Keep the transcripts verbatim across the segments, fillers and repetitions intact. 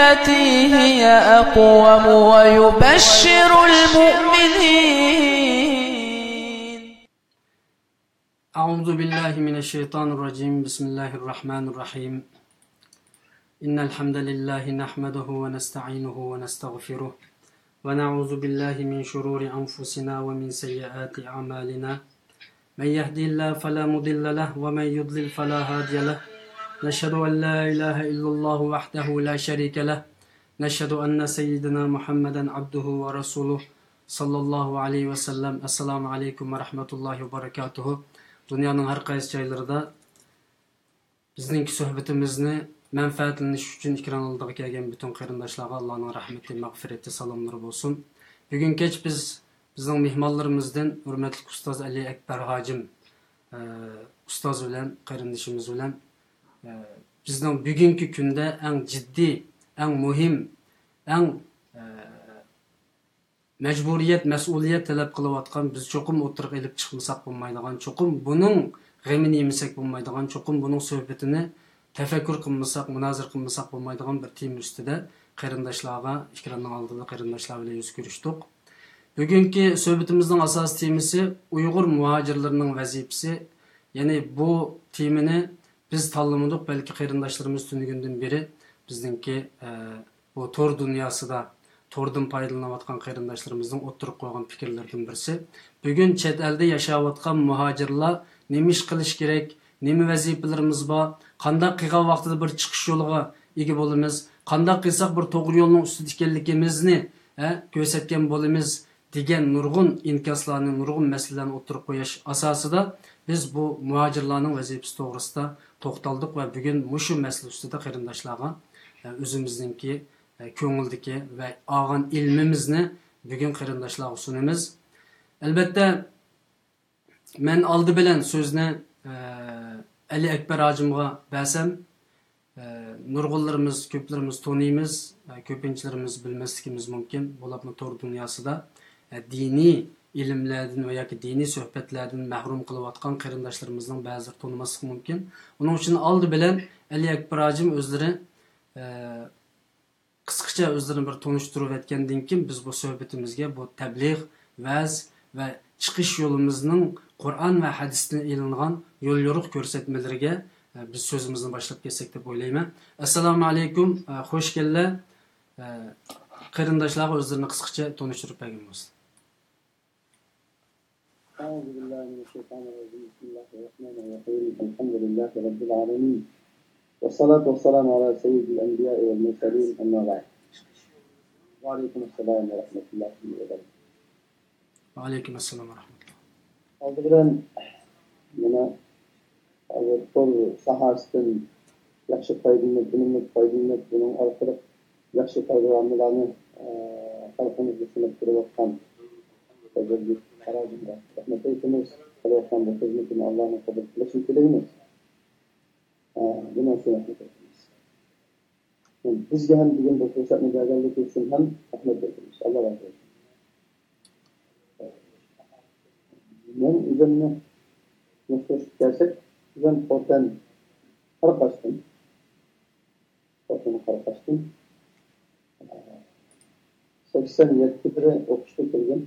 التي هي أقوم ويبشر المؤمنين. أعوذ بالله من الشيطان الرجيم. بسم الله الرحمن الرحيم. إن الحمد لله نحمده ونستعينه ونستغفره، ونعوذ بالله من شرور أنفسنا ومن سيئات أعمالنا. من يهده الله فلا مضل له، ومن يضلل فلا هادي له. نشهد أن لا إله إلا الله وحده لا شريك له. نشهد أن سيدنا محمدا عبده ورسوله، صلى الله عليه وسلم. السلام عليكم ورحمة الله وبركاته. دۇنيانىڭ ھەر قايسى جايلىرىدا بىزنىڭكى سۆھبىتىمىزنى مەنپەئەتلىنىش ئۈچۈن ئېكران ئالدىغا كەلگەن پۈتۈن قېرىنداشلارغا ئاللانىڭ رەھمىتى، مەغپىرىتى، سالاملىرى بولسۇن. بۈگۈن كەچ بىز بىزنىڭ مېھمانلىرىمىزدىن ھۆرمەتلىك ئۇستاز ئەلى ئەكبەر ھاجىم، ئە، ئۇستاز بىلەن، قېرىندىشىمىز بىلەن، ئە، بىزنىڭ بۈگۈنكى كۈندە ئەڭ جىددىي، ئەڭ مۇھىم، ئەڭ، ئە، مەجبۇرىيەت، مەسئۇلىيەت تەلەپ قىلىۋاتقان، بىز چوقۇم ئوتتۇرىغا ئېلىپ چىقمىساق بولمايدىغان، چوقۇم بۇنىڭ غېمىنى يېمىسەك بولمايدىغان، چوقۇم بۇنىڭ سۆھبىتىنى تەپەككۇر قىلمىساق، مۇنازىرە قىلمىساق بولمايدىغان بىر تېما ئۈستىدە قېرىنداشلارغا، ئېكراننىڭ ئالدىدا قېرىنداشلار بىلەن يۈز كۆرۈشتۇق. بۈگۈنكى سۆھبىتىمىزنىڭ ئاساسىي تېمىسى ئۇيغۇر مۇھاجىرلىرىنىڭ ۋەزىپىسى. يەنى بۇ تېمىنى بىز تاللىمىدۇق، بەلكى قېرىنداشلىرىمىز تۈنۈگۈندىن بېرى بىزنىڭكى، ئە، بۇ تور دۇنياسىدا توردىن پايدىلىنىۋاتقان قېرىنداشلىرىمىزنىڭ ئوتتۇرىغا قويغان پىكىرلىرىدىن بىرسى. بۈگۈن چەت ئەلدە ياشاۋاتقان مۇھاجىرلار نېمە ئىش قىلىش كېرەك، نېمە ۋەزىپىلىرىمىز بار، قانداق قىلغان ۋاقتىدا بىر چىقىش يولىغا ئىگە بولىمىز، قانداق قىلساق بىر توغرا يولنىڭ ئۈستىدە ئىكەنلىكىمىزنى، ھە، كۆرسەتكەن بولىمىز، دېگەن نۇرغۇن ئىنكاسلارنى، نۇرغۇن مەسىلىلەرنى ئوتتۇرىغا قويۇش ئاساسىدا بىز بۇ مۇھاجىرلارنىڭ ۋەزىپىسى توغرىسىدا توختالدۇق ۋە بۈگۈن مۇشۇ مەسىلە ئۈستىدە قېرىنداشلارغا، ئە، ئۆزىمىزنىڭكى، ئە، كۆڭۈلدىكى ۋە ئالغان ئىلمىمىزنى بۈگۈن قېرىنداشلارغا سۇنىمىز. ئەلبەتتە، مەن ئالدى بىلەن سۆزنى، ئە، ئەلى ئەكبەر ھاجىمغا بەرسەم، ئە، نۇرغۇنلىرىمىز، كۆپلىرىمىز تونۇيمىز، ئە، كۆپىنچىلىرىمىز بىلمەسلىكىمىز مۇمكىن. بولۇپمۇ تور دۇنياسىدا، ئە، دىنىي ئىلىملەردىن ۋە ياكى دىنىي سۆھبەتلەردىن مەھرۇم قېلىۋاتقان قېرىنداشلىرىمىزنىڭ بەزىلىرى تونۇماسلىقى مۇمكىن. ئۇنىڭ ئۈچۈن ئالدى بىلەن ئەلى ئەكبەر ھاجىم ئۆزلىرى، ئە، قىسقىچە ئۆزلىرىنى بىر تونۇشتۇرۇۋەتكەندىن كېيىن، بىز بۇ سۆھبىتىمىزگە بۇ تەبلىغ، ۋەز ۋە چىقىش يولىمىزنىڭ قۇرئان ۋە ھەدىستىن ئېلىنغان يوليورۇق كۆرسەتمىلىرىگە، ئە، بىز سۆزىمىزنى باشلاپ كەتسەك دەپ ئويلايمەن. ئەسسالامۇ ئەلەيكۇم، ئە، خوش كەلدىلەر. ئە، قېرىنداشلارغا ئۆزلىرىنى قىسقىچە تونۇشتۇرۇپ بەرگەن بولسۇن. أعوذ بالله من الشيطان الرجيم. بسم الله الرحمن الرحيم. الحمد لله رب العالمين. والصلاة والسلام على سيد الأنبياء والمرسلين. أما بعد. وعليكم السلام ورحمة الله وبركاته. ۋەئەلەيكۇم ئەسسالام ۋە رەھمەتۇللا. ئالدى بىلەن، مانا، ھازىر تور ساھەسىدىن ياخشى پايدىلىنىپ، ئۈنۈملۈك پايدىلىنىپ، بۇنىڭ ئارقىلىق ياخشى پايدىلانمىلارنى، ئە، خەلقىمىزگە سۇنۇپ تۇرۇۋاتقان بەدەللىك قاراجىمغا رەھمەت ئېيتىمىز. قىلىۋاتقان بۇ خىزمىتىنى ئاللانىڭ قوبۇل قىلىشىنى تىلەيمىز. ئە، بۇنىڭ ئۈچۈن رەھمەت ئېيتىمىز. بىزگە ھەم بۈگۈن بۇ پۇرسەتنى بەرگەنلىكى ئۈچۈن ھەم رەھمەت ئېيتىمىز. ئاللا رازى بولسۇن. مەن ئۆزۈمنى نۇقتىلىشىپ كەلسەك، ئۆزۈم خوتەن قاراقاشتىن. خوتەن قاراقاشتىن. سەكسەن يەتتىدە ئوقۇشقا كىرگەن.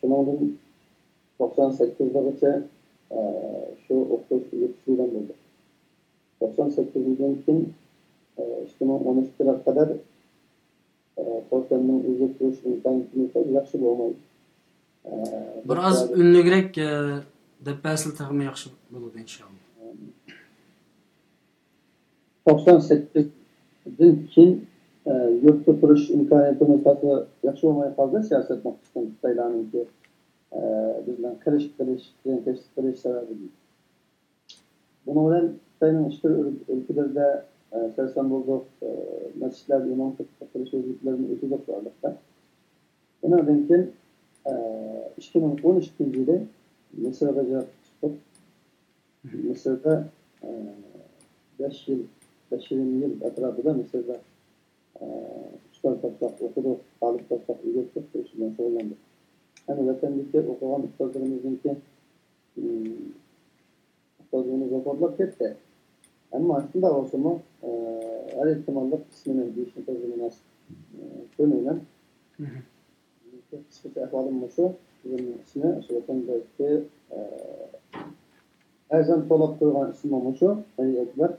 شۇنىڭدىن توقسان سەككىزگىچە، ئە، شۇ ئوقۇش يېتىشمىگەن بولدى. توقسان سەككىزدىن كېيىن، ئە، ئىككى مىڭ ئون ئىككىگە قەدەر، ئە، خوتەننىڭ ئۆزى تۇرۇش ئىمكانىيىتىمۇ ياخشى بولمايدۇ. ئە، بىر ئاز ئۈنلۈكرەك، ئە، دەپ بەرسىلا تېخىمۇ ياخشى بولىدۇ، ئىنشائاللا. توقسان سەككىزدىن كېيىن، ئە، يۇرتتا تۇرۇش ئىمكانىيىتىمىز تازا ياخشى بولماي قالدى، سىياسەت نۇقتىسىدىن خىتايلارنىڭكى، ئە، بىز بىلەن قىرىشىپ قېلىش، زىيانكەشلىك قىلىش سەۋەبىدىن. بۇنىڭ بىلەن خىتاينىڭ ئىچكىرى ئۆل-، ئۆلكىلىرىدە، ئە، سەرسان بولدۇق، ئە، مەسچىتلەردە ئىمام خەتىپ قىلىش ۋەزىپىلىرىنى ئۆتىدۇق شۇ ئارىلىقتا. ئۇنىڭدىن كېيىن، ئە، ئىككى مىڭ ئون ئىككىنچى يىلى مىسىرغا ھىجرەت قىلىپ چىقتۇق. مىسىردا، ئە، بەش يىل، بەش يېرىم يىل ئەتراپىدا مىسىردا، ئە، ئۇستاز باشلاپ ئوقۇدۇق، تالىپ باشلاپ ئۆگەتتۇق، بۇ ئىش بىلەن شۇغۇللاندۇق. ئەمما ۋەتەندىكى ئوقۇغان ئۇستازلىرىمىزنىڭكى، ئىم، ئۇستازلىرىمىز ۋاپاتلاپ كەتتى. ئەمما شۇنداق بولسىمۇ، ئە، ھەر ئېھتىماللىق ئىسمىنى دېيىشنى تازا مۇناسىپ، ئە، كۆرمەيمەن. مھم. قىسقىچە ئەھۋالىم مۇشۇ. ئۆزۈمنىڭ ئىسمى، ئاشۇ ۋەتەندىكى، ئە، ئەرزان تولاپ قويغان ئىسمىم مۇشۇ، ئەلى ئەكبەر.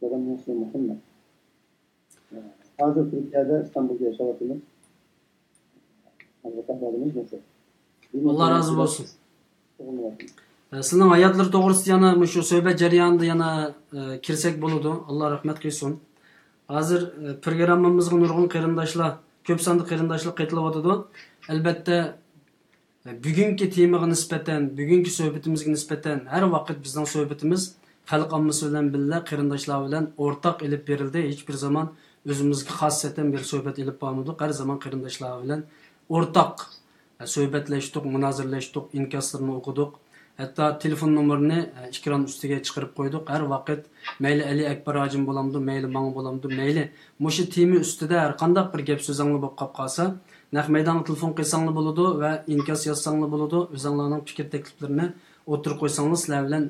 دادامنىڭ ئىسمى مۇھەممەد. ھازىر تۈركىيەدە، ئىستانبۇلدا ياشاۋاتىمىز. ھازىرقى ئەھۋالىمىز مۇشۇ. ئاللا رازى بولسۇن. سىزنىڭ ھاياتلىرى توغرىسىدا يەنە مۇشۇ سۆھبەت جەريانىدا يەنە، ئە، كىرسەك بولىدۇ. ئاللا رەھمەت قىلسۇن. ھازىر، ئە، پروگراممىمىزغا نۇرغۇن قېرىنداشلار، كۆپ ساندا قېرىنداشلار قېتىلىۋاتىدۇ. ئەلبەتتە، بۈگۈنكى تېمىغا نىسبەتەن، بۈگۈنكى سۆھبىتىمىزگە نىسبەتەن ھەر ۋاقىت بىزنىڭ سۆھبىتىمىز خەلق ئاممىسى بىلەن بىللە، قېرىنداشلار بىلەن ئورتاق ئېلىپ بېرىلدى. ھېچبىر زامان ئۆزىمىزگە خاسىيەتەن بىر سۆھبەت ئېلىپ بارمىدۇق. ھەر زامان قېرىنداشلار بىلەن ئورتاق سۆھبەتلەشتۇق، مۇنازىرىلەشتۇق، ئىنكاسلىرىنى ئوقۇدۇق. ھەتتا تېلېفون نومۇرىنى ئېكران ئۈستىگە چىقىرىپ قويدۇق. ھەر ۋاقىت مەيلى ئەلى ئەكبەر ھاجىم بولامدۇ، مەيلى ماڭا بولامدۇ، مەيلى مۇشۇ تېما ئۈستىدە ھەر قانداق بىر گەپ سۆزۈڭلار بولۇپ قاپ قالسا، نەق مەيدانغا تېلېفون قىلساڭلار بولىدۇ ۋە ئىنكاس يازساڭلار بولىدۇ. ئۆزۈڭلارنىڭ پىكىر تەكلىپلىرىنى ئوتتۇرىغا قويساڭلار، سىلەر بىلەن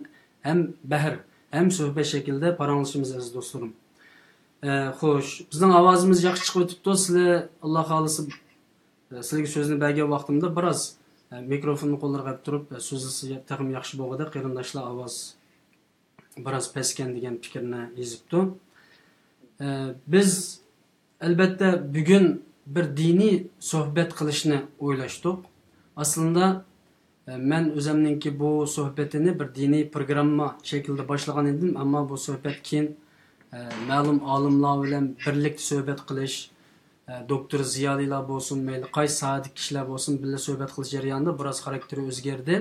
ھەم بەھر، ھەم سۆھبەت شەكلىدە پاراڭلىشىمىز، ئەزىز دوستلىرىم. ئە، خوش، بىزنىڭ ئاۋازىمىز ياخشى چىقىۋېتىپتۇ. سىلەر، ئاللا خالىسا، ئە، سىلەرگە سۆزنى بەرگەن ۋاقتىمدا بىراز، ئە، مىكروفوننى قوللىرىغا ئېلىپ تۇرۇپ، ئە، سۆزلىسە تېخىمۇ ياخشى بولغۇدەك، قېرىنداشلار ئاۋاز بىراز پەسكەن دېگەن پىكىرنى يېزىپتۇ. ئە، بىز، ئەلبەتتە، بۈگۈن بىر دىنىي سۆھبەت قىلىشنى ئويلاشتۇق. ئەسلىندە، ئە، مەن ئۆزۈمنىڭكى بۇ سۆھبىتىنى بىر دىنىي پروگرامما شەكلىدە باشلىغان ئىدىم، ئەمما بۇ سۆھبەت كېيىن، ئە، مەلۇم ئالىملار بىلەن بىرلىكتە سۆھبەت قىلىش، ئە، دوكتور زىيالىيلار بولسۇن، مەيلى قايسى ساھەدىكى كىشىلەر بولسۇن، بىللە سۆھبەت قىلىش جەريانىدا بىراز خاراكتېرى ئۆزگەردى.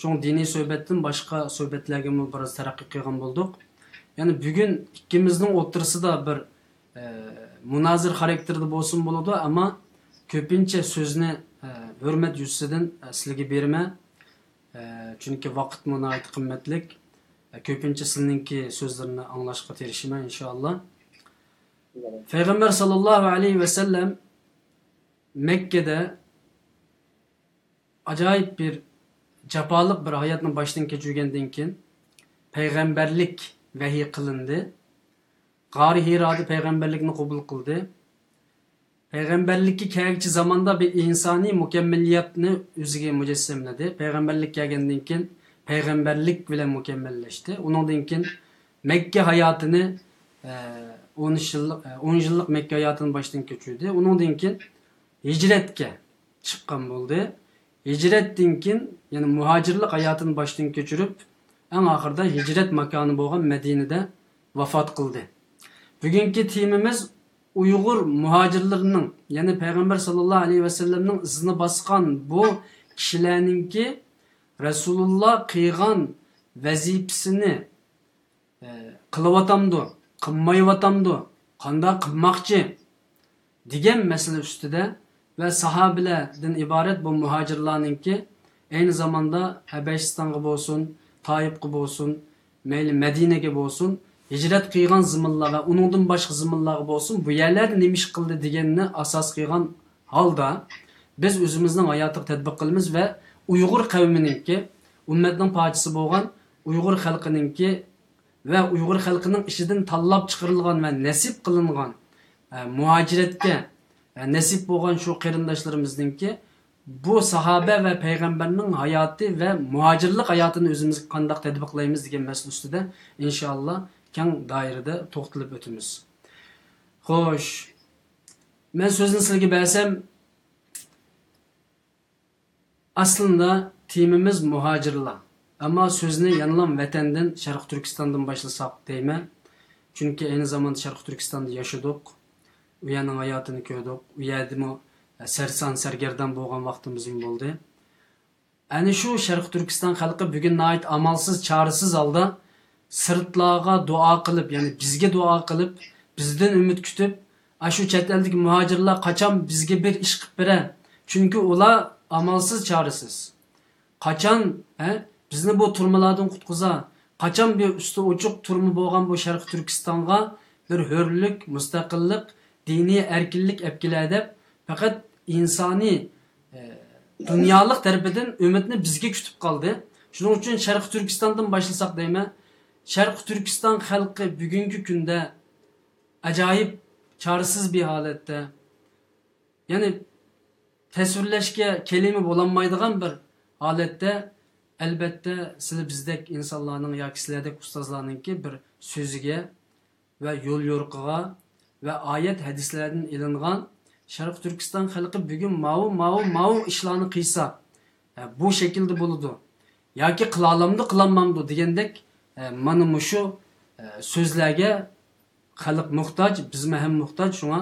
شۇڭا دىنىي سۆھبەتتىن باشقا سۆھبەتلەرگىمۇ بىراز تەرەققىي قىلغان بولدۇق. يەنى بۈگۈن ئىككىمىزنىڭ ئوتتۇرىسىدا بىر، ئە، مۇنازىرە خاراكتېرىدا بولسىمۇ بولىدۇ، ئەمما كۆپىنچە سۆزنى، ئە، ھۆرمەت يۈزىسىدىن، ئە، سىلىگە بېرىمەن. ئە، چۈنكى ۋاقىتمۇ ناھايىتى قىممەتلىك. ئە، كۆپىنچە سىلىنىڭكى سۆزلىرىنى ئاڭلاشقا تىرىشىمەن، ئىنشائاللا. پەيغەمبەر ساللاللاھۇ ئەلەيھى ۋەسەللەم مەككىدە ئاجايىپ بىر جاپالىق بىر ھاياتنى باشتىن كەچۈرگەندىن كېيىن، پەيغەمبەرلىك ۋەھىي قىلىندى. غارى ھىرادا پەيغەمبەرلىكنى قوبۇل قىلدى. پەيغەمبەرلىككە كەلگۈچى زاماندا بىر ئىنسانىي مۇكەممەلىيەتنى ئۆزىگە مۇجەسسەملىدى. پەيغەمبەرلىك كەلگەندىن كېيىن پەيغەمبەرلىك بىلەن مۇكەممەللەشتى. ئۇنىڭدىن كېيىن مەككە ھاياتىنى، ئە، ئون يىللىق، ئە، ئون يىللىق مەككە ھاياتىنى باشتىن كەچۈردى. ئۇنىڭدىن كېيىن ھىجرەتكە چىققان بولدى. ھىجرەتتىن كېيىن، يەنى مۇھاجىرلىق ھاياتىنى باشتىن كەچۈرۈپ، ئەڭ ئاخىرىدا ھىجرەت ماكانى بولغان مەدىنىدە ۋاپات قىلدى. بۈگۈنكى تېمىمىز ئۇيغۇر مۇھاجىرلىرىنىڭ، يەنى پەيغەمبەر ساللاللاھۇ ئەلەيھى ۋەسەللەمنىڭ ئىزىنى باسقان بۇ كىشىلەرنىڭكى رەسۇلۇللا قىلغان ۋەزىپىسىنى، ئە، قىلىۋاتامدۇ، قىلمايۋاتامدۇ، قانداق قىلماقچى دېگەن مەسىلە ئۈستىدە ۋە ساھابىلەردىن ئىبارەت بۇ مۇھاجىرلارنىڭكى ئەينى زاماندا ھەبەشىستانغا بولسۇن، تائىپقا بولسۇن، مەيلى مەدىنىگە بولسۇن، ھىجرەت قىلغان زېمىنلار ۋە ئۇنىڭدىن باشقا زېمىنلارغا بولسۇن، بۇ يەرلەردە نېمە ئىش قىلدى دېگەننى ئاساس قىلغان ھالدا بىز ئۆزىمىزنىڭ ھاياتىغا تەتبىق قىلىمىز ۋە ئۇيغۇر قەۋمىنىڭكى، ئۈممەتنىڭ پارچىسى بولغان ئۇيغۇر خەلقىنىڭكى ۋە ئۇيغۇر خەلقىنىڭ ئىچىدىن تاللاپ چىقىرىلغان ۋە نەسىب قىلىنغان، ئە، مۇھاجىرەتكە، ئە، نەسىب بولغان شۇ قېرىنداشلىرىمىزنىڭكى بۇ ساھابە ۋە پەيغەمبەرنىڭ ھاياتى ۋە مۇھاجىرلىق ھاياتىنى ئۆزىمىزگە قانداق تەتبىقلايمىز دېگەن مەسىلە ئۈستىدە ئىنشائاللا كەڭ دائىرىدە توختىلىپ ئۆتىمىز. خوش، مەن سۆزنى سىلىگە بەرسەم، ئەسلىندە تېمىمىز مۇھاجىرلار. ئەمما سۆزنى يەنىلا ۋەتەندىن، شەرقىي تۈركىستاندىن باشلىساق دەيمەن. چۈنكى ئەينى زاماندا شەرقىي تۈركىستاندا ياشىدۇق. ئۇ يەرنىڭ ھاياتىنى كۆردۇق. ئۇ يەردىمۇ سەرسان، سەرگەردان بولغان ۋاقتىمىزمۇ بولدى. ئەنە شۇ شەرقىي تۈركىستان خەلقى بۈگۈن ناھايىتى ئامالسىز، چارىسىز ھالدا سىرتلارغا دۇئا قىلىپ، يەنى بىزگە دۇئا قىلىپ، بىزدىن ئۈمىد كۈتۈپ، ئاشۇ چەت ئەلدىكى مۇھاجىرلار قاچان بىزگە بىر ئىش قىلىپ بېرە؟ چۈنكى ئۇلار ئامالسىز، چارىسىز. قاچان، ھە، بىزنى بۇ تۈرمىلاردىن قۇتقۇزا؟ قاچان بىر ئۈستى ئوچۇق تۈرمە بولغان بۇ شەرقىي تۈركىستانغا بىر ھۆرلۈك، مۇستەقىللىق، دىنىي ئەركىنلىك ئەپ كېلە دەپ، پەقەت ئىنسانىي، ئە، دۇنيالىق تەرىپىدىن ئۈمىدنى بىزگە كۈتۈپ قالدى. شۇنىڭ ئۈچۈن شەرقىي تۈركىستاندىن باشلىساق دەيمەن. شەرقىي تۈركىستان خەلقى بۈگۈنكى كۈندە ئاجايىپ چارىسىز بىر ھالەتتە، يەنى تەسۋىرلەشكە كەلىمە بولالمايدىغان بىر ھالەتتە، ئەلبەتتە، سىلى بىزدەك ئىنسانلارنىڭ ياكى سىلەردەك ئۇستازلارنىڭكى بىر سۆزىگە ۋە يول يورۇقىغا ۋە ئايەت ھەدىسلەردىن ئېلىنغان شەرقىي تۈركىستان خەلقى بۈگۈن ماۋۇ، ماۋۇ، ماۋۇ ئىشلارنى قىلسا، ئە، بۇ شەكىلدە بولىدۇ ياكى قىلالامدۇ، قىلالمامدۇ دېگەندەك، ئە، مانا مۇشۇ، ئە، سۆزلەرگە خەلق موھتاج، بىزمۇ ھەم موھتاج. شۇڭا،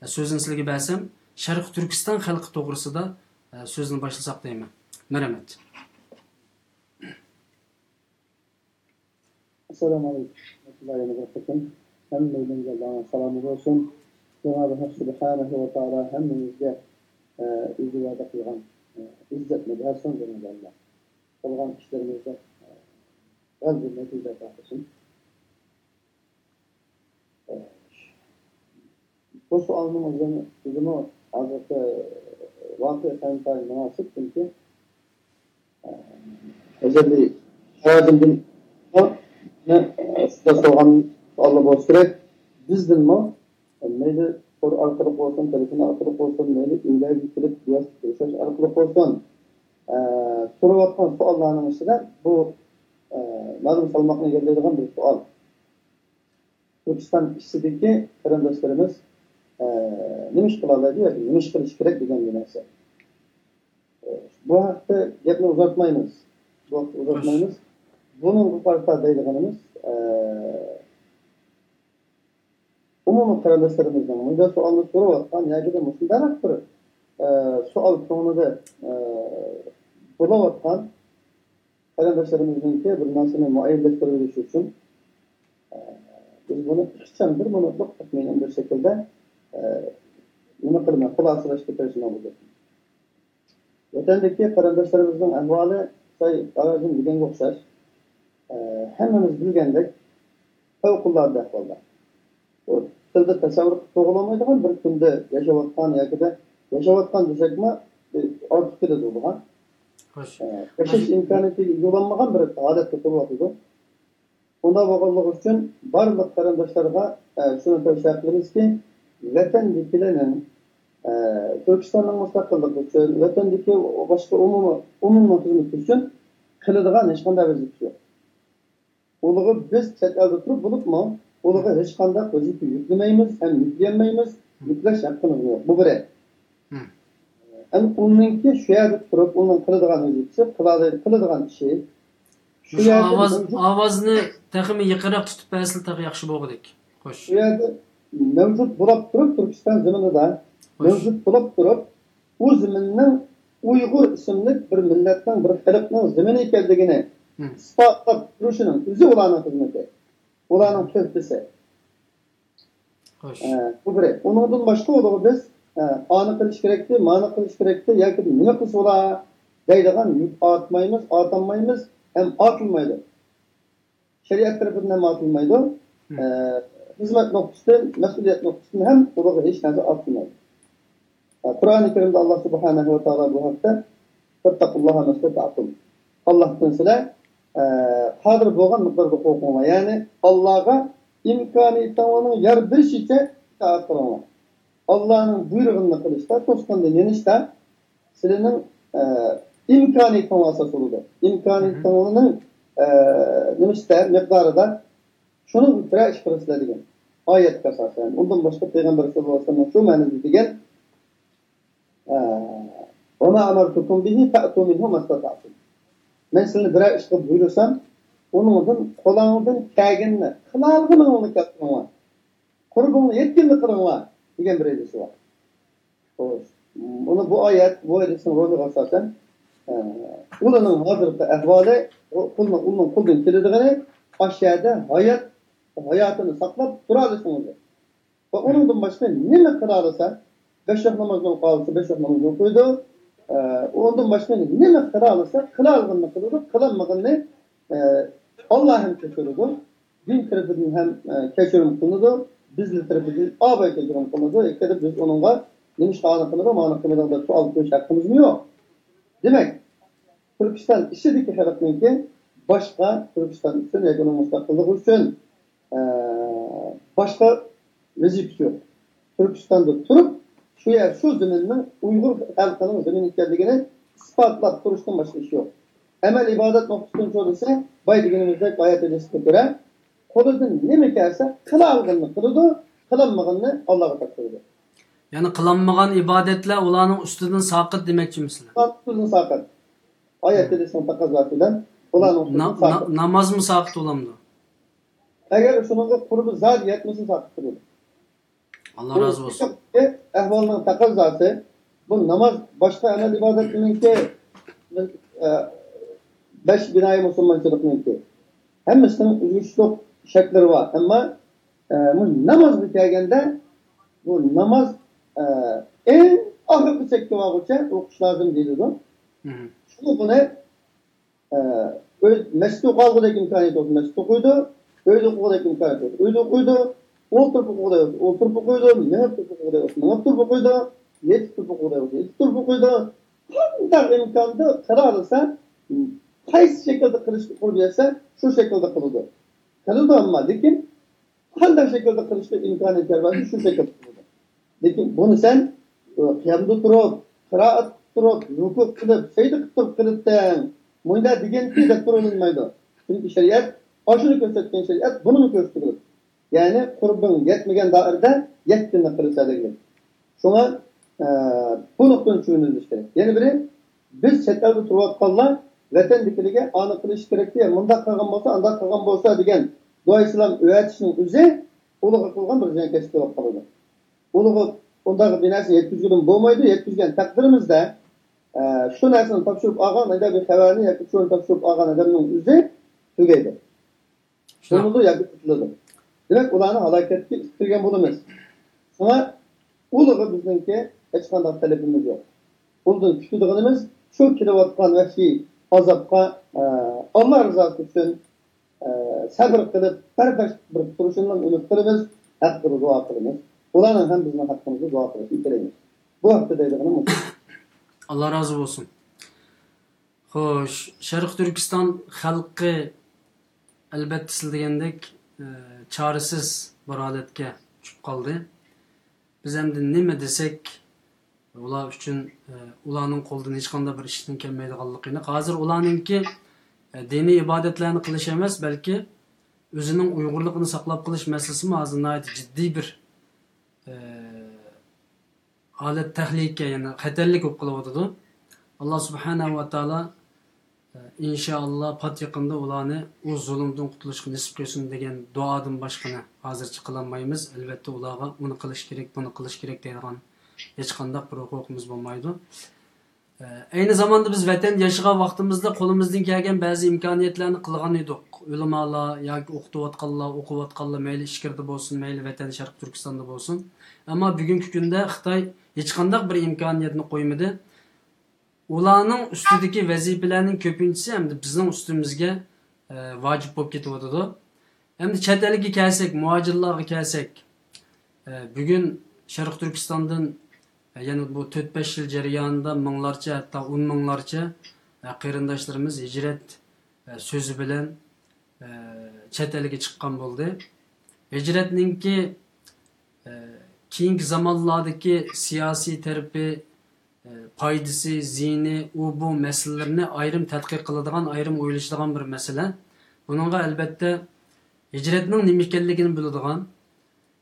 ئە، سۆزنى سىلىگە بەرسەم، شەرقىي تۈركىستان خەلقى توغرىسىدا، ئە، سۆزنى باشلىساق دەيمەن. مەرھەمەت. ئەسسالامۇ ئەلەيكۇم ۋە رەھمەتۇللاھى ۋە بەرىكاتۇھ. ھەممىڭلارغا سالامى بولسۇن. جانابى ھەق سۇبھانەھۇ ۋە تائالا ھەممىمىزگە، ئە، ئۆزى ۋەدە قىلغان، ئە، ئىززەتنى بەرسۇن، جانابى ئاللا. قىلغان ئىشلىرىمىزدا، ئە، غەلىبە نەتىجە ئاتا قىلسۇن. بۇ سوئالنىڭ ئۆزىمۇ، ئۆزىمۇ ھازىرقى ۋەقەگە مۇناسىپ، چۈنكى، ئە، ئەزەلدىن، ئەزەلدىن شۇنداق سورىغان سوئاللار بولسا كېرەك. بىزدىنمۇ، مەيلى تور ئارقىلىق بولسۇن، تېلېفون ئارقىلىق بولسۇن، مەيلى ئۆيلەرگە كېلىپ بىۋاسىتە كۆرۈشۈش ئارقىلىق بولسۇن، ئە، سوراۋاتقان سوئاللارنىڭ ئىچىدە بۇ، ئە، مەلۇم سالماقنى ئىگىلەيدىغان بىر سوئال. تۈركىستان ئىچىدىكى قېرىنداشلىرىمىز، ئە، نېمە ئىش قىلالايدۇ ياكى نېمە ئىش قىلىشى كېرەك دېگەن بىر نەرسە. ئە، بۇ ھەقتە گەپنى ئۇزارتمايمىز. بۇ ھەقتە ئۇزارتمايمىز. بۇنىڭغا قارىتا دەيدىغىنىمىز، ئە، ئومۇمىي قېرىنداشلىرىمىزنىڭ مۇنداق سوئالنى سوراۋاتقان ياكى مۇشۇنداق بىر، ئە، سوئال كۆڭلىدە، ئە، بولاۋاتقان قېرىنداشلىرىمىزنىڭكى بىر نەرسىنى مۇئەييەنلەشتۈرۈۋېلىش ئۈچۈن، ئە، بىز بۇنى ئىخچام بىر مىنۇتلۇق تەخمىنەن بىر شەكىلدە، ئە، نېمە قىلىمەن، خۇلاسىلاشقا تىرىشىمەن بۇ گەپنى. ۋەتەندىكى قېرىنداشلىرىمىزنىڭ ئەھۋالى ساي ئاراجىن دېگەنگە ئوخشاش. ئە، ھەممىمىز بىلگەندەك، پەۋقۇلئاددە ئەھۋالدا. بۇ تىلدا تەسەۋۋۇر قىلىپ بولالمايدىغان بىر كۈندە ياشاۋاتقان ياكى دە ياشاۋاتقان دېسەكمۇ، ئارتۇق كېلىدۇ بۇغا. ئە، ياشاش ئىمكانىيىتىگە ئىگە بولالمىغان بىر ھالەتتە تۇرۇۋاتىدۇ. ئۇنداق بولغانلىقى ئۈچۈن بارلىق قېرىنداشلارغا، ئە، شۇنى تەۋسىيە قىلىمىزكى، ۋەتەندىكىلەرنىڭ، ئە، تۈركىستاننىڭ مۇستەقىللىقى ئۈچۈن، ۋەتەندىكى باشقا ئومۇمىي، ئومۇمنىڭ خىزمىتى ئۈچۈن قىلىدىغان ھېچقانداق ۋەزىپىسى يوق. ئۇلارغا بىز چەت ئەلدە تۇرۇپ بولۇپمۇ، ئۇلارغا ھېچقانداق ۋەزىپە يۈكلىمەيمىز ھەم يۈكلىيەلمەيمىز، يۈكلەش ھەققىمىزمۇ يوق. بۇ بىرى. ئەمدى ئۇنىڭكى شۇ يەردە تۇرۇپ، ئۇنىڭ قىلىدىغان ۋەزىپىسى، قىلالاي-، قىلىدىغان ئىشى شۇ مۇشۇ يەردە ئاۋاز، مەۋجۇت. ئاۋازنى تېخىمۇ يېقىنراق تۇتۇپ بەرسىلا تېخى ياخشى بولغۇدەك. خوش. شۇ يەردە مەۋجۇت بولاپ تۇرۇپ، تۈركىستان زېمىنىدا خوش. مەۋجۇت بولاپ تۇرۇپ، ئۇ زېمىننىڭ ئۇيغۇر ئىسىملىك بىر مىللەتنىڭ، بىر خەلقنىڭ زېمىنى ئىكەنلىكىنى مم. ئىسپاتلاپ تۇرۇشىنىڭ ئۆزى ئۇلارنىڭ خىزمىتى، ئۇلارنىڭ تۆھپىسى. خوش. ئە، بۇ بىرى. ئۇنىڭدىن باشقا ئۇلارغا بىز، ئە، ئانى قىلىش كېرەكتى، مانى قىلىش كېرەكتى ياكى نېمە قىلسا بولا دەيدىغان يۈك ئارتمايمىز، ئارتالمايمىز ھەم ئارتىلمايدۇ. شەرىئەت تەرىپىدىن ھەم ئارتىلمايدۇ. مم. ئە، خىزمەت نۇقتىسىدىن، مەسئۇلىيەت نۇقتىسىدىن ھەم ئۇلارغا ھېچ نەرسە ئارتىلمايدۇ. قۇرئانى كەرىمدە ئاللا سۇبھانەھۇ ۋە تائالا بۇ ھەقتە، فەتتەقۇللاھە مەستەتەئتۇم. ئاللاھتىن سىلەر، ئە، قادىر بولغان مىقداردا قورقۇڭلار. يەنى ئاللاغا ئىمكانىيىتىڭلارنىڭ يار بېرىشىچە ئىتائەت قىلىڭلار. ئاللانىڭ بۇيرۇغىنى قىلىشتا، توسقاندىن يېنىشتا سىلەرنىڭ، ئە، ئىمكانىيىتىڭلار ئاساس بولىدۇ. ئىمكانىيىتىڭلارنىڭ، ئە، نېمىسىدە، مىقدارىدا شۇنىڭ بىرەر ئىش قىلىسىلەر دېگەن ئايەتكە ئاساسەن. ئۇندىن باشقا پەيغەمبەر سەللەللاھۇ ئەلەيھى ۋەسەللەم شۇ مەنىدە دېگەن، ئە، ۋەما ئەمەرتۇكۇم بىھى فەئتۇ مىنھۇ مەستەتەئتۇم. مەن سىلەرنى بىرەر ئىشقا بۇيرۇسام، ئۇنىڭدىن قولۇڭدىن كەلگىنىنى، قىلالىغىنىڭلارنى كەلتۈرۈڭلار. قۇربىڭلار يەتكىنىنى قىلىڭلار دېگەن بىر ھەدىسى بار. خوش. مانا بۇ ئايەت، بۇ ھەدىسنىڭ روھىغا ئاساسەن، ئە، ئۇلارنىڭ ھازىرقى ئەھۋالى، ئۇ قۇلنىڭ، ئۇنىڭ قولىدىن كېلىدىغىنى ئاشۇ يەردە ھايات، ھاياتىنى ساقلاپ تۇرالىشىڭىزدۇر. ۋە ئۇنىڭدىن باشقا نېمە قىلالىسا، بەش ۋاق نامازنى ئوقۇيالىسا، بەش ۋاق نامازنى ئوقۇيدۇ. ئە، ئۇنىڭدىن باشقا نېمە قىلالىسا، قىلالىغىنىنى قىلىدۇ، قىلالمىغىنىنى، ئە، ئاللا ھەم كەچۈرىدۇ. دىن تەرىپىدىن ھەم، ئە، كەچۈرۈم قىلىنىدۇ، بىزلەر تەرىپىدىن ئاۋاي كەچۈرۈم قىلىنىدۇ. ئەكەدە بىز ئۇنىڭغا نېمىشقا ئانى قىلىدۇ، مانى قىلمىدىڭ دەپ سوئال قويۇش ھەققىمىزمۇ يوق. دېمەك، تۈركىستان ئىچىدىكى خەلقنىڭكى باشقا تۈركىستان ئۈچۈن ياكى ئۇنىڭ مۇستەقىللىقى ئۈچۈن، ئە، باشقا ۋەزىپىسى يوق. تۈركىستاندا تۇرۇپ، شۇ يەر، شۇ زېمىننىڭ ئۇيغۇر خەلقىنىڭ زېمىنى ئىكەنلىكىنى ئىسپاتلاپ تۇرۇشتىن باشقا ئىش يوق. ئەمەل ئىبادەت نۇقتىسىدىن چۈشەنسە، بايا دېگىنىمىزدەك ئايەت ھەدىسكە كۆرە، قولىدىن نېمە كەلسە قىلالىغىنىنى قىلىدۇ، قىلالمىغىنىنى ئاللاغا تاپشۇرىدۇ. يەنى قىلالمىغان ئىبادەتلەر ئۇلارنىڭ ئۈستىدىن ساقىت دېمەكچىمىسىلەر؟ ئۇستىدىن ساقىت. ئايەت ھەدىسنىڭ تەقەززاسى بىلەن ئۇلارنىڭ ئۈستىدىن ساقىت. نامازمۇ ساقىت بولامدۇ؟ ئەگەر شۇنىڭغا قۇربى زادى يەتمىسە ساقىت قىلىدۇ. ئاللا رازى بولسۇن. ئەھۋالنىڭ تەقەززاسى، بۇ ناماز، باشقا ئەمەل ئىبادەتنىڭكى، ئە، بەش بىنايى مۇسۇلمانچىلىقنىڭكى ھەممىسىنىڭ ئۆزگىچىلىك شەكلىرى بار. ئەمما، ئە، بۇ نامازغا كەلگەندە، بۇ ناماز، ئە، ئەڭ ئاخىرقى چەككە بارغۇچە ئوقۇش لازىم دېيىلىدۇ. شۇڭا بۇنى ئە، ئۆي، مەسچىتتە ئوقۇغۇدەك ئىمكانىيەت بولسا مەسچىتتە ئوقۇيدۇ، ئۆيدە ئوقۇغۇدەك ئىمكانىيەت بولسا ئۆيدە ئوقۇيدۇ، ئولتۇرۇپ ئوقۇغۇدەك بولسا ئولتۇرۇپ ئوقۇيدۇ، مېڭىپ تۇرۇپ ئوقۇغۇدەك بولسا مېڭىپ تۇرۇپ ئوقۇيدۇ، يېتىپ تۇرۇپ ئوقۇغۇدەك بولسا يېتىپ تۇرۇپ ئوقۇيدۇ. قانداق ئىمكاندا قىلالىسا، قايسى شەكىلدە قىلىشقا قۇربى يەتسە، شۇ شەكىلدە قىلىدۇ. قىلىدۇ ئەمما، لېكىن قانداق شەكىلدە قىلىشقا ئىمكانىيەت يار بەرسە، شۇ شەكىلدە قىلىدۇ. لېكىن بۇنى سەن، ئە، قىيامدا تۇرۇپ، قىرائەت قىلىپ تۇرۇپ، رۇكۇ قىلىپ، سەجدە قىلىپ تۇرۇپ قىلىپتىڭ، مۇنداق دېگەنتى دەپ تۇرۇلمايدۇ. چۈنكى شەرىئەت ئاشۇنى كۆرسەتكەن، شەرىئەت بۇنىمۇ كۆرسىتىپ بېرىدۇ. يەنى قۇربىڭ يەتمىگەن دائىرىدە يەتكىنىنى قىلىسەن دېگەن. شۇڭا، ئە، بۇ نۇقتىنى چۈشىنىۋېلىش كېرەك. يەنە بىرى، بىز چەت ئەلدە تۇرۇۋاتقانلار ۋەتەندىكىلەرگە ئانى قىلىش كېرەكتى، مۇنداق قىلغان بولسا، ئانداق قىلغان بولسا دېگەن دۇئا سالام ئۆتۈشنىڭ ئۆزى ئۇلىغا قىلغان بىر زىيانكەشلىك بولۇپ قالىدۇ. ئۇلىغا ئۇنداق بىر نەرسىنى يەتكۈزگىلى بولمايدۇ، يەتكۈزگەن تەقدىرىمىزدە، ئە، شۇ نەرسىنى تاپشۇرۇپ ئالغان، ئەگەر بىر خەۋەرنى ياكى شۇنى تاپشۇرۇپ ئالغان ئادەمنىڭ ئۆزى تۈگەيدۇ. سوزۇلىدۇ ياكى تۇتۇلىدۇ. دېمەك، ئۇلارنى ھالاكەتكە ئىتتىرگەن بولىمىز. شۇڭا ئۇلىغا بىزنىڭكى ھېچقانداق تەلىپىمىز يوق. ئۇلدىن كۈتىدىغىنىمىز شۇ كېلىۋاتقان ۋەھشىي ئازابقا، ئە، ئاللا رىزاسى ئۈچۈن، ئە، سەبرى قىلىپ، بەرداشلىق بېرىپ تۇرۇشىنى ئۈمىد قىلىمىز. ھەققىدە دۇئا قىلىمىز. ئۇلارنىڭ ھەم بىزنىڭ ھەققىمىزدە دۇئا قىلىشىنى تىلەيمىز. بۇ ھەقتە دەيدىغىنىم مۇشۇ. ئاللا رازى بولسۇن. خوش، شەرقىي تۈركىستان خەلقى ئەلۋەتتە سىز دېگەندەك، ئە، چارىسىز بىر ھالەتكە چۈشۈپ قالدى. بىز ئەمدى نېمە دېسەك، ئۇلار ئۈچۈن، ئە، ئۇلارنىڭ قولىدىن ھېچقانداق بىر ئىشتىن كەلمەيدىغانلىقىنى، ھازىر ئۇلارنىڭكى، ئە، دىنىي ئىبادەتلەرنى قىلىش ئەمەس، بەلكى ئۆزىنىڭ ئۇيغۇرلۇقىنى ساقلاپ قېلىش مەسىلىسىمۇ ھازىر ناھايىتى جىددىي بىر، ئە، ھالەت تەھلىكە، يەنى خەتەرلىك بولۇپ قېلىۋاتىدۇ. ئاللا سۇبھانەھۇ ۋە تائالا، ئىنشائاللا، پات يېقىندا ئۇلارنى ئۇ زۇلۇمدىن قۇتۇلۇشقا نېسىپ قىلسۇن دېگەن دۇئادىن باشقىنى ھازىرچە قىلالمايمىز. ئەلۋەتتە، ئۇلارغا ئۇنى قىلىش كېرەك، بۇنى قىلىش كېرەك دەيدىغان ھېچقانداق بىر ھوقۇقىمىز بولمايدۇ. ئەينى زاماندا بىز ۋەتەندە ياشىغان ۋاقتىمىزدا قولىمىزدىن كەلگەن بەزى ئىمكانىيەتلەرنى قىلغان ئىدۇق. ئۆلىمالار ياكى ئوقۇتۇۋاتقانلار، ئوقۇۋاتقانلار، مەيلى ئىچكىرىدە بولسۇن، مەيلى ۋەتەن شەرقىي تۈركىستاندا بولسۇن. ئەمما بۈگۈنكى كۈندە خىتاي ھېچقانداق بىر ئىمكانىيەتنى قويمىدى. ئۇلارنىڭ ئۈستىدىكى ۋەزىپىلەرنىڭ كۆپىنچىسى ئەمدى بىزنىڭ ئۈستىمىزگە، ئە، ۋاجىپ بولۇپ كېتىۋاتىدۇ. ئەمدى چەت ئەلگە كەلسەك، مۇھاجىرلارغا كەلسەك، ئە، بۈگۈن شەرقىي تۈركىستاندىن، ئە، يەنە بۇ تۆت-بەش يىل جەريانىدا مىڭلارچە، ھەتتا ئون مىڭلارچە، ئە، قېرىنداشلىرىمىز ھىجرەت، ئە، سۆزى بىلەن، ئە، چەت ئەلگە چىققان بولدى. ھىجرەتنىڭكى، ئە، كېيىنكى زامانلاردىكى سىياسىي تەرىپى، ئە، پايدىسى، زىيىنى، ئۇ بۇ مەسىلىلىرىنى ئايرىم تەتقىق قىلىدىغان، ئايرىم ئويلىشىدىغان بىر مەسىلە. بۇنىڭغا ئەلۋەتتە ھىجرەتنىڭ نېمە ئىكەنلىكىنى بىلىدىغان،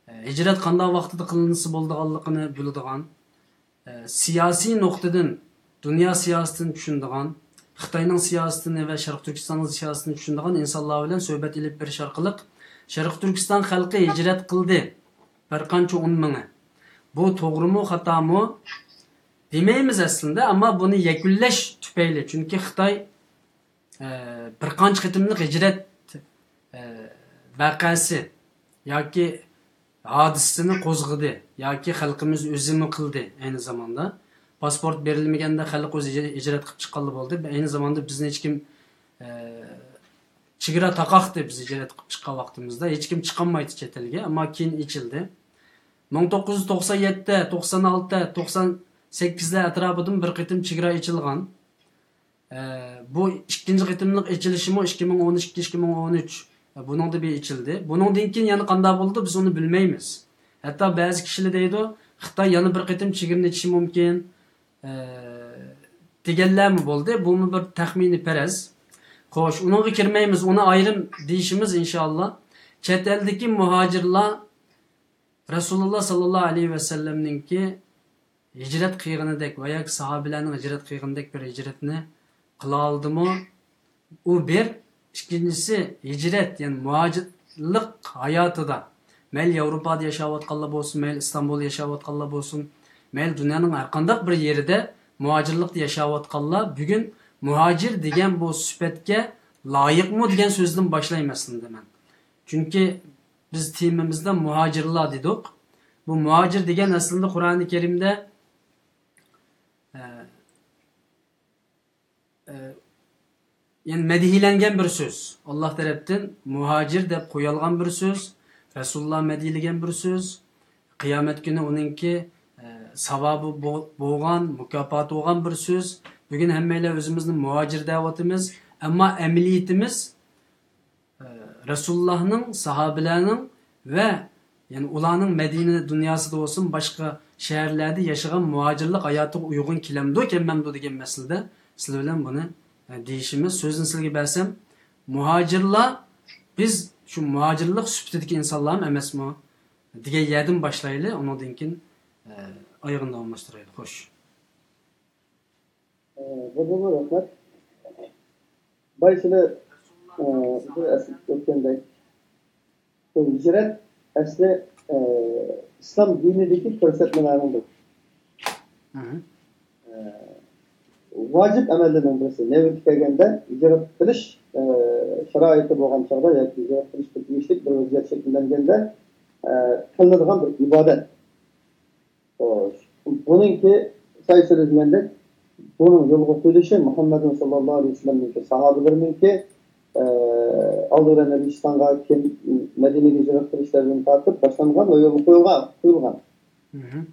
ئە، ھىجرەت قانداق ۋاقتىدا قىلىنسا بولىدىغانلىقىنى بىلىدىغان، ئە، سىياسىي نۇقتىدىن دۇنيا سىياسىتىنى چۈشىنىدىغان، خىتاينىڭ سىياسىتىنى ۋە شەرقىي تۈركىستاننىڭ سىياسىتىنى چۈشىنىدىغان ئىنسانلار بىلەن سۆھبەت ئېلىپ بېرىش ئارقىلىق، شەرقىي تۈركىستان خەلقى ھىجرەت قىلدى، بىر قانچە ئون مىڭى. بۇ توغرىمۇ، خاتامۇ دېمەيمىز ئەسلىندە، ئەمما بۇنى يەكۈنلەش تۈپەيلى، چۈنكى خىتاي ئە، بىر قانچە قېتىملىق ھىجرەت، ئە، ۋەقەسى ياكى ھادىسىسىنى قوزغىدى ياكى خەلقىمىز ئۆزىمۇ قىلدى ئەينى زاماندا. پاسپورت بېرىلمىگەندە خەلق ئۆزى ھىجرەت قىلىپ چىققانلا بولدى. ئەينى زاماندا بىزنى ھېچكىم، ئە، چېگرا تاقاقتى بىز ھىجرەت قىلىپ چىققان ۋاقتىمىزدا. ھېچكىم چىقالمايتتى چەت ئەلگە، ئەمما كېيىن ئېچىلدى. مىڭ توققۇز يۈز توقسان يەتتە، توقسان ئالتە، توقسان سەككىزلەر ئەتراپىدىمۇ بىر قېتىم چېگرا ئېچىلغان. ئە، بۇ ئىككىنچى قېتىملىق ئېچىلىشىمۇ ئىككى مىڭ ئون ئىككى، ئىككى مىڭ ئون ئۈچ، ئە، بۇنىڭدا بىر ئېچىلدى. بۇنىڭدىن كېيىن يەنە قانداق بولىدۇ، بىز ئۇنى بىلمەيمىز. ھەتتا بەزى كىشىلەر دەيدۇ، خىتاي يەنە بىر قېتىم چېگرىنى ئېچىشى مۇمكىن، ئە، دېگەنلەرمۇ بولدى. بۇمۇ بىر تەخمىنىي پەرەز. خوش، ئۇنىڭغا كىرمەيمىز، ئۇنى ئايرىم دېيىشىمىز ئىنشائاللا. چەت ئەلدىكى مۇھاجىرلار رەسۇلۇللا ساللاللاھۇ ئەلەيھى ۋەسەللەمنىڭكى ھىجرەت قىلغىنىدەك ۋە ياكى ساھابىلەرنىڭ ھىجرەت قىلغىنىدەك بىر ھىجرەتنى قىلالدىمۇ؟ ئۇ بىر. ئىككىنچىسى، ھىجرەت، يەنى مۇھاجىرلىق ھاياتىدا، مەيلى ياۋروپادا ياشاۋاتقانلار بولسۇن، مەيلى ئىستانبۇلدا ياشاۋاتقانلار بولسۇن، مەيلى دۇنيانىڭ ھەر قانداق بىر يېرىدە مۇھاجىرلىقتا ياشاۋاتقانلار بۈگۈن مۇھاجىر دېگەن بۇ سۈپەتكە لايىقمۇ دېگەن سۆزدىن باشلايمەن ئەسلىدە مەن. چۈنكى بىز تېمىمىزدا مۇھاجىرلار دېدۇق. بۇ مۇھاجىر دېگەن ئەسلىدە قۇرئانى كەرىمدە، ئە، ئە، يەنى مەدھىيلەنگەن بىر سۆز. ئاللا تەرەپتىن مۇھاجىر دەپ قويالغان بىر سۆز. رەسۇلۇللا مەدھىيلىگەن بىر سۆز. قىيامەت كۈنى ئۇنىڭكى، ئە، ساۋابى بو-، بولغان، مۇكاپاتى بولغان بىر سۆز. بۈگۈن ھەممەيلەن ئۆزىمىزنى مۇھاجىر دەۋاتىمىز. ئەمما ئەمەلىيىتىمىز، ئە، رەسۇلۇللانىڭ، ساھابىلەرنىڭ ۋە يەنى ئۇلارنىڭ مەدىنە دۇنياسىدا بولسۇن، باشقا شەھەرلەردە ياشىغان مۇھاجىرلىق ھاياتىغا ئۇيغۇن كېلەمدۇ، كەلمەمدۇ دېگەن مەسىلىدە سىلەر بىلەن بۇنى، ئە، دېيىشىمىز. سۆزنى سىلەرگە بەرسەم، مۇھاجىرلار، بىز شۇ مۇھاجىرلىق سۈپىتىدىكى ئىنسانلارمۇ ئەمەسمۇ دېگەن يەردىن باشلايلى، ئۇنىڭدىن كېيىن، ئە، ئايىغىنى داۋاملاشتۇرايلى. خوش. ئە، بۇنىڭغا رەھمەت. بايا سىلەر، ئە، بىر ئەسلىتىپ ئۆتكەندەك، بۇ ھىجرەت ئەسلى، ئە، ئىسلام دىنىدىكى كۆرسەتمىلەرنىڭ بىرى. مھم. ئە، ۋاجىپ ئەمەللەرنىڭ بىرسى. نۆۋىتى كەلگەندە ھىجرەت قىلىش، ئە، شارائىتى بولغان چاغدا ياكى ھىجرەت قىلىشقا تېگىشلىك بىر ۋەزىيەت شەكىللەنگەندە، ئە، قىلىنىدىغان بىر ئىبادەت. خوش. بۇنىڭكى سايسىلى دېگەندەك، بۇنىڭ يولغا قويۇلۇشى مۇھەممەدۇن ساللاللاھۇ ئەلەيھى ۋەسەللەمنىڭكى، ساھابىلىرىنىڭكى، ئە، ئالدى بىلەن نەبىيىستانغا كېيىن مەدىنىگە ھىجرەت قىلىشلاردىن تارتىپ باشلانغان ۋە يولغا قويۇلغان، قويۇلغان. مھم.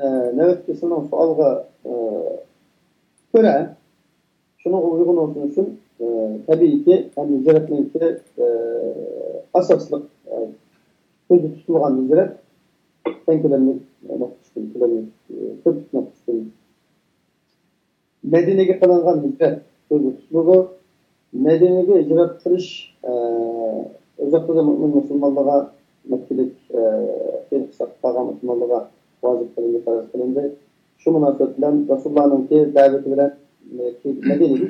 ئە، نۆۋەتتىكى سېنىڭ سوئالغا، ئە، كۆرە، شۇنىڭغا ئۇيغۇن بولسۇن ئۈچۈن، ئە، تەبىئىيكى، ھەم ھىجرەتنىڭكى، ئە، ئاساسلىق، ئە، كۆزدە تۇتۇلغان ھىجرەت كەڭ كۆلەملىك نۇقتىسىدىن، كۆلەملىك، ئە، كۆپ نۇقتىسىدىن مەدىنىگە قىلىنغان ھىجرەت كۆزدە تۇتۇلىدۇ. مەدىنىگە ھىجرەت قىلىش، ئە، ئۆز ۋاقتىدا مۆمىن مۇسۇلمانلارغا مەككىلىك، ئە، خېلى قىسلىق قالغان مۇسۇلمانلارغا ۋاجىپ قىلىندى، پەرز قىلىندى. شۇ مۇناسىۋەت بىلەن رەسۇلۇللانىڭكى دەۋىتى بىلەن، ئە، مەدىنىگە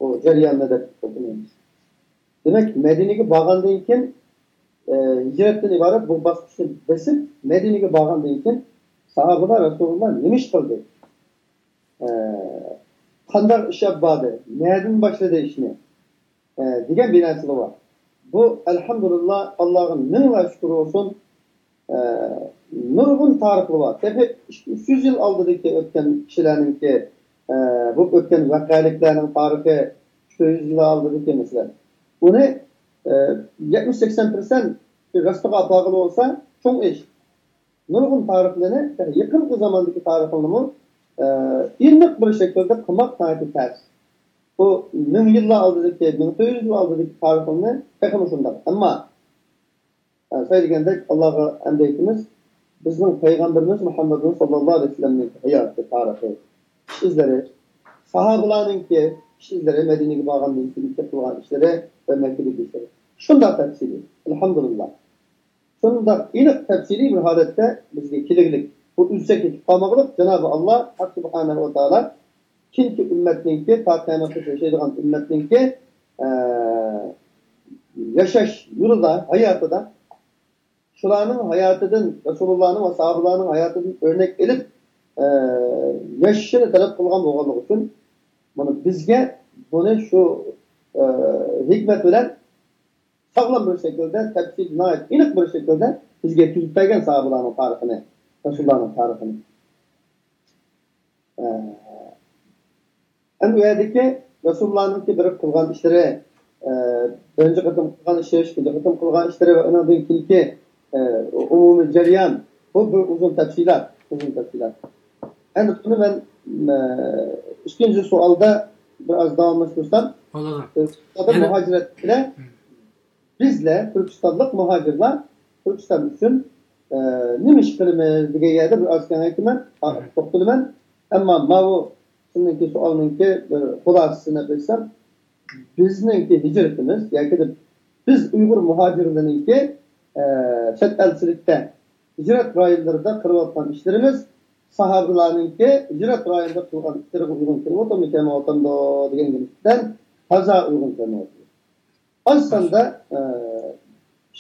بۇ جەرياننى دەپ ئوقۇيمىز. دېمەك، مەدىنىگە بارغاندىن كېيىن، ئە، ھىجرەتتىن ئىبارەت بۇ باسقۇچنى بېسىپ، مەدىنىگە بارغاندىن كېيىن ساھابىلار رەسۇلۇللا نېمە ئىش قىلدى؟ ئە، قانداق ئىش ئېلىپ باردى؟ نەدىن باشلىدى ئىشنى؟ ئە، دېگەن بىر نەرسىلەر بار. بۇ، ئەلھەمدۇلىللا، ئاللاغا مىڭلار شۈكۈر بولسۇن. ئە، نۇرغۇن تارىخلار بار. تېخى ئۈچ يۈز يىل ئالدىدىكى ئۆتكەن كىشىلەرنىڭكى، ئە، بولۇپ ئۆتكەن ۋەقەلىكلەرنىڭ تارىخى، ئۈچ يۈز يىل ئالدىدىكى مەسىلەن. ئۇنى، ئە، يەتمىش سەكسەن پىرسەنت راستىغا ئاپارغىلى بولسا، چوڭ ئىش. نۇرغۇن تارىخلىرىنى، يېقىنقى زاماندىكى تارىخلىرىنىمۇ، ئە، ئېنىق بىر شەكىلدە قىلماق ناھايىتى تەس. بۇ مىڭ يىللار ئالدىدىكى، مىڭ تۆت يۈز يىل ئالدىدىكى تارىخلىرىنى تېخىمۇ شۇنداق. ئەمما، ئە، سەي دېگەندەك، ئاللاغا ھەمدە ئېيتىمىز، بىزنىڭ پەيغەمبىرىمىز مۇھەممەدۇن ساللاللاھۇ ئەلەيھى ۋەسەللەمنىڭ ھاياتى، تارىخى، ئىش ئىزلىرى، ساھابىلارنىڭكى ئىش ئىزلىرى، مەدىنىگە بارغاندىن كېيىن قىلغان ئىشلىرى ۋە مەككىدىكى ئىشلىرى. شۇنداق تەپسىلىي، ئەلھەمدۇلىللا. شۇنداق ئېنىق، تەپسىلىي بىر ھالەتتە بىزگە كېلىگلىك. بۇ ئۈزسە كېتىپ قالماقلىق. جانابى ئاللا، ھەق سۇبھانەھۇ ۋە تائالا كېيىنكى ئۈممەتنىڭكى، تا قىيامەتكىچە ياشايدىغان ئۈممەتنىڭكى، ئە، ياشاش يولىدا، ھاياتىدا، شۇلارنىڭ ھاياتىدىن، رەسۇلۇللانىڭ ۋە ساھابىلارنىڭ ھاياتىدىن ئۆرنەك ئېلىپ، ئە، ياشىشىنى تەلەپ قىلغان بولغانلىقى ئۈچۈن، مانا بىزگە بۇنى شۇ، ئە، ھېكمەت بىلەن ساغلام بىر شەكىلدە، تەپسىلىي، ناھايىتى ئېنىق بىر شەكىلدە بىزگە يەتكۈزۈپ بەرگەن ساھابىلارنىڭ تارىخىنى، رەسۇللارنىڭ تارىخىنى. ئە، ئەمدى ئۇ يەردىكى رەسۇللارنىڭكى بىر قىلغان ئىشلىرى، ئە، بىرىنچى قېتىم قىلغان ئىشلىرى، ئىككىنچى قېتىم قىلغان ئىشلىرى ۋە ئۇنىڭدىن كېيىنكى، ئە، ئومۇمىي جەريان، بۇ بىر ئۇزۇن تەپسىلات، ئۇزۇن تەپسىلات. ئەمدى بۇنى مەن، ئە، ئىككىنچى سوئالدا بىر ئاز داۋاملاشتۇرسام، بولىدۇ. ئادەم يەنە مۇھاجىرەت بىلەن بىزلەر تۈركىستانلىق مۇھاجىرلار تۈركىستان ئۈچۈن ئە، نېمە ئىش قىلىمىز دېگەن يەردە بىر ئاز كېڭەيتىمەن، توختىلىمەن. ئەمما ماۋۇ سىزنىڭكى سوئالنىڭكى بىر خۇلاسىسىنى بەرسەم، بىزنىڭكى ھىجرىتىمىز ياكى بىز ئۇيغۇر مۇھاجىرلىرىنىڭكى ئە، چەت ئەلچىلىكتە ھىجرەت رايونلىرىدا قىلىۋاتقان ئىشلىرىمىز ساھابىلارنىڭكى ھىجرەت رايونىدا قىلغان ئىشلىرىغا ئۇيغۇن كېلىۋاتامدۇ، كەلمەيۋاتامدۇ دېگەن گېپتىن تازا ئۇيغۇن كەلمەيۋاتىدۇ. ئاز ساندا ئە،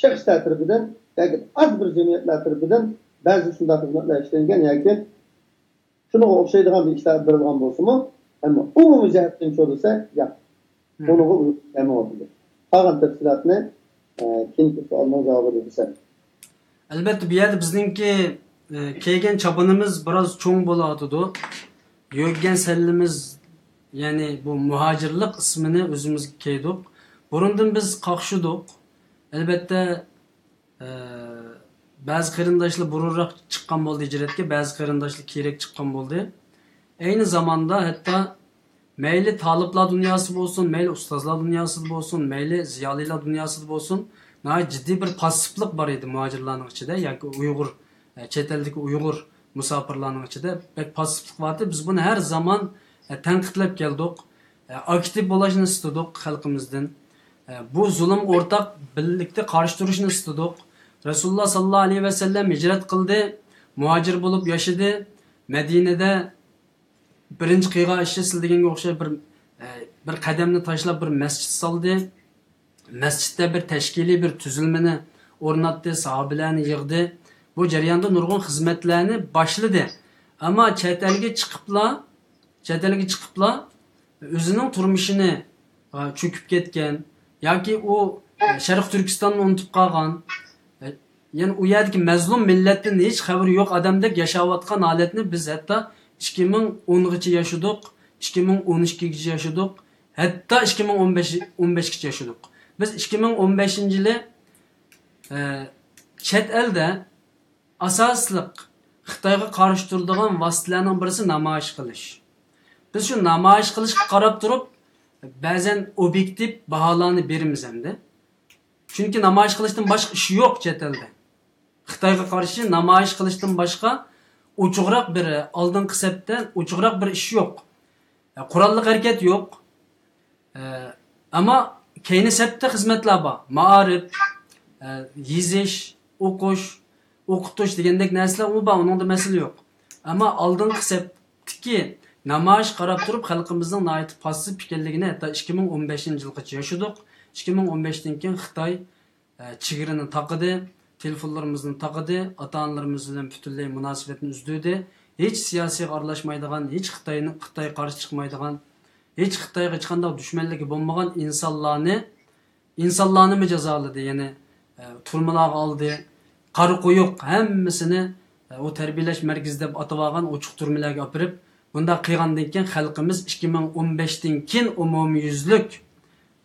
شەخسلەر تەرىپىدىن ياكى ئاز بىر جەمئىيەتلەر تەرىپىدىن بەزى شۇنداق خىزمەتلەر ئىشلەنگەن ياكى شۇنىڭغا ئوخشايدىغان بىر ئىشلار بېرىلغان بولسىمۇ، ئەمما ئومۇمىي جەھەتتىن چۆرىسە ياق. بۇنىڭغا ئۇيغۇن كەلمەيۋاتىدۇ. قالغان تەپسىلاتنى ئە، كېيىنكى سوئالنىڭ جاۋابىدا دېسەم. ئەلۋەتتە، بۇ يەردە بىزنىڭكى ئە، كىيگەن چاپىنىمىز بىراز چوڭ بولۇۋاتىدۇ. يۆگىگەن سەللىمىز، يەنى بۇ مۇھاجىرلىق ئىسمىنى ئۆزىمىزگە كىيدۇق. بۇرۇندىن بىز قاقشىدۇق. ئەلۋەتتە، ئە، بەزى قېرىنداشلار بۇرۇنراق چىققان بولدى ھىجرەتكە، بەزى قېرىنداشلار كېيىنرەك چىققان بولدى. ئەينى زاماندا ھەتتا مەيلى تالىپلار دۇنياسى بولسۇن، مەيلى ئۇستازلار دۇنياسىدا بولسۇن، مەيلى زىيالىيلار دۇنياسىدا بولسۇن، ناھايىتى جىددىي بىر پاسسىپلىق بار ئىدى مۇھاجىرلارنىڭ ئىچىدە ياكى ئۇيغۇر، ئە، چەت ئەلدىكى ئۇيغۇر مۇساپىرلارنىڭ ئىچىدە بەك پاسسىپلىق بار ئىدى. بىز بۇنى ھەر زامان، ئە، تەنقىدلەپ كەلدۇق. ئە، ئاكتىپ بولۇشنى ئىستىدۇق خەلقىمىزدىن. ئە، بۇ زۇلۇمغا ئورتاق بىرلىكتە قارشى تۇرۇشنى ئىستىدۇق. رەسۇلۇللا ساللاللاھۇ ئەلەيھى ۋەسەللەم ھىجرەت قىلدى، مۇھاجىر بولۇپ ياشىدى. مەدىنىدە بىرىنچى قىلغان ئىشى سىز دېگەنگە ئوخشاش بىر، ئە، بىر قەدەمنى تاشلاپ بىر مەسچىت سالدى. مەسچىتتە بىر تەشكىلىي بىر تۈزۈلمىنى ئورناتتى، ساھابىلەرنى يىغدى. بۇ جەرياندا نۇرغۇن خىزمەتلەرنى باشلىدى. ئەمما چەت ئەلگە چىقىپلا، چەت ئەلگە چىقىپلا ئۆزىنىڭ تۇرمۇشىنى، ئا، چۆكۈپ كەتكەن ياكى ئۇ، ئە، شەرقىي تۈركىستاننى ئۇنتۇپ قالغان، ئە، يەنى ئۇ يەردىكى مەزلۇم مىللەتتىن ھېچ خەۋىرى يوق ئادەمدەك ياشاۋاتقان ھالەتنى بىز ھەتتا ئىككى مىڭ ئونغىچە ياشىدۇق، ئىككى مىڭ ئون ئىككىگىچە ياشىدۇق، ھەتتا ئىككى مىڭ ئون بەش، ئون بەشكىچە ياشىدۇق. بىز ئىككى مىڭ ئون بەشىنچى يىلى، ئە، چەت ئەلدە ئاساسلىق خىتايغا قارشى تۇرىدىغان ۋاسىتىلەرنىڭ بىرسى نامايىش قىلىش. بىز شۇ نامايىش قىلىشقا قاراپ تۇرۇپ، بەزەن ئوبيېكتىپ باھالارنى بېرىمىز ئەمدى. چۈنكى نامايىش قىلىشتىن باشقا ئىش يوق چەت ئەلدە. خىتايغا قارشى نامايىش قىلىشتىن باشقا ئوچۇقراق بىر، ئالدىنقى سەپتە ئوچۇقراق بىر ئىش يوق. قوراللىق ھەرىكەت يوق. ئە، ئەمما كەينى سەپتە خىزمەتلەر بار. مائارىپ، ئە، يېزىش، ئوقۇش، ئوقۇتۇش دېگەندەك نەرسىلەر ئۇمۇ بار، ئۇنىڭدا مەسىلە يوق. ئەمما ئالدىنقى سەپتىكى نامايىش قاراپ تۇرۇپ خەلقىمىزنىڭ ناھايىتى پاسسىپ ئىكەنلىكىنى ھەتتا ئىككى مىڭ ئون بەشىنچى يىلغىچە ياشىدۇق. ئىككى مىڭ ئون بەشتىن كېيىن خىتاي ئە، چېگرىنى تاقىدى، تېلېفونلىرىمىزنى تاقىدى، ئاتا-ئانىلىرىمىز بىلەن پۈتۈنلەي مۇناسىۋەتنى ئۈزدۈردى. ھېچ سىياسىيغا ئارىلاشمايدىغان، ھېچ خىتاينى، خىتايغا قارشى چىقمايدىغان، ھېچ خىتايغا ھېچقانداق دۈشمەنلىكى بولمىغان ئىنسانلارنى، ئىنسانلارنىمۇ جازالىدى، يەنى، ئە، تۈرمىلارغا ئالدى، قارا قويۇق ھەممىسىنى، ئە، ئۇ تەربىيەلەش مەركىزى دەپ ئاتىۋالغان ئوچۇق تۈرمىلەرگە ئاپىرىپ، بۇنداق قىلغاندىن كېيىن خەلقىمىز ئىككى مىڭ ئون بەشتىن كېيىن ئومۇميۈزلۈك،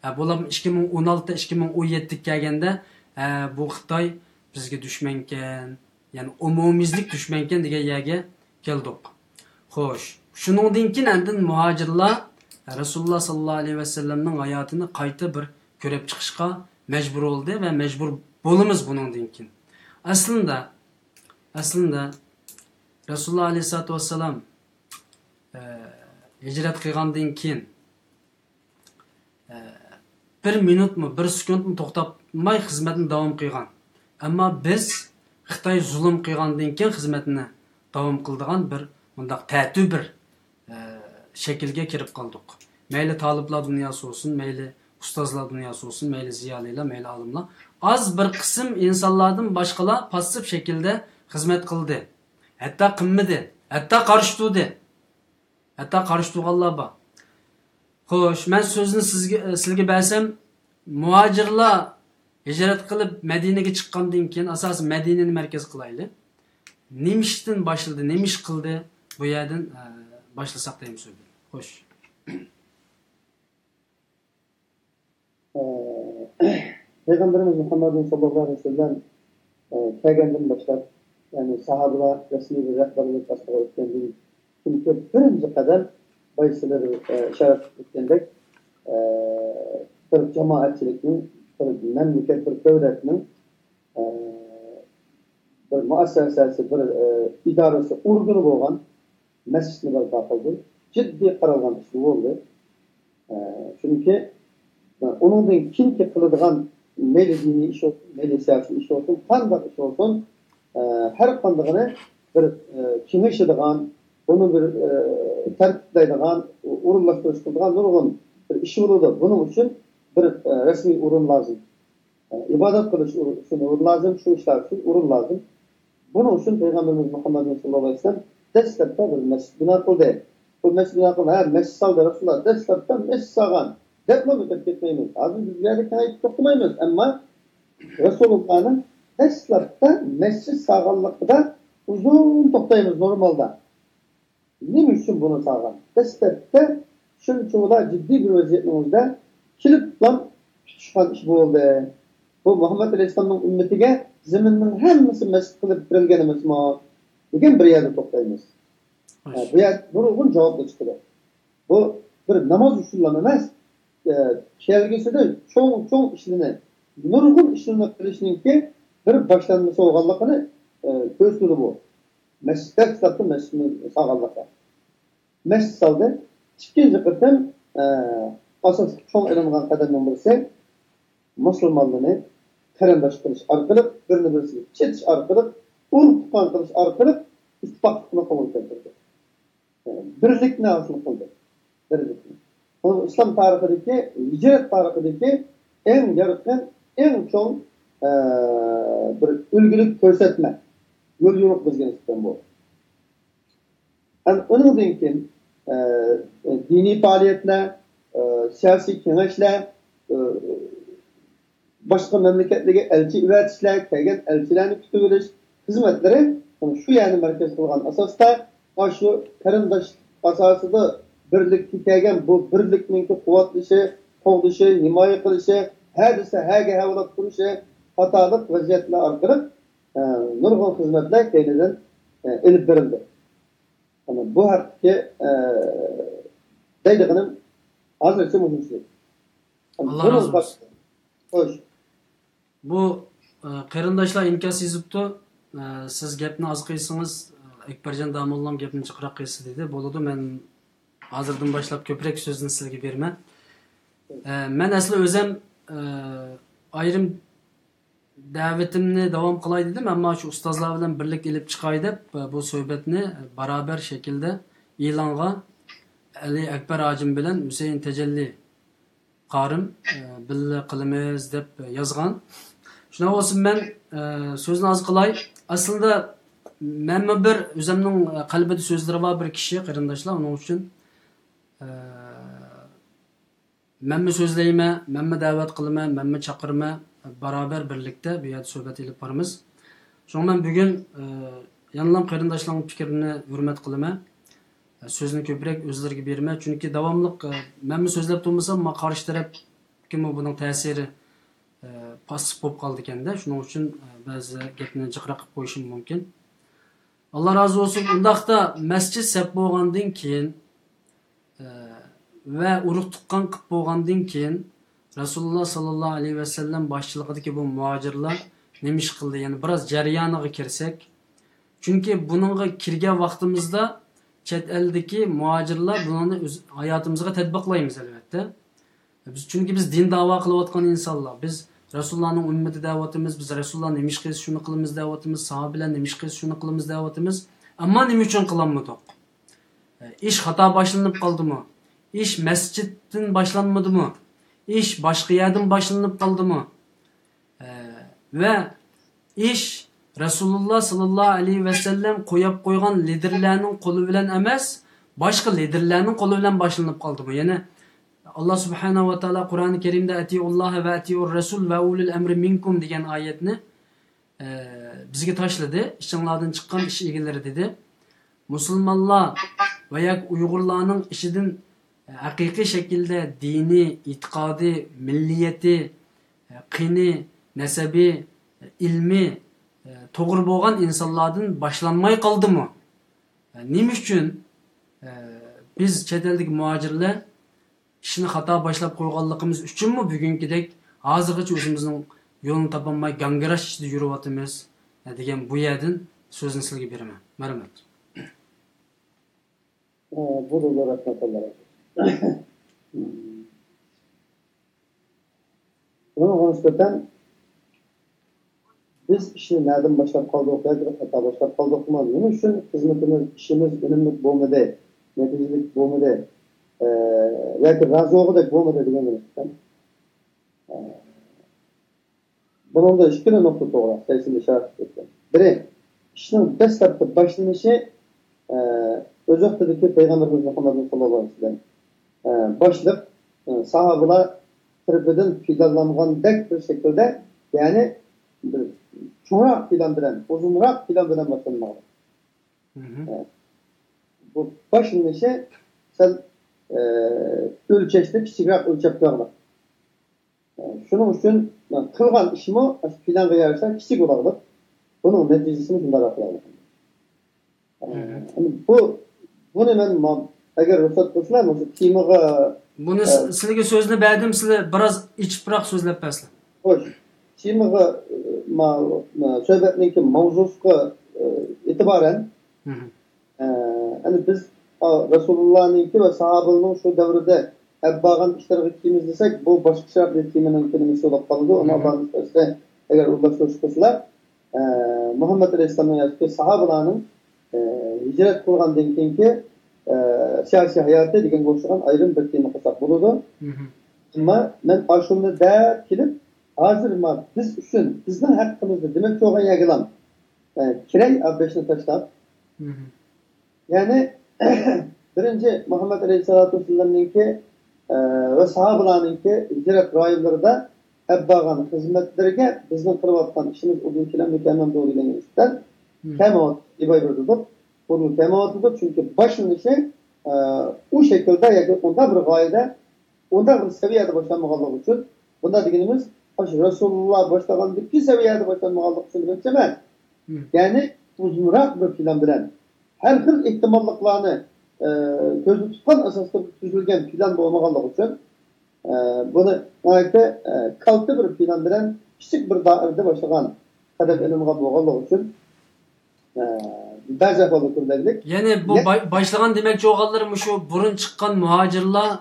ھە، بولۇپمۇ ئىككى مىڭ ئون ئالتە، ئىككى مىڭ ئون يەتتىگە كەلگەندە، ھە، بۇ خىتاي بىزگە دۈشمەنكەن، يەنى ئومۇميۈزلۈك دۈشمەنكەن دېگەن يەرگە كەلدۇق. خوش، شۇنىڭدىن كېيىن ئاندىن مۇھاجىرلار رەسۇلۇللا ساللاللاھۇ ئەلەيھى ۋەسەللەمنىڭ ھاياتىنى قايتا بىر كۆرۈپ چىقىشقا مەجبۇر بولدى ۋە مەجبۇر بولىمىز بۇنىڭدىن كېيىن. ئەسلىندە، ئەسلىندە رەسۇلۇللا ئەلەيھىسسالاتۇ ۋەسسالام، ئە، ھىجرەت قىلغاندىن كېيىن، ئە، بىر مىنۇتمۇ، بىر سېكۇنتمۇ توختاتماي خىزمەتنى داۋام قىلغان. ئەمما بىز خىتاي زۇلۇم قىلغاندىن كېيىن خىزمەتنى داۋام قىلىدىغان بىر مۇنداق تەتۈر بىر، ئە، شەكىلگە كىرىپ قالدۇق. مەيلى تالىپلار دۇنياسى بولسۇن، مەيلى ئۇستازلار دۇنياسى بولسۇن، مەيلى زىيالىيلار، مەيلى ئالىملار. ئاز بىر قىسىم ئىنسانلاردىن باشقىلار پاسسىپ شەكىلدە خىزمەت قىلدى. ھەتتا قىلمىدى. ھەتتا قارشى تۇردى. ھەتتا قارشى تۇرغانلار بار. خوش، مەن سۆزنى سىزگە، سىلگە بەرسەم، مۇھاجىرلار ھىجرەت قىلىپ مەدىنىگە چىققاندىن كېيىن، ئاساسەن مەدىنىنى مەركەز قىلايلى. نېمە ئىشتىن باشلىدى، نېمە ئىش قىلدى؟ بۇ يەردىن، ئە، باشلىساق دەيمەن سۆزنى. خوش. ئە، پەيغەمبىرىمىز مۇھەممەدۇن ساللاللاھۇ ئەلەيھى ۋەسەللەم، ئە، كەلگەندىن باشلاپ، يەنى ساھابىلار رەسمىي بىر رەھبەرلىك ئاستىغا ئۆتكەندىن كېيىنكى بىرىنچى قەدەم بايىسىلا بىر، ئە، ئىشارە قىلىپ ئۆتكەندەك، ئە، بىر جامائەتچىلىكنىڭ، بىر مەملىكەت، بىر دۆلەتنىڭ، ئە، بىر مۇئەسسەسەسى، بىر، ئە، ئىدارىسى، ئورگىنى بولغان مەسچىتنى بەرپا قىلدى. جىددىي قارالغان ئىش بولدى. ئە، چۈنكى ئۇنىڭدىن كېيىنكى قىلىدىغان مەيلى دىنىي ئىش بولسۇن، مەيلى سىياسىي ئىش بولسۇن، قانداق ئىش بولسۇن، ئە، ھەر قاندىقىنى بىر، ئە، كېڭىشىدىغان، بۇنى بىر، ئە، تەرتىپلەيدىغان، ئورۇنلاشتۇرۇش قىلىدىغان نۇرغۇن بىر ئىش بولىدۇ. بۇنىڭ ئۈچۈن بىر، ئە، رەسمىي ئورۇن لازىم. ئىبادەت قىلىش ئۇ-، ئۈچۈن ئورۇن لازىم، شۇ ئىشلار ئۈچۈن ئورۇن لازىم. بۇنىڭ ئۈچۈن پەيغەمبىرىمىز مۇھەممەد ساللاللاھۇ ئەلەيھى ۋەسەللەم دەسلەپتە بىر مەسچىت بىنا قىلدى. بۇ مەسچىت بىنا قىلدى، ھە، مەسچىت سالدى رەسۇلۇللاھ، دەسلەپتە مەسچىت سالغان دەپلا ئۆتۈپ كەتمەيمىز. ھازىر بىز بۇ يەردە كېڭەيتىپ توختىمايمىز، ئەمما رەسۇلۇللاھنىڭ دەسلەپتە مەسچىت سالغانلىقىدا ئۇزۇن توختايمىز نورمالدا. نېمە ئۈچۈن بۇنى سالغان؟ دەسلەپتە شۇنچىۋالا جىددىي بىر ۋەزىيەتنىڭ ئۆزىدە كېلىپلا تۇتۇشقان ئىش بولدى. بۇ مۇھەممەد ئەلەيھىسسالامنىڭ ئۈممىتىگە زېمىننىڭ ھەممىسى مەسچىت قىلىپ بېرىلگەن ئەمەسمۇ؟ دېگەن بىر يەردە توختايمىز. ئە، بۇ يەردە نۇرغۇن جاۋابلار چىقىدۇ. بۇ بىر ناماز ئۈچۈنلا ئەمەس، ئە، كەلگۈسىدە چوڭ چوڭ ئىشلىرىنى، نۇرغۇن ئىشلىرىنى قىلىشنىڭكى بىر باشلانمىسى بولغانلىقىنى، ئە، كۆرسىتىدۇ بۇ. مەسچىت، دەسلەپتە مەسچىتنى سالغانلىقى. مەسچىت سالدى. ئىككىنچى قېتىم، ئە، ئاساسلىق چوڭ ئېلىنغان قەدەمنىڭ بىرسى مۇسۇلمانلارنى قېرىنداش قىلىش ئارقىلىق، بىرىنى بىرسىگە چېتىش ئارقىلىق، ئۇرۇق تۇغقان قىلىش ئارقىلىق ئىتتىپاقلىقنى قولغا كەلتۈردى. ئە، بىرلىكنى ھاسىل قىلدى. بىرلىكنى. بۇ ئىسلام تارىخىدىكى، ھىجرەت تارىخىدىكى ئەڭ يارقىن، ئەڭ چوڭ، ئە، بىر ئۈلگىلىك كۆرسەتمە. يول يورۇق بىزگە نىسبەتەن بۇ. ھەم ئۇنىڭدىن كېيىن، ئە، دىنىي پائالىيەتلەر، ئە، سىياسىي كېڭەشلەر، ئە، باشقا مەملىكەتلەرگە ئەلچى ئەۋەتىشلەر، كەلگەن ئەلچىلەرنى كۈتۈۋېلىش خىزمەتلىرى شۇ يەرنى مەركەز قىلغان ئاساستا، ئاشۇ قېرىنداش ئاساسىدا بىرلىككە كەلگەن بۇ بىرلىكنىڭكى قۇۋۋەتلىشى، قوغدىشى، ھىمايە قىلىشى، ھە دېسە ھەگە ھەۋىلاپ تۇرۇشى قاتارلىق ۋەزىيەتلەر ئارقىلىق، ئە، نۇرغۇن خىزمەتلەر كەينىدىن، ئە، ئېلىپ بېرىلدى. ئەنە بۇ ھەقتىكى، ئە، دەيدىغىنىم ھازىرچە مۇشۇ. ئاللا بۇنىڭ رازى بولسۇن. خوش. بۇ، ئە، قېرىنداشلار ئىنكاس يېزىپتۇ. ئە، سىز گەپنى ئاز قىلسىڭىز، ئەكبەرجان داموللام گەپنى جىقراق قىلسا دېدى. بولىدۇ، مەن ھازىردىن باشلاپ كۆپرەك سۆزنى سىزگە بېرىمەن. ئە، مەن ئەسلى ئۆزەم، ئە، ئايرىم دەۋىتىمنى داۋام قىلاي دېدىم، ئەمما شۇ ئۇستازلار بىلەن بىرلىكتە ئېلىپ چىقاي دەپ، بۇ سۆھبەتنى بارابەر شەكىلدە ئېلانغا ئەلى ئەكبەر ھاجىم بىلەن ھۈسەيىن تەجەللى قارىم، ئە، بىللە قىلىمىز دەپ يازغان. شۇنداق بولسا مەن، ئە، سۆزنى ئاز قىلاي. ئەسلىدە مەنمۇ بىر ئۆزۈمنىڭ قەلبىدە سۆزلىرى بار بىر كىشى، قېرىنداشلار، ئۇنىڭ ئۈچۈن، ئە، مەنمۇ سۆزلەيمەن، مەنمۇ دەۋەت قىلىمەن، مەنمۇ چاقىرىمەن، بارابەر بىرلىكتە بۇ يەردە سۆھبەت ئېلىپ بارىمىز. شۇڭا مەن بۈگۈن، ئە، يەنىلا قېرىنداشلارنىڭ پىكرىنى ھۆرمەت قىلىمەن. ئە، سۆزنى كۆپرەك ئۆزلىرىگە بېرىمەن. چۈنكى داۋاملىق، ئە، مەنمۇ سۆزلەپ تۇرمىسام، ما قارشى تەرەپكىمۇ بۇنىڭ تەسىرى، ئە، پاسسىپ بولۇپ قالىدىكەندە. شۇنىڭ ئۈچۈن، ئە، بەزى گەپنى جىقراق قىلىپ قويۇشۇم مۇمكىن. ئاللا رازى بولسۇن. ئۇنداقتا مەسچىت سەپ بولغاندىن كېيىن، ئە، ۋە ئۇرۇق تۇغقان قىلىپ بولغاندىن كېيىن، رەسۇلۇللا ساللاللاھۇ ئەلەيھى ۋەسەللەم باشچىلىقىدىكى بۇ مۇھاجىرلار نېمە ئىش قىلدى؟ يەنە بىراز جەريانىغا كىرسەك. چۈنكى بۇنىڭغا كىرگەن ۋاقتىمىزدا چەت ئەلدىكى مۇھاجىرلار بۇنىڭنى ئۆز ھاياتىمىزغا تەتبىقلايمىز، ئەلۋەتتە. بىز، چۈنكى بىز دىن داۋا قىلىۋاتقان ئىنسانلار. بىز رەسۇلۇللانىڭ ئۈممىتى دەۋاتىمىز، بىز رەسۇلۇللا نېمە ئىش قىلسا شۇنى قىلىمىز دەۋاتىمىز، ساھابىلەر نېمە ئىش قىلسا شۇنى قىلىمىز دەۋاتىمىز. ئەمما نېمە ئۈچۈن قىلالمىدۇق؟ ئىش خاتا باشلىنىپ قالدىمۇ؟ ئىش مەسچىتتىن باشلانمىدىمۇ؟ ئىش باشقا يەردىن باشلىنىپ قالدىمۇ؟ ۋە ئىش رەسۇلۇللا ساللاللاھۇ ئەلەيھى ۋەسەللەم قويۇپ قويغان لىدىرلەرنىڭ قولى بىلەن ئەمەس، باشقا لىدىرلەرنىڭ قولى بىلەن باشلىنىپ قالدىمۇ؟ يەنى، ئاللا سۇبھانەھۇ ۋە تائالا قۇرئانى كەرىمدە «ئەتىئۇللاھە ۋە ئەتىئۇر رەسۇل ۋە ئۇلۇل ئەمرى مىنكۇم» دېگەن ئايەتنى، ئە، بىزگە تاشلىدى. «ئىچىڭلاردىن چىققان ئىش ئىگىلىرى» دېدى. مۇسۇلمانلار ۋە ياكى ئۇيغۇرلارنىڭ ئىچىدىن ھەقىقىي شەكىلدە دىنى، ئېتىقادى، مىللىيىتى، قېنى، نەسەبى، ئىلمى توغرا بولغان ئىنسانلاردىن باشلانماي قالدىمۇ؟ نېمە ئۈچۈن؟ بىز چەت ئەلدىكى مۇھاجىرلار ئىشنى خاتا باشلاپ قويغانلىقىمىز ئۈچۈنمۇ بۈگۈنكىدەك ھازىرغىچە ئۆزىمىزنىڭ يولىنى تاپالماي گاڭگىراش ئىچىدە يۈرۈۋاتىمىز دېگەن بۇ يەردىن سۆزنى سىلىگە بېرىمەن. مەرھەمەت. ئە، بولىدۇ، رەھمەت، ئاللا رازى بولسۇن. بۇنىڭغا نىسبەتەن بىز ئىشنى نەدىن باشلاپ قالدۇق ياكى خاتا باشلاپ قالدۇقمۇ؟ نېمە ئۈچۈن خىزمىتىمىز، ئىشىمىز ئۈنۈملۈك بولمىدى، نەتىجىلىك بولمىدى، ئە، ياكى رازى بولغۇدەك بولمىدى دېگەنگە نىسبەتەن، ئە، بۇنىڭدا ئىككىلا نۇقتا توغرا، سەيسىل ئىشارە قىلىپ ئۆتكەن. بىرى، ئىشنىڭ دەسلەپكى باشلىنىشى، ئە، ئۆز ۋاقتىدىكى پەيغەمبىرىمىز مۇھەممەد ساللاللاھۇ ئەلەيھى ۋەسەللەم، ئە، باشلىق، ئە، ساھابىلار تەرىپىدىن پىلانلانغاندەك بىر شەكىلدە، يەنى بىر چوڭراق پىلان بىلەن، ئۇزۇنراق پىلان بىلەن باشلانمىغان. ئە، بۇ باشلىنىشى سەل، ئە، ئۆلچەشتە كىچىكرەك ئۆلچەپ قويغان. شۇنىڭ ئۈچۈن قىلغان ئىشمۇ ئاشۇ پىلانغا يارىشا كىچىك بولاغلىق، بۇنىڭ نەتىجىسىمۇ شۇنداقراق بولاغلىق. ئەمدى بۇ، بۇنى مەن ما-، ئەگەر رۇخسەت قىلسىلا، مۇشۇ تېمىغا، بۇنى سىلىگە سۆزنى بەردىم، سىلەر بىراز ئېچىپراق سۆزلەپ بەرسىلە. خوش، تېمىغا، ما-، ما-، سۆھبەتنىڭكى ماۋزۇسىغا، ئېتىبارەن، ئە، ئەنە بىز، ئا، رەسۇلۇللانىڭكى ۋە ساھابىلارنىڭ شۇ دەۋردە ئەپ بارغان ئىشلىرىغا كىيىمىز دېسەك، بۇ باشقىچە بىر تېمىنىڭكى نېمىسى بولۇپ قالىدۇ. ئۇنى ئاللانىڭ ئىستەسە، ئەگەر ئورۇنلاشتۇرۇش قىلسىلار، ئە، مۇھەممەد ئەلەيھىسسالامنىڭ ياكى ساھابىلارنىڭ، ئە، ھىجرەت قىلغاندىن كېيىنكى، ئە، سىياسىي ھاياتى دېگەنگە ئوخشىغان ئايرىم بىر تېما قىلساق بولىدۇ. ئەمما مەن ئاشۇنى دەپ كېلىپ، ھازىر ما بىز ئۈچۈن، بىزنىڭ ھەققىمىزدە دېمەكچى بولغان يەرگىلا، ئە، كىرەي، ئا، بەشنى تاشلاپ. يەنى، بىرىنچى، مۇھەممەد ئەلەيھىسسالاتۇ ۋەسسالامنىڭكى، ئە، ۋە ساھابىلارنىڭكى ھىجرەت رايونلىرىدا ئەپ بارغان خىزمەتلىرىگە بىزنىڭ قىلىۋاتقان ئىشىمىز ئۇدۇل كېلەمدۇ كەلمەمدۇ دېگەن نىسبەتەن كەلمەيۋاتىدۇ، ئىباي بىر دېدۇق. بۇنىڭ كەلمەيۋاتىدۇ، چۈنكى باشلىنىشى، ئە، ئۇ شەكىلدە ياكى ئۇنداق بىر غايىدە، ئۇنداق بىر سەۋىيەدە باشلانمىغانلىقى ئۈچۈن، بۇنداق دېگىنىمىز، ئاشۇ رەسۇلۇللا باشلىغاندىكى سەۋىيەدە باشلانمىغانلىقى ئۈچۈن دېمەكچى ئەمەس. يەنى ئۇزۇنراق بىر پىلان بىلەن، ھەر خىل ئېھتىماللىقلارنى، ئە، كۆزدە تۇتقان ئاساستا تۈزۈلگەن پىلان بولمىغانلىقى ئۈچۈن، ئە، بۇنى ناھايىتى، ئە، كالتە بىر پىلان بىلەن كىچىك بىر دائىرىدە باشلىغان، قەدەم ئېلىنغان بولغانلىقى ئۈچۈن، ئە، بەزى ئەھۋالدا كۆرۈلەرلىك. يەنى بۇ يە- باي-، باشلىغان دېمەكچى بولغانلىرى مۇشۇ بۇرۇن چىققان مۇھاجىرلار،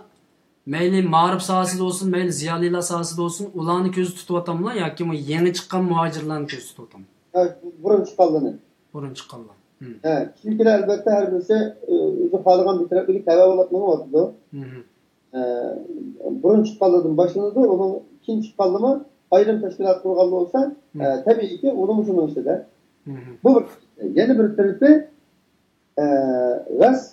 مەيلى مائارىپ ساھەسىدە بولسۇن، مەيلى زىيالىيلار ساھەسىدە بولسۇن، ئۇلارنى كۆزدە تۇتۇۋاتاملا ياكى بۇ يېڭى چىققان مۇھاجىرلارنى كۆزدە تۇتۇۋاتاملا؟ ھە، بۇرۇن چىققانلىرىنى. بۇرۇن چىققانلار. ھە، كېيىنكىلەر ئەلۋەتتە ھەر بىرسى، ئۆ، ئۆزى خالىغان بىر تەرەپلىككە تەۋە بولۇپ مېڭىۋاتىدۇ. ئە، بۇرۇن چىققانلىرىدىن باشلىنىدۇ، ئۇنىڭ كېيىن چىققانلىرىمۇ ئايرىم تەشكىلات قۇرغان بولسا، ئە، تەبىئىيكى، ئۇنىمۇ شۇنىڭ ئىچىدە. بۇ بىر. يەنە بىر تەرىپى، ئە، راست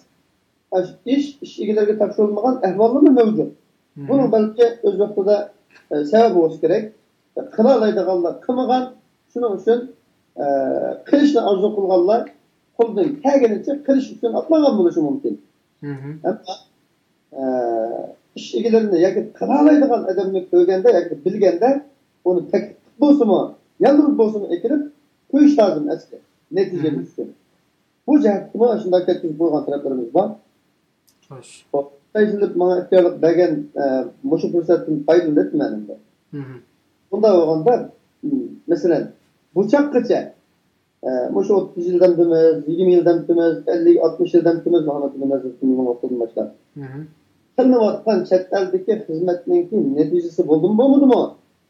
ئىش، ئىش ئىگىلىرىگە تاپشۇرۇلمىغان ئەھۋاللارمۇ مەۋجۇت. بۇنىڭ بەلكى ئۆز ۋاقتىدا، ئە، سەۋەب بولسا كېرەك. قىلالايدىغانلار قىلمىغان، شۇنىڭ ئۈچۈن، ئە، قىلىشنى ئارزۇ قىلغانلار قولىدىن كەلگىنىچە قىلىش ئۈچۈن ئاتلانغان بولۇشى مۇمكىن. ئەمما، ئە، ئىش ئىگىلىرىنى ياكى قىلالايدىغان ئادەمنى كۆرگەندە ياكى بىلگەندە، ئۇنى تەكلىپ بولسىمۇ، يالۋۇرۇپ بولسىمۇ ئەكىرىپ قويۇش لازىم ئەسلى، نەتىجە ئېلىش ئۈچۈن. بۇ جەھەتتىمۇ شۇنداق كەتكۈزۈپ قويغان تەرەپلىرىمىز بار. خوش. خىتاي سېلىپ ماڭا ئىختىيارلىق بەرگەن، ئە، مۇشۇ پۇرسەتتىن پايدىلىنىپ مەن ئەمدى. بۇنداق بولغاندا، م، مەسىلەن، بۇ چاغقىچە، ئە، مۇشۇ ئوتتۇز يىل دەمدىمىز، يىگىرمە يىل دەمدىمىز، ئەللىك، ئاتمىش يىل دەمدىمىز، مۇھەممەد ئىبن نەزىر مېنىڭ ۋاقتىمدىن باشلاپ قىلىنىۋاتقان چەت ئەلدىكى خىزمەتنىڭكى نەتىجىسى بولدىمۇ، بولمىدىمۇ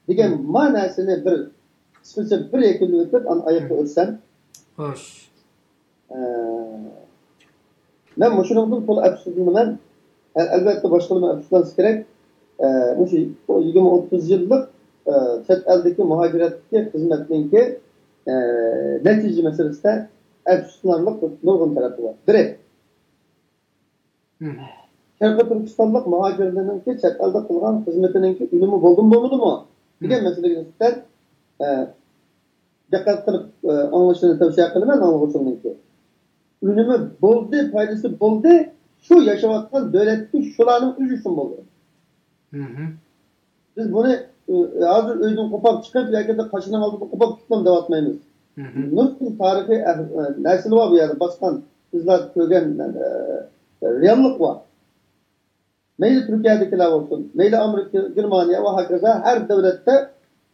دېگەن ما نەرسىنى بىر قىسقىچە بىر يەكۈنلىۋېتىپ، ئاندىن ئاياغقا ئۆتسەم. خوش. ئە، مەن مۇشۇنىڭدىن تولا ئەپسۇسلىنىمەن. ئە، ئەلۋەتتە، باشقىلارمۇ ئەپسۇسلانسا كېرەك. ئە، مۇشۇ يىگىرمە ئوتتۇز يىللىق، ئە، چەت ئەلدىكى مۇھاجىرەتتىكى خىزمەتنىڭكى، ئە، نەتىجە مەسىلىسىدە ئەپسۇسلىنارلىق نۇرغۇن تەرەپلەر بار. بىرى، شەرقىي تۈركىستانلىق مۇھاجىرلارنىڭكى چەت ئەلدە قىلغان خىزمىتىنىڭكى ئۈنۈمى بولدىمۇ، بولمىدىمۇ دېگەن مەسىلىگە نىسبەتەن، ئە، دىققەت قىلىپ، ئە، ئاڭلىشىنى تەۋسىيە قىلىمەن ئاڭلىغۇچىلارنىڭكى. ئۈنۈمى بولدى، پايدىسى بولدى، شۇ ياشاۋاتقان دۆلەتتىكى شۇلارنىڭ ئۆزى ئۈچۈن بولدى. بىز بۇنى، ئە، ھازىر ئۆيدىن قوپاپ چىقىپ ياكى قاچىنىڭ ئالدىدا قوپاپ تۇتۇپ دەۋاتمايمىز. نۇرغۇن تارىخىي ئەھ-، ئە، نەرسىلەر بار بۇ يەردە، باسقان، ئىزلار كۆرگەن، ئە، رېئاللىق بار. مەيلى تۈركىيەدىكىلەر بولسۇن، مەيلى ئامېرىكا، گېرمانىيە ۋە ھاكازا ھەر دۆلەتتە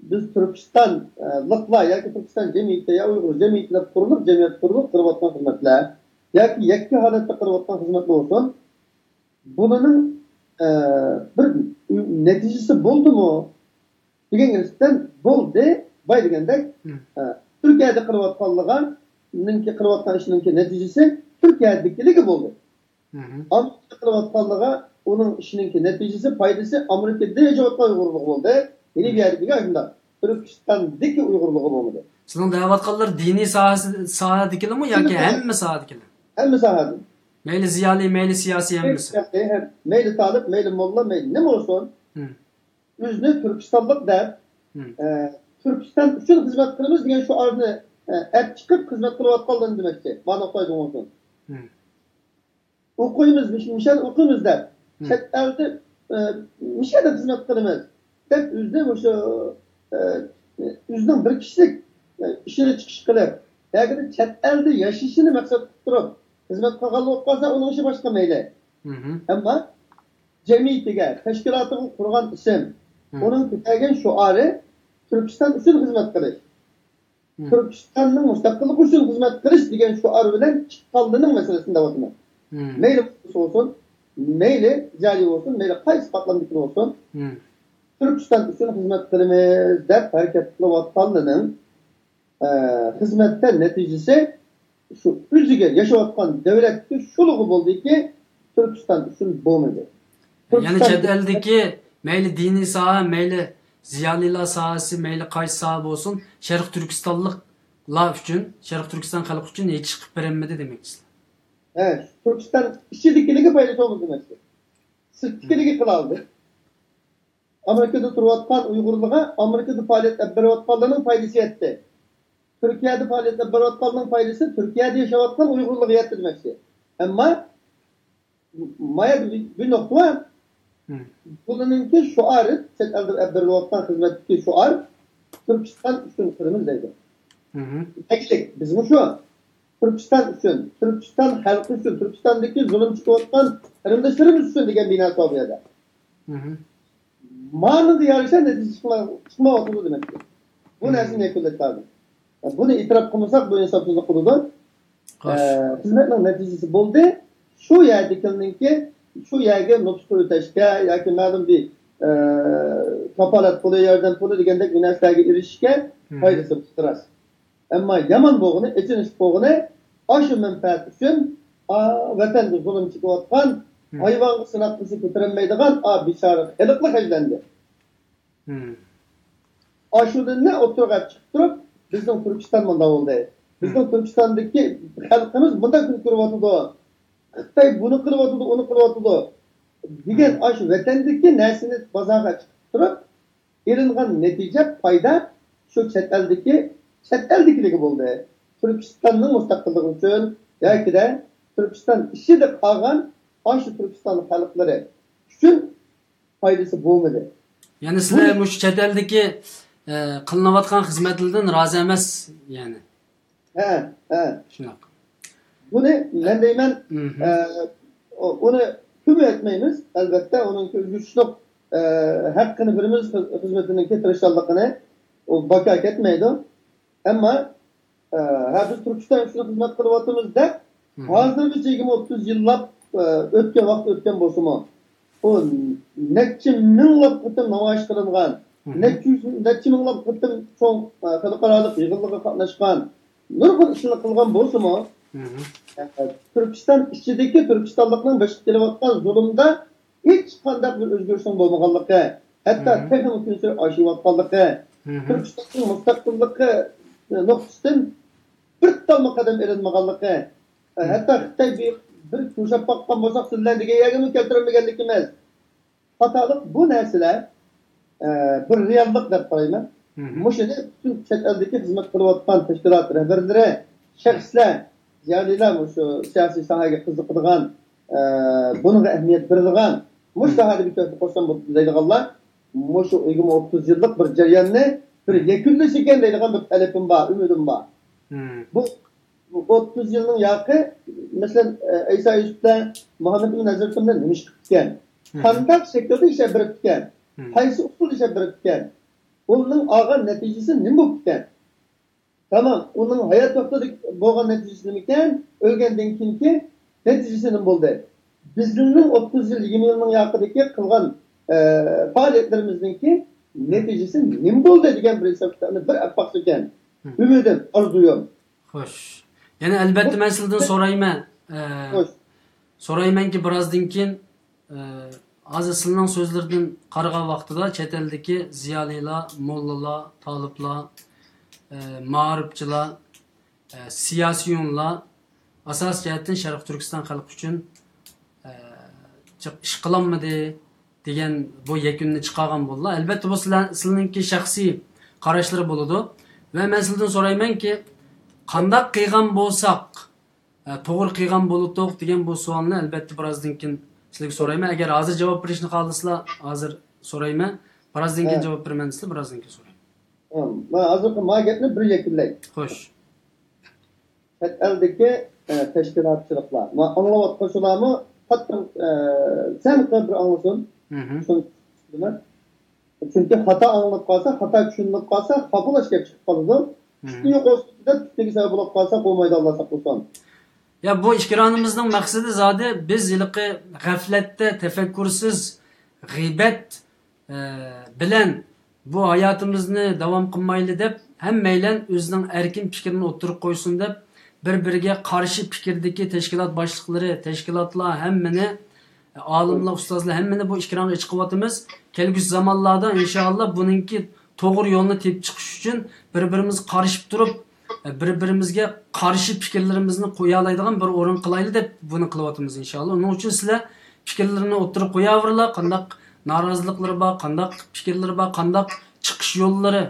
بىز تۈركىستانلىقلار ياكى تۈركىستان جەمئىيىتى يا ئۇيغۇر جەمئىيىتى دەپ قۇرۇلۇپ، جەمئىيەت قۇرۇلۇپ قىلىۋاتقان خىزمەتلەر ياكى يەككە ھالەتتە قىلىۋاتقان خىزمەتلەر بولسۇن، بۇنىڭ، ئە، بىر نەتىجىسى بولدىمۇ دېگەنگە نىسبەتەن بولدى، باي دېگەندەك، ئە، تۈركىيەدە قىلىۋاتقانلىقىنىڭكى، قىلىۋاتقان ئىشىنىڭكى نەتىجىسى تۈركىيەدىكىلىكى بولدى. ئامېرىكىدا قىلىۋاتقانلىقى ئۇنىڭ ئىشىنىڭكى نەتىجىسى، پايدىسى ئامېرىكىدا ياشاۋاتقان ئۇيغۇرلۇقى بولدى. يەنە بۇ يەردىكى ئاشۇنداق تۈركىستاندىكى ئۇيغۇرلۇقى بولمىدى. سىزنىڭ دەۋاتقانلار دىنىي ساھەسى، ساھەدىكىلىمۇ ياكى ھەممە ساھەدىكىلەر؟ ھەممە ساھەدىن. مەيلى زىيالىي، مەيلى سىياسىي، ھەممىسى. مەيلى تالىپ، مەيلى موللا، مەيلى نېمە بولسۇن، ئۆزىنى تۈركىستانلىق دەپ، ئە، تۈركىستان ئۈچۈن خىزمەت قىلىمىز دېگەن شوئارنى، ئە، ئەپ چىقىپ خىزمەت قىلىۋاتقانلىرىنى دېمەكچى. مانا خىتايدا بولسۇن. ئوقۇيمىز، مىش-، مىشەدە ئوقۇيمىز دەپ، چەت ئەلدە، ئە، مىشەدە خىزمەت قىلىمىز دەپ، ئۆزىنى مۇشۇ، ئە، ئۆزىنىڭ بىر كىشىلىك، ئە، ئىشىنى چىقىش قىلىپ، ياكى چەت ئەلدە ياشىشىنى مەقسەت قىلىپ تۇرۇپ خىزمەت قىلغان بولۇپ قالسا، ئۇنىڭ ئىشى باشقا مەيلى. ئەمما جەمئىيىتىگە، تەشكىلاتىغا قۇرغان ئىسىم، ئۇنىڭ كۆتەرگەن شوئارى تۈركىستان ئۈچۈن خىزمەت قىلىش، تۈركىستاننىڭ مۇستەقىللىقى ئۈچۈن خىزمەت قىلىش دېگەن شوئار بىلەن چىققانلىرىنىڭ مەسىلىسىنى دەۋاتىمەن. مەيلى مۇسۇلمان بولسۇن، مەيلى زىيالىي بولسۇن، مەيلى قايسى قاتلامدىكى بولسۇن، تۈركىستان ئۈچۈن خىزمەت قىلىمىز دەپ ھەرىكەت قىلىۋاتقانلىرىنىڭ، ئە، خىزمەتتە نەتىجىسى شۇ ئۆزىگە ياشاۋاتقان دۆلەتتىكى شۇلىغا بولدىكى، تۈركىستان ئۈچۈن بولمىدى. يەنى تۈركىستان چەت ئەلدىكى مەيلى دىنىي ساھە، مەيلى زىيالىيلار ساھەسى، مەيلى قايسى ساھە بولسۇن، شەرقىي تۈركىستانلىقلار ئۈچۈن، شەرقىي تۈركىستان خەلقى ئۈچۈن ھېچ ئىش قىلىپ بېرەلمىدى دېمەكچىسىلەر؟ ھە، تۈركىستان ئىچىدىكىلىكى پايدا قىلمىدى دېمەكچى. سىرتتىكىلىكى قىلالدى. ئامېرىكىدا تۇرۇۋاتقان ئۇيغۇرلارغا ئامېرىكىدا پائالىيەت ئېلىپ بېرىۋاتقانلارنىڭ پايدىسى يەتتى. تۈركىيەدە پائالىيەت ئېلىپ بېرىۋاتقاننىڭ پايدىسى تۈركىيەدە ياشاۋاتقان ئۇيغۇرلارغا يەتتى دېمەكچى. ئەمما ما يەردە بىر، بىر نۇقتا بار. بۇلارنىڭكى شوئارى، چەت ئەلدە ئېلىپ بېرىلىۋاتقان خىزمەتتىكى شوئار تۈركىستان ئۈچۈن قىلىمىز دەيدۇ. دېگۈدەك، بىزمۇ شۇ. تۈركىستان ئۈچۈن، تۈركىستان خەلقى ئۈچۈن، تۈركىستاندىكى زۇلۇم چېكىۋاتقان قېرىنداشلىرىمىز ئۈچۈن دېگەن بىناسى بار بۇ يەردە. مانىڭغا يارىشا نەتىجە چىقما-، چىقمايۋاتىدۇ دېمەككى. بۇ نەرسىنى يەكۈنلەش لازىم. بۇنى ئېتىراپ قىلمىساق، بۇ ئىنساپسىزلىق قىلىدۇ. ئە، خىزمەتنىڭ نەتىجىسى بولدى. شۇ يەردىكىلىنىڭكى شۇ يەرگە نوپۇس قويۇۋېتىشكە ياكى مەلۇم بىر، ئە، كاپالەت پۇلى، ياردەم پۇلى دېگەندەك بىر نەرسىلەرگە ئېرىشىشكە پايدىسى بولدى، راست. ئەمما يامان بولغىنى، ئېچىنىشلىق بولغىنى، ئاشۇ مەنپەئەت ئۈچۈن، ئا، ۋەتەندە زۇلۇم چېكىۋاتقان، ھايۋانغا سىناق قىلسا كۆتۈرەلمەيدىغان، ئا، بىچارە خەلقلا خەجلەندى. ئاشۇنى ئوتتۇرىغا چىقىپ تۇرۇپ، بىزنىڭ تۈركىستان مۇنداق بولدى. بىزنىڭ تۈركىستاندىكى خەلقىمىز مۇنداق كۈن كۆرۈۋاتىدۇ. خىتاي بۇنى قىلىۋاتىدۇ، ئۇنى قىلىۋاتىدۇ دېگەن ئاشۇ ۋەتەندىكى نەرسىنى بازارغا چىقىپ تۇرۇپ، ئېلىنغان نەتىجە، پايدا شۇ چەت ئەلدىكى، چەت ئەلدىكىلەرگە بولدى. تۈركىستاننىڭ مۇستەقىللىقى ئۈچۈن ياكىدە تۈركىستان ئىچىدە قالغان ئاشۇ تۈركىستان خەلقلىرى ئۈچۈن پايدىسى بولمىدى. يەنى سىلەر مۇشۇ چەت ئەلدىكى، ئە، قىلىنىۋاتقان خىزمەتلەردىن رازى ئەمەس، يەنى. ھە، ھە. شۇنداق. بۇنى مەن دەيمەن، ئە، ئۇ-، ئۇنى كۈمۈۋەتمەيمىز. ئەلۋەتتە، ئۇنىڭكى ئۆزگىرىشلىق، ئە، ھەققىنى بېرىمىز، خىز-، خىزمىتىنىڭكى تىرىشچانلىقىنى. ئۇ باكا كەتمەيدۇ. ئەمما، ئە، ھە، بىز تۈركىستان ئۈچۈن خىزمەت قىلىۋاتىمىز دەپ، ھازىرغىچە يىگىرمە ئوتتۇز يىللاپ، ئە، ئۆتكەن، ۋاقىت ئۆتكەن بولسىمۇ، بۇ نەچچە مىڭلاپ قېتىم نامايىش قىلىنغان، نەچچە يۈز، نەچچە مىڭلاپ قېتىم چوڭ، ئە، خەلقئارالىق يىغىنلارغا قاتناشقان، نۇرغۇن ئىشلارنى قىلغان بولسىمۇ، ئە، تۈركىستان ئىچىدىكى تۈركىستانلىقنىڭ بېشىغا كېلىۋاتقان زۇلۇمدا ھېچقانداق بىر ئۆزگىرىشنىڭ بولمىغانلىقى، ھەتتا تېخىمۇ كۈنسېرى ئاشىۋاتقانلىقى، تۈركىستاننىڭ مۇستەقىللىقى نۇقتىسىدىن بىر تالمۇ قەدەم ئېلىنمىغانلىقى، ھەتتا خىتاي بىر، بىر كۈرشەپ باققان بولساق، سىلەر دېگەن يەرگىمۇ كەلتۈرەلمىگەنلىكىمىز قاتارلىق بۇ نەرسىلەر، ئە، بىر رېئاللىق دەپ قارايمەن. مۇشۇنى پۈتۈن چەت ئەلدىكى خىزمەت قىلىۋاتقان تەشكىلات رەھبەرلىرى، شەخسلەر، زىيالىيلار، مۇشۇ سىياسىي ساھەگە قىزىقىدىغان، ئە، بۇنىڭغا ئەھمىيەت بېرىدىغان، مۇشۇ ساھەدە بىر تۆھپە قوشسام بولىدۇ دەيدىغانلار، مۇشۇ يىگىرمە ئوتتۇز يىللىق بىر جەرياننى بىر يەكۈنلىسىكەن دەيدىغان بىر تەلىپىم بار، ئۈمىدىم بار. بۇ، بۇ ئوتتۇز يىلنىڭ ياقى، مەسىلەن، ئەيسا يۈسۈپلەر، مۇھەممەد ئىمىن ھەزرىتىمدىن نېمە ئىش قىپتىكەن؟ قانداق شەكىلدە ئىش ئېلىپ بېرىپتىكەن؟ قايسى ئۇسۇلدا ئىش ئېلىپ بېرىپتىكەن؟ ئۇنىڭ ئالغان نەتىجىسى نېمە بوپتىكەن؟ تامام، ئۇنىڭ ھايات ۋاقتىدا بولغان نەتىجىسى نېمىكەن؟ ئۆلگەندىن كېيىنكى نەتىجىسى نېمە بولدى؟ بىزنىڭ ئوتتۇز يىل، يىگىرمە يىلنىڭ ياقىدىكى قىلغان، ئە، پائالىيەتلىرىمىزنىڭكى نەتىجىسى نېمە بولدى دېگەن بىر ھېسابنى بىر ئەپ باقسىكەن. ئۈمىدىم، ئارزۇيۇم. خوش. يەنە ئەلۋەتتە مەن سىلىدىن سورايمەن. ئە، خوش. سورايمەنكى، بىرازدىن كېيىن، ئە، ھازىر سىلىنىڭ سۆزلىرىدىن قارىغان ۋاقتىدا چەت ئەلدىكى زىيالىيلار، موللىلار، تالىپلار، ئە، مائارىپچىلار، ئە، سىياسىيونلار ئاساسىي جەھەتتىن شەرقىي تۈركىستان خەلقى ئۈچۈن، ئە، جىق ئىش قىلالمىدى دېگەن بۇ يەكۈننى چىقارغان بولدىلا. ئەلۋەتتە، بۇ سىلەر، سىلىنىڭكى شەخسىي قاراشلىرى بولىدۇ. ۋە مەن سىلىدىن سورايمەنكى، قانداق قىلغان بولساق، ئە، توغرا قىلغان بولاتتۇق دېگەن بۇ سوئالنى ئەلۋەتتە بىرازدىن كېيىن سىلەرگە سورايمەن. ئەگەر ھازىر جاۋاب بېرىشنى خالىسىلا، ھازىر سورايمەن. بىرازدىن كېيىن ھە. جاۋاب بېرىمەن دېسىلە، بىرازدىن كېيىن سورايمەن. ھە، مانا ھازىرقى ما گەپنى بىر يەكۈنلەي. خوش. چەت ئەلدىكى، ئە، تەشكىلاتچىلىقلار. ما ئاڭلاۋاتقان شۇلارمۇ قاتتىق، ئە، سەل بىر ئاڭلىسۇن. مھم. شۇنى دېمەن. چۈنكى خاتا ئاڭلىنىپ قالسا، خاتا چۈشىنىلىپ قالسا، خاپىلىش كەپ چىقىپ قالىدۇ. مھم. ئۈستى يوق ئوسۇلدا تۈپتىكى سەۋەب بولۇپ قالسا، بولمايدۇ، ئاللا ساقلىسۇن. يا، بۇ ئىكرانىمىزنىڭ مەقسىتى زادى بىز ھېلىقى غەپلەتتە، تەپەككۇرسىز، غىيبەت، ئە، بىلەن بۇ ھاياتىمىزنى داۋام قىلمايلى دەپ، ھەممەيلەن ئۆزىنىڭ ئەركىن پىكرىنى ئوتتۇرىغا قويسۇن دەپ، بىر-بىرىگە قارشى پىكىردىكى تەشكىلات باشلىقلىرى، تەشكىلاتلار ھەممىنى، ئالىملار، ئۇستازلار ھەممىنى بۇ ئىكرانغا چىقىۋاتىمىز. كەلگۈسى زامانلاردا ئىنشائاللا بۇنىڭكى توغرا يولنى تېپىپ چىقىش ئۈچۈن بىر-بىرىمىزگە قارىشىپ تۇرۇپ، بىر-بىرىمىزگە قارشى پىكىرلىرىمىزنى قويالايدىغان بىر ئورۇن قىلايلى دەپ بۇنى قىلىۋاتىمىز ئىنشائاللا. ئۇنىڭ ئۈچۈن سىلەر پىكىرلىرىنى ئوتتۇرىغا قوياۋېرىلا، قانداق نارازىلىقلىرى بار، قانداق پىكىرلىرى بار، قانداق چىقىش يوللىرى،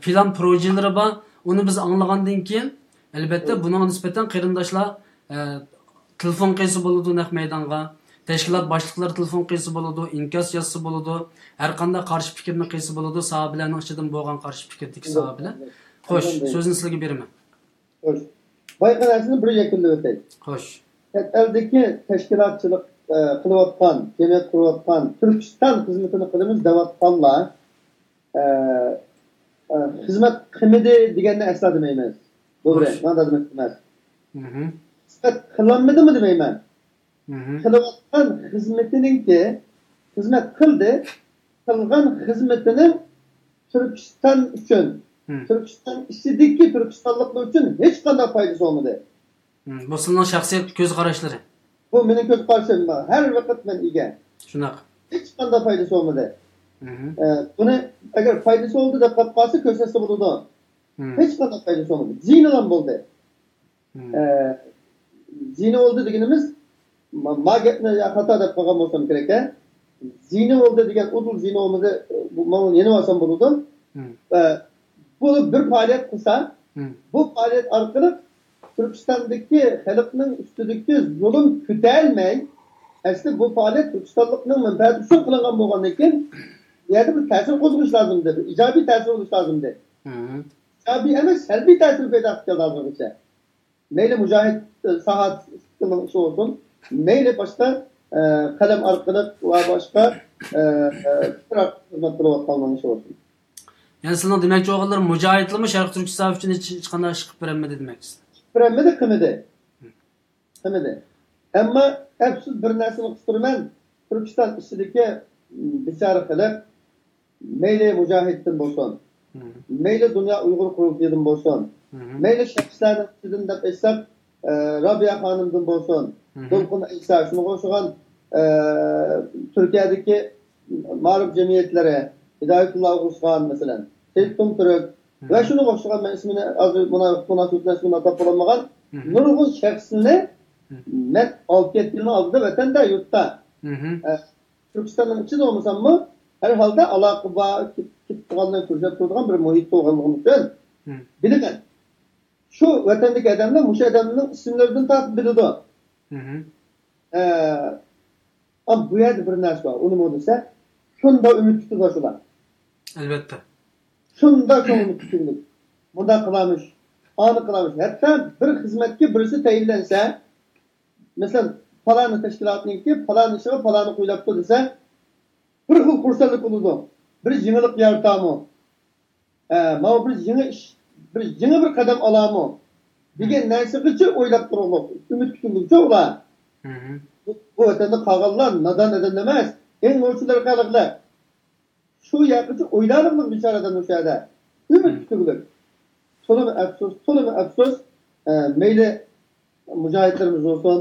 پىلان پروژىلىرى بار، ئۇنى بىز ئاڭلىغاندىن كېيىن، ئەلۋەتتە، بۇنىڭغا نىسبەتەن قېرىنداشلار، ئە، تېلېفون قىلسا بولىدۇ نەق مەيدانغا، تەشكىلات باشلىقلىرى تېلېفون قىلسا بولىدۇ، ئىنكاس يازسا بولىدۇ، ھەر قانداق قارشى پىكىرنى قىلسا بولىدۇ، ساھابىلەرنىڭ ئىچىدىن بولغان قارشى پىكىردىكى ساھابىلەر. خوش، سۆزنى سىلەرگە بېرىمەن. خوش. بايىقى نەرسىنى بىر يەكۈنلەپ ئۆتەي. خوش. چەت ئەلدىكى تەشكىلاتچىلىق، ئە، قىلىۋاتقان، جەمئىيەت قۇرۇۋاتقان، تۈركىستان خىزمىتىنى قىلىمىز دەۋاتقانلار، ئە، ئە، خىزمەت قىلمىدى دېگەننى ئەسلا دېمەيمىز. توغرا، خوش. مانا دېمەك ئەمەس. مھم. خىزمەت قىلالمىدىمۇ دېمەيمەن. مھم. قىلىۋاتقان خىزمىتىنىڭكى، خىزمەت قىلدى، قىلغان خىزمىتىنىڭ تۈركىستان ئۈچۈن، مم. تۈركىستان ئىچىدىكى تۈركىستانلىقلار ئۈچۈن ھېچقانداق پايدىسى بولمىدى. مم. بۇ سىلىنىڭ شەخسىي كۆز قاراشلىرى. بۇ مېنىڭ كۆز قارىشىم. ھەر ۋاقىت مەن ئىگە. شۇنداق. ھېچقانداق پايدىسى بولمىدى. مم. ئە، بۇنى ئەگەر پايدىسى بولدى دەپ قالسا كۆرسەتسە بولىدۇ. مم. ھېچقانداق پايدىسى بولمىدى. زىيىنىلا بولدى. مم. ئە، زىيىنى بولدى دېگىنىمىز، ما، ما گەپنى يا خاتا دەپ قالغان بولسام كېرەك، ھە؟ زىيىنى بولدى دېگەن ئۇدۇل زىيىنى بولمىدى، بۇ، ماڭا يېنىۋالسام بولىدۇ. مم. ئە، بۇ بىر پائالىيەت قىلسا، مم. بۇ پائالىيەت ئارقىلىق تۈركىستاندىكى خەلقنىڭ ئۈستىدىكى زۇلۇم كۆتەرمەي، ئەسلى بۇ پائالىيەت تۈركىستانلىقنىڭ مەنپەئەتى ئۈچۈن قىلىنغان بولغاندىن كېيىن، بۇ يەردە بىر تەسىر قوزغىشى لازىمدى، بىر ئىجابىي تەسىر بولۇشى لازىمدى. مم. ئىجابىي ئەمەس، سەلبىي تەسىر پەيدا قىلىپ كەلدى ھازىرغىچە. مەيلى مۇجاھىد، ئە، ساھەتىنىڭ ئىشى بولسۇن، مەيلى باشقا، ئە، قەلەم ئارقىلىق ۋە باشقا، ئە، ئە، پىكىر ئارقىلىق خىزمەت قىلىۋاتقانلارنىڭ ئىشى بولسۇن. يەنى سىلىنىڭ دېمەكچى بولغانلىرى مۇجاھىدلارمۇ شەرقىي تۈركىستان ئۈچۈن ھېچ، ھېچقانداق ئىش قىلىپ بېرەلمىدى دېمەكچىسىز؟ قىلىپ بېرەلمىدى، قىلمىدى. قىلمىدى. ئەمما ئەپسۇس بىر نەرسىنى قىستۇرىمەن، تۈركىستان ئىچىدىكى، م، بىچارە خەلق، مەيلى مۇجاھىدتىن بولسۇن، مم. مەيلى دۇنيا ئۇيغۇر قۇرۇلتىيىدىن بولسۇن، مم. مەيلى شەخسلەرنىڭ ئىچىدىن دەپ ئېيتساق، ئە، رابىيە خانىمدىن بولسۇن، مم. دولقۇن ئەيسا، شۇنىڭغا ئوخشىغان، ئە، تۈركىيەدىكى مائارىپ جەمئىيەتلىرى، ھىدايەتۇللا ئوغۇزخان، مەسىلەن، سېيىت تۇڭتۈرك، مم. ۋە شۇنىڭغا ئوخشىغان، مەن ئىسمىنى ھازىر مۇناسىۋىتىنى ئىسمىنى ئاتاپ بولالمىغان مم. نۇرغۇن شەخسنى مم. مەن ئالتە يەتتە يىلنىڭ ئالدىدا ۋەتەندە، يۇرتتا، مم. ئە، تۈركىستاننىڭ ئىچىدە بولمىساممۇ، ھەر ھالدا ئالاقە بار، كېتىپ، كېتىپ تۇرغانلارنى كۆرۈشۈپ تۇرىدىغان بىر مۇھىتتا بولغانلىقىم ئۈچۈن مم. بىلىمەن. شۇ ۋەتەندىكى ئادەملەر مۇشۇ ئادەمنىڭ ئىسىملىرىدىن تارتىپ بىلىدۇ. مم. ئە، ئا، بۇ يەردە بىر نەرسە بار، ئۇنى نېمە دېسە، شۇنداق ئۈمىد كۈتىدۇ شۇلار. ئەلۋەتتە. شۇنداق چوڭ ئۈمىد كۈتكۈنلۈك. مۇنداق قىلارمىش، ئانى قىلارمىش. ھەتتا بىر خىزمەتكە بىرسى تەيىنلەنسە، مەسىلەن، پالانى تەشكىلاتنىڭكى پالان ئىشىغا پالانى قويۇلۇپتۇ دېسە، بىر خىل خۇرسەنلىك بولىدۇ. بىر يېڭىلىق يارىتامۇ؟ ھە، ماۋۇ بىر يېڭى ئىش، بىر يېڭى بىر قەدەم ئالامۇ دېگەن نەرسىگىچە ئويلاپ تۇرۇقلۇق، ئۈمىد كۈتۈملۈكچە ئۇلار. بۇ، بۇ ۋەتەندە قالغانلار نادان ئادەملەر ئەمەس، ئەڭ نوچىلار خەلقلەر. شۇ ياققىچە ئويلارلىقلىق بىچارە ئادەم مۇشۇ يەردە. ئۈمىد كۈتۈملۈك. تولىمۇ ئەپسۇس، تولىمۇ ئەپسۇس. ئە، مەيلى مۇجاھىدلىرىمىز بولسۇن،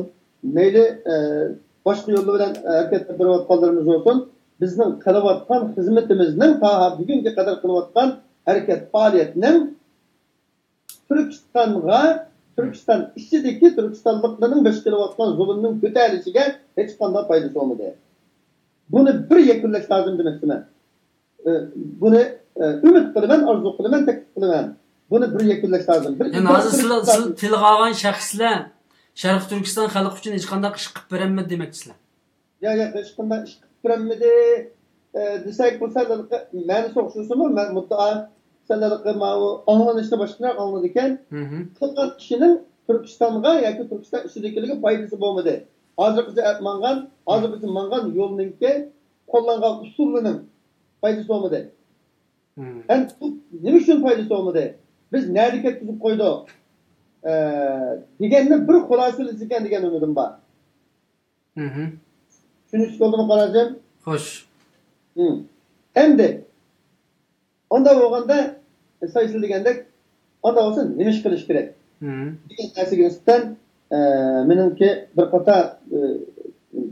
مەيلى، ئە، باشقا يوللار بىلەن ھەرىكەت ئېلىپ بېرىۋاتقانلىرىمىز بولسۇن، بىزنىڭ قىلىۋاتقان خىزمىتىمىزنىڭ، تاھا بۈگۈنگە قەدەر قىلىۋاتقان ھەرىكەت، پائالىيەتنىڭ تۈركىستانغا، تۈركىستان ئىچىدىكى تۈركىستانلىقلارنىڭ بېشىغا كېلىۋاتقان زۇلۇمنىڭ كۆتەرىلىشىگە ھېچقانداق پايدىسى بولمىدى. بۇنى بىر يەكۈنلەش لازىم دېمەكچىمەن. ئە، بۇنى، ئە، ئۈمىد قىلىمەن، ئارزۇ قىلىمەن، تەكلىپ قىلىمەن. بۇنى بىر يەكۈنلەش لازىم. بىر يەنى ھازىر سىلەر، سىلەر تىلغا ئالغان شەخسلەر شەرقىي تۈركىستان خەلقى ئۈچۈن ھېچقانداق ئىش قىلىپ بېرەلمىدى دېمەكچىسىلەر. يا، يا، ھېچقانداق ئىش قىلىپ بېرەلمىدى، ئە، دېسەك، بۇ سەللىلىكى مەنىسى ئوخشىسىمۇ، مەن مۇددىئا سەللىلىكى ماۋۇ ئاڭلىنىشنى باشقىلار ئاڭلىدىكەن. قىلغان ئىشىنىڭ تۈركىستانغا ياكى تۈركىستان ئىچىدىكىلىگە پايدىسى بولمىدى. ھازىرغىچە ئەپ ماڭغان، ھازىرغىچە ماڭغان يولنىڭكى قوللانغان ئۇسۇللىرىنىڭ پايدىسى بولمىدى. ئەمدى بۇ نېمە ئۈچۈن پايدىسى بولمىدى؟ بىز نەدە كەتكۈزۈپ قويدۇق؟ ئە، دېگەننى بىر خۇلاسىلىسىكەن دېگەن ئۈمىدىم بار. چۈشىنىشلىك بولدىمۇ، قاناتجان؟ خوش. ئەمدى ئۇنداق بولغاندا، سايسىل دېگەندەك، ئۇنداق بولسا نېمە ئىش قىلىش كېرەك؟ دېگەن نەرسىگە نىسبەتەن، ئە، مېنىڭكى بىر قاتار، ئە،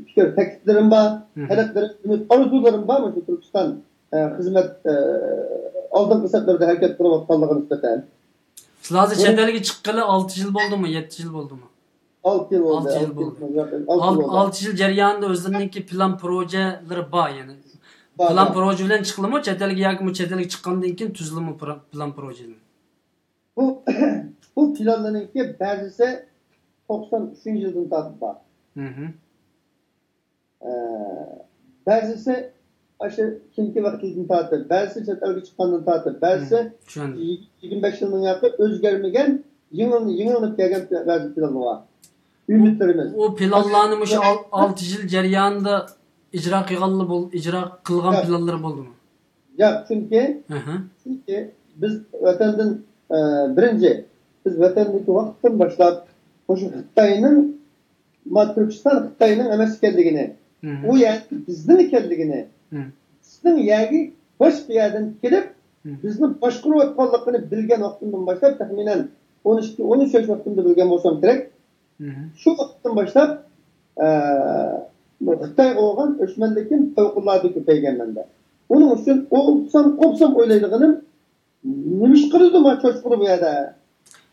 پىكىر، تەكلىپلىرىم بار، تەلەپلىرىم، ئۈمىد، ئارزۇلىرىم بار. مۇشۇ تۈركىستان، ئە، خىزمەت، ئە، ئالدىنقى سەپلەردە ھەرىكەت قىلىۋاتقانلىقىغا نىسبەتەن. سىلەر ھازىر چەت ئەلگە چىققىلى ئالتە يىل بولدىمۇ، يەتتە يىل بولدىمۇ؟ ئالتە يىل بولدى. ئالتە يىل بولدى. ئالتە يىل بولدى. ئالتە يىل جەريانىدا ئۆزلىرىنىڭكى پىلان پروژەلىرى بار، يەنى. بار، پىلان پروژە بىلەن چىقىلىمۇ، چەت ئەلگە ياكى چەت ئەلگە چىققاندىن كېيىن تۈزىلىمۇ پىلان پروژىنى؟ بۇ، بۇ پىلانلارنىڭكى بەزىسى توقسان ئۈچىنچى يىلدىن تارتىپ بار. ئە، بەزىسى ئاشۇ كېيىنكى ۋاقىتتىن تارتىپ، بەزىسى چەت ئەلگە چىققاندىن تارتىپ، بەزىسى يىگىرمە بەش يىلنىڭ ياقى ئۆزگەرمىگەن، يېڭىلىنىپ، يېڭىلىنىپ كەلگەن بەزى پىلانلار بار. ئۈمىدلىرىمىز. ئۇ پىلانلارنى مۇشۇ ئال-، ئالتە يىل جەريانىدا ئىجرا قىلغانلا بول-، ئىجرا قىلغان پىلانلىرى بولدىمۇ؟ ياق، چۈنكى، چۈنكى بىز ۋەتەندىن، ئە، بىرىنچى، بىز ۋەتەندىكى ۋاقىتتىن باشلاپ مۇشۇ خىتاينىڭ، ما، تۈركىستان خىتاينىڭ ئەمەس ئىكەنلىكىنى، ئۇ يەر بىزنىڭ ئىكەنلىكىنى، بىزنىڭ يەرگە باشقا يەردىن كېلىپ، بىزنى باشقۇرۇۋاتقانلىقىنى بىلگەن ۋاقتىمدىن باشلاپ، تەخمىنەن ئون ئىككى، ئون ئۈچ ياش ۋاقتىمدا بىلگەن بولسام كېرەك. شۇ ۋاقىتتىن باشلاپ، ئە، بۇ خىتايغا بولغان ئۆچمەنلىكىم پەۋقۇلئاددە كۆپەيگەن مەندە. ئۇنىڭ ئۈچۈن ئوبسام، قوپسام ئويلايدىغىنىم، نېمە ئىش قىلىدۇ ما چوشقىلى بۇ يەردە؟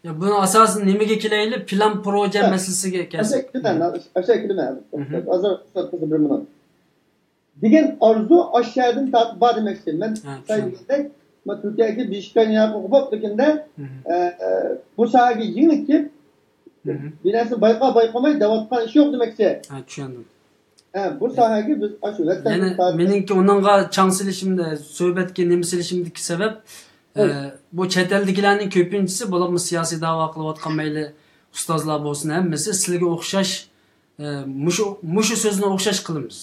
يا، بۇنى ئاساسەن نېمىگە كېلەيلى؟ پىلان پروژە مەسىلىسىگە كەلسەك. ئاشۇ كېلىمەن، ئاشۇ كېلىمەن. ھازىر رۇخسەت قىلسا بىر مىنۇت. دېگەن ئارزۇ ئاشۇ يەردىن تارتىپ بار دېمەكچى. مەن سايدىكىدەك، مەن تۈركىيەگە بېشىككەن ياقى قوپۇپ لېكىندە، ئە، ئە، بۇ ساھەگە يېڭى كېلىپ، بىر نەرسىنى بايقا-، بايقىماي دەۋاتقان ئىش يوق دېمەكچى. ھە، چۈشەندىم. ھە، بۇ ساھەگە بىز ئاشۇ ۋەتەندىن يەنى تارتىپ مېنىڭكى ئۇنىڭغا چاڭ سېلىشىمدا، سۆھبەتكە نېمە سېلىشىمدىكى سەۋەب، ئە، بۇ چەت ئەلدىكىلەرنىڭ كۆپىنچىسى، بولۇپمۇ سىياسىي دەۋا قىلىۋاتقان مەيلى ئۇستازلار بولسۇن، ھەممىسى سىلىگە ئوخشاش، ئە، مۇشۇ، مۇشۇ سۆزنى ئوخشاش قىلىمىز.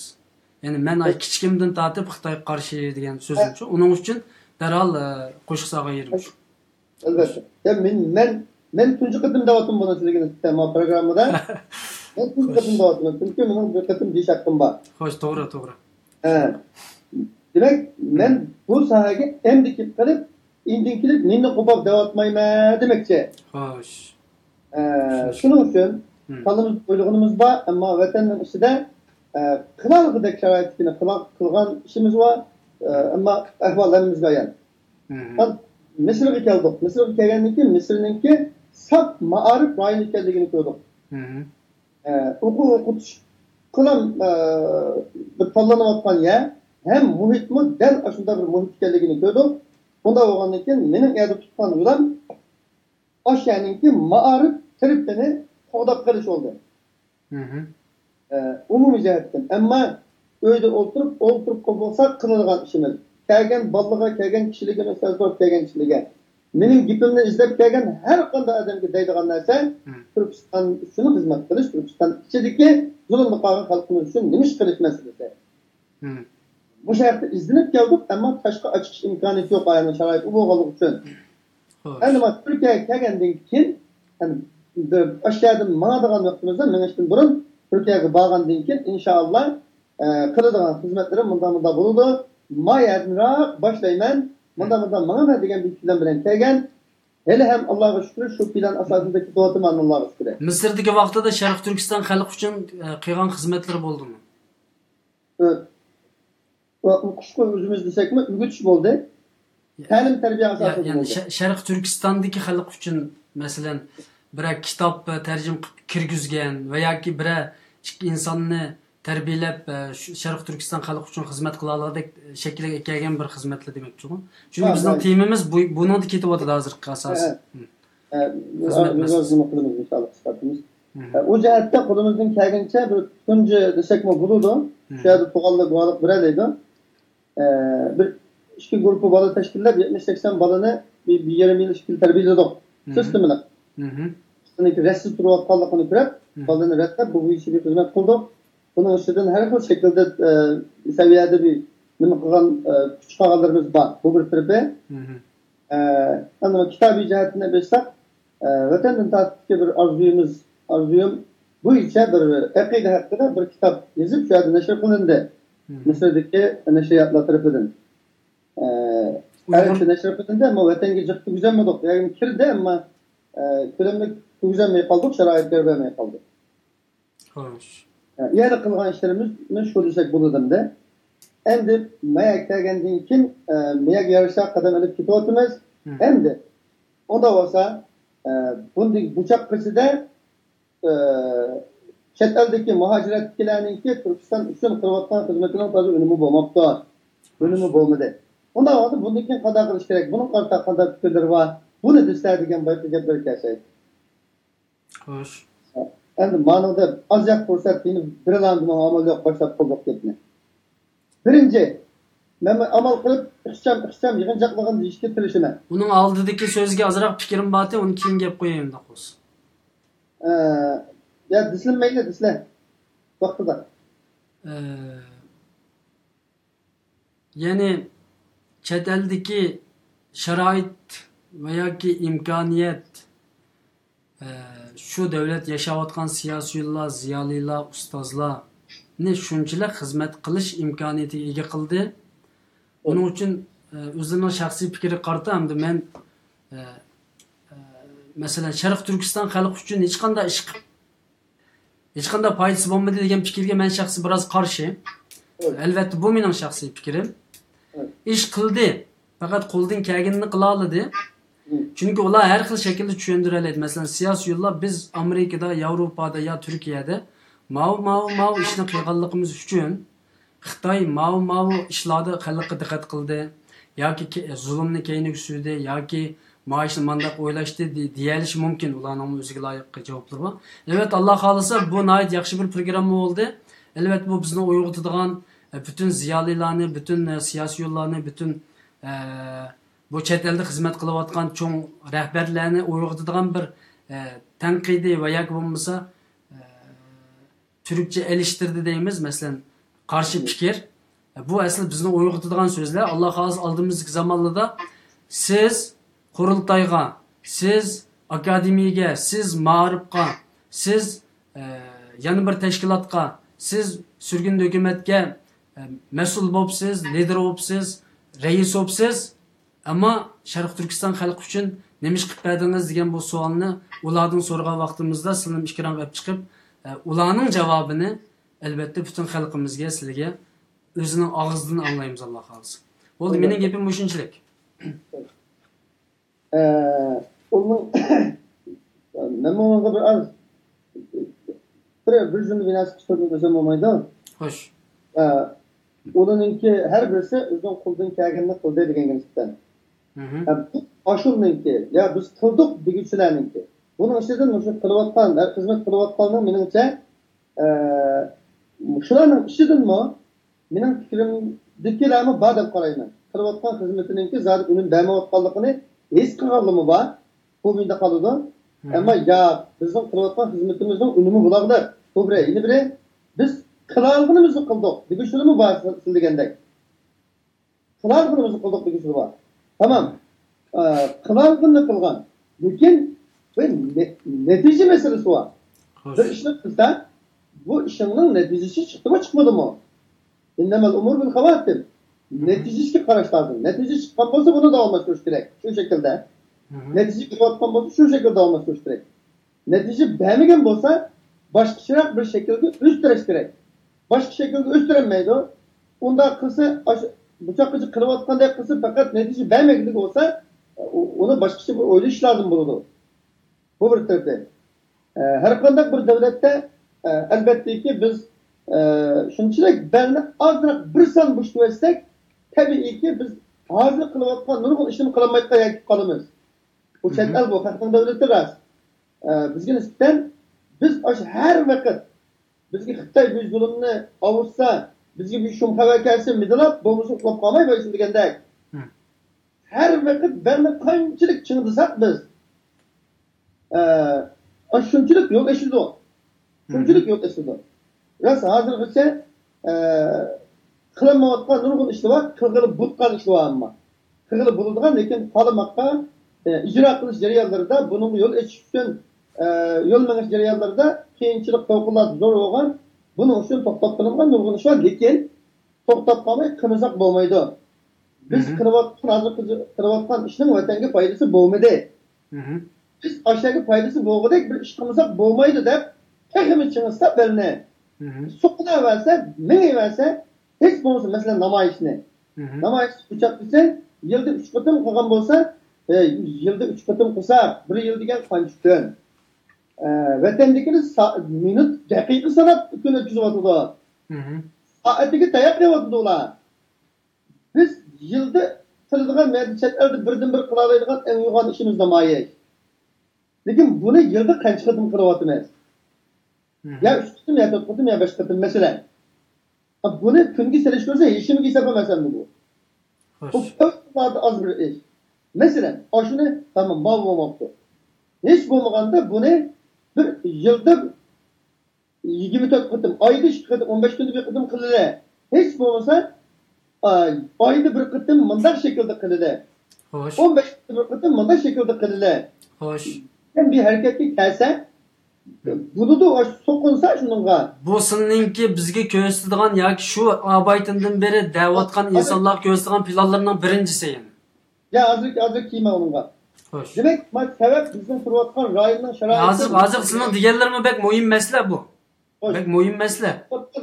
يەنى مەن ئاي كىچىكىمدىن تارتىپ خىتايغا قارشى دېگەن سۆزنىچۇ. ئۇنىڭ ئۈچۈن دەرھال، ئە، قوشۇق ساغا يېرىم. ئەلۋەتتە. يا، مەن، مەن، مەن تۇنجى قېتىم دەۋاتىمەن بۇنى سىلىگە نىسبەتەن ما پروگراممىدا. مەن تۇنجى قېتىم دەۋاتىمەن. چۈنكى مېنىڭ بىر قېتىم دېيىش ھەققىم بار. خوش، توغرا، توغرا. ھە. دېمەك، مەن بۇ ساھەگە ئەمدى كېلىپ قېلىپ، ئىندىن كېلىپ مېنى قوپاپ دەۋاتمايمەن دېمەكچى. خوش. ئە، شۇنىڭ ئۈچۈن كاللىمىزدا ئويلىغىنىمىز بار، ئەمما ۋەتەننىڭ ئىچىدە، ئە، قىلالىغۇدەك شارائىتتىكىنى قىلا-، قىلغان ئىشىمىز بار، ئە، ئەمما ئەھۋال ھەممىمىزگە ئايان. مىسىرغا كەلدۇق. مىسىرغا كەلگەندىن كېيىن مىسىرنىڭكى ساپ مائارىپ رايونى ئىكەنلىكىنى كۆردۇق. ئە، ئوقۇ ئوقۇتۇش قىلان، ئە، بىر تاللىنىۋاتقان يەر ھەم مۇھىتمۇ دەل ئاشۇنداق بىر مۇھىت ئىكەنلىكىنى كۆردۇق. بۇنداق بولغاندىن كېيىن مېنىڭ ئەدە تۇتقان يولۇم ئاشۇ يەرنىڭكى مائارىپ تەرىپىنى قوغداپ قېلىش بولدى. ئە، ئومۇمىي جەھەتتىن. ئەمما ئۆيدە ئولتۇرۇپ، ئولتۇرۇپ قوپۇلساق قىلىدىغان ئىشىمىز. كەلگەن بالىلىرىغا، كەلگەن كىشىلىكىنى سەزگۈرۈپ كەلگەن كىشىلىككە. مېنىڭ گېپىمنى ئىزدەپ كەلگەن ھەر قانداق ئادەمگە دەيدىغان نەرسە، تۈركىستان ئۈچۈن خىزمەت قىلىش، تۈركىستان ئىچىدىكى زۇلۇمدا قالغان خەلقىمىز ئۈچۈن نېمە ئىش قىلىش مەسىلىسى. مم. بۇ شەرتتە ئىزدىنىپ كەلدۇق، ئەمما تاشقا ئاچىقىش ئىمكانىيىتى يوق، ئايالنىڭ شارائىتى ئۇ بولغانلىقى ئۈچۈن. خوش. ئەمدى مانا تۈركىيەگە كەلگەندىن كېيىن، يەنى بىر ئاشۇ يەردىن ماڭىدىغان ۋاقتىمىزدا، مېڭىشتىن بۇرۇن تۈركىيەگە بارغاندىن كېيىن، ئىنشائاللا، ئە، قىلىدىغان خىزمەتلىرىم مۇنداق، مۇنداق بولىدۇ. ما يەردىنراق باشلايمەن، مۇنداق، مۇنداق ماڭىمەن دېگەن بىر پىلان بىلەن كەلگەن. ھېلىھەم ئاللاغا شۈكرى، شۇ پىلان ئاساسىدا كېتىۋاتىمەن، ئاللاغا شۈكرى. مىسىردىكى ۋاقتىدا شەرقىي تۈركىستان خەلقى ئۈچۈن، ئە، قىلغان خىزمەتلىرى بولدىمۇ؟ ئۆ-، ئوقۇشقا ئۆزىمىز دېسەكمۇ، ئۆگىتىش بولدى. يا-، تەلىم تەربىيە يا-، ئاساسىدا يەنى بولدى. شە-، شەرقىي تۈركىستاندىكى خەلق ئۈچۈن، مەسىلەن، بىرەر كىتاب، ئە، تەرجىمە قىلىپ كىرگۈزگەن ۋە ياكى بىرەر ئىككى ئىنساننى تەربىيەلەپ، ئە، شۇ شەرقىي تۈركىستان خەلقى ئۈچۈن خىزمەت قىلالاردەك شەكىلگە كەلگەن بىر خىزمەتلەر دېمەكچىغۇ. چۈنكى ھە، بىزنىڭ ھە. تېمىمىز بۇ، بۇنىڭدا كېتىۋاتىدۇ ھازىرقى ھە، ئاساس. ھە. مم. ھە، خىزمەت بىز مەسىلىسى. ئارزۇ قىلىمىز، ئىنشائاللا، قىسقارتىمىز. مم. ھە، ئۇ جەھەتتە قولىمىزدىن كەلگىنىچە بىر تۇنجى دېسەكمۇ بولىدۇ. مم. شۇ يەردە تۇغانلار، گۇۋاھلىق بېرەلەيدۇ. ئە، بىر ئىككى گۇرۇپپا بالا تەشكىللەپ، يەتمىش سەكسەن بالىنى بىر، بىر يېرىم يىل، ئىككى يىل تەربىيەلىدۇق. مم. سىستېمىلىق. مم. ئۇنىڭكى رەتسىز تۇرۇۋاتقانلىقىنى كۆرۈپ، مم. بالىنى رەتلەپ، بۇ بويىچە بىر خىزمەت قىلدۇق. بۇنىڭ ئىچىدىن ھەر خىل شەكىلدە، ئە، سەۋىيەدە بىر نېمە قىلغان، ئە، كۈچ قىلغانلىرىمىز بار. بۇ بىر تەرىپى. مم. ئە، ئەمما كىتابىي جەھەتتىن ئېيتساق، ئە، ۋەتەندىن تارتىپتىكى بىر ئارزۇيىمىز، ئارزۇيۇم بويىچە بىر ئەقىدە ھەققىدە بىر كىتاب يېزىپ، شۇ يەردە نەشر قىلىندى. مم. مىسىردىكى نەشرىياتلار تەرىپىدىن. ئە، ئۇيغۇر ئەرەبچە نەشر قىلىندى، ئەمما ۋەتەنگە جىق كىرگۈزەلمىدۇق. يەنى كىردى، ئەمما، ئە، كۆلەملىك كىرگۈزەلمەي قالدۇق، شارائىت بەرمەي قالدى. خوش. يەنە قىلغان ئىشلىرىمىز شۇ دېسەك بولىدۇ ئەمدى. ئەمدى مەيەگە كەلگەندىن كېيىن، ئە، مەيەگە يارىشا قەدەم ئېلىپ كېتىۋاتىمىز. مم. ئەمدى ئۇنداق بولسا، ئە، بۇندىن بۇ چاغقىچىدە، ئە، چەت ئەلدىكى مۇھاجىرەتتىكىلەرنىڭكى تۈركىستان ئۈچۈن قىلىۋاتقان خىزمىتىنىڭ تازا ئۈنۈمى بولماپتۇ. ئۈنۈمى بولمىدى. ئۇنداق بولسا بۇندىن كېيىن قانداق قىلىش كېرەك؟ بۇنىڭغا قارىتا قانداق پىكىرلىرى بار؟ بۇنى دېسىلە دېگەن بايىقى گەپلەر كەلسەيدى. خوش. ئەمدى مانىڭدا ئاز ياق پۇرسەت، يەنە بىرلا ئەمدى ماڭا ئامال يوق، باشلاپ قىلدۇق گەپنى. بىرىنچى، مەن ئامال قىلىپ ئىخچام، ئىخچام يىغىنچاقلىغىن دېيىشكە تىرىشىمەن. ئۇنىڭ ئالدىدىكى سۆزگە ئازراق پىكرىم بارتى، ئۇنى كېيىن گەپ قوياي ئۇنداق بولسا. ئە، يا دېسىلە مەيلى، دېسىلە. ۋاقتىدا. ئە، يەنى چەت ئەلدىكى شارائىت ۋە ياكى ئىمكانىيەت، ئە، شۇ دەۋلەت ياشاۋاتقان سىياسىيونلار، زىيالىيلار، ئۇستازلارنى شۇنچىلىك خىزمەت قىلىش ئىمكانىيىتىگە ئىگە قىلدى. ئۇنىڭ ئۈچۈن، ئە، ئۆزلىرىنىڭ شەخسىي پىكرىگە قارىتا ئەمدى مەن، ئە، ئە، مەسىلەن، شەرقىي تۈركىستان خەلقى ئۈچۈن ھېچقانداق ئىش قىلىپ ھېچقانداق پايدىسى بولمىدى دېگەن پىكىرگە مەن شەخسىي بىراز قارشى. مم. ئەلۋەتتە، بۇ مېنىڭ شەخسىي پىكرىم. مم. ئىش قىلدى، پەقەت قولىدىن كەلگىنىنى قىلالىدى. مم. چۈنكى ئۇلار ھەر خىل شەكىلدە چۈشەندۈرەلەيدۇ. مەسىلەن، سىياسىيونلار بىز ئامېرىكىدا، ياۋروپادا يا تۈركىيەدە ماۋۇ، ماۋۇ، ماۋۇ ئىشنى قىلغانلىقىمىز ئۈچۈن خىتاي ماۋۇ، ماۋۇ ئىشلاردا خەلققە دىققەت قىلدى ياكى كە-، زۇلۇمنى كەينىگە سۈردى ياكى ماۋۇ ئىشنى مانداق ئويلاشتى دې-، دېيەلىشى مۇمكىن. ئۇلارنىڭمۇ ئۆزىگە لايىق جاۋابلىرى بار. ئەلۋەتتە، ئاللا خالىسا، بۇ ناھايىتى ياخشى بىر پروگرامما بولدى. ئەلۋەتتە، بۇ بىزنى ئويغىتىدىغان، ئە، پۈتۈن زىيالىيلارنى، پۈتۈن، ئە، سىياسىيونلارنى، پۈتۈن، ئە، بۇ چەت ئەلدە خىزمەت قىلىۋاتقان چوڭ رەھبەرلەرنى ئويغىتىدىغان بىر، ئە، تەنقىدىي ۋە ياكى بولمىسا، ئە، تۈركچە ئېلىشتۇردى دەيمىز، مەسىلەن، قارشى پىكىر. بۇ ئەسلى بىزنى ئويغىتىدىغان سۆزلەر. ئاللا خالىسا، ئالدىمىزدىكى زامانلاردا سىز قۇرۇلتايغا، سىز ئاكادېمىيەگە، سىز مائارىپقا، سىز، ئە، يەنە بىر تەشكىلاتقا، سىز سۈرگۈندە ھۆكۈمەتكە، ئە، مەسئۇل بوپسىز، لىدېر بوپسىز، رەئىس بوپسىز. ئەمما شەرقىي تۈركىستان خەلقى ئۈچۈن نېمە ئىش قىلىپ بەردىڭىز دېگەن بۇ سوئالنى ئۇلاردىن سورىغان ۋاقتىمىزدا، سىلەرنىڭ ئىككىرەڭ ئېلىپ چىقىپ، ئە، ئۇلارنىڭ جاۋابىنى، ئەلۋەتتە، پۈتۈن خەلقىمىزگە، سىلەرگە ئۆزىنىڭ ئاغزىدىن ئاڭلايمىز، ئاللا خالىسا. بولدى، مېنىڭ گېپىم مۇشۇنچىلىك. ئە، ئۇنىڭ، مەنمۇ ئۇنىڭغا بىر ئاز، بىر، بىر جۈملە بىناسى قىستۇردۇم دېسەم بولمايدۇ. خوش. ئە، ئۇلارنىڭكى ھەر بىرسى ئۆزىنىڭ قولىدىن كەلگىنىنى قىلدى دېگەنگە نىسبەتەن. مھم. ئە، بۇ ئاشۇنىڭكى، يا بىز قىلدۇق دېگۈچىلەرنىڭكى. بۇنىڭ ئىچىدىن مۇشۇ قىلىۋاتقان، ھەر خىزمەت قىلىۋاتقاننىڭ مېنىڭچە، ئە، شۇلارنىڭ ئىچىدىنمۇ مېنىڭ پىكرىمدىكىلەرمۇ بار دەپ قارايمەن. قىلىۋاتقان خىزمىتىنىڭكى زادى ئۈنۈم بەرمەيۋاتقانلىقىنى ھېس قىلغانلىرىمۇ بار. بۇ مېنىڭدە قالىدۇ. مم. ئەمما ياق، بىزنىڭ قىلىۋاتقان خىزمىتىمىزنىڭ ئۈنۈمى بولغۇدەك. بۇ بىرى. يەنە بىرى، بىز قىلالىغىنىمىزنى قىلدۇق دېگۈچىلىرىمۇ بار، سىز دېگەندەك. قىلالىغىنىمىزنى قىلدۇق دېگۈچىلىرى بار. تامام. ئە، قىلالىغىنىنى قىلغان. لېكىن بىر نە-، نەتىجە مەسىلىسى بار. بىر ئىشنى قىلسا، بۇ ئىشىڭنىڭ نەتىجىسى چىقتىمۇ، چىقمىدىمۇ؟ ئىننەمەل ئۇمۇر بىل خاۋاتىم. نەتىجىسىگە قاراش لازىم. نەتىجە چىققان بولسا، بۇنى داۋاملاشتۇرۇش كېرەك. شۇ شەكىلدە. نەتىجە كېلىۋاتقان بولسا، شۇ شەكىلدە داۋاملاشتۇرۇش كېرەك. نەتىجە بەرمىگەن بولسا، باشقىچىراق بىر شەكىلگە ئۆستۈرۈش كېرەك. باشقا شەكىلگە ئۆستۈرەلمەيدۇ. ئۇنداق قىلسا، ئاشۇ بۇچاققىچە قىلىۋاتقاندەك قىلسا، پەقەت نەتىجە بەرمەيدىغان بولسا، ئۇ-، ئۇنى باشقىچە بىر ئويلىشىش لازىم بولىدۇ. بۇ بىر تەرىپى. ئە، ھەر قانداق بىر دۆلەتتە، ئە، ئەلۋەتتىكى، بىز، ئە، شۇنچىلىك بەلنى ئازراق بىر سان بوشىتىۋەتسەك، تەبىئىيكى، بىز ھازىر قىلىۋاتقان نۇرغۇن ئىشنى قىلالمايدىغان يەرگە كېلىپ قالىمىز. بۇ چەت ئەل، بۇ خەقنىڭ دۆلىتى راست. ئە، بىزگە نىسبەتەن بىز ئاشۇ ھەر ۋاقىت بىزگە خىتاي بىر زۇلۇمنى ئاۋۇتسا، بىزگە بىر شۇم خەۋەر كەلسە مىدىرلاپ، بولمىسا ئۇخلاپ قالماي، بايىسى دېگەندەك. ھەر ۋاقىت بەلنى قانچىلىك چىڭدىساق بىز، ئە، ئاشۇنچىلىك يول ئېچىلىدۇ. شۇنچىلىك يول ئېچىلىدۇ. راست، ھازىرغىچە، ئە، قىلالمايۋاتقان نۇرغۇن ئىشلار بار، قىلغىلى بولىدىغان ئىشلار بار ئەمما. قىلغىلى بولىدىغان، لېكىن قالماقتا، ئە، ئىجرا قىلىش جەريانلىرىدا، بۇنىڭغا يول ئېچىش ئۈچۈن، ئە، يول مېڭىش جەريانلىرىدا قىيىنچىلىق پەۋقۇلئاددە زور بولغان. بۇنىڭ ئۈچۈن توختاپ قېلىنغان نۇرغۇن ئىش بار، لېكىن توختاپ قالماي قىلمىساق بولمايدۇ. بىز قىلىۋاتقان، ھازىر قىز-، قىلىۋاتقان ئىشنىڭ ۋەتەنگە پايدىسى بولمىدى. بىز ئاشۇ يەرگە پايدىسى بولغۇدەك بىر ئىش قىلمىساق بولمايدۇ دەپ، تېخىمۇ چىڭىتسا بەلنى. سوقۇنۇۋەرسە، مېڭىۋەرسە، ھېچ بولمىسا، مەسىلەن، نامايىشنى. نامايىشنى بۇچاق دېسەڭ، يىلدا ئۈچ قېتىم قىلغان بولسا، ئە، يىلدا ئۈچ قېتىم قىلسا، بىر يىل دېگەن قانچە كۈن؟ ئە، ۋەتەندىكىلەر سا-، مىنۇت، دەقىقە ساناپ كۈن ئۆتكۈزۈۋاتىدۇ. سائىتىگە تاياق يەۋاتىدۇ ئۇلار. بىز يىلدا قىلىدىغان، مەيلى چەت ئەلدە بىردىن بىر قىلالايدىغان ئەڭ يوغان ئىشىمىز نامايىش. لېكىن بۇنى يىلدا قانچە قېتىم قىلىۋاتىمىز؟ يا ئۈچ قېتىم، يا تۆت قېتىم، يا بەش قېتىم، مەسىلەن. بۇنى كۈنگە سېلىشتۇرسا، ھېچنېمىگە ھېسابلىمايسەن بۇ. بۇ پەۋقۇلئاددە ئاز بىر ئىش. مەسىلەن، ئاشۇنى، تامام، ماۋۇ بولماپتۇ. ھېچ بولمىغاندا بۇنى بىر يىلدا يىگىرمە تۆت قېتىم، ئايدا ئىككى قېتىم، ئون بەش كۈندە بىر قېتىم قىلىلى. ھېچ بولمىسا، ئاي-، ئايدا بىر قېتىم مۇنداق شەكىلدە قىلىلى. خوش. ئون بەش كۈندە بىر قېتىم مۇنداق شەكىلدە قىلىلى. خوش. سەن بىر ھەرىكەتكە كەلسە، بولىدۇ، سوقۇنسا شۇنىڭغا. بۇ سىلىنىڭكى بىزگە كۆرسىتىدىغان ياكى شۇ ئابايتىندىن بېرى دەۋاتقان، ئىنسانلارغا كۆرسىتىدىغان پىلانلىرىنىڭ بىرىنچىسى يەنى. يا، ھازىر، ھازىر كىيمە ئۇنىڭغا. خوش. دېمەك، ما سەۋەب بىزنىڭ تۇرۇۋاتقان رايوننىڭ شارائىتى. ھازىر، ھازىر سىلىنىڭ دېگەنلىرىمۇ بەك مۇھىم مەسىلە بۇ. خوش. بەك مۇھىم مەسىلە.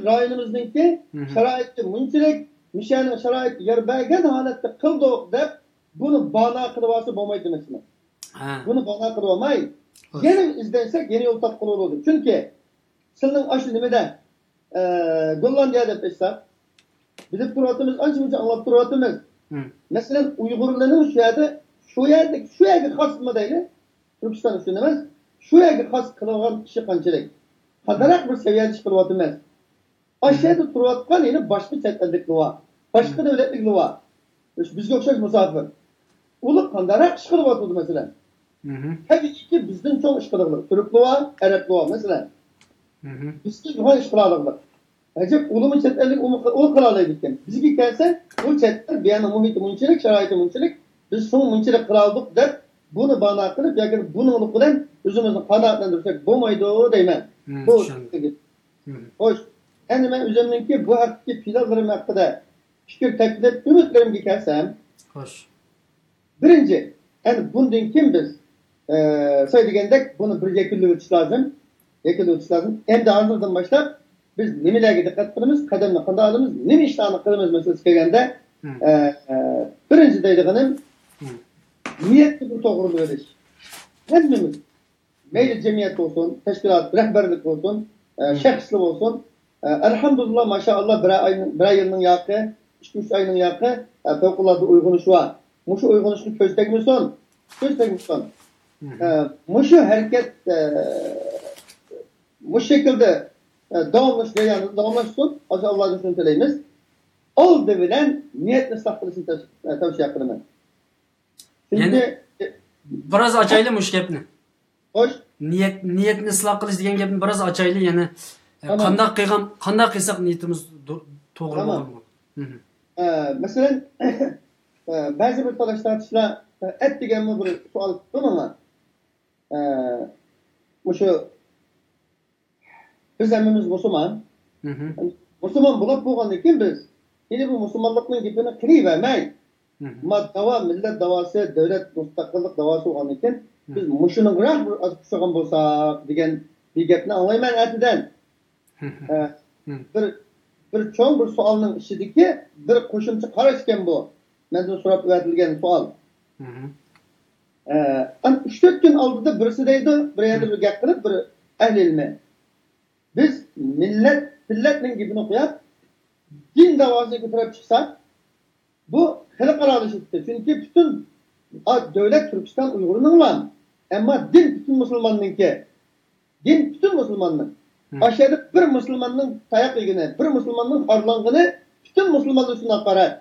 رايونىمىزنىڭكى شارائىتى مۇنچىلىك، مىشەنىڭ شارائىتى يار بەرگەن ھالەتتە قىلدۇق دەپ، بۇنى بانا قىلىۋالسا بولمايدۇ دېمەكچىمەن. ھە. بۇنى بانا قىلىۋالماي، خوش، يەنە ئىزدەنسەك، يەنە يول تاپقىلى بولىدۇ. چۈنكى سىلىنىڭ ئاشۇ نېمىدە، ئە، گوللاندىيە دەپ ئېيتساق، بىلىپ تۇرۇۋاتىمىز، ئانچە-مۇنچە ئاڭلاپ تۇرۇۋاتىمىز. مەسىلەن، ئۇيغۇرلارنىڭ شۇ يەردە، شۇ يەردە، شۇ يەرگە خاس نېمە دەيلى؟ تۈركىستان ئۈچۈن ئەمەس، شۇ يەرگە خاس قىلىدىغان ئىشى قانچىلىك؟ قانداقراق بىر سەۋىيەدە ئىش قىلىۋاتىمىز؟ ئاشۇ يەردە تۇرۇۋاتقان يەنە باشقا چەت ئەللىكلەر بار، باشقا دۆلەتلىكلەر بار. بىزگە ئوخشاش مۇساپىر. ئۇلار قانداقراق ئىش قىلىۋاتىدۇ، مەسىلەن؟ تەبىئىيكى، بىزدىن چوڭ ئىش قىلىدىغان تۈركلەر بار، ئەرەبلەر بار، مەسىلەن. بىزدىن يوغان ئىش قىلالىغان. ئەجەب، ئۇلىمۇ چەت ئەللىك ئۇ قىلالايدىكەن. بىزگە كەلسە، بۇ چەت ئەل، بۇ يەرنىڭ مۇھىتى مۇنچىلىك، شارائىتى مۇنچىلىك، بىز شۇڭا مۇنچىلىك قىلالىدۇق دەپ، بۇنى بانا قىلىپ ياكى بۇنىڭلىق بىلەن ئۆزىمىزنى قانائەتلەندۈرسەك بولمايدۇ دەيمەن. بۇ چۈشەندىم. خوش. ئەمدى مەن ئۆزۈمنىڭكى بۇ ھەقتىكى پىلانلىرىم ھەققىدە پىكىر، تەكلىپ، ئۈمىدلىرىمگە كەلسەم، خوش. بىرىنچى، ئەنە بۇندىن كېيىن بىز، ئە، ساي دېگەندەك بۇنى بىر يەكۈنلىۋېتىش لازىم. يەكۈنلىۋېتىش لازىم. ئەمدى ھازىردىن باشلاپ بىز نېمىلەرگە دىققەت قىلىمىز، قەدەمنى قانداق ئالىمىز، نېمە ئىشلارنى قىلىمىز مەسىلىسىگە كەلگەندە، ئە، ئە، بىرىنچى دەيدىغىنىم، نىيەتنى بىر توغرىلىۋېلىش. ھەممىمىز، مەيلى جەمئىيەت بولسۇن، تەشكىلات، رەھبەرلىك بولسۇن، ئە، شەخسلەر بولسۇن، ئە، ئەلھەمدۇلىللا، ماشائاللا، بىرەر ئاينىڭ، بىرەر يىلنىڭ ياقى، ئىككى، ئۈچ ئاينىڭ ياقى، ئە، پەۋقۇلئاددە ئويغىنىش بار. مۇشۇ ئويغىنىشقا كۆز تەگمىسۇن، كۆز تەگمىسۇن. ئە، مۇشۇ ھەرىكەت، ئە، مۇشۇ شەكىلدە، ئە، داۋاملىشىش جەريانىدا داۋاملاشسۇن. ئاشۇ ئاللادىن شۇنى تىلەيمىز. ئالدى بىلەن نىيەتنى ئىسلاھ قىلىشنى تەش-، ئە، تەۋسىيە قىلىمەن. يەنى، چۈنكى، بىراز ئاچايلى مۇشۇ گەپنى. خوش. نىيەت، نىيەتنى ئىسلاھ قىلىش دېگەن گەپنى بىراز ئاچايلى يەنە. تامام. قانداق قىلغان، قانداق قىلساق نىيىتىمىز دو-، توغرا تامام. بولغان بولىدۇ؟ مھم. ئە، مەسىلەن، ئە، بەزى بىر تالاش تارتىشلار، ئە، ئەت دېگەنمۇ بىر سوئال تۇتتى ماڭا. ئە، مۇشۇ بىز ھەممىمىز مۇسۇلمان. مھم. مۇسۇلمان بولۇپ بولغاندىن كېيىن بىز، يەنى بۇ مۇسۇلمانلىقنىڭ گېپىنى قىلىۋەرمەي، مھم. ما داۋا، مىللەت داۋاسى، دۆلەت مۇستەقىللىق داۋاسى بولغاندىن كېيىن، مھم. بىز مۇشۇنىڭغىراق بىر ئاز ئۇششىغان بولساق دېگەن بىر گەپنى ئاڭلايمەن ئەتىدىن. مھم. ئە، مھم. بىر، بىر چوڭ بىر سوئالنىڭ ئىچىدىكى بىر قوشۇمچە قاراش ئىكەن بۇ. مەندىن سوراپ ئەۋەتىلگەن سوئال. مھم. ئە، ئەنە ئۈچ تۆت كۈن ئالدىدا بىرسى دەيدۇ، بىر يەردە مھم. بىر گەپ قىلىپ، بىر ئەھلى ئىلمى. بىز مىللەت، مىللەتنىڭ گېپىنى قويۇپ، دىن داۋاسىنى كۆتۈرۈپ چىقساق، بۇ خەلقئارالىشىپتۇ. چۈنكى پۈتۈن، ئا، دۆلەت تۈركىستان ئۇيغۇرنىڭلا، ئەمما دىن پۈتۈن مۇسۇلماننىڭكى. دىن پۈتۈن مۇسۇلماننىڭ. مم. ئاشۇ يەردە بىر مۇسۇلماننىڭ تاياق يېگىنى، بىر مۇسۇلماننىڭ خارلانغىنى پۈتۈن مۇسۇلمانلار ئۈچۈن ھاقارەت.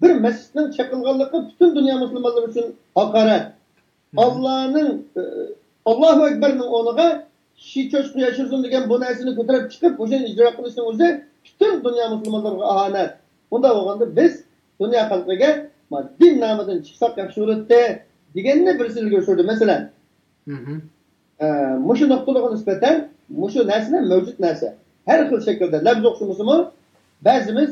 بىر مەسچىتنىڭ چېقىلغانلىقى پۈتۈن دۇنيا مۇسۇلمانلىرى ئۈچۈن ھاقارەت. مم. ئاللانىڭ، ئى، ئاللاھۇ ئەكبەرنىڭ ئورنىغا شى چوشقا ياشىسۇن دېگەن بۇ نەرسىنى كۆتۈرۈپ چىقىپ، مۇشۇنى ئىجرا قىلىشنىڭ ئۆزى پۈتۈن دۇنيا مۇسۇلمانلىرىغا ئاھانەت. ئۇنداق بولغاندا بىز دۇنيا خەلقىگە، ما، دىن نامىدىن چىقساق ياخشى بولاتتى دېگەننى بىرسى ئىلگىرى سۈردى. مەسىلەن، مھم. ئە، مۇشۇ نۇقتىلىققا نىسبەتەن مۇشۇ نەرسىلەر مەۋجۇت نەرسە. ھەر خىل شەكىلدە، لەپزى ئوخشىمىسىمۇ، بەزىمىز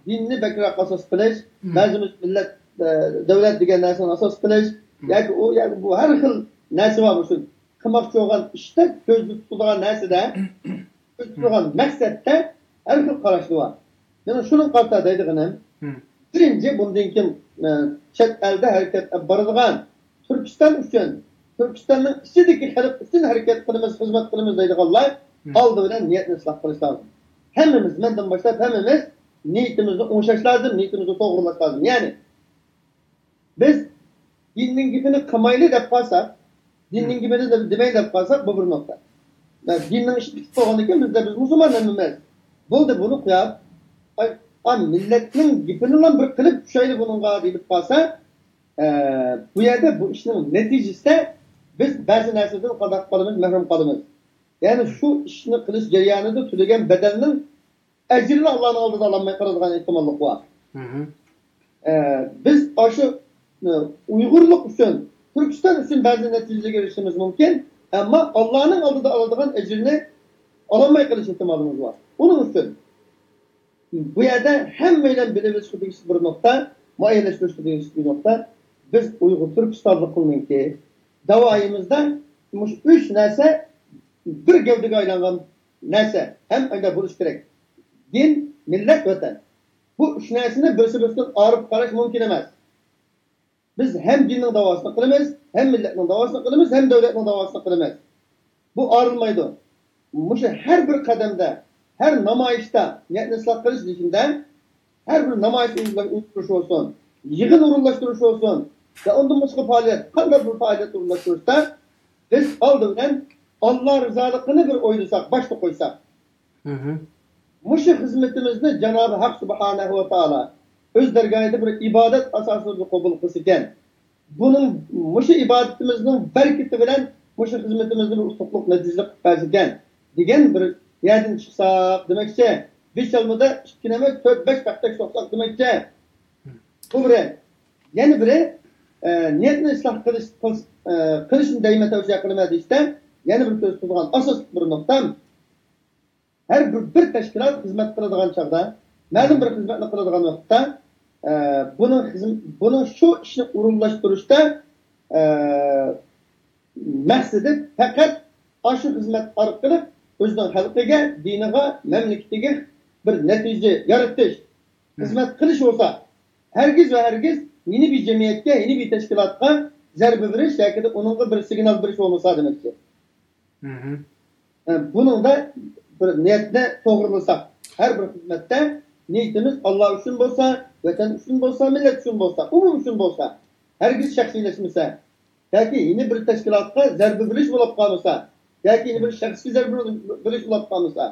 دىننى بەكرەك ئاساس قىلىش، مم. بەزىمىز مىللەت، ئە، دۆلەت دېگەن نەرسىنى ئاساس قىلىش، مم. ياكى ئۇ، ياكى بۇ ھەر خىل نەرسە بار مۇشۇ. قىلماقچى بولغان ئىشتا كۆزدە تۇتىدىغان نەرسىدە، كۆزدە تۇتىدىغان مەقسەتتە ھەر خىل قاراشلار بار. مېنىڭ شۇنىڭغا قارىتا دەيدىغىنىم، مم. بىرىنچى، بۇندىن كېيىن، ئە، چەت ئەلدە ھەرىكەت ئېلىپ بارىدىغان، تۈركىستان ئۈچۈن، تۈركىستاننىڭ ئىچىدىكى خەلق ئۈچۈن ھەرىكەت قىلىمىز، خىزمەت قىلىمىز دەيدىغانلار مم. ئالدى بىلەن نىيەتنى ئىسلاھ قىلىش لازىم. ھەممىمىز، مەندىن باشلاپ ھەممىمىز نىيىتىمىزنى ئوڭشاش لازىم، نىيىتىمىزنى توغرىلاش لازىم. يەنى، بىز دىننىڭ گېپىنى قىلمايلى دەپ قالساق، دىننىڭ مم. گېپىنى دە-، دېمەيلى دەپ قالساق، بۇ بىر نۇقتا. مم. دىننىڭ ئىشى پۈتۈپ بولغاندىن كېيىن بىزدە بىز مۇسۇلمان ھەممىمىز. بولدى، بۇنى قويۇپ، ئاي، ئا، مىللەتنىڭ گېپىنىلا بىر قىلىپ چۈشەيلى بۇنىڭغا دېيىلىپ قالسا، ئە، بۇ يەردە بۇ ئىشنىڭ نەتىجىسىدە بىز بەزى نەرسىدىن قانداق قالىمىز، مەھرۇم قالىمىز. يەنى شۇ ئىشنى قىلىش جەريانىدا تۆلىگەن بەدەلنىڭ ئەجرىنى ئاللانىڭ ئالدىدا ئالالماي قالىدىغان ئېھتىماللىق بار. مھم. ئە، بىز ئاشۇ، ئە، ئۇيغۇرلۇق ئۈچۈن، تۈركىستان ئۈچۈن بەزى نەتىجىلەرگە ئېرىشىشىمىز مۇمكىن، ئەمما ئاللانىڭ ئالدىدا ئالىدىغان ئەجرىنى ئالالماي قېلىش ئېھتىمالىمىز بار. ئۇنىڭ ئۈچۈن بۇ يەردە ھەممەيلەن بىلىۋېلىشقا تېگىشلىك بىر نۇقتا، مۇئەييەنلەشتۈرۈشكە تېگىشلىك بىر نۇقتا، بىز ئۇيغۇر تۈركىستانلىقلىرنىڭكى داۋايىمىزدا مۇشۇ ئۈچ نەرسە بىر گەۋدىگە ئايلانغان نەرسە، ھەم ئايدا بولۇشى كېرەك. دىن، مىللەت، ۋەتەن. بۇ ئۈچ نەرسىنى بىرسى بىرسىدىن ئايرىپ قاراش مۇمكىن ئەمەس. بىز ھەم دىننىڭ داۋاسىنى قىلىمىز، ھەم مىللەتنىڭ داۋاسىنى قىلىمىز، ھەم دۆلەتنىڭ داۋاسىنى قىلىمىز. بۇ ئايرىلمايدۇ. مۇشۇ ھەر بىر قەدەمدە، ھەر نامايىشتا نىيەتنى ئىسلاھ قىلىش دېيىشىمدە، ھەر بىر نامايىش ئورۇنلاشتۇرۇش بولسۇن، يىغىن ئورۇنلاشتۇرۇش بولسۇن، ۋە ئۇندىن باشقا پائالىيەت، قانداق بىر پائالىيەت ئورۇنلاشتۇرۇشتا بىز ئالدى بىلەن ئاللا رىزالىقىنى بىر ئويلىساق، باشتا قويساق. مھم. مۇشۇ خىزمىتىمىزنى جانابى ھەق سۇبھانەھۇ ۋە تائالا ئۆز دەرگاھىدا بىر ئىبادەت ئاساسىدا قوبۇل قىلسىكەن، بۇنىڭ، مۇشۇ ئىبادىتىمىزنىڭ بەرىكىتى بىلەن مۇشۇ خىزمىتىمىزنى بىر ئۇتۇقلۇق نەتىجىلىك قىلىپ بەرسىكەن دېگەن بىر يەردىن چىقساق دېمەكچى. بىر چالمىدا ئىككى ئەمەس، تۆت، بەش پەختەك سوقساق دېمەكچى. بۇ بىرى. يەنە بىرى، ئە، نىيەتنى ئىسلاھ قىلىش، قىلىش، ئە، قىلىشنى دەيمەن، تەۋسىيە قىلىمەن دېيىشتە يەنە بىر كۆزىتىدىغان ئاساسلىق بىر نۇقتام، ھەر بىر، بىر تەشكىلات خىزمەت قىلىدىغان چاغدا، مەلۇم بىر خىزمەتنى قىلىدىغان ۋاقىتتا، ئە، بۇنىڭ خىزم-، بۇنىڭ شۇ ئىشنى ئورۇنلاشتۇرۇشتا، ئە، مەقسىتى پەقەت ئاشۇ خىزمەت ئارقىلىق ئۆزىنىڭ خەلقىگە، دىنىغا، مەملىكىتىگە بىر نەتىجە يارىتىش، خىزمەت قىلىش بولسا، ھەرگىز ۋە ھەرگىز يەنە بىر جەمئىيەتكە، يەنە بىر تەشكىلاتقا زەربە بېرىش ياكى ئۇنىڭغا بىر سىگنال بېرىش بولمىسا دېمەكچى. مھم. ئە، بۇنىڭدا بىر نىيەتنى توغرىلىساق، ھەر بىر خىزمەتتە نىيىتىمىز ئاللا ئۈچۈن بولسا، ۋەتەن ئۈچۈن بولسا، مىللەت ئۈچۈن بولسا، ئومۇم ئۈچۈن بولسا، ھەرگىز شەخسىيلەشمىسە، ياكى يەنە بىر تەشكىلاتقا زەربە بېرىش بولۇپ قالمىسا، ياكى يەنە بىر شەخسكە زەربە بېرىش بولۇپ قالمىسا،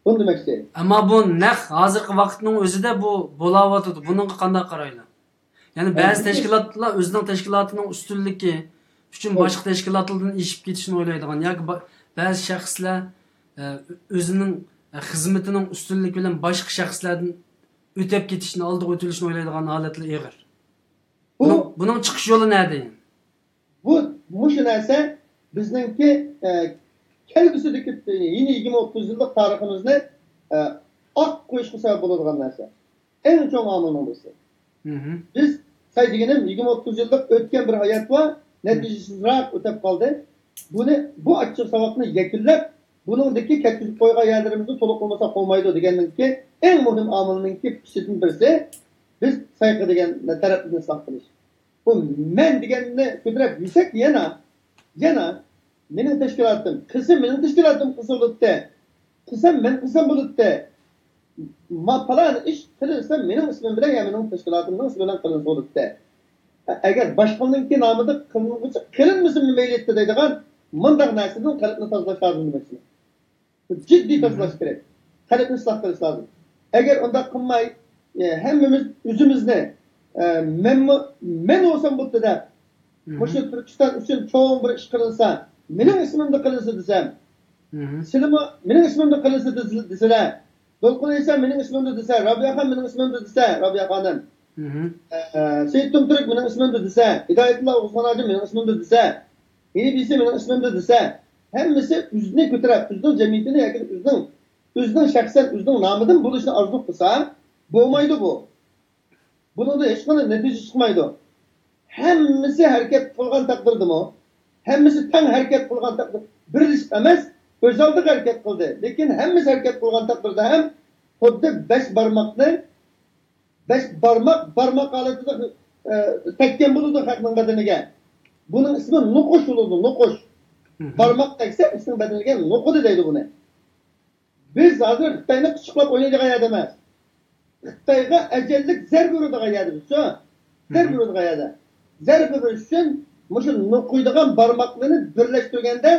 بۇنى دېمەكچى. ئەمما بۇ نەق ھازىرقى ۋاقىتنىڭ ئۆزىدە بۇ بولاۋاتىدۇ. بۇنىڭغا قانداق قارايلا؟ يەنى بەزى تەشكىلاتلار ئۆزىنىڭ تەشكىلاتىنىڭ ئۈستۈنلۈكى ئۈچۈن باشقا تەشكىلاتلاردىن ئېشىپ كېتىشنى ئويلايدىغان ياكى با-، بەزى شەخسلەر ئە، ئۆزىنىڭ، ئە، خىزمىتىنىڭ ئۈستۈنلۈكى بىلەن باشقا شەخسلەردىن ئۆتەپ كېتىشنى، ئالدىغا ئۆتۈلۈشنى ئويلايدىغان ھالەتلەر ئېغىر. بۇ بۇنىڭ، بۇنىڭ چىقىش يولى نەدە؟ بۇ، مۇشۇ نەرسە بىزنىڭكى، ئە، كەلگۈسىدىكى يەنە يىگىرمە، ئوتتۇز يىللىق تارىخىمىزنى، ئە، ئاق قويۇشقا سەۋەب بولىدىغان نەرسە. ئەڭ چوڭ ئامىلنىڭ بىرسى. مھم. بىز، سەي دېگىنىم، يىگىرمە، ئوتتۇز يىللىق ئۆتكەن بىر ھايات بار، نەتىجىسىزراق ئۆتۈپ قالدى. بۇنى، بۇ ئاچچىق ساۋاقنى يەكۈنلەپ، بۇنىڭدىكى كەتكۈزۈپ قويغان يەرلىرىمىزنى تولۇق قىلمىساق بولمايدۇ دېگەننىڭكى ئەڭ مۇھىم ئامىلنىڭكى ئىچىدىن بىرسى، بىز سەي قىلىدىغان تەرەپنى ئىسلاھ قىلىش. بۇ مەن دېگەننى كۆتۈرۈپ يۈرسەك يەنە، يەنە مېنىڭ تەشكىلاتىم قىلسا، مېنىڭ تەشكىلاتىم قىلسا بولاتتى. قىلسام، مەن قىلسام بولاتتى. ما پالان ئىش قىلىنسا، مېنىڭ ئىسمىم بىلەن يا مېنىڭ تەشكىلاتىمنىڭ ئىسمى بىلەن قىلىنسا بولاتتى. ئەگەر باشقىنىڭكى نامىدا قىلىنغۇچە قىلىنمىسىمۇ مەيلى ئىدى دەيدىغان مۇنداق نەرسىدىن قەلبنى تازىلاش لازىم دېمەكچىمەن. جىددىي تازىلاش كېرەك. قەلبنى ئىسلاھ قىلىش لازىم. ئەگەر ئۇنداق قىلماي، ئە، ھەممىمىز ئۆزىمىزنى، ئە، مەنمۇ، مەن بولسام بولدى دەپ، مھم. مۇشۇ تۈركىستان ئۈچۈن چوڭ بىر ئىش قىلىنسا، مېنىڭ ئىسمىمدا قىلىنسا دېسەم، مھم. سىلىمۇ مېنىڭ ئىسمىمدا قىلىنسا دېسىلە، دولقۇن ئەيسا مېنىڭ ئىسمىمدا دېسە، رابىيە خان مېنىڭ ئىسمىمدا دېسە، رابىيە خانىم. مھم. ئە، سېيىت تۇمتۈرك مېنىڭ ئىسمىمدا دېسە، ھىدايەتۇللا ئوغۇزخان ھاجى مېنىڭ ئىسمىمدا دېسە، ئېنى بىسى مېنىڭ ئىسمىمدا دېسە، ھەممىسى ئۆزىنى كۆتۈرۈپ، ئۆزىنىڭ جەمئىيىتىنى ياكى ئۆزىنىڭ، ئۆزىنىڭ شەخسەن ئۆزىنىڭ نامىدىن بولۇشنى ئارزۇ قىلسا، بولمايدۇ بۇ. بۇنىڭدا ھېچقانداق نەتىجە چىقمايدۇ. ھەممىسى ھەرىكەت قىلغان تەقدىردىمۇ، ھەممىسى تەڭ ھەرىكەت قىلغان تەقدىر، بىرلىشىپ ئەمەس، ئۆز ئالدىغا ھەرىكەت قىلدى. لېكىن ھەممىسى ھەرىكەت قىلغان تەقدىردە ھەم خۇددى بەش بارماقنى، بەش بارماق، بارماق ھالىتىدە، ئە، تەگكەن بولىدۇ خەقنىڭ بەدىنىگە. بۇنىڭ ئىسمى نوقۇش بولىدۇ، نوقۇش. مھم. بارماق تەگسە، ئىسمىنىڭ بەدىنىگە نوقۇدى دەيدۇ بۇنى. بىز ھازىر خىتاينى قىچىقلاپ ئوينايدىغان يەردە ئەمەس. خىتايغا ئەجەللىك زەربە ئۇرىدىغان يەردە بىز، شۇ. زەربە مھم. ئۇرىدىغان يەردە. زەربە ئۇرۇش ئۈچۈن مۇشۇ نوقۇيدىغان بارماقلىرىنى بىرلەشتۈرگەندە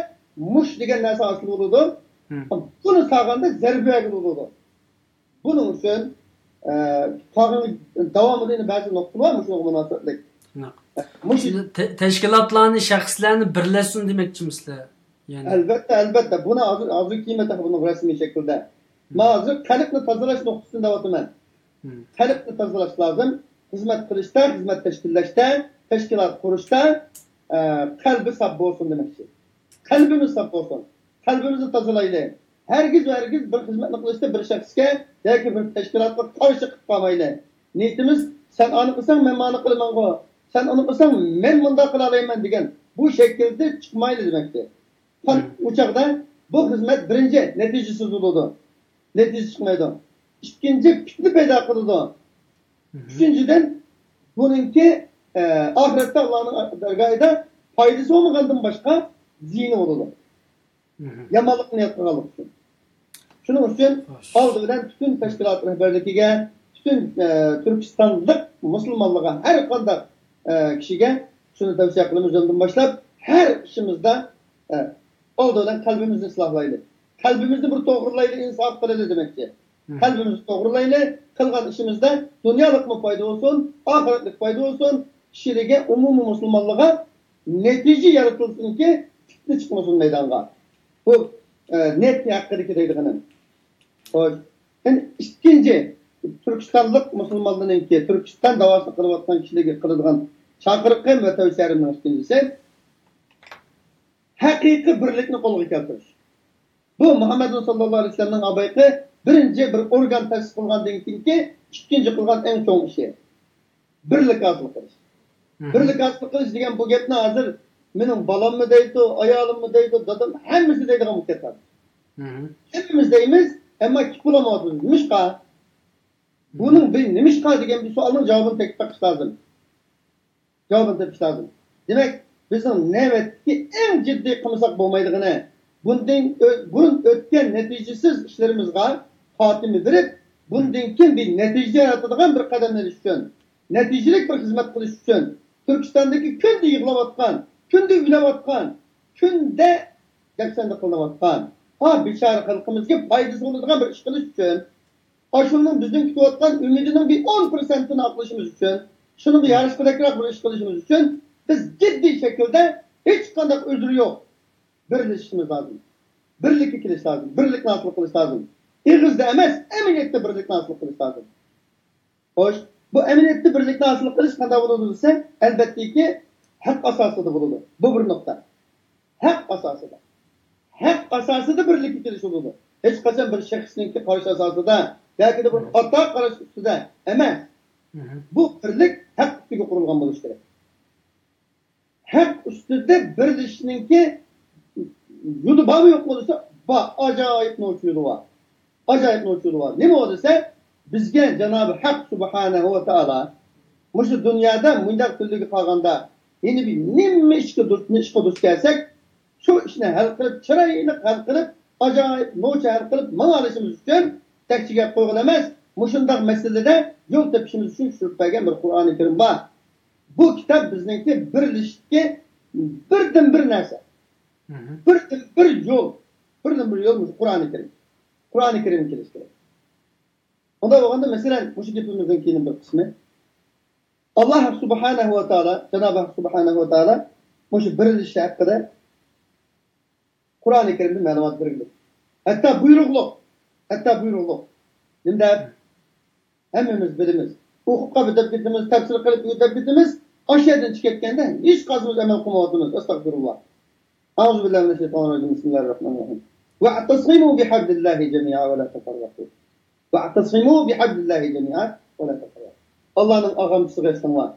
مۇش دېگەن نەرسە ھاسىل بولىدۇ. مھم. بۇنى سالغاندا زەربە بەرگىلى بولىدۇ. بۇنىڭ ئۈچۈن، ئە، قالغان داۋامىدا يەنە بەزى نۇقتىلار مۇشۇنىڭغا مۇناسىۋەتلىك. شۇنداق. مۇشۇ شۇنداق تە-، تەشكىلاتلارنى، شەخسلەرنى بىرلەشسۇن دېمەكچىمىسىلەر؟ يەنى. ئەلۋەتتە، ئەلۋەتتە. بۇنى ھازىر، ھازىر كېيىن تېخى بۇنىڭ رەسمىي شەكلىدە. مەن ھازىر قەلبنى تازىلاش نۇقتىسىدىن دەۋاتىمەن. مم. قەلبنى تازىلاش لازىم. خىزمەت قىلىشتا، خىزمەت تەشكىللەشتە، تەشكىلات قۇرۇشتا، ئە، قەلبى ساپ بولسۇن دېمەكچى. قەلبىمىز ساپ بولسۇن. قەلبىمىزنى تازىلايلى. ھەرگىز ۋە ھەرگىز بىر خىزمەتنى قىلىشتا بىر شەخسكە ياكى بىر تەشكىلاتقا قارشى قىلىپ قالمايلى. نىيىتىمىز، سەن ئانى قىلساڭ، مەن مانا قىلىمەنغۇ، سەن ئۇنى قىلساڭ، مەن مۇنداق قىلالايمەن دېگەن بۇ شەكىلدە چىقمايلى دېمەكچى. مم. ئۇ چاغدا بۇ خىزمەت بىرىنچى نەتىجىسىز بولىدۇ. نەتىجە چىقمايدۇ. ئىككىنچى پىتنە پەيدا قىلىدۇ. مم. ئۈچىنچىدىن، بۇنىڭكى، ئە، ئاخىرەتتە ئاللانىڭ دەرگاھىدا پايدىسى بولمىغاندىن باشقا زىيىنى بولىدۇ. مم. يامانلىقنى نىيەت قىلغانلىقى ئۈچۈن. شۇنىڭ ئۈچۈن خوش. ئالدى بىلەن پۈتۈن تەشكىلات رەھبەرلىكىگە، پۈتۈن، ئە، تۈركىستانلىق مۇسۇلمانلارغا، ھەر قانداق، ئە، كىشىگە شۇنى تەۋسىيە قىلىمىز، بۇندىن باشلاپ ھەر ئىشىمىزدا، ئە، ئالدى بىلەن قەلبىمىزنى ئىسلاھلايلى. قەلبىمىزنى بىر توغرىلايلى، ئىنساپ قىلىلى دېمەكچى. مم. قەلبىمىزنى توغرىلايلى، قىلغان ئىشىمىزدا دۇنيالىقمۇ پايدا بولسۇن، ئاخىرەتلىك پايدا بولسۇن، كىشىلىككە، ئومۇمىي مۇسۇلمانلىققا نەتىجە يارىتىلسۇنكى، پىتنە چىقمىسۇن مەيدانغا. بۇ، ئە، نىيەت ھەققىدىكى دەيدىغىنىم. خوش. ئەمدى ئىككىنچى، تۈركىستانلىق مۇسۇلمانلىرىنىڭكى، تۈركىستان داۋاسىنى قىلىۋاتقان كىشىلەرگە قىلىدىغان چاقىرىقىم ۋە تەۋسىيەلىرىمنىڭ ئىككىنچىسى، ھەقىقىي بىرلىكنى قولغا كەلتۈرۈش. بۇ مۇھەممەد ساللاللاھۇ ئەلەيھى ۋەسەللەمنىڭ ئاۋۋالقى بىرىنچى بىر ئورگان تەسىس قىلغاندىن كېيىنكى ئىككىنچى قىلغان ئەڭ چوڭ ئىشى. بىرلىك ھاسىل قىلىش. مم. بىرلىك ھاسىل قىلىش دېگەن بۇ گەپنى ھازىر مېنىڭ بالاممۇ دەيدۇ، ئايالىممۇ دەيدۇ، دادام، ھەممىسى دەيدىغان بۇ گەپ ھازىر. مم. ھەممىمىز دەيمىز، ئەمما كېپىللىمايۋاتىمىز. نېمىشقا؟ بۇنىڭ بىر نېمىشقا دېگەن بىر سوئالنىڭ جاۋابىنى تېپىپ بېقىش لازىم. جاۋابىنى تېپىش لازىم. دېمەك، بىزنىڭ نۆۋەتتىكى ئەڭ جىددىي قىلمىساق بولمايدىغىنى، بۇندىن ئۆ-، بۇرۇن ئۆتكەن نەتىجىسىز ئىشلىرىمىزغا خاتىمە بېرىپ، بۇندىن كېيىن بىر نەتىجە يارىتىدىغان بىر قەدەم ئېلىش ئۈچۈن، نەتىجىلىك بىر خىزمەت قىلىش ئۈچۈن، تۈركىستاندىكى كۈندە يىغلاۋاتقان، كۈندە ئۆلۈۋاتقان، كۈندە دەپسەندە قىلىنىۋاتقان، ھا، بىچارە خەلقىمىزگە پايدىسى بولىدىغان بىر ئىش قىلىش ئۈچۈن، ئاشۇنىڭ بىزدىن كۈتۈۋاتقان ئۈمىدىنىڭ بىر ئون پىرسەنتىنى ئاقلىشىمىز ئۈچۈن، شۇنىڭغا ياراشقۇدەكرەك بىر ئىش قىلىشىمىز ئۈچۈن، بىز جىددىي شەكىلدە ھېچقانداق ئۆزرە يوق بىرلىشىشىمىز لازىم. بىرلىككە كېلىش لازىم، بىرلىكنى ھاسىل قىلىش لازىم. ئېغىزدا ئەمەس، ئەمەلىيەتتە بىرلىكنى ھاسىل قىلىش لازىم. خوش، بۇ ئەمەلىيەتتە بىرلىكنى ھاسىل قىلىش قانداق بولىدۇ دېسە، ئەلۋەتتىكى، ھەق ئاساسىدا بولىدۇ. بۇ بىر نۇقتا. ھەق ئاساسىدا. ھەق ئاساسىدا بىرلىككە كېلىش بولىدۇ. ھېچقاچان بىر شەخسنىڭكى قارىشى ئاساسىدا ياكى بىر خاتا قاراش ئۈستىدە ئەمەس. بۇ بىرلىك ھەق ئۈستىگە قۇرۇلغان بولۇشى كېرەك. ھەق ئۈستىدە بىرلىشىشنىڭكى يولى بارمۇ يوقمۇ دېسە، بار، ئاجايىپ نوچى يولى بار. ئاجايىپ نوچى يولى بار. نېمە ئۇ دېسە، بىزگە جانابى ھەق سۇبھانەھۇ ۋە تائالا مۇشۇ دۇنيادا مۇنداق كۈنلىرىگە قالغاندا، يەنە بىر نېمە ئىشقا دۇچ، نېمە ئىشقا دۇچ كەلسەك، شۇ ئىشنى ھەل قىلىپ، چىرايلىق ھەل قىلىپ، ئاجايىپ نوچە ھەل قىلىپ ماڭالىشىمىز ئۈچۈن تەكچە گەپ قويغىلى ئەمەس، مۇشۇنداق مەسىلىدە يول تېپىشىمىز ئۈچۈن چۈشۈرۈپ بەرگەن بىر قۇرئانى كەرىم بار. بۇ كىتاب بىزنىڭكى بىرلىشىشتىكى بىردىنبىر نەرسە. بىردىنبىر يول، بىردىنبىر يول مۇشۇ قۇرئانى كەرىم. قۇرئانى كەرىمگە كېلىش كېرەك. ئۇنداق بولغاندا، مەسىلەن، مۇشۇ گېپىمىزنىڭ كېيىن بىر قىسمى. ئاللا سۇبھانەھۇ ۋە تائالا، جانابى ھەق سۇبھانەھۇ ۋە تائالا مۇشۇ بىرلىشىش ھەققىدە قۇرئانى كەرىمدە مەلۇمات بەرگەن. ھەتتا بۇيرۇقلۇق، ھەتتا بۇيرۇقلۇق. نېمە دەپ؟ ھەممىمىز بىلىمىز. ئوقۇپ قاپتۇ دەپ كېتىمىز، تەپسىر قىلىپ دەپ كېتىمىز. ئاشۇ يەردىن چىقىپ كەتكەندە ھېچقايسىمىز ئەمەل قىلمايۋاتىمىز. ئەستەغپىرۇللا. أعوذ بالله من الشيطان الرجيم. بسم الله الرحمن الرحيم. واعتصموا بحبل الله جميعا ولا تفرقوا. واعتصموا بحبل الله جميعا ولا تفرقوا. ئاللانىڭ ئاغامچىسىغا ئېسىلىڭلار.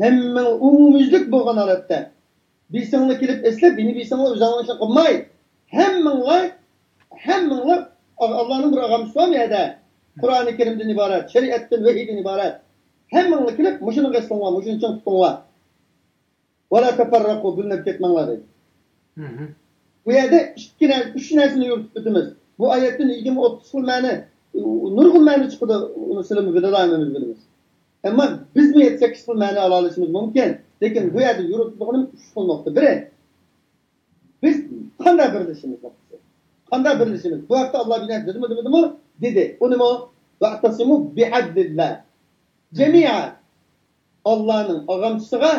ھەممىڭ ئومۇميۈزلۈك بولغان ھالەتتە بىسىڭلار كېلىپ ئېسىلىپ، يەنە بىسىڭلار ئۆزۈڭلار ئىشىنى قىلماي، ھەممىڭلار، ھەممىڭلار، ئاللانىڭ بىر ئاغامچىسى بارمۇ يەردە؟ قۇرئانى كەرىمدىن ئىبارەت، شەرىئەتتىن، ۋەھىيدىن ئىبارەت. ھەممىڭلار كېلىپ مۇشۇنىڭغا ئېسىلىڭلار، مۇشۇنى چىڭ تۇتۇڭلار. ۋەلا تەپەررەقۇ، بۆلۈنۈپ كەتمەڭلار دەيدۇ. بۇ يەردە ئىككى نەرسە، ئۈچ نەرسىنى يورۇتۇپ ئۆتىمىز. بۇ ئايەتتىن يىگىرمە، ئوتتۇز خىل مەنە، نۇرغۇن مەنە چىقىدۇ، ئۇنى سىلىمۇ بىلىدۇ، ھەممىمىز بىلىمىز. ئەمما بىزمۇ يەتتە، سەككىز خىل مەنە ئالالىشىمىز مۇمكىن. لېكىن بۇ يەردە يورۇتۇلغىنىمىز ئۈچ خىل نۇقتا. بىرى، بىز قانداق بىرلىشىمىز نۇقتىسى. قانداق بىرلىشىمىز؟ بۇ ھەقتە ئاللا بىر نەرسە دېدىمۇ، دېمىدىمۇ؟ دېدى. ئۇ نېمە؟ ۋەئتەسىمۇ بىھەبلىللا. جەمىئەن. ئاللانىڭ ئاغامچىسىغا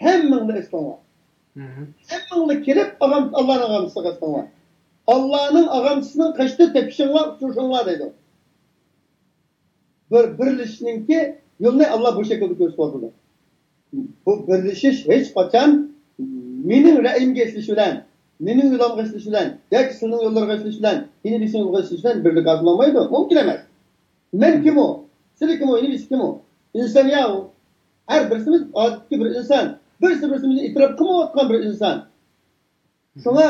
ھەممىڭلار ئېسىلىڭلار. ھەممىڭلار كېلىپ، ئاغام-، ئاللانىڭ ئاغامچىسىغا ئېسىلىڭلار. ئاللانىڭ ئاغامچىسىنىڭ قېشىدا تېپىشىڭلار، ئۇچرىشىڭلار دەيدۇ. بىر بىرلىشىشنىڭكى يولىنى ئاللا بۇ شەكىلدە كۆرسىتىۋاتىدۇ. بۇ بىرلىشىش ھېچقاچان مېنىڭ رەئيىمگە ئېسىلىش بىلەن، مېنىڭ يولۇمغا ئېسىلىش بىلەن ياكى سىلىنىڭ يوللىرىغا ئېسىلىش بىلەن، يەنە بىرسىنىڭ يولىغا ئېسىلىش بىلەن بىرلىك ھاسىل بولمايدۇ. مۇمكىن ئەمەس. مەن كىمۇ؟ سىلى كىمۇ؟ يەنە بىرسى كىمۇ؟ ئىنسان يا ئۇ. ھەر بىرسىمىز ئادەتتىكى بىر ئىنسان. بىرسى بىرسىمىزنى ئېتىراپ قىلمايۋاتقان بىر ئىنسان. شۇڭا،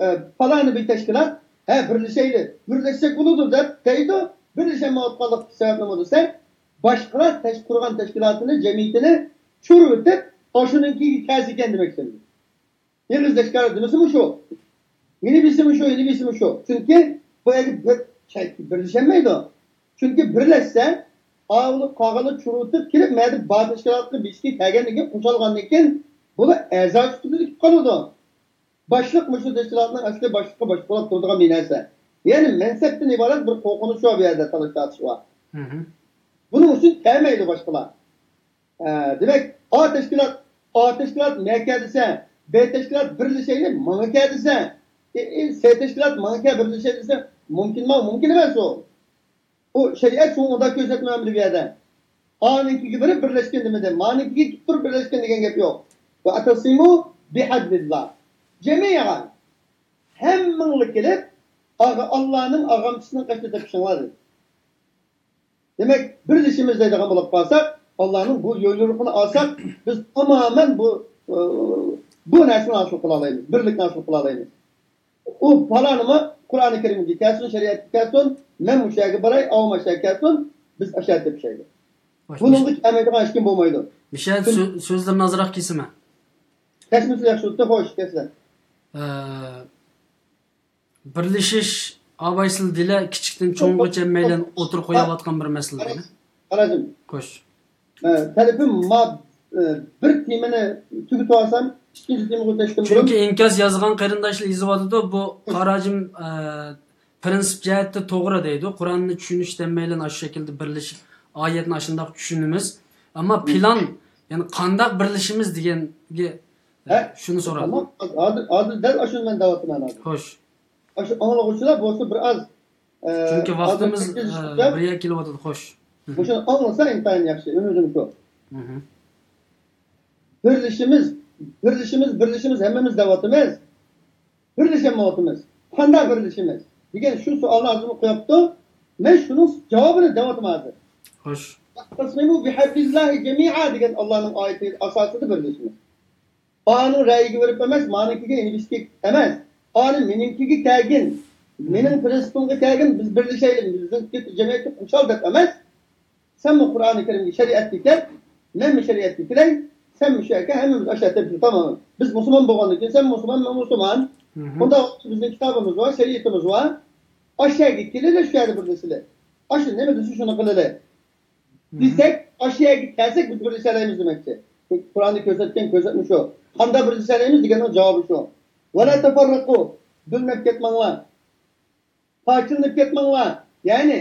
ئە، پالانى بىر تەشكىلات، ھە، بىرلىشەيلى، بىرلەشسەك بولىدۇ دەپ دەيدۇ، بىرلىشەلمەيۋاتقانلىق سەۋەب نېمە دېسە، باشقىلار تەش-، قۇرغان تەشكىلاتىنى، جەمئىيىتىنى چۆرۈۋېتىپ، ئاشۇنىڭكىگە كەلسىكەن دېمەكچى. ئېغىز تەشكىلات دېمىسىمۇ شۇ. يەنە بىرسىمۇ شۇ، يەنە بىرسىمۇ شۇ. چۈنكى بۇ يەرگە بىر، بىرلىشەلمەيدۇ. چۈنكى بىرلەشسە، ئاۋۇ قالغانلار چۆرۈۋېتىپ كېلىپ، مەدە بار تەشكىلاتقا بېشىگە كەلگەندىن كېيىن، قوشۇلغاندىن كېيىن، بۇلار ئەزا سۈپىتىدە كېلىپ قالىدۇ. باشلىق مۇشۇ تەشكىلاتنىڭ ئەسلى باشلىققا باشلىق بولۇپ تۇرىدىغان بىر نەرسە. يەنى مەنسەپتىن ئىبارەت بىر قورقۇنۇش بار بۇ يەردە، تالاش تارتىش بار. بۇنىڭ ئۈچۈن كەلمەيدۇ باشقىلار. ئە، دېمەك، ئا تەشكىلات، ئا تەشكىلات مەڭگە دېسە، بى تەشكىلات بىرلىشەيلى ماڭا كە دېسە، ئى، ئى، سى تەشكىلات ماڭا كە بىرلىشەيلى دېسە، مۇمكىنمۇ؟ مۇمكىن ئەمەس ئۇ. ئۇ شەرىئەت شۇنى ئۇنداق كۆرسەتمىگەن بۇ يەردە. ئانىڭكىگە بېرىپ بىرلەشكىن دېمىدى. مانىڭكىگە كېلىپ تۇرۇپ بىرلەشكىن دېگەن گەپ يوق. ۋەئتەسىمۇ بىھەبلىللا جەمىئەن. ھەممىڭلار كېلىپ، ئاغا-، ئاللانىڭ ئاغامچىسىنىڭ قېشىدا تېپىشىڭلار دېدى. دېمەك، بىرلىشىمىز دەيدىغان بولۇپ قالساق، ئاللانىڭ بۇ يوليورۇقىنى ئالساق، بىز تامامەن بۇ، ئى، بۇ نەرسىنى ھاسىل قىلالايمىز، بىرلىكنى ھاسىل قىلالايمىز. ئۇ پالانىمۇ قۇرئانى كەرىمگە كەلسۇن، شەرىئەتكە كەلسۇن، مەن مۇشۇ يەرگە باراي، ئاۋۇ مۇشۇ يەرگە كەلسۇن، بىز ئاشۇ يەردە تېپىشايلى. خوش، بۇنىڭغا كەلمەيدىغان ھېچكىم بولمايدۇ. مىشەل، سۆ-، سۆزلىرىنى ئازراق كېسىمەن. كەسمىسە ياخشى بولىدۇ، خوش، كەسسە. ئە، بىرلىشىش، ئابايسىل دېلە كىچىكتىن چوڭغىچە ھەممەيلەن ئوتتۇرىغا قويۇۋاتقان بىر مەسىلە دېگەن. قاراجىم. خوش. ئە، تەلىپىم ما-، ئە، بىر تېمىنى تۈگىتىۋالسام، ئىككىنچى تېمىغا ئۆتۈشتىن بۇرۇن. چۈنكى ئىنكاس يازغان قېرىنداشلار يېزىۋاتىدۇ، بۇ قاراجىم، ئە، پىرىنسىپ جەھەتتە توغرا دەيدۇ. قۇرئاننى چۈشىنىشتە ھەممەيلەن ئاشۇ شەكىلدە بىرلىشىپ، ئايەتنى ئاشۇنداق چۈشىنىمىز. ئەمما پىلان، يەنى قانداق بىرلىشىمىز دېگەنگە، ھە؟ شۇنى سوراپ. تامام. ھازىر، ھازىر دەل ئاشۇنى مەن دەۋاتىمەن ھازىر. خوش. ئاشۇ ئاڭلىغۇچىلار بولسا بىر ئاز، ئە، چۈنكى ۋاقتىمىز، ئازراق ئە، بىر يەرگە كېلىۋاتىدۇ، خوش. مۇشۇنى ئاڭلىسا ئىنتايىن ياخشى، ئۈمىدىم شۇ. بىرلىشىمىز، بىرلىشىمىز، بىرلىشىمىز، ھەممىمىز دەۋاتىمىز. بىرلىشەلمەيۋاتىمىز. قانداق بىرلىشىمىز؟ دېگەن شۇ سوئالنى ھازىرمۇ قويۇپتۇ. مەن شۇنىڭ جاۋابىنى دەۋاتىمەن ھازىر. خوش. «ۋەئتەسىمۇ بىھەبلىللاھى جەمىئا» دېگەن ئاللانىڭ ئايىتى ئاساسىدا بىرلىشىمىز. ئانىڭ رەئىيىگە بېرىپ ئەمەس، مانىڭكىگە ئېلىۋېتىشكە ئەمەس. ئانى مېنىڭكىگە كەلگىن، مېنىڭ پىرىنسىپىمغا كەلگىن، بىز بىرلىشەيلى، بىزنىڭ جەمئىيىتى خۇشال دەپ ئەمەس. سەنمۇ قۇرئانى كەرىمگە، شەرىئەتكە كەل، مەنمۇ شەرىئەتكە كىرەي، سەنمۇ شۇ يەرگە، ھەممىمىز ئاشۇ يەردە بىر، تامام. بىز مۇسۇلمان بولغاندىن كېيىن، سەن مۇسۇلمان، مەن مۇسۇلمان. ئۇنداق بىزنىڭ كىتابىمىز بار، شەرىئىتىمىز بار. ئاشۇ يەرگە كېلىلى، شۇ يەردە بىرلىشىلى. ئاشۇ نېمە دېسە، شۇنى قىلىلى. دېسەك، ئاشۇ يەرگە كەلسەك، بىز بىرلىشەلەيمىز دېمەكچى. قۇرئاندا كۆرسەتكەن كۆرسەتمە شۇ. قانداق بىرلىشەلەيمىز دېگەننىڭ جاۋابى شۇ. «ۋەلا تەفەررەقۇ»، بۆلۈنۈپ كەتمەڭلار. پارچىلىنىپ كەتمەڭلار. يەنى،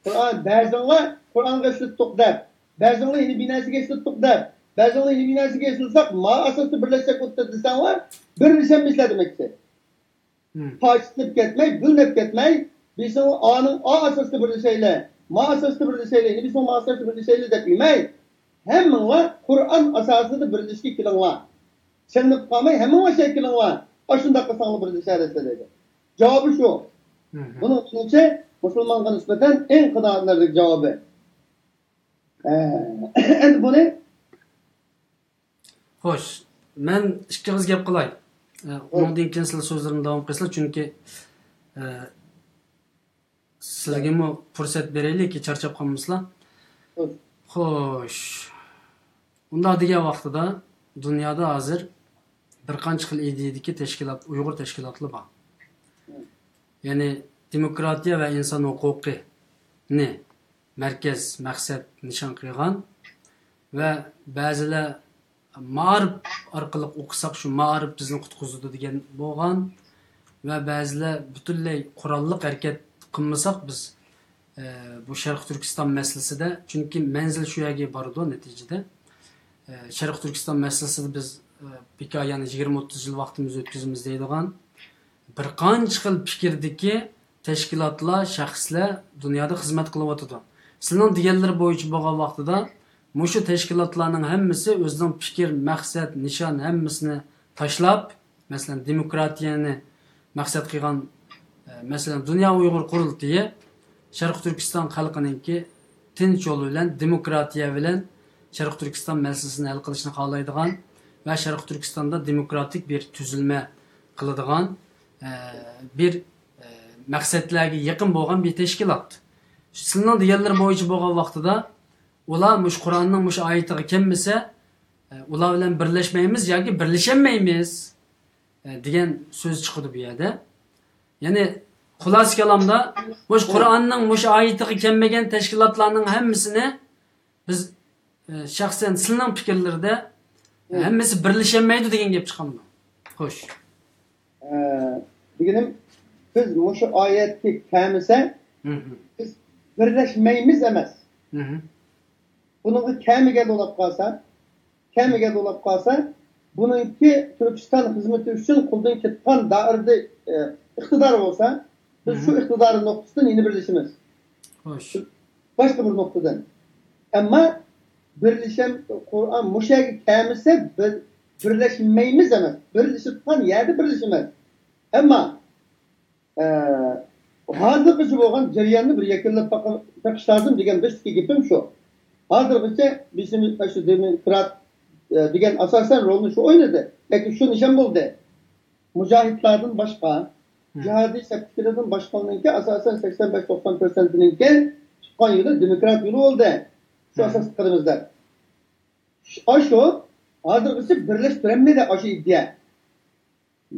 قۇرئان، بەزىڭلار قۇرئانغا ئىشلىتىدۇق دەپ، بەزىڭلار يەنە بىر نەرسىگە ئىشلىتىدۇق دەپ، بەزىڭلار يەنە بىر نەرسىگە ئىشلىتساق، ما ئاساستا بىرلەشسەك بولىدۇ دېسەڭلار، بىرلىشەلمەيسىلەر دېمەكچى. پارچىلىنىپ كەتمەي، بۆلۈنۈپ كەتمەي، بىزنىڭ ئانىڭ ئا ئاساستا بىرلىشەيلى، ما ئاساستا بىرلىشەيلى، يەنە بىزنىڭ ما ئاساستا بىرلىشەيلى دەپ يۈرمەي، ھەممىڭلار قۇرئان ئاساسىدا بىرلىشىشكە كېلىڭلار. سېلىنىپ قالماي، ھەممىڭلار شەي كېلىڭلار. ئاشۇنداق قىلساڭلار بىرلىشەلەيسىلەر دەيدۇ. جاۋابى شۇ. بۇنىڭ مېنىڭچە مۇسۇلمانغا نىسبەتەن ئەڭ قانائەتلىنەرلىك جاۋابى. ئە، ئەمدى بۇنى خوش، مەن ئىككى ئېغىز گەپ قىلاي. ئە، ئۇنىڭدىن كېيىن سىلەر سۆزلىرىنى داۋام قىلىسىلەر، چۈنكى، ئە، سىلەرگىمۇ پۇرسەت بېرەيلىكى، چارچاپ قالمىسىلا. خوش. ئۇنداق دېگەن ۋاقتىدا دۇنيادا ھازىر بىر قانچە خىل ئىدىيەدىكى تەشكىلات، ئۇيغۇر تەشكىلاتلىرى بار. يەنى دېموكراتىيە ۋە ئىنسان ھوقۇقىنى مەركەز، مەقسەت نىشان قىلغان ۋە بەزىلەر مائارىپ ئارقىلىق ئوقۇساق، شۇ مائارىپ بىزنى قۇتقۇزىدۇ دېگەن بولغان ۋە بەزىلەر پۈتۈنلەي قوراللىق ھەرىكەت قىلمىساق بىز، ئە، بۇ شەرقىي تۈركىستان مەسىلىسىدە، چۈنكى مەنزىل شۇ يەرگە بارىدۇ نەتىجىدە. ئە، شەرقىي تۈركىستان مەسىلىسىدە بىز، ئە، بىكار يەنە يىگىرمە ئوتتۇز يىل ۋاقتىمىزنى ئۆتكۈزىمىز دەيدىغان بىر قانچە خىل پىكىردىكى تەشكىلاتلار، شەخسلەر دۇنيادا خىزمەت قىلىۋاتىدۇ. سىلىنىڭ دېگەنلىرى بويىچە بولغان ۋاقتىدا، مۇشۇ تەشكىلاتلارنىڭ ھەممىسى ئۆزىنىڭ پىكىر، مەقسەت، نىشان ھەممىسىنى تاشلاپ، مەسىلەن، دېموكراتىيەنى مەقسەت قىلغان، ئە، مەسىلەن، دۇنيا ئۇيغۇر قۇرۇلتىيى شەرقىي تۈركىستان خەلقىنىڭكى تىنچ يول بىلەن، دېموكراتىيە بىلەن شەرقىي تۈركىستان مەسىلىسىنى ھەل قىلىشنى خالايدىغان ۋە شەرقىي تۈركىستاندا دېموكراتىك بىر تۈزۈلمە قىلىدىغان، ئە، بىر، ئە، مەقسەتلەرگە يېقىن بولغان بىر تەشكىلات. سىلىنىڭ دېگەنلىرى بويىچە بولغان ۋاقتىدا، ئۇلار مۇشۇ قۇرئاننىڭ مۇشۇ ئايىتىغا كەلمىسە، ئە، ئۇلار بىلەن بىرلەشمەيمىز ياكى بىرلىشەلمەيمىز، ئە، دېگەن سۆز چىقىدۇ بۇ يەردە. يەنى خۇلاسە كالامدا، مۇشۇ قۇرئاننىڭ مۇشۇ ئايىتىغا كەلمىگەن تەشكىلاتلارنىڭ ھەممىسىنى بىز، ئە، شەخسەن سىلىنىڭ پىكىرلىرىدە، ئە، ھەممىسى بىرلىشەلمەيدۇ دېگەن گەپ چىقامدۇ؟ خوش. ئە، دېگىنىم، بىز مۇشۇ ئايەتكە كەلمىسە، بىز بىرلەشمەيمىز ئەمەس. بۇنىڭغا كەلمىگەن بولۇپ قالسا، كەلمىگەن بولۇپ قالسا، بۇنىڭكى تۈركىستان خىزمىتى ئۈچۈن قولدىن كېتىدىغان دائىرىدە، ئى، ئىقتىدار بولسا، بىز شۇ ئىقتىدار نۇقتىسىدىن يەنە بىرلىشىمىز. خوش. باشقا بىر نۇقتىدىن. ئەمما بىرلىشەم، قۇرئان مۇشۇ يەرگە كەلمىسە، بىر، بىرلەشمەيمىز ئەمەس. بىرلىشىدىغان يەردە بىرلىشىمىز. ئەمما ئە، ھازىرغىچە بولغان جەرياننى بىر يەكۈنلەپ باقا-، بېقىش لازىم دېگەن باشتىكى گېپىم شۇ. ھازىرغىچە بىزنىڭ شۇ دېموكرات، ئە، دېگەن ئاساسەن رولنى شۇ ئوينىدى. ياكى شۇ نىشان بولدى. مۇجاھىدلاردىن باشقا، جىھادىي سەپتىكىلەردىن باشقىلارنىڭكى ئاساسەن سەكسەن بەش توقسان پىرسەنتىنىڭكى تۇتقان يولى دېموكرات يولى بولدى. شۇ ئاساستا قىلىمىز دەپ. ئاشۇ ھازىرغىچە بىرلەشتۈرەلمىدى ئاشۇ ئىدىيە.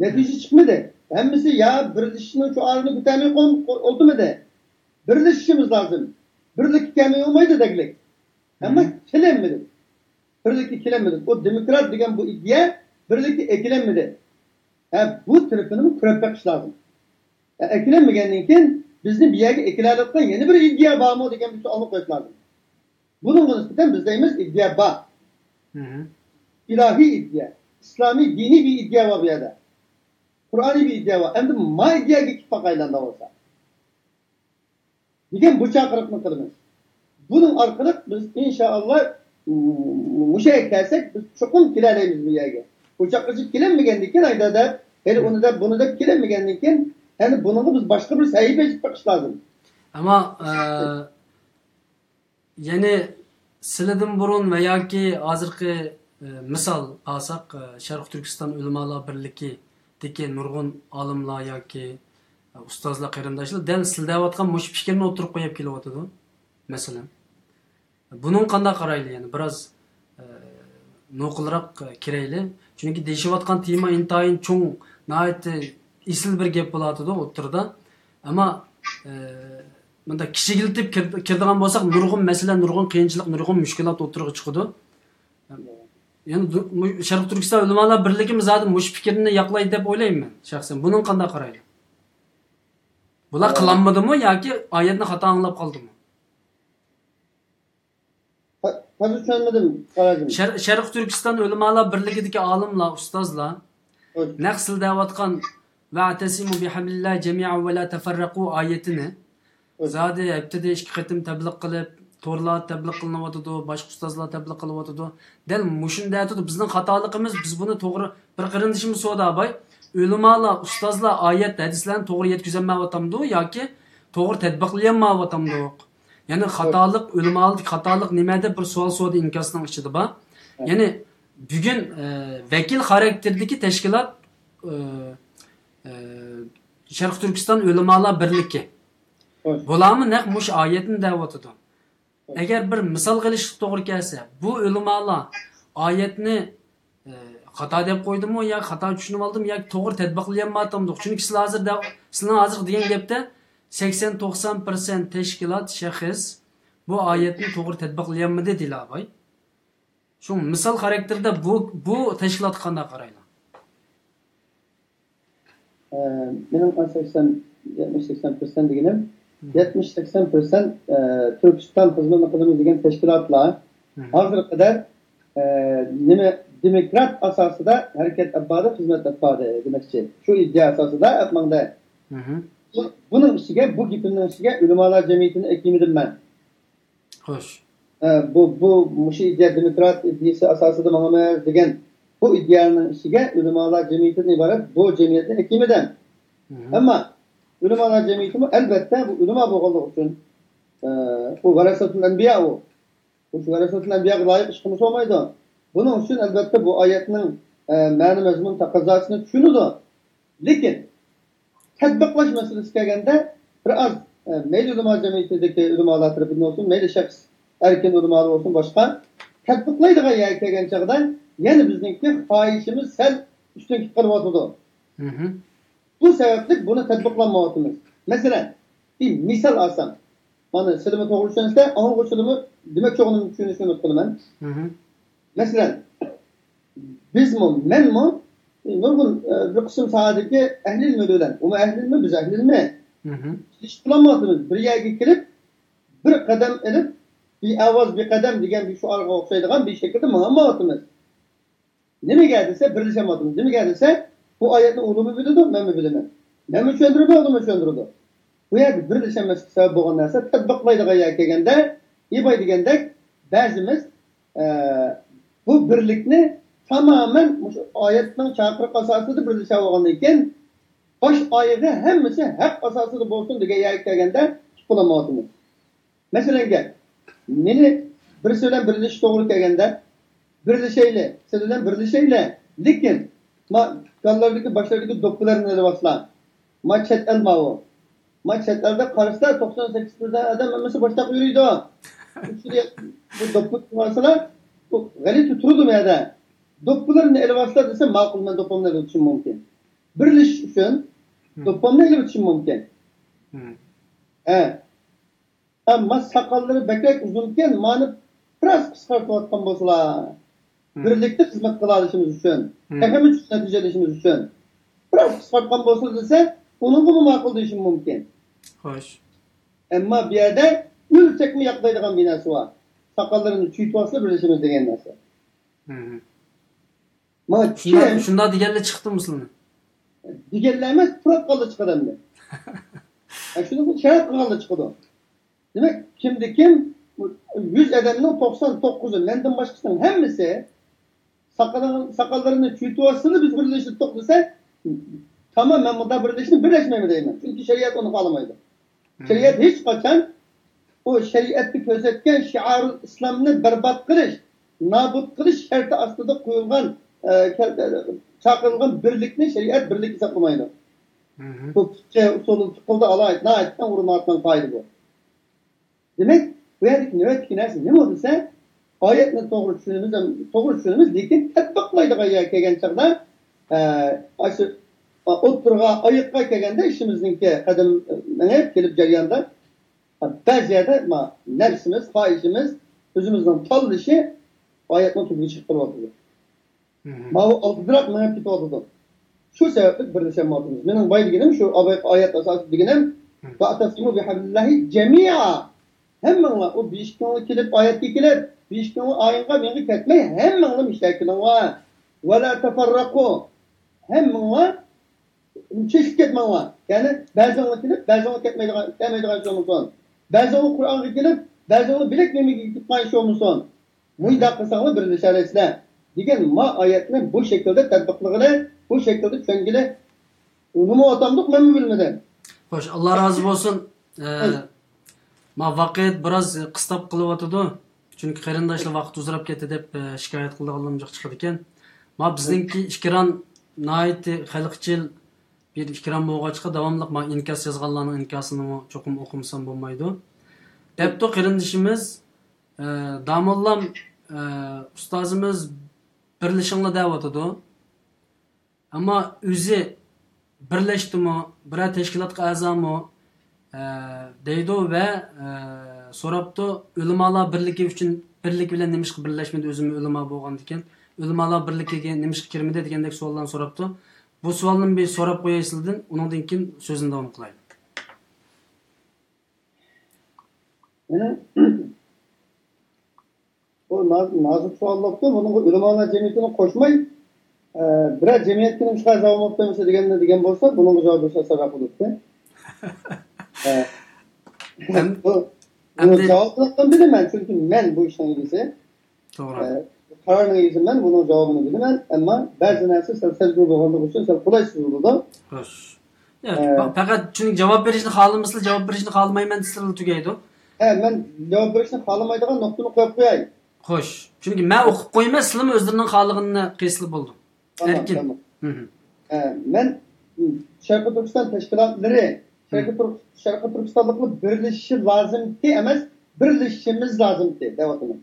نەتىجە چىقمىدى. ھەممىسى يا بىرلىشىشنىڭ شوئارىنى كۆتەرمەي قويۇپ ئولتۇرمىدى. بىرلىشىشىمىز لازىم. بىرلىككە كەلمەي بولمايدۇ دەگلىك. ئەمما كېلەلمىدۇق. بىرلىككە كېلەلمىدۇق. ئۇ دېموكرات دېگەن بۇ ئىدىيە بىرلىككە ئەكېلەلمىدى. ھە، بۇ تەرىپىنىمۇ كۆرۈپ بېقىش لازىم. ھە، ئەكېلەلمىگەندىن كېيىن بىزنى بۇ يەرگە ئەكېلەلەيدىغان يەنە بىر ئىدىيە بارمۇ دېگەن بىر سوئالنى قويۇش لازىم. بۇنىڭغا نىسبەتەن بىز دەيمىز، ئىدىيە بار. ئىلاھىي ئىدىيە، ئىسلامىي دىنىي بىر ئىدىيە بار بۇ يەردە. قۇرئانىي بىر ئىدىيە بار. ئەمدى ما ئىدىيەگە كېلىپ باقايلى ئۇنداق بولسا. دېگەن بۇ چاقىرىقنى قىلىمىز. بۇنىڭ ئارقىلىق بىز ئىنشائاللا، م-، مۇشۇ يەرگە كەلسەك، بىز چوقۇم كېلەلەيمىز بۇ يەرگە. ئۇ چاققىچە كېلەلمىگەندىن كېيىن، ئايدا دەپ، ھېلى ئۇنى دەپ، بۇنى دەپ كېلەلمىگەندىن كېيىن، يەنى بۇنىڭغا بىز باشقا بىر سەھىپە ئېچىپ بېقىش لازىم. ئەمما، ئە، يەنى سىلىدىن بۇرۇن ۋە ياكى ھازىرقى، ئە، مىسال ئالساق، ئە، شەرقىي تۈركىستان ئۆلىمالار بىرلىكىدىكى نۇرغۇن ئالىملار ياكى، ئە، ئۇستازلار، قېرىنداشلار دەل سىلە دەۋاتقان مۇشۇ پىكىرنى ئوتتۇرىغا قويۇپ كېلىۋاتىدۇ، مەسىلەن. بۇنىڭغا قانداق قارايلى؟ يەنى بىراز، ئە، نوقۇلراق كىرەيلى. چۈنكى دېيىشىۋاتقان تېما ئىنتايىن چوڭ، ناھايىتى ئېسىل بىر گەپ بولۇۋاتىدۇ ئوتتۇرىدا. ئەمما، ئە، مۇنداق كىچىكلىتىپ كىر-، كىرىدىغان بولساق، نۇرغۇن مەسىلە، نۇرغۇن قىيىنچىلىق، نۇرغۇن مۈشكۈلات ئوتتۇرىغا چىقىدۇ. يەنى دۇ-، مۇ-، شەرقىي تۈركىستان ئۆلىمالار بىرلىكىمۇ زادى مۇشۇ پىكىرنى ياقلايدۇ دەپ ئويلايمەن مەن شەخسەن. بۇنىڭغا قانداق قارايلى؟ بۇلار قىلالمىدىمۇ ياكى ئايەتنى خاتا ئاڭلاپ قالدىمۇ؟ تا-، تازا چۈشەنمىدىم، قاراجىم. شەر-، شەرقىي تۈركىستان ئۆلىمالار بىرلىكىدىكى ئالىملار، ئۇستازلار نەق سىلە دەۋاتقان «ۋەئتەسىمۇ بىھەبلىللاھى جەمىئەن ۋە لا تەفەررەقۇ» ئايىتىنى زادى ھەپتىدە ئىككى قېتىم تەبلىغ قىلىپ، تورلاردا تەبلىغ قىلىنىۋاتىدۇ، باشقا ئۇستازلار تەبلىغ قىلىۋاتىدۇ. دەل مۇشۇنى دەۋاتىدۇ، بىزنىڭ خاتالىقىمىز، بىز بۇنى توغرا، بىر قېرىندىشىمىز سودا باي، ئۆلىمالار، ئۇستازلار ئايەت، ھەدىسلەرنى توغرا يەتكۈزەلمەيۋاتامدۇ ياكى توغرا تەتبىقلىيالمايۋاتامدۇق؟ يەنى خاتالىق، ئۆلىمالىق خاتالىق نېمە دەپ بىر سوئال سودا ئىنكاسنىڭ ئىچىدە بار. يەنى بۈگۈن، ئە، ۋەكىل خاراكتېرىدىكى تەشكىلات، ئە، ئە، شەرقىي تۈركىستان ئۆلىمالار بىرلىكى. بۇلارمۇ نەق مۇشۇ ئايەتنى دەۋاتىدۇ. ئەگەر بىر مىسالغا ئېلىشقا توغرا كەلسە، بۇ ئۆلىمالار ئايەتنى، ئە، خاتا دەپ قويدىمۇ ياكى خاتا چۈشىنىۋالدىمۇ ياكى توغرا تەتبىقلىيالمايۋاتامدۇق؟ چۈنكى سىلەر ھازىر دەپ، سىلەرنىڭ ھازىرقى دېگەن گەپتە سەكسەن توقسان پىرسەنت تەشكىلات، شەخس بۇ ئايەتنى توغرا تەتبىقلىيالمىدى دېيىلە باي. شۇڭا مىسال خاراكتېرىدە بۇ، بۇ تەشكىلاتقا قانداق قارايلا؟ ئە، مېنىڭ سەكسەن، يەتمىش سەكسەن پىرسەنت دېگىنىم، يەتمىش سەكسەن پىرسەنت، ئە، تۈركىستان خىزمىتىنى قىلىمىز دېگەن تەشكىلاتلار ھازىرغا قەدەر، ئە، نېمە، دېموكرات ئاساسىدا ھەرىكەت ئېلىپ باردى، خىزمەت ئېلىپ باردى دېمەكچى. شۇ ئىدىيە ئاساسىدا ئېلىپ ماڭدى. بۇ، بۇنىڭ ئىچىگە، بۇ گېپىمنىڭ ئىچىگە ئۆلىمالار جەمئىيىتىنى ئەكىمىدىم مەن. خوش. ئە، بۇ، بۇ، مۇشۇ ئىدىيە، دېموكرات ئىدىيەسى ئاساسىدا ماڭىمىز دېگەن بۇ ئىدىيەنىڭ ئىچىگە ئۆلىمالار جەمئىيىتىدىن ئىبارەت بۇ جەمئىيەتنى ئەكىمىدىم. ئەمما ئۆلىمالار جەمئىيىتىمۇ، ئەلۋەتتە، بۇ ئۆلىما بولغانلىقى ئۈچۈن، ئە، ئۇ ۋەرەسەتۇل ئەنبىيا ئۇ. بۇ ۋەرەسەتۇل ئەنبىياغا لايىق ئىش قىلمىسا بولمايدۇ. بۇنىڭ ئۈچۈن، ئەلۋەتتە، بۇ ئايەتنىڭ، ئە، مەنە مەزمۇن تەقەززاسىنى چۈشىنىدۇ. لېكىن، تەتبىقلاش مەسىلىسىگە كەلگەندە، بىر ئاز، ئە، مەيلى ئۆلىما جەمئىيىتىدىكى ئۆلىمالار تەرىپىدىن بولسۇن، مەيلى شەخس ئەركىن ئۆلىمالار بولسۇن، باشقا، تەتبىقلايدىغان يەرگە كەلگەن چاغدا يەنە بىزنىڭكى خاھىشىمىز سەل ئۈستۈنلۈك قىلىۋاتىدۇ. بۇ سەۋەبلىك بۇنى تەتبىقلانمايۋاتىمىز. مەسىلەن، بىر مىسال ئالسام، مانا سىلىمۇ توغرا چۈشەنسىلەر، ئاڭلىغۇچىلىرمۇ دېمەكچى بولغىنىمنى چۈشىنىشىنى ئۈمىد قىلىمەن. مەسىلەن، بىزمۇ، مەنمۇ نۇرغۇن، ئە، بىر قىسىم ساھەدىكى ئەھلى ئىلمى بىلەن، ئۇمۇ ئەھلى ئىلمى، بىز ئەھلى ئىلمى، ئىش قىلالمايۋاتىمىز. بىر يەرگە كېلىپ، بىر قەدەم ئېلىپ، بىئاۋاز بىقەدەم دېگەن بىر شوئارغا ئوخشايدىغان بىر شەكىلدە ماڭالمايۋاتىمىز. نېمىگە دېسە، بىرلىشەلمەيۋاتىمىز. نېمىگە دېسە، بۇ ئايەتنى ئۇلىمۇ بىلىدۇ، مەنمۇ بىلىمەن. مەنمۇ چۈشەندۈرىمەن، ئۇلىمۇ چۈشەندۈرىدۇ. بۇ يەردە بىرلىشەلمەسلىككە سەۋەب بولغان نەرسە، تەتبىقلايدىغان يەرگە كەلگەندە، ئىباي دېگەندەك، بەزىمىز، ئە، بۇ بىرلىكنى تامامەن مۇشۇ ئايەتنىڭ چاقىرىقى ئاساسىدا بىرلىشەلمەيۋالغاندىن كېيىن، باش ئايىغى ھەممىسى ھەق ئاساسىدا بولسۇن دېگەن يەرگە كەلگەندە، تۇتۇپ بولالمايۋاتىمىز. مەسىلەن گەپ، مېنى بىرسى بىلەن بىرلىشىش توغرا كەلگەندە، بىرلىشەيلى، سىلەر بىلەن بىرلىشەيلى. لېكىن، ما، كاللاردىكى، باشلاردىكى دوپپىلارنى ئېلىۋالسىلا. ما چەت ئەل ماۋۇ. ما چەت ئەلدە قارىسىلا، توقسان سەككىز پىرسەنت ئادەم ھەممىسى باشلاپ يۈرىدۇ. بۇ دوپپا قىلماسىلا، بۇ غەلىتە تۇرىدۇ بۇ يەردە. دوپپىلىرىنى ئېلىۋالسىلا دېسە، ماقۇل، مەن دوپپامنى ئېلىۋېتىشىم مۇمكىن. بىرلىشىش ئۈچۈن دوپپامنى ئېلىۋېتىشىم مۇمكىن. ھە. ھە، ما ساقاللىرى بەكرەك ئۇزۇنكەن، مانى بىراز قىسقارتىۋاتقان بولسىلا، بىرلىكتە خىزمەت قىلالىشىمىز ئۈچۈن، تېخىمۇ چوڭ نەتىجە ئېلىشىمىز ئۈچۈن بىراز قىسقارتقان بولسىلا دېسە، ئۇنىڭغىمۇ ماقۇل دېيىشىم مۇمكىن. خوش. ئەمما بۇ يەردە ئۆلچەكمۇ ياقلايدىغان بىر نەرسە بار. ساقاللىرىنى چۈيتۈۋالسىلا بىرلىشىمىز دېگەن نەرسە. مانا شۇنداق، شۇنداق دېگەنلا چىقتىمۇ سىلىنى؟ دېگەنلەر ئەمەس، پۇراپ قالدى چىقىدۇ ئەمدى. شۇنى شەرت قىلغاندا چىقىدۇ. دېمەك، كىمدە كىم يۈز ئادەمنىڭ توقسان توققۇزى، مەندىن باشقىسىنىڭ ھەممىسى ساقاللىرىنى چۈيتۈۋاتسىلا، بىز بىرلىشىپ توختىسا، تامام، مەن مۇنداق بىرلىشىشنى بىرلەشمەيمەن دەيمەن. چۈنكى شەرىئەت ئۇنى خالىمايدۇ. شەرىئەت ھېچقاچان ئۇ شەرىئەتتە كۆرسەتكەن شىئارۇل ئىسلامنى بەربات قىلىش، نابۇت قىلىش شەرتى ئاستىدا قويۇلغان، ئە، كەل-، چاقىرىلغان بىرلىكنى شەرىئەت بىرلىك ھېسابلىمايدۇ. بۇ پىقھى ئۇسۇلۇل پىقھىدا ئالاھىدە، ناھايىتى كەڭ ئورۇن ئالغان قائىدە بۇ. دېمەك، بۇ يەردىكى نۆۋەتتىكى نەرسە نېمە دېسە، ئايەتنى توغرا چۈشىنىمىز، توغرا چۈشىنىمىز، لېكىن تەتبىقلايدىغان يەرگە كەلگەن چاغدا، ئە، ئاشۇ ئوتتۇرىغا، ئايىققا كەلگەندە ئىشىمىزنىڭكى قەدەم مېڭىپ كېلىپ جەرياندا، بەزى يەردە ما، نەپسىمىز، خاھىشىمىز، ئۆزىمىزنىڭ تاللىشى ئايەتنىڭ تۈپىگە چىقىپ قېلىۋاتىدۇ. ماۋۇ ئالدىراق مېڭىپ كېتىۋاتىدۇ. شۇ سەۋەبلىك بىرلىشەلمەيۋاتىمىز. مېنىڭ باي دېگىنىم شۇ، ئايەت ئاساسىدا دېگىنىم، «ۋەئتەسىمۇ بىھەبلىللاھى جەمىئا.» ھەممىڭلار ئۇ بېشىڭلار كېلىپ، ئايەتكە كېلىپ، بېشىڭلار ئايىڭغا مېڭىپ كەتمەي، ھەممىڭلار مۇشتەرىكىلىڭلار. «ۋەلا تەفەررەقۇ.» ھەممىڭلار چېچىلىپ كەتمەڭلار. يەنى بەزىڭلار كېلىپ، بەزىڭلار كەتمەيدىغان، كەلمەيدىغان ئىش بولمىسۇن. بەزىڭلار قۇرئانغا كېلىپ، بەزىڭلار بىلەك نېمىگە كېتىدىغان ئىش بولمىسۇن. مۇنداق قىلساڭلار بىرلىشەلەيسىلەر دېگەن ما ئايەتنى بۇ شەكىلدە تەتبىقلىغىلى، بۇ شەكىلدە چۈشەنگىلى. ئۇنىمۇ ئاتامدۇق، مەنمۇ بىلمىدىم. خوش، ئاللا رازى بولسۇن. ئە، ما ۋاقىت بىراز قىستاپ قېلىۋاتىدۇ. چۈنكى قېرىنداشلار ۋاقىت ئۇزىراپ كەتتى دەپ، ئە، شىكايەت قىلىدىغانلىرىمۇ جىق چىقىدىكەن. ما بىزنىڭكى ئىكرام ناھايىتى خەلقچىل بىر ئىكرام بولغاچقا، داۋاملىق ما ئىنكاس يازغانلارنىڭ ئىنكاسىنىمۇ چوقۇم ئوقۇمىسام بولمايدۇ. دەپتۇ قېرىندىشىمىز، ئە، داموللام، ئە، ئۇستازىمىز بىرلىشىڭلار دەۋاتىدۇ. ئەمما ئۆزى بىرلەشتىمۇ، بىرەر تەشكىلاتقا ئەزامۇ، ئە، دەيدۇ ۋە، ئە، سوراپتۇ، ئۆلىمالار بىرلىكى ئۈچۈن، بىرلىكى بىلەن نېمىشقا بىرلەشمىدى، ئۆزىمۇ ئۆلىما بولغاندىكىن، ئۆلىمالار بىرلىكىگە نېمىشقا كىرمىدى دېگەندەك سوئاللارنى سوراپتۇ. بۇ سوئالنى بىر سوراپ قوياي سىلىدىن، ئۇنىڭدىن كېيىن سۆزنى داۋام قىلاي. مېنىڭ بۇ نا-، نازۇك سوئال بوپتۇ. بۇنىڭغا ئۆلىمالار جەمئىيىتىنى قوشماي، ئە، بىرەر جەمئىيەتكە نېمىشقا ئەزا بولماپتۇ ئەمىسە دېگەننى دېگەن بولسا، بۇنىڭغا جاۋاب بېرىشى ئاسانراق بولاتتى. ئە، ئەم-، بۇ، بۇنى ئەمدى جاۋابلىقىنى بىلىمەن، چۈنكى مەن بۇ ئىشنىڭ ئىگىسى. توغرا. ئە، قارارنىڭ ئىگىسى مەن، بۇنىڭ جاۋابىنى بىلىمەن، ئەمما بەزى نەرسە سەل سەزگۈر بولغانلىقى ئۈچۈن سەل قولايسىز بولىدۇ. خوش. ياق، ئە، پە-، پەقەت چۈنكى جاۋاب بېرىشنى خالىمىسىلا، جاۋاب بېرىشنى خالىمايمەن دېسىلا تۈگەيدۇ. ھە، مەن جاۋاب بېرىشنى خالىمايدىغان نۇقتىنى قويۇپ قوياي. خوش. چۈنكى مەن ئوقۇپ قويىمەن، سىلىمۇ ئۆزلىرىنىڭ خالىغىنىنى قىلسىلا بولىدۇ. تامام، ئەركىن. تامام. مھم. ئە، مەن شەرقىي تۈركىستان تەشكىلاتلىرى، شەرقىي تۈرك-، شەرقىي تۈركىستانلىقلار بىرلىشىشى لازىمكى ئەمەس، بىرلىشىشىمىز لازىمكى دەۋاتىمەن.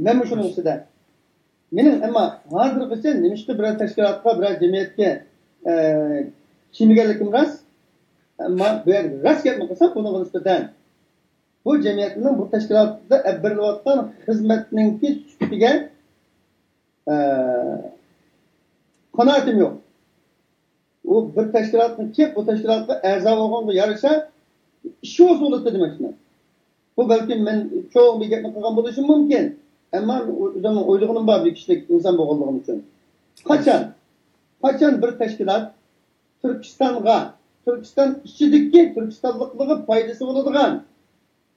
مەنمۇ شۇنىڭ ئۈستىدە. مېنىڭ ئەمما ھازىرغىچە نېمىشقا بىرەر تەشكىلاتقا، بىرەر جەمئىيەتكە، ئە، كىرمىگەنلىكىم راست. ئەمما بۇ يەردە راست گەپنى قىلسام، بۇنىڭغا نىسبەتەن بۇ جەمئىيەتنىڭ، بۇ تەشكىلاتتا ئېلىپ بېرىلىۋاتقان خىزمەتنىڭكى سۈپىتىگە، ئە، قانائىتىم يوق. ئۇ بىر تەشكىلاتنىڭ كېلىپ، بۇ تەشكىلاتقا ئەزا بولغانغا يارىشا ئىش بولسا بولاتتى دېمەكچىمەن. بۇ بەلكىم مەن چوڭ بىر گەپنى قىلغان بولۇشۇم مۇمكىن. ئەمما ئۆزۈمنىڭ ئويلىغىنىم بار بىر كىشىلىك ئىنسان بولغانلىقىم ئۈچۈن. قاچان، قاچان بىر تەشكىلات تۈركىستانغا، تۈركىستان ئىچىدىكى تۈركىستانلىقلارغا پايدىسى بولىدىغان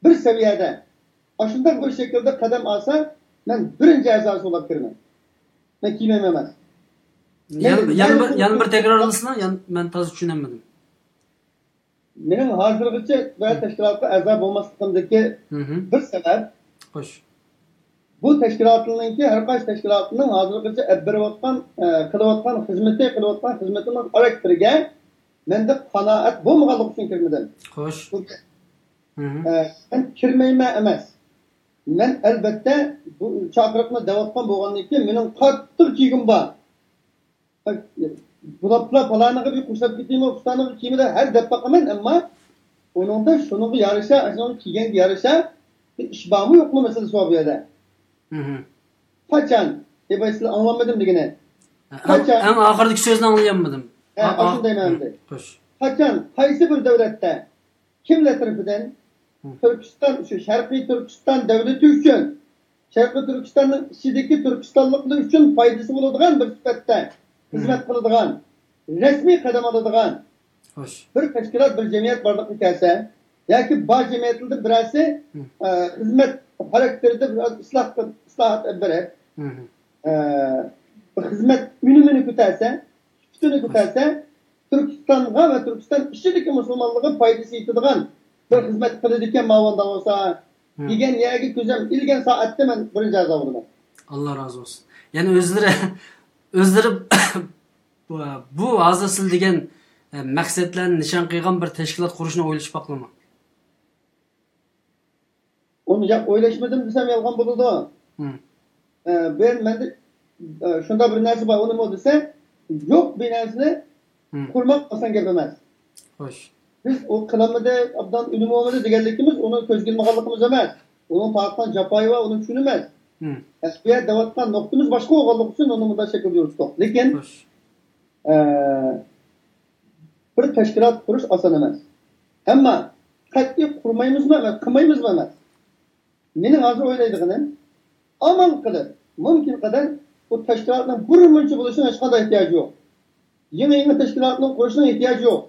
بىر سەۋىيەدە ئاشۇنداق بىر شەكىلدە قەدەم ئالسا، مەن بىرىنچى ئەزاسى بولاپ كىرىمەن. مەن كىرمەيمەن ئەمەس. يەنە، مەن، يەنە مەن بىر، يەنە بىر تەكرارلىسىلا، يەنە مەن تازا چۈشىنەلمىدىم. مېنىڭ ھازىرغىچە بىرەر تەشكىلاتقا ئەزا بولماسلىقىمدىكى مھم. بىر سەۋەب، خوش. بۇ تەشكىلاتلارنىڭكى، ھەر قايسى تەشكىلاتنىڭ ھازىرغىچە ئەپ بېرىۋاتقان، ئە، قىلىۋاتقان خىزمىتى، قىلىۋاتقان خىزمىتىنىڭ خاراكتېرىگە مەندە قانائەت بولمىغانلىقى ئۈچۈن كىرمىدىم. خوش. بۇ، مھم. ئە، مەن كىرمەيمەن ئەمەس. مەن ئەلۋەتتە بۇ چاقىرىقنى دەۋاتقان بولغاندىن كېيىن مېنىڭ قاتتىق كىيگۈم بار. بۇلاپلا پالانىغا بىر قوشۇلۇپ كېتەيمۇ، پۇلانىغا كىيمىدى، ھەر دەپ باقىمەن، ئەمما ئۇنىڭدا شۇنىڭغا يارىشا، شۇنىڭغا كىيگەنگە يارىشا بىر ئىش بارمۇ يوقمۇ مەسىلىسى بار بۇ يەردە. مھم. قاچان؟ ئەي باي، سىلەر ئاڭلانمىدىم دېگىنى. ئەڭ، قاچان؟ ئەڭ ئاخىرىدىكى سۆزنى ئاڭلىيالمىدىم. ھە، ئا-، ئا-، ئاشۇنى دەيمەن مھم. ئەمدى. خوش. قاچان، قايسى بىر دۆلەتتە كىملەر تەرىپىدىن مھم. تۈركىستان، شۇ شەرقىي تۈركىستان دۆلىتى ئۈچۈن، شەرقىي تۈركىستاننىڭ ئىچىدىكى تۈركىستانلىقلار ئۈچۈن پايدىسى بولىدىغان بىر سۈپەتتە خىزمەت مھم. قىلىدىغان، رەسمىي قەدەم ئالىدىغان خوش. بىر تەشكىلات، بىر جەمئىيەت بارلىققا كەلسە، ياكى بار جەمئىيەتلەردىن بىرەرسى، ھە. ئە، خىزمەت خاراكتېرىدە بىرئاز ئىسلاھ قىل-، ئىسلاھات ئېلىپ بېرىپ، ھە. ئە، بىر خىزمەت ئۈنۈمىنى كۆتەرسە، سۈپىتىنى خوش. كۆتەرسە، تۈركىستانغا ۋە تۈركىستان ئىچىدىكى مۇسۇلمانلارغا پايدىسى يېتىدىغان بىر خىزمەت قىلىدىكەن ماۋۇندا بولسا، ھە. دېگەن يەرگە كۆزۈم ئىلگەن سائەتتە مەن بىرىنچى ئەزا بولىمەن. ئاللا رازى بولسۇن. يەنى ئۆزلىرى، ئۆزلىرى بۇ، بۇ ھازىر سىز دېگەن، ئە، مەقسەتلەرنى نىشان قىلغان بىر تەشكىلات قۇرۇشنى ئويلىشىپ باقلىما؟ ئۇنى يا-، ئويلاشمىدىم دېسەم يالغان بولىدۇ. ھىم. ئە، بۇ يەردە مەندە، ئە، شۇنداق بىر نەرسە بار، ئۇ نېمە دېسە، يوق بىر نەرسىنى ھىم. قۇرماق ئاسان گەپ ئەمەس. خوش. بىز ئۇ قىلالمىدى، ئابدان ئۈنۈم بولمىدى دېگەنلىكىمىز ئۇنىڭ كۆزگە ئىلمىغانلىقىمىز ئەمەس. ئۇنىڭ تارتقان جاپايى بار، ئۇنى چۈشىنىمىز. ھىم. ئە، بۇ يەردە دەۋاتقان نۇقتىمىز باشقا بولغانلىقى ئۈچۈن ئۇنى مۇنداق شەكىلدە يورۇتتۇق. لېكىن، خوش. ئە، بىر تەشكىلات قۇرۇش ئاسان ئەمەس. ئەمما قەتئىي قۇرمايمىزمۇ ئەمەس، قىلمايمىزمۇ ئەمەس. مېنىڭ ھازىر ئويلايدىغىنىم، ئامان قىلىپ، مۇمكىن قەدەر بۇ تەشكىلاتنىڭ بىر مۇنچە بولۇشىنىڭ ھېچقانداق ئېھتىياجى يوق. يېڭى، يېڭى تەشكىلاتنىڭ قۇرۇشىنىڭ ئېھتىياجى يوق.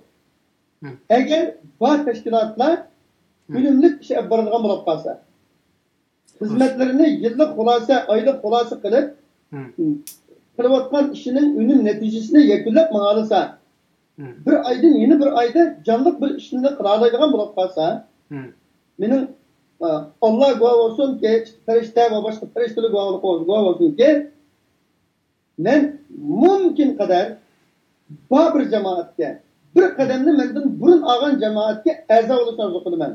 ھىم. ئەگەر بار تەشكىلاتلار ھىم. ئۈنۈملۈك ئىش ئېلىپ بارىدىغان بولۇپ قالسا. خىزمەتلىرىنى يىللىق خۇلاسە، ئايلىق خۇلاسە قىلىپ، ھىم. قىلىۋاتقان ئىشىنىڭ ئۈنۈم نەتىجىسىنى يەكۈنلەپ ماڭالىسا، ھىم. بىر ئايدىن يەنە بىر ئايدا جانلىق بىر ئىشنى قىلالايدىغان بولۇپ قالسا، ھىم. مېنىڭ، ئا، ئاللا گۇۋاھ بولسۇن، كەچ-، پەرىشتە ۋە باشقا پەرىشتىلەر گۇۋاھ، گۇۋاھ بولسۇنكى، مەن مۇمكىن قەدەر بار بىر جامائەتكە، بىر قەدەمنى مەندىن بۇرۇن ئالغان جامائەتكە ئەزا بولۇشنى ئارزۇ قىلىمەن.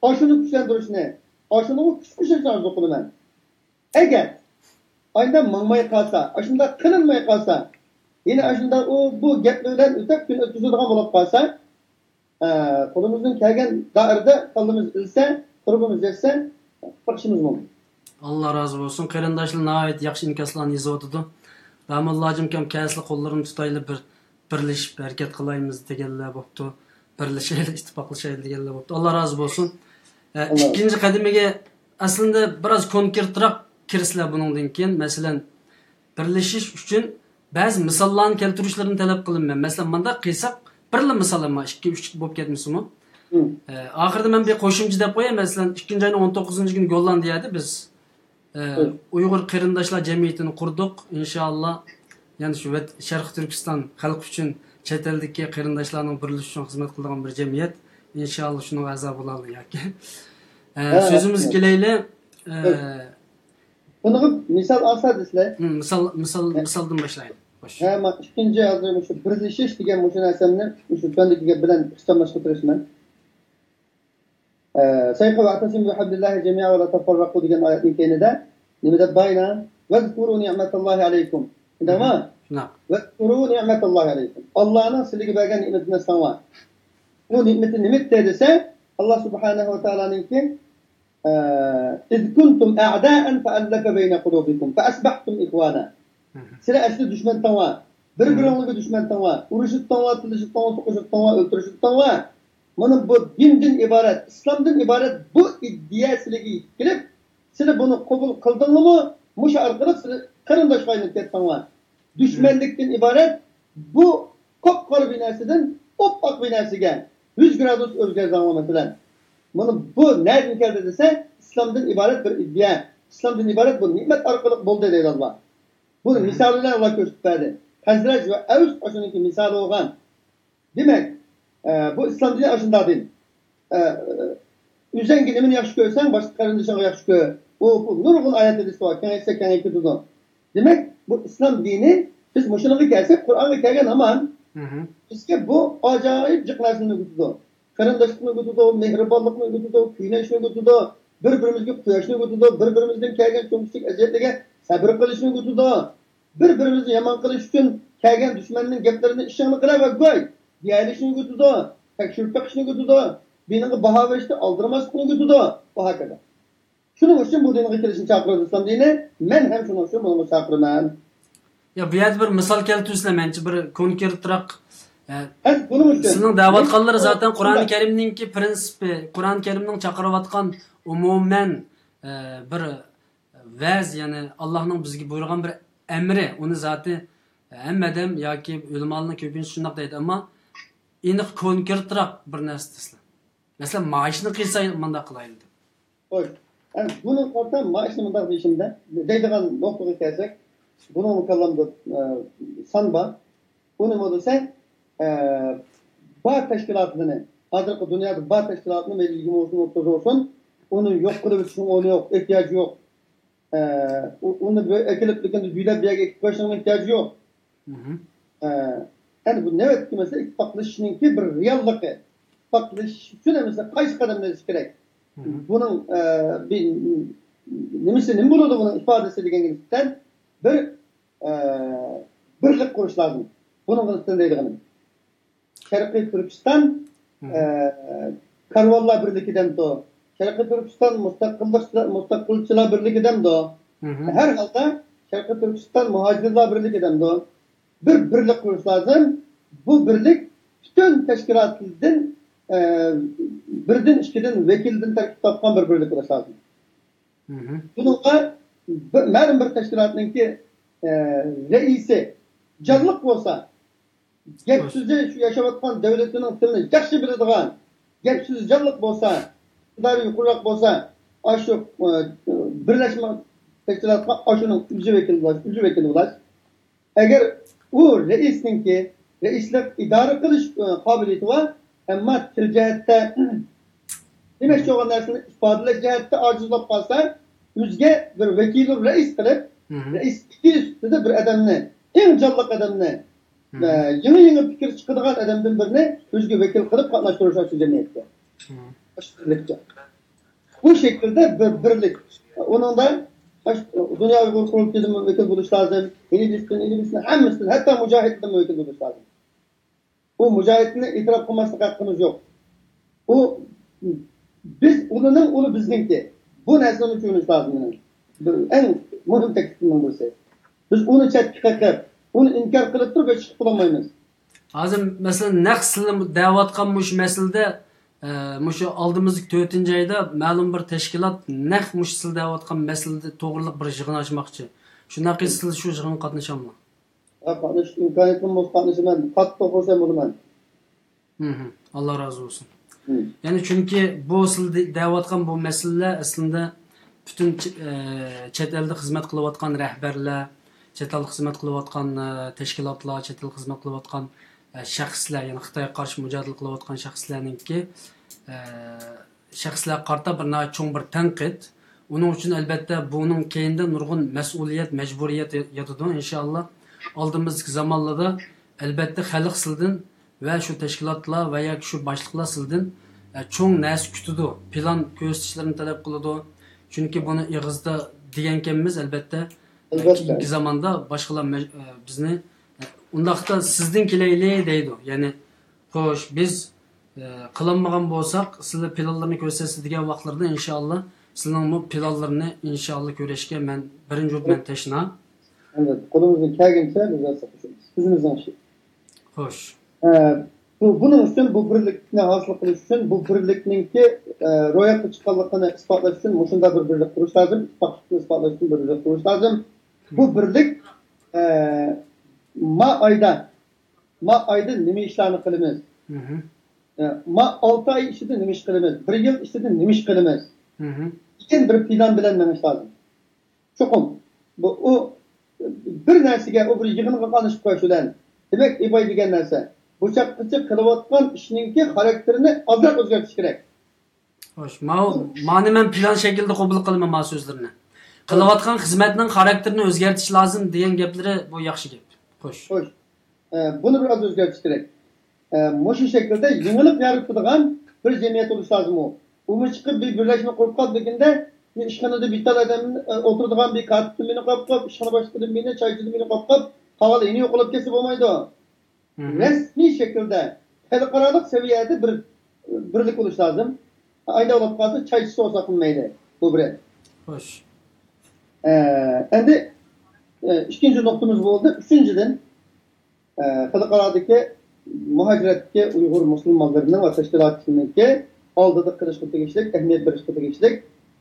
ئاشۇنى كۈچلەندۈرۈشنى، ئاشۇنىڭغا كۈچ قوشۇشنى ئارزۇ قىلىمەن. ئەگەر ئايدا ماڭماي قالسا، ئاشۇنداق قىلىنماي قالسا، يەنە ئاشۇنداق ئۇ، بۇ گەپلەر بىلەن ئۆتۈپ كۈن ئۆتكۈزىدىغان بولۇپ قالسا، ئە، قولىمىزدىن كەلگەن دائىرىدە كاللىمىز ئىلسە، قۇربىمىز يەتسە، بېقىشىمىز مۇمكىن. ئاللا رازى بولسۇن. قېرىنداشلار ناھايىتى ياخشى ئىنكاسلارنى يېزىۋاتىدۇ. داموللا ھاجىمكام كەلسىلا قوللىرىنى تۇتايلى، بىر بىرلىشىپ ھەرىكەت قىلايمىز دېگەنلەر بوپتۇ. بىرلىشەيلى، ئىتتىپاقلىشايلى دېگەنلەر بوپتۇ. ئاللا رازى بولسۇن. ئە، ئاللا. ئىككىنچى قەدىمىگە ئەسلىندە بىراز كونكرېتراق كىرسىلەر بۇنىڭدىن كېيىن. مەسىلەن، بىرلىشىش ئۈچۈن بەزى مىساللارنى كەلتۈرۈشلىرىنى تەلەپ قىلىمەن. مەسىلەن، مانداق قىلساق، بىرلا مىسال، ئەمما ئىككى، ئۈچ بولۇپ كەتمىسىمۇ. مم. ئە، ئاخىرىدا مەن بىر قوشۇمچە دەپ قوياي. مەسىلەن، ئىككىنچى ئاينىڭ ئون توققۇزىنچى كۈنى گوللاندىيەدە بىز، ئە، مم. ئۇيغۇر قېرىنداشلار جەمئىيىتىنى قۇردۇق. ئىنشائاللا، يەنى شۇ ۋەت-، شەرقىي تۈركىستان خەلقى ئۈچۈن، چەت ئەلدىكى قېرىنداشلارنىڭ بىرلىشىشى ئۈچۈن خىزمەت قىلىدىغان بىر جەمئىيەت. ئىنشائاللا، شۇنىڭغا ئەزا بولايلى ياكى. ئە، ھە، سۆزىمىزگە ھە. كېلەيلى. ئە، ھە. بۇنىڭغا مىسال ئالسا دېسىلە. ھىم، مىسال، مىسال، ھە. مىسالدىن باشلايلى. خوش. ھە، ما-، ئىككىنچى ھازىر مۇشۇ بىرلىشىش دېگەن مۇشۇ نەرسەمنى مۇشۇ تۆۋەندىكى گەپ بىلەن ئىختىتاملاشقا تىرىشىمەن. ئە، سەيقى ۋەئتەسىمۇ بىھەبلىللاھى جەمىئا ۋە لا تەفەررەقۇ دېگەن ئايەتنىڭ كەينىدە نېمە دەپ باينا؟ ۋەزكۇرۇ نىئمەتاللاھى ئەلەيكۇم. شۇنداقمۇ؟ شۇنداق. ۋەزكۇرۇ نىئمەتاللاھى ئەلەيكۇم. ئاللانىڭ سىلىگە بەرگەن نېمىتىنى ئەسلەڭلار. بۇ نېمىتى نېمىتتى دېسە، ئاللا سۇبھانەھۇ ۋە تائالانىڭكى ئىز كۇنتۇم ئەئدائەن فەئەللەفە بەينە قۇلۇبىكۇم فەئەسبەھتۇم ئىخۋانا. سىلەر ئەسلى دۈشمەنتىڭلار. بىر-بىرىڭلارغا دۈشمەنتىڭلار. ئۇرۇشۇپتىڭلار، تىللىشىپتىڭلار، سوقۇشۇپتىڭلار، ئۆلتۈرۈشۈپتىڭلار. مانا بۇ دىندىن ئىبارەت، ئىسلامدىن ئىبارەت بۇ ئىدىيە سىلەرگە يېتىپ كېلىپ، سىلەر بۇنى قوبۇل قىلدىڭلارمۇ؟ مۇشۇ ئارقىلىق سىلەر قېرىنداشقا ئايلىنىپ كەتتىڭلار. دۈشمەنلىكتىن ئىبارەت بۇ قاپقارا بىر نەرسىدىن ئوپئاق بىر نەرسىگە يۈز گرادۇس ئۆزگەردىڭلار، مەسىلەن. مانا بۇ نەدىن كەلدى دېسە، ئىسلامدىن ئىبارەت بىر ئىدىيە، ئىسلامدىن ئىبارەت بۇ نېمەت ئارقىلىق بولدى دەيدۇ ئاللا. بۇنى مىسالى بىلەن ئاللا كۆرسىتىپ بەردى. خەزرەج ۋە ئەۋس ئاشۇنىڭكى مىسالى بولغان. دېمەك، ئە، بۇ ئىسلام دىنى ئاشۇنداق دىن. ئە، ئۆزەڭگە نېمىنى ياخشى كۆرسەڭ، باشقا قېرىندىشىڭغا ياخشى كۆر. ئۇ، بۇ نۇرغۇن ئايەت ھەدىسى بار، كېڭەيتسەك كېڭەيىپ كېتىدۇ. دېمەك، بۇ ئىسلام دىنى، بىز مۇشۇنىڭغا كەلسەك، قۇرئانغا كەلگەن ھامان، مم، بىزگە بۇ ئاجايىپ جىق نەرسىنى ئۆگىتىدۇ. قېرىنداشلىقنى ئۆگىتىدۇ، مېھرىبانلىقنى ئۆگىتىدۇ، كۆينەشنى ئۆگىتىدۇ، بىر-بىرىمىزگە قۇياشنى ئۆگىتىدۇ، بىر-بىرىمىزدىن كەلگەن چوڭ-كىچىك ئەزىيەتلەرگە سەبرى قىلىشنى ئۆگىتىدۇ. بىر-بىرىمىزنى يامان قىلىش ئۈچۈن كەلگەن دۈشمەننىڭ گەپلىرىنى ئىشىڭنى قىلىۋەرگوي دېيەلىشنى ئۆگىتىدۇ، تەكشۈرۈپ بېقىشنى ئۆگىتىدۇ، دىنىڭغا باھا بېرىشتە ئالدىرىماسلىقنى ئۆگىتىدۇ، ۋە ھاكازا. شۇنىڭ ئۈچۈن بۇ دىنغا كېلىشنى چاقىرىدۇ ئىسلام دىنى. مەن ھەم شۇنىڭ ئۈچۈن بۇنىڭغا چاقىرىمەن. يا، بۇ يەردە بىر مىسال كەلتۈرسىلە، مەنچە بىر كونكرېتراق، ئە، ھەم بۇنىڭ ئۈچۈن سىزنىڭ دەۋاتقانلىرى مەن زاتەن قۇرئان كەرىمنىڭكى پرىنسىپى، قۇرئان كەرىمنىڭ چاقىرىۋاتقان ئومۇمەن، ئە، بىر ۋەز، يەنى ئاللاھنىڭ بىزگە بۇيرۇغان بىر ئەمرى، ئۇنى زاتى ھەممە ئادەم ياكى ئۆلىمالارنىڭ كۆپىنچىسى شۇنداق دەيدۇ، ئەمما ئېنىق كونكرېتراق بىر نەرسە دېسىلە. مەسىلەن، مانا شۇنى قىلسا مۇنداق قىلايلى دەپ. خوش. ئەمدى بۇنىڭغا قارىتا مانا شۇنى مۇنداق دېيىشىمدە، دەيدىغان نۇقتىغا كەلسەك، بۇنىڭ كاللامدا ئە، سان بار. ئۇنى بولسا، ئە، بار تەشكىلاتلىرىنى، ھازىرقى دۇنيادا بار تەشكىلاتنى، مەيلى يىگىرمە بولسۇن، ئوتتۇز بولسۇن، ئۇنى يوق قىلىۋېتىشنىڭ ئورنى يوق، ئېھتىياجى يوق. ئە، ئۇ-، ئۇنى بىر ئەكېلىپ، لېكىن يۆلەپ بىر يەرگە ئېكىپ قويۇشنىڭ ئېھتىياجى يوق. مھم. ئە، ئەنە بۇ نۆۋەتتىكى مەسىلە ئىتتىپاقلىشىشنىڭكى بىر رېئاللىقى. ئىتتىپاقلىشىش ئۈچۈن ئەمەسە قايسى قەدەمنى ئېلىش كېرەك؟ مھم. بۇنىڭ، ئە، بىر، نېمىسى، نېمە بولىدۇ بۇنىڭ ئىپادىسى دېگەنگە نىسبەتەن بىر، ئە، بىرلىك قۇرۇش لازىم. بۇنىڭغا نىسبەتەن دەيدىغىنىم. شەرقىي تۈركىستان، مھم. ئە، كارۋانلار بىرلىكى دەمدۇ؟ شەرقىي تۈركىستان مۇستەقىللىق، مۇستەقىلچىلار بىرلىكى دەمدۇ؟ مھم. ھەر ھالدا شەرقىي تۈركىستان مۇھاجىرلار بىرلىكى دەمدۇ؟ بىر بىرلىك قۇرۇش لازىم. بۇ بىرلىك پۈتۈن تەشكىلاتىدىن، ئە، بىردىن، ئىككىدىن ۋەكىلدىن تەركىب تاپقان بىر بىرلىك قۇرۇش لازىم. مھم. بۇنىڭغا بىر، مەلۇم بىر تەشكىلاتنىڭكى، ئە، رەئىسى جانلىق بولسا، گەپ سۆزى شۇ ياشاۋاتقان دۆلىتىنىڭ تىلىنى ياخشى بىلىدىغان، گەپ سۆزى جانلىق بولسا، ئىقتىدارى يۇقىرىراق بولسا، ئاشۇ، ئە، بىرلەشمە تەشكىلاتقا ئاشۇنىڭ ئۆزى ۋەكىل بولاش، ئۆزى ۋەكىل بولاش. ئەگەر ئۇ رەئىسنىڭكى، رەئىسلىك ئىدارە قىلىش، ئە، قابىلىيىتى بار، ئەمما تىل جەھەتتە، دېمەكچى بولغان نەرسىنى ئىپادىلەش جەھەتتە ئاجىز بولۇپ قالسا، ئۆزىگە بىر ۋەكىل رەئىس قىلىپ، مھم. رەئىس ئىككى سۈپىتىدە بىر ئادەمنى، ئەڭ جانلىق ئادەمنى، مھم. ئە، يېڭى، يېڭى پىكىر چىقىدىغان ئادەمدىن بىرنى ئۆزىگە ۋەكىل قىلىپ قاتناشتۇرۇش ئاشۇ جەمئىيەتتە. مھم. ئاشۇ بىرلىكتە. بۇ شەكىلدە بىر، بىرلىك. ئۇنىڭدا باش-، دۇنيا ئۇيغۇر قۇرۇلتىيىدىن ۋەكىل بولۇش لازىم. ئىنگلىزدىن، ئىنگلىزدىن، ھەممىسىدىن، ھەتتا مۇجاھىدتىن ۋەكىل بولۇش لازىم. ئۇ مۇجاھىدنى ئېتىراپ قىلماسلىق ھەققىمىز يوق. ئۇ بىز ئۇلىنىڭ ئۇلى بىزنىڭكى. بۇ نەرسىنى چۈشىنىش لازىم. بىر ئەڭ مۇھىم تەكلىپىمنىڭ بىرسى. بىز ئۇنى چەتكە قېقىپ، ئۇنى ئىنكار قىلىپ تۇرۇپ ھېچ چىقىپ بولالمايمىز. ھازىر، مەسىلەن، نەق سىلەر دەۋاتقان مۇشۇ مەسىلىدە، ئە، مۇشۇ ئالدىمىزدىكى تۆتىنچى ئايدا مەلۇم بىر تەشكىلات نەق مۇشۇ سىلەر دەۋاتقان مەسىلىدە توغرىلىق بىر يىغىن ئاچماقچى. شۇنداق قىلسا، سىلەر شۇ يىغىنغا قاتنىشاملا؟ ھە، قاتنىشىش ئىمكانىيىتىم بولسا قاتنىشىمەن. قاتتىق خۇرسەن بولىمەن. مھم. ئاللا رازى بولسۇن. مم. يەنى چۈنكى بۇ سىلەر دە-، دەۋاتقان بۇ مەسىلىلەر ئەسلىندە پۈتۈن چ-، ئە، چەت ئەلدە خىزمەت قىلىۋاتقان رەھبەرلەر، چەت ئەلدە خىزمەت قىلىۋاتقان، ئە، تەشكىلاتلار، چەت ئەلدە خىزمەت قىلىۋاتقان، ئە، شەخسلەر، يەنى خىتايغا قارشى مۇجادىلە قىلىۋاتقان شەخسلەرنىڭكى، ئە، شەخسلەرگە قارىتا بىر ناھايىتى چوڭ بىر تەنقىد. ئۇنىڭ ئۈچۈن، ئەلۋەتتە، بۇنىڭ كەينىدە نۇرغۇن مەسئۇلىيەت، مەجبۇرىيەت ياتىدۇ، ئىنشائاللا. ئالدىمىزدىكى زامانلاردا، ئەلۋەتتە، خەلق سىلدىن ۋە شۇ تەشكىلاتلار ۋە ياكى شۇ باشلىقلار سىلدىن، ئە، چوڭ نەرسە كۈتىدۇ، پىلان كۆرسىتىشلىرىنى تەلەپ قىلىدۇ. چۈنكى بۇنى ئېغىزدا دېگەنكەنمىز، ئەلۋەتتە، ئەلۋەتتە. كېيىنكى زاماندا باشقىلار مەج-، ئە، بىزنى، ئە، ئۇنداقتا سىزدىن كېلەيلى دەيدۇ. يەنى، خوش، بىز، ئە، قىلالمىغان بولساق، سىلەر پىلانلىرىنى كۆرسەتسە دېگەن ۋاقىتلىرىدا، ئىنشائاللا، سىلەرنىڭمۇ پىلانلىرىنى، ئىنشائاللا، كۆرۈشكە مەن بىرىنچى بولۇپ مەن تەشنا. ئەلۋەتتە، قولىمىزدىن كەلگىنىچە بىز ھەرىكەت قىلىشىمىز. ئۆزىمىزنىڭ ئىشى. خوش. ئە، بۇ، بۇنىڭ ئۈچۈن، بۇ بىرلىكنى ھاسىل قىلىش ئۈچۈن، بۇ بىرلىكنىڭكى، ئە، روياپقا چىققانلىقىنى ئىسپاتلاش ئۈچۈن مۇشۇنداق بىر بىرلىك قۇرۇش لازىم، ئىتتىپاقلىقنى ئىسپاتلاش ئۈچۈن بىر بىرلىك قۇرۇش لازىم. بۇ بىرلىك، ئە، ما ئايدا، ما ئايدا نېمە ئىشلارنى قىلىمىز؟ مھم. ئە، ما ئالتە ئاي ئىچىدە نېمە ئىش قىلىمىز؟ بىر يىل ئىچىدە نېمە ئىش قىلىمىز؟ مھم. دېگەن بىر پىلان بىلەن مېڭىش لازىم. چوقۇم. بۇ، ئۇ بىر نەرسىگە، ئۇ بىر يىغىنغا قاتنىشىپ قويۇش بىلەن، دېمەك، ئىباي دېگەن نەرسە، بۇ چاغقىچە قىلىۋاتقان ئىشنىڭكى خاراكتېرىنى ئازراق ئۆزگەرتىش كېرەك. خوش، ماۋۇ، مانى مەن پىلان شەكلىدە قوبۇل قىلىمەن، ما سۆزلىرىنى. قىلىۋاتقان خىزمەتنىڭ خاراكتېرىنى ئۆزگەرتىش لازىم دېگەن گەپلىرى، بۇ ياخشى گەپ. خوش. خوش. ئە، بۇنى بىر ئاز ئۆزگەرتىش كېرەك. ئە، مۇشۇ شەكىلدە يېڭىلىق يارىتىدىغان بىر جەمئىيەت بولۇش لازىم ئۇ. ئۇمۇ چىقىپ بىر بىرلەشمە قۇرۇپ قالدى دېگەندە، بىر ئىشخانىدا بىتال ئادەم، ئە، ئولتۇرىدىغان بىر كاتىپتىن بىرنى قويۇپ قويۇپ، ئىشخانا باشلىقىدىن بىرنى، چايچىدىن بىرنى قويۇپ قويۇپ، قالغانلار يەنە يوقىلىپ كەتسە بولمايدۇ. مھم. رەسمىي شەكىلدە خەلقئارالىق سەۋىيەدە بىر، بىرلىك بولۇش لازىم. ئايدا بولۇپ قالسا، چايچىسى بولساقمۇ مەيلى. بۇ بىرى. خوش. ئە، ئەمدى، ئە، ئىككىنچى نۇقتىمىز بولدى. ئۈچىنچىدىن، ئە، خەلقئارادىكى مۇھاجىرەتتىكى ئۇيغۇر مۇسۇلمانلىرىنىڭ ۋە تەشكىلاتچىلىرىنىڭكى ئالدىدا قىلىشقا تېگىشلىك، ئەھمىيەت بېرىشقا تېگىشلىك،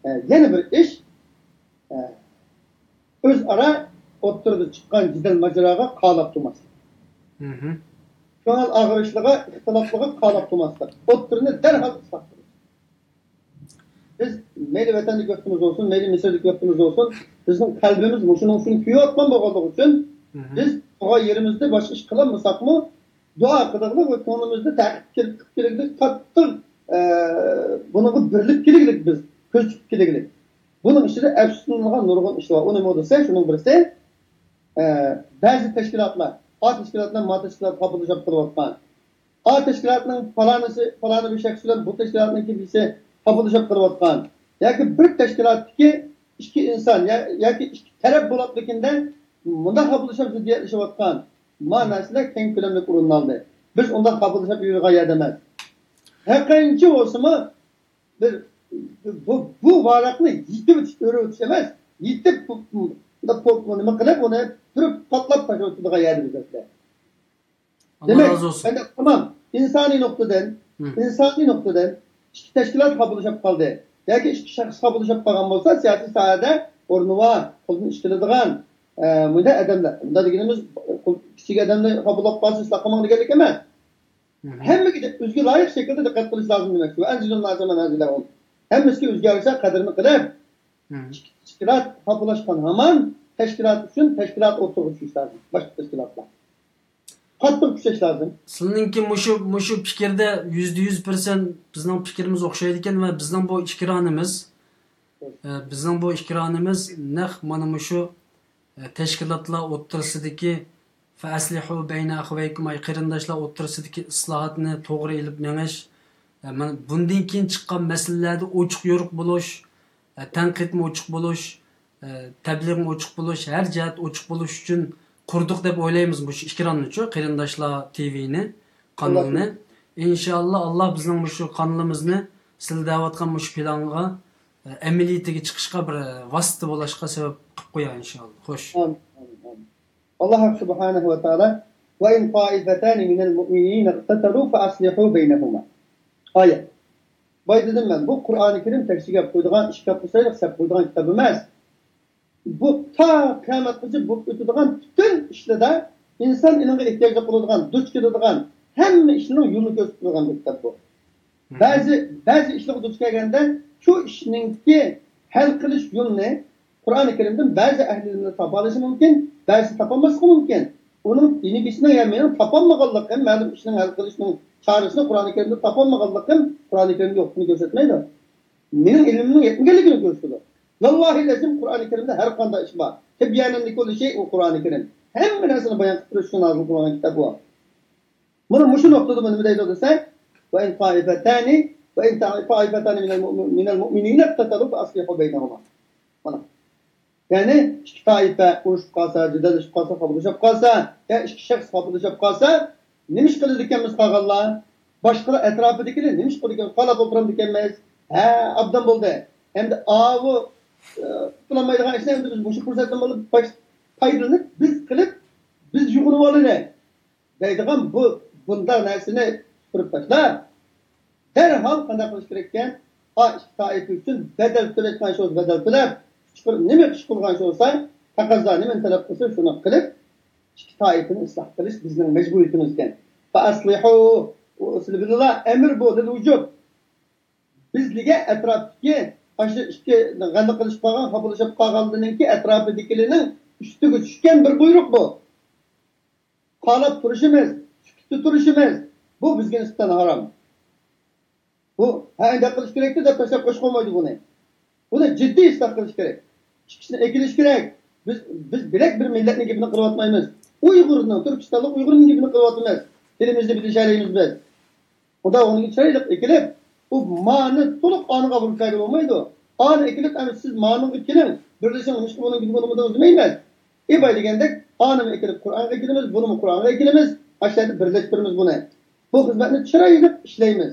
ئە، يەنە بىر ئىش، ئە، ئۆزئارا ئوتتۇرىدا چىققان جېدەل ماجىراغا قالاپ تۇرماسلىق. مھم. كۆڭۈل ئاغرىشلىقىغا، ئىختىلاپلىقىغا قالاپ تۇرماسلىق. ئوتتۇرىنى دەرھال ئىسلاھ قىلىش. بىز مەيلى ۋەتەندىكى ۋاقتىمىز بولسۇن، مەيلى مىسىردىكى ۋاقتىمىز بولسۇن، بىزنىڭ قەلبىمىز مۇشۇنىڭ ئۈچۈن كۆيۈۋاتقان بولغانلىقى ئۈچۈن، مھم، بىز تۇرغان يېرىمىزدە باشقا ئىش قىلالمىساقمۇ، دۇئا قىلىغلىق ۋە كۆڭلىمىزدە تەقىب قىلىپ كېلىگلىك، قاتتىق، ئە، بۇنىڭغا بېرىلىپ كېلىگلىك بىز، كۆز تىكىپ كېلىگلىك. بۇنىڭ ئىچىدە ئەپسۇسلىنىدىغان نۇرغۇن ئىش بار. ئۇ نېمە دېسە، شۇنىڭ بىرسى، ئە، بەزى تەشكىلاتلار، ئا تەشكىلاتلار ما تەشكىلات خاپىلىشىپ قىلىۋاتقان. ئا تەشكىلاتنىڭ پالانىسى، پالانى بىر شەخس بىلەن بۇ تەشكىلاتنىڭ كىمسى خاپىلىشىپ قىلىۋاتقان. ياكى بىر تەشكىلاتتىكى ئىككى ئىنسان يا-، ياكى ئىككى تەرەپ بولۇپلىكىندە مۇنداق خاپىلىشىپ زىددىيەتلىشىۋاتقان. ما نەرسىلەر كەڭ كۆلەملىك ئورۇن ئالدى. بىز ئۇنداق خاپىلىشىپ يۈرىدىغان يەردە ئەمەس. ھەر قانچە بولسىمۇ، بىر، بۇ، بۇ ۋاراقنى يېتىۋېتىش، ئۆرۈۋېتىش ئەمەس، يېتىپ، بۇ، بۇ، بۇ، بۇ، نېمە قىلىپ، ئۇنى بىر قاتلاپ تاشلىۋېتىدىغان يەردە بىز ئەسلى. ئاللا دېمەك، رازى بولسۇن. ئەمدى تامام ئىنسانىي نۇقتىدىن، مم. ئىنسانىي نۇقتىدىن ئىككى تەشكىلات خاپىلىشىپ قالدى ياكى ئىككى شەخس خاپىلىشىپ قالغان بولسا، سىياسىي ساھەدە ئورنى بار، قولدىن ئىش كېلىدىغان، ئە، مۇنداق ئادەملەر، مۇنداق دېگىنىمىز، كىچىك ئادەمنى خاپىلاپ قالسا، ئىسلاھ قىلماڭ دېگەنلىك ئەمەس. مم. ھەممىگە ئۆزىگە لايىق شەكىلدە دىققەت قىلىش لازىم دېمەكچى. ۋە ئەنزىلۇللاھۇ مەنزىلەھۇم. ھەممىسىگە ئۆزگەرسە قەدرىنى قىلىپ، مم. ئىككى تەشكىلات خاپىلاشقان ھامان تەشكىلات ئۈچۈن تەشكىلات ئوتتۇرىغا چۈشۈش لازىم. باشقا تەشكىلاتلار. قاتتىق كۈچەش لازىم. سىلىنىڭكى مۇشۇ، مۇشۇ پىكىردە يۈزدە يۈز پىرسەنت بىزنىڭ پىكرىمىز ئوخشايدىكەن ۋە بىزنىڭ بۇ ئىكرانىمىز، ئە، بىزنىڭ بۇ ئىكرانىمىز نەق مانا مۇشۇ، ئە، تەشكىلاتلار ئوتتۇرىسىدىكى فەئەسلىھۇ بەينە ئەخەۋەيكۇم، ئاي قېرىنداشلار ئوتتۇرىسىدىكى ئىسلاھاتنى توغرا ئېلىپ مېڭىش، ئە، مانا بۇندىن كېيىن چىققان مەسىلىلەردە ئوچۇق يورۇق بولۇش، ئە، تەنقىدمۇ ئوچۇق بولۇش، ئە، تەبلىغمۇ ئوچۇق بولۇش، ھەر جەھەت ئوچۇق بولۇش ئۈچۈن قۇردۇق دەپ ئويلايمىز مۇشۇ ئىكراننىچۇ، قېرىنداشلار تىۋىنى، قانىلىنى. ئىنشائاللا، ئاللا بىزنىڭ مۇشۇ قانىلىمىزنى سىلەر دەۋاتقان مۇشۇ پىلانغا، ئە، ئەمەلىيىتىگە چىقىشقا بىر، ئە، ۋاسىتە بولۇشقا سەۋەب قىلىپ قويار، ئىنشائاللا. خوش. ئامىن، ئامىن، ئامىن. ئاللا ھەق سۇبھانەھۇ ۋە تائالا، «وَإِنْ طَائِفَتَانِ مِنَ الْمُؤْمِنِينَ اقْتَتَلُوا فَأَصْلِحُوا بَيْنَهُمَا.» ئايەت. بايا دېدىم مەن، بۇ قۇرئانى كەرىم تەكشىگە قويىدىغان، ئىشكاپ قويسايلىق سەپ قويىدىغان كىتاب ئەمەس. بۇ تا قىيامەتكىچە بولۇپ ئۆتىدىغان پۈتۈن ئىشلاردا ئىنسان ئېلىغا ئېھتىياجلىق بولىدىغان، دۇچ كېلىدىغان ھەممە ئىشنىڭ يولىنى كۆرسىتىپ تۇرغان بىر كىتاب بۇ. مم. بەزى، بەزى ئىشلارغا دۇچ كەلگەندە، شۇ ئىشنىڭكى ھەل قىلىش يولىنى قۇرئانى كەرىمدىن بەزى ئەھلى ئىلىملەر تاپالىشى مۇمكىن، بەزىسى تاپالماسلىقى مۇمكىن. ئۇنىڭ نېمىسىنىڭ يا مېنىڭ تاپالمىغانلىقىم، مەلۇم ئىشنىڭ ھەل قىلىشنىڭ چارىسىنى قۇرئانى كەرىمدە تاپالمىغانلىقىم قۇرئانى كەرىمدە يوقلۇقىنى كۆرسەتمەيدۇ. مېنىڭ ئىلمىمنىڭ يەتمىگەنلىكىنى كۆرسىتىدۇ. ۋاللاھىل ئەزىم، قۇرئانى كەرىمدە ھەر قانداق ئىش بار. تبيانا لكل شيء، ئۇ قۇرئانى كەرىم. ھەممە نەرسىنى بايان قىلىپ تۇرۇش ئۈچۈن نازىل قىلىنغان كىتاب بۇ. مانا مۇشۇ نۇقتىدا بۇ نېمە دەيدۇ دېسە، «وإن طائفتان، وإن طائفتان من المؤمن-، من المؤمنين اقتتلوا فأصلحوا بينهما.» مانا. يەنى ئىككى تائىپە ئۇرۇشۇپ قالسا، جېدەللىشىپ قالسا، خاپىلىشىپ قالسا، يا ئىككى شەخس خاپىلىشىپ قالسا، نېمە ئىش قىلىدىكەنمىز قالغانلار؟ باشقىلار ئەتراپىدىكىلەر نېمە ئىش قىلىدىكەن؟ قالاپ ئولتۇرامدىكەنمىز؟ ھە، ئوبدان بولدى. ئەمدى ئاۋۇ، ئە، قۇتۇلالمايدىغان ئىشنى ئەمدى بىز مۇشۇ پۇرسەتتىن بولۇپ باش-، پايدىلىنىپ، بىز قىلىپ، بىز يوقىلىۋالىلى دەيدىغان بۇ، بۇنداق نەرسىنى سۈپۈرۈپ تاشلاپ، دەرھال قانداق قىلىش كېرەككەن؟ ئا ئىككى تائىپە ئۈچۈن بەدەل تۆلەتكەن شۇ بەدەل تۆلەپ، ئۈچ بىر نېمە ئىش قىلغان شۇ بولسا، تەقەززا نېمىنى تەلەپ قىلسا، شۇنى قىلىپ، ئىككى تائىپىنى ئىسلاھ قىلىش بىزنىڭ مەجبۇرىيىتىمىزكەن. فَأَصْلِحُوا، ئۇ ئەسلى بىلىلا ئەمر بۇ، لىل ۋۇجۇب. بىزلىگە ئەتراپتىكى ئاشۇ ئىككى غەلىبە قىلىشىپ قالغان، خاپىلىشىپ قالغانلىرىنىڭكى ئەتراپىدىكىلىرىنىڭ ئۈستىگە چۈشكەن بىر بۇيرۇق بۇ. قالاپ تۇرۇشىمىز، سۈكۈتتە تۇرۇشىمىز، بۇ بىزگە نىسبەتەن ھارام. بۇ، ھە، ئەنداق قىلىش كېرەكتى دەپ تاشلاپ قويۇشقا بولمايدۇ بۇنى. بۇنى جىددىي ئىسلاھ قىلىش كېرەك. ئىككىسىنى ئەكېلىش كېرەك. بىز، بىز بىلەك بىر مىللەتنىڭ گېپىنى قىلىۋاتمايمىز. ئۇيغۇرنىڭ، تۈركىستانلىق ئۇيغۇرنىڭ گېپىنى قىلىۋاتىمىز. تىلىمىزنى بىلىشەلەيمىز بىز. خۇدا ئۇنىڭ چىرايلىق ئېكىلىپ، ئۇ مانى تولۇق ئانىغا بۇركايدۇ بولمايدۇ. ئانى ئېكىلىپ، ئەمدى سىز مانىڭغا كېلىڭ، بىرلىشىڭ، نېمىشقا بۇنىڭ گېپىنى ئۇنىمىدىڭىز دېمەيمىز. ئى باي دېگەندەك، ئانىمۇ ئېكىلىپ قۇرئانغا ئېكىلىمىز، بۇنىمۇ قۇرئانغا ئېكىلىمىز، ئاشۇ يەردە بىرلەشتۈرىمىز بۇنى. بۇ خىزمەتنى چىرايلىق ئىشلەيمىز.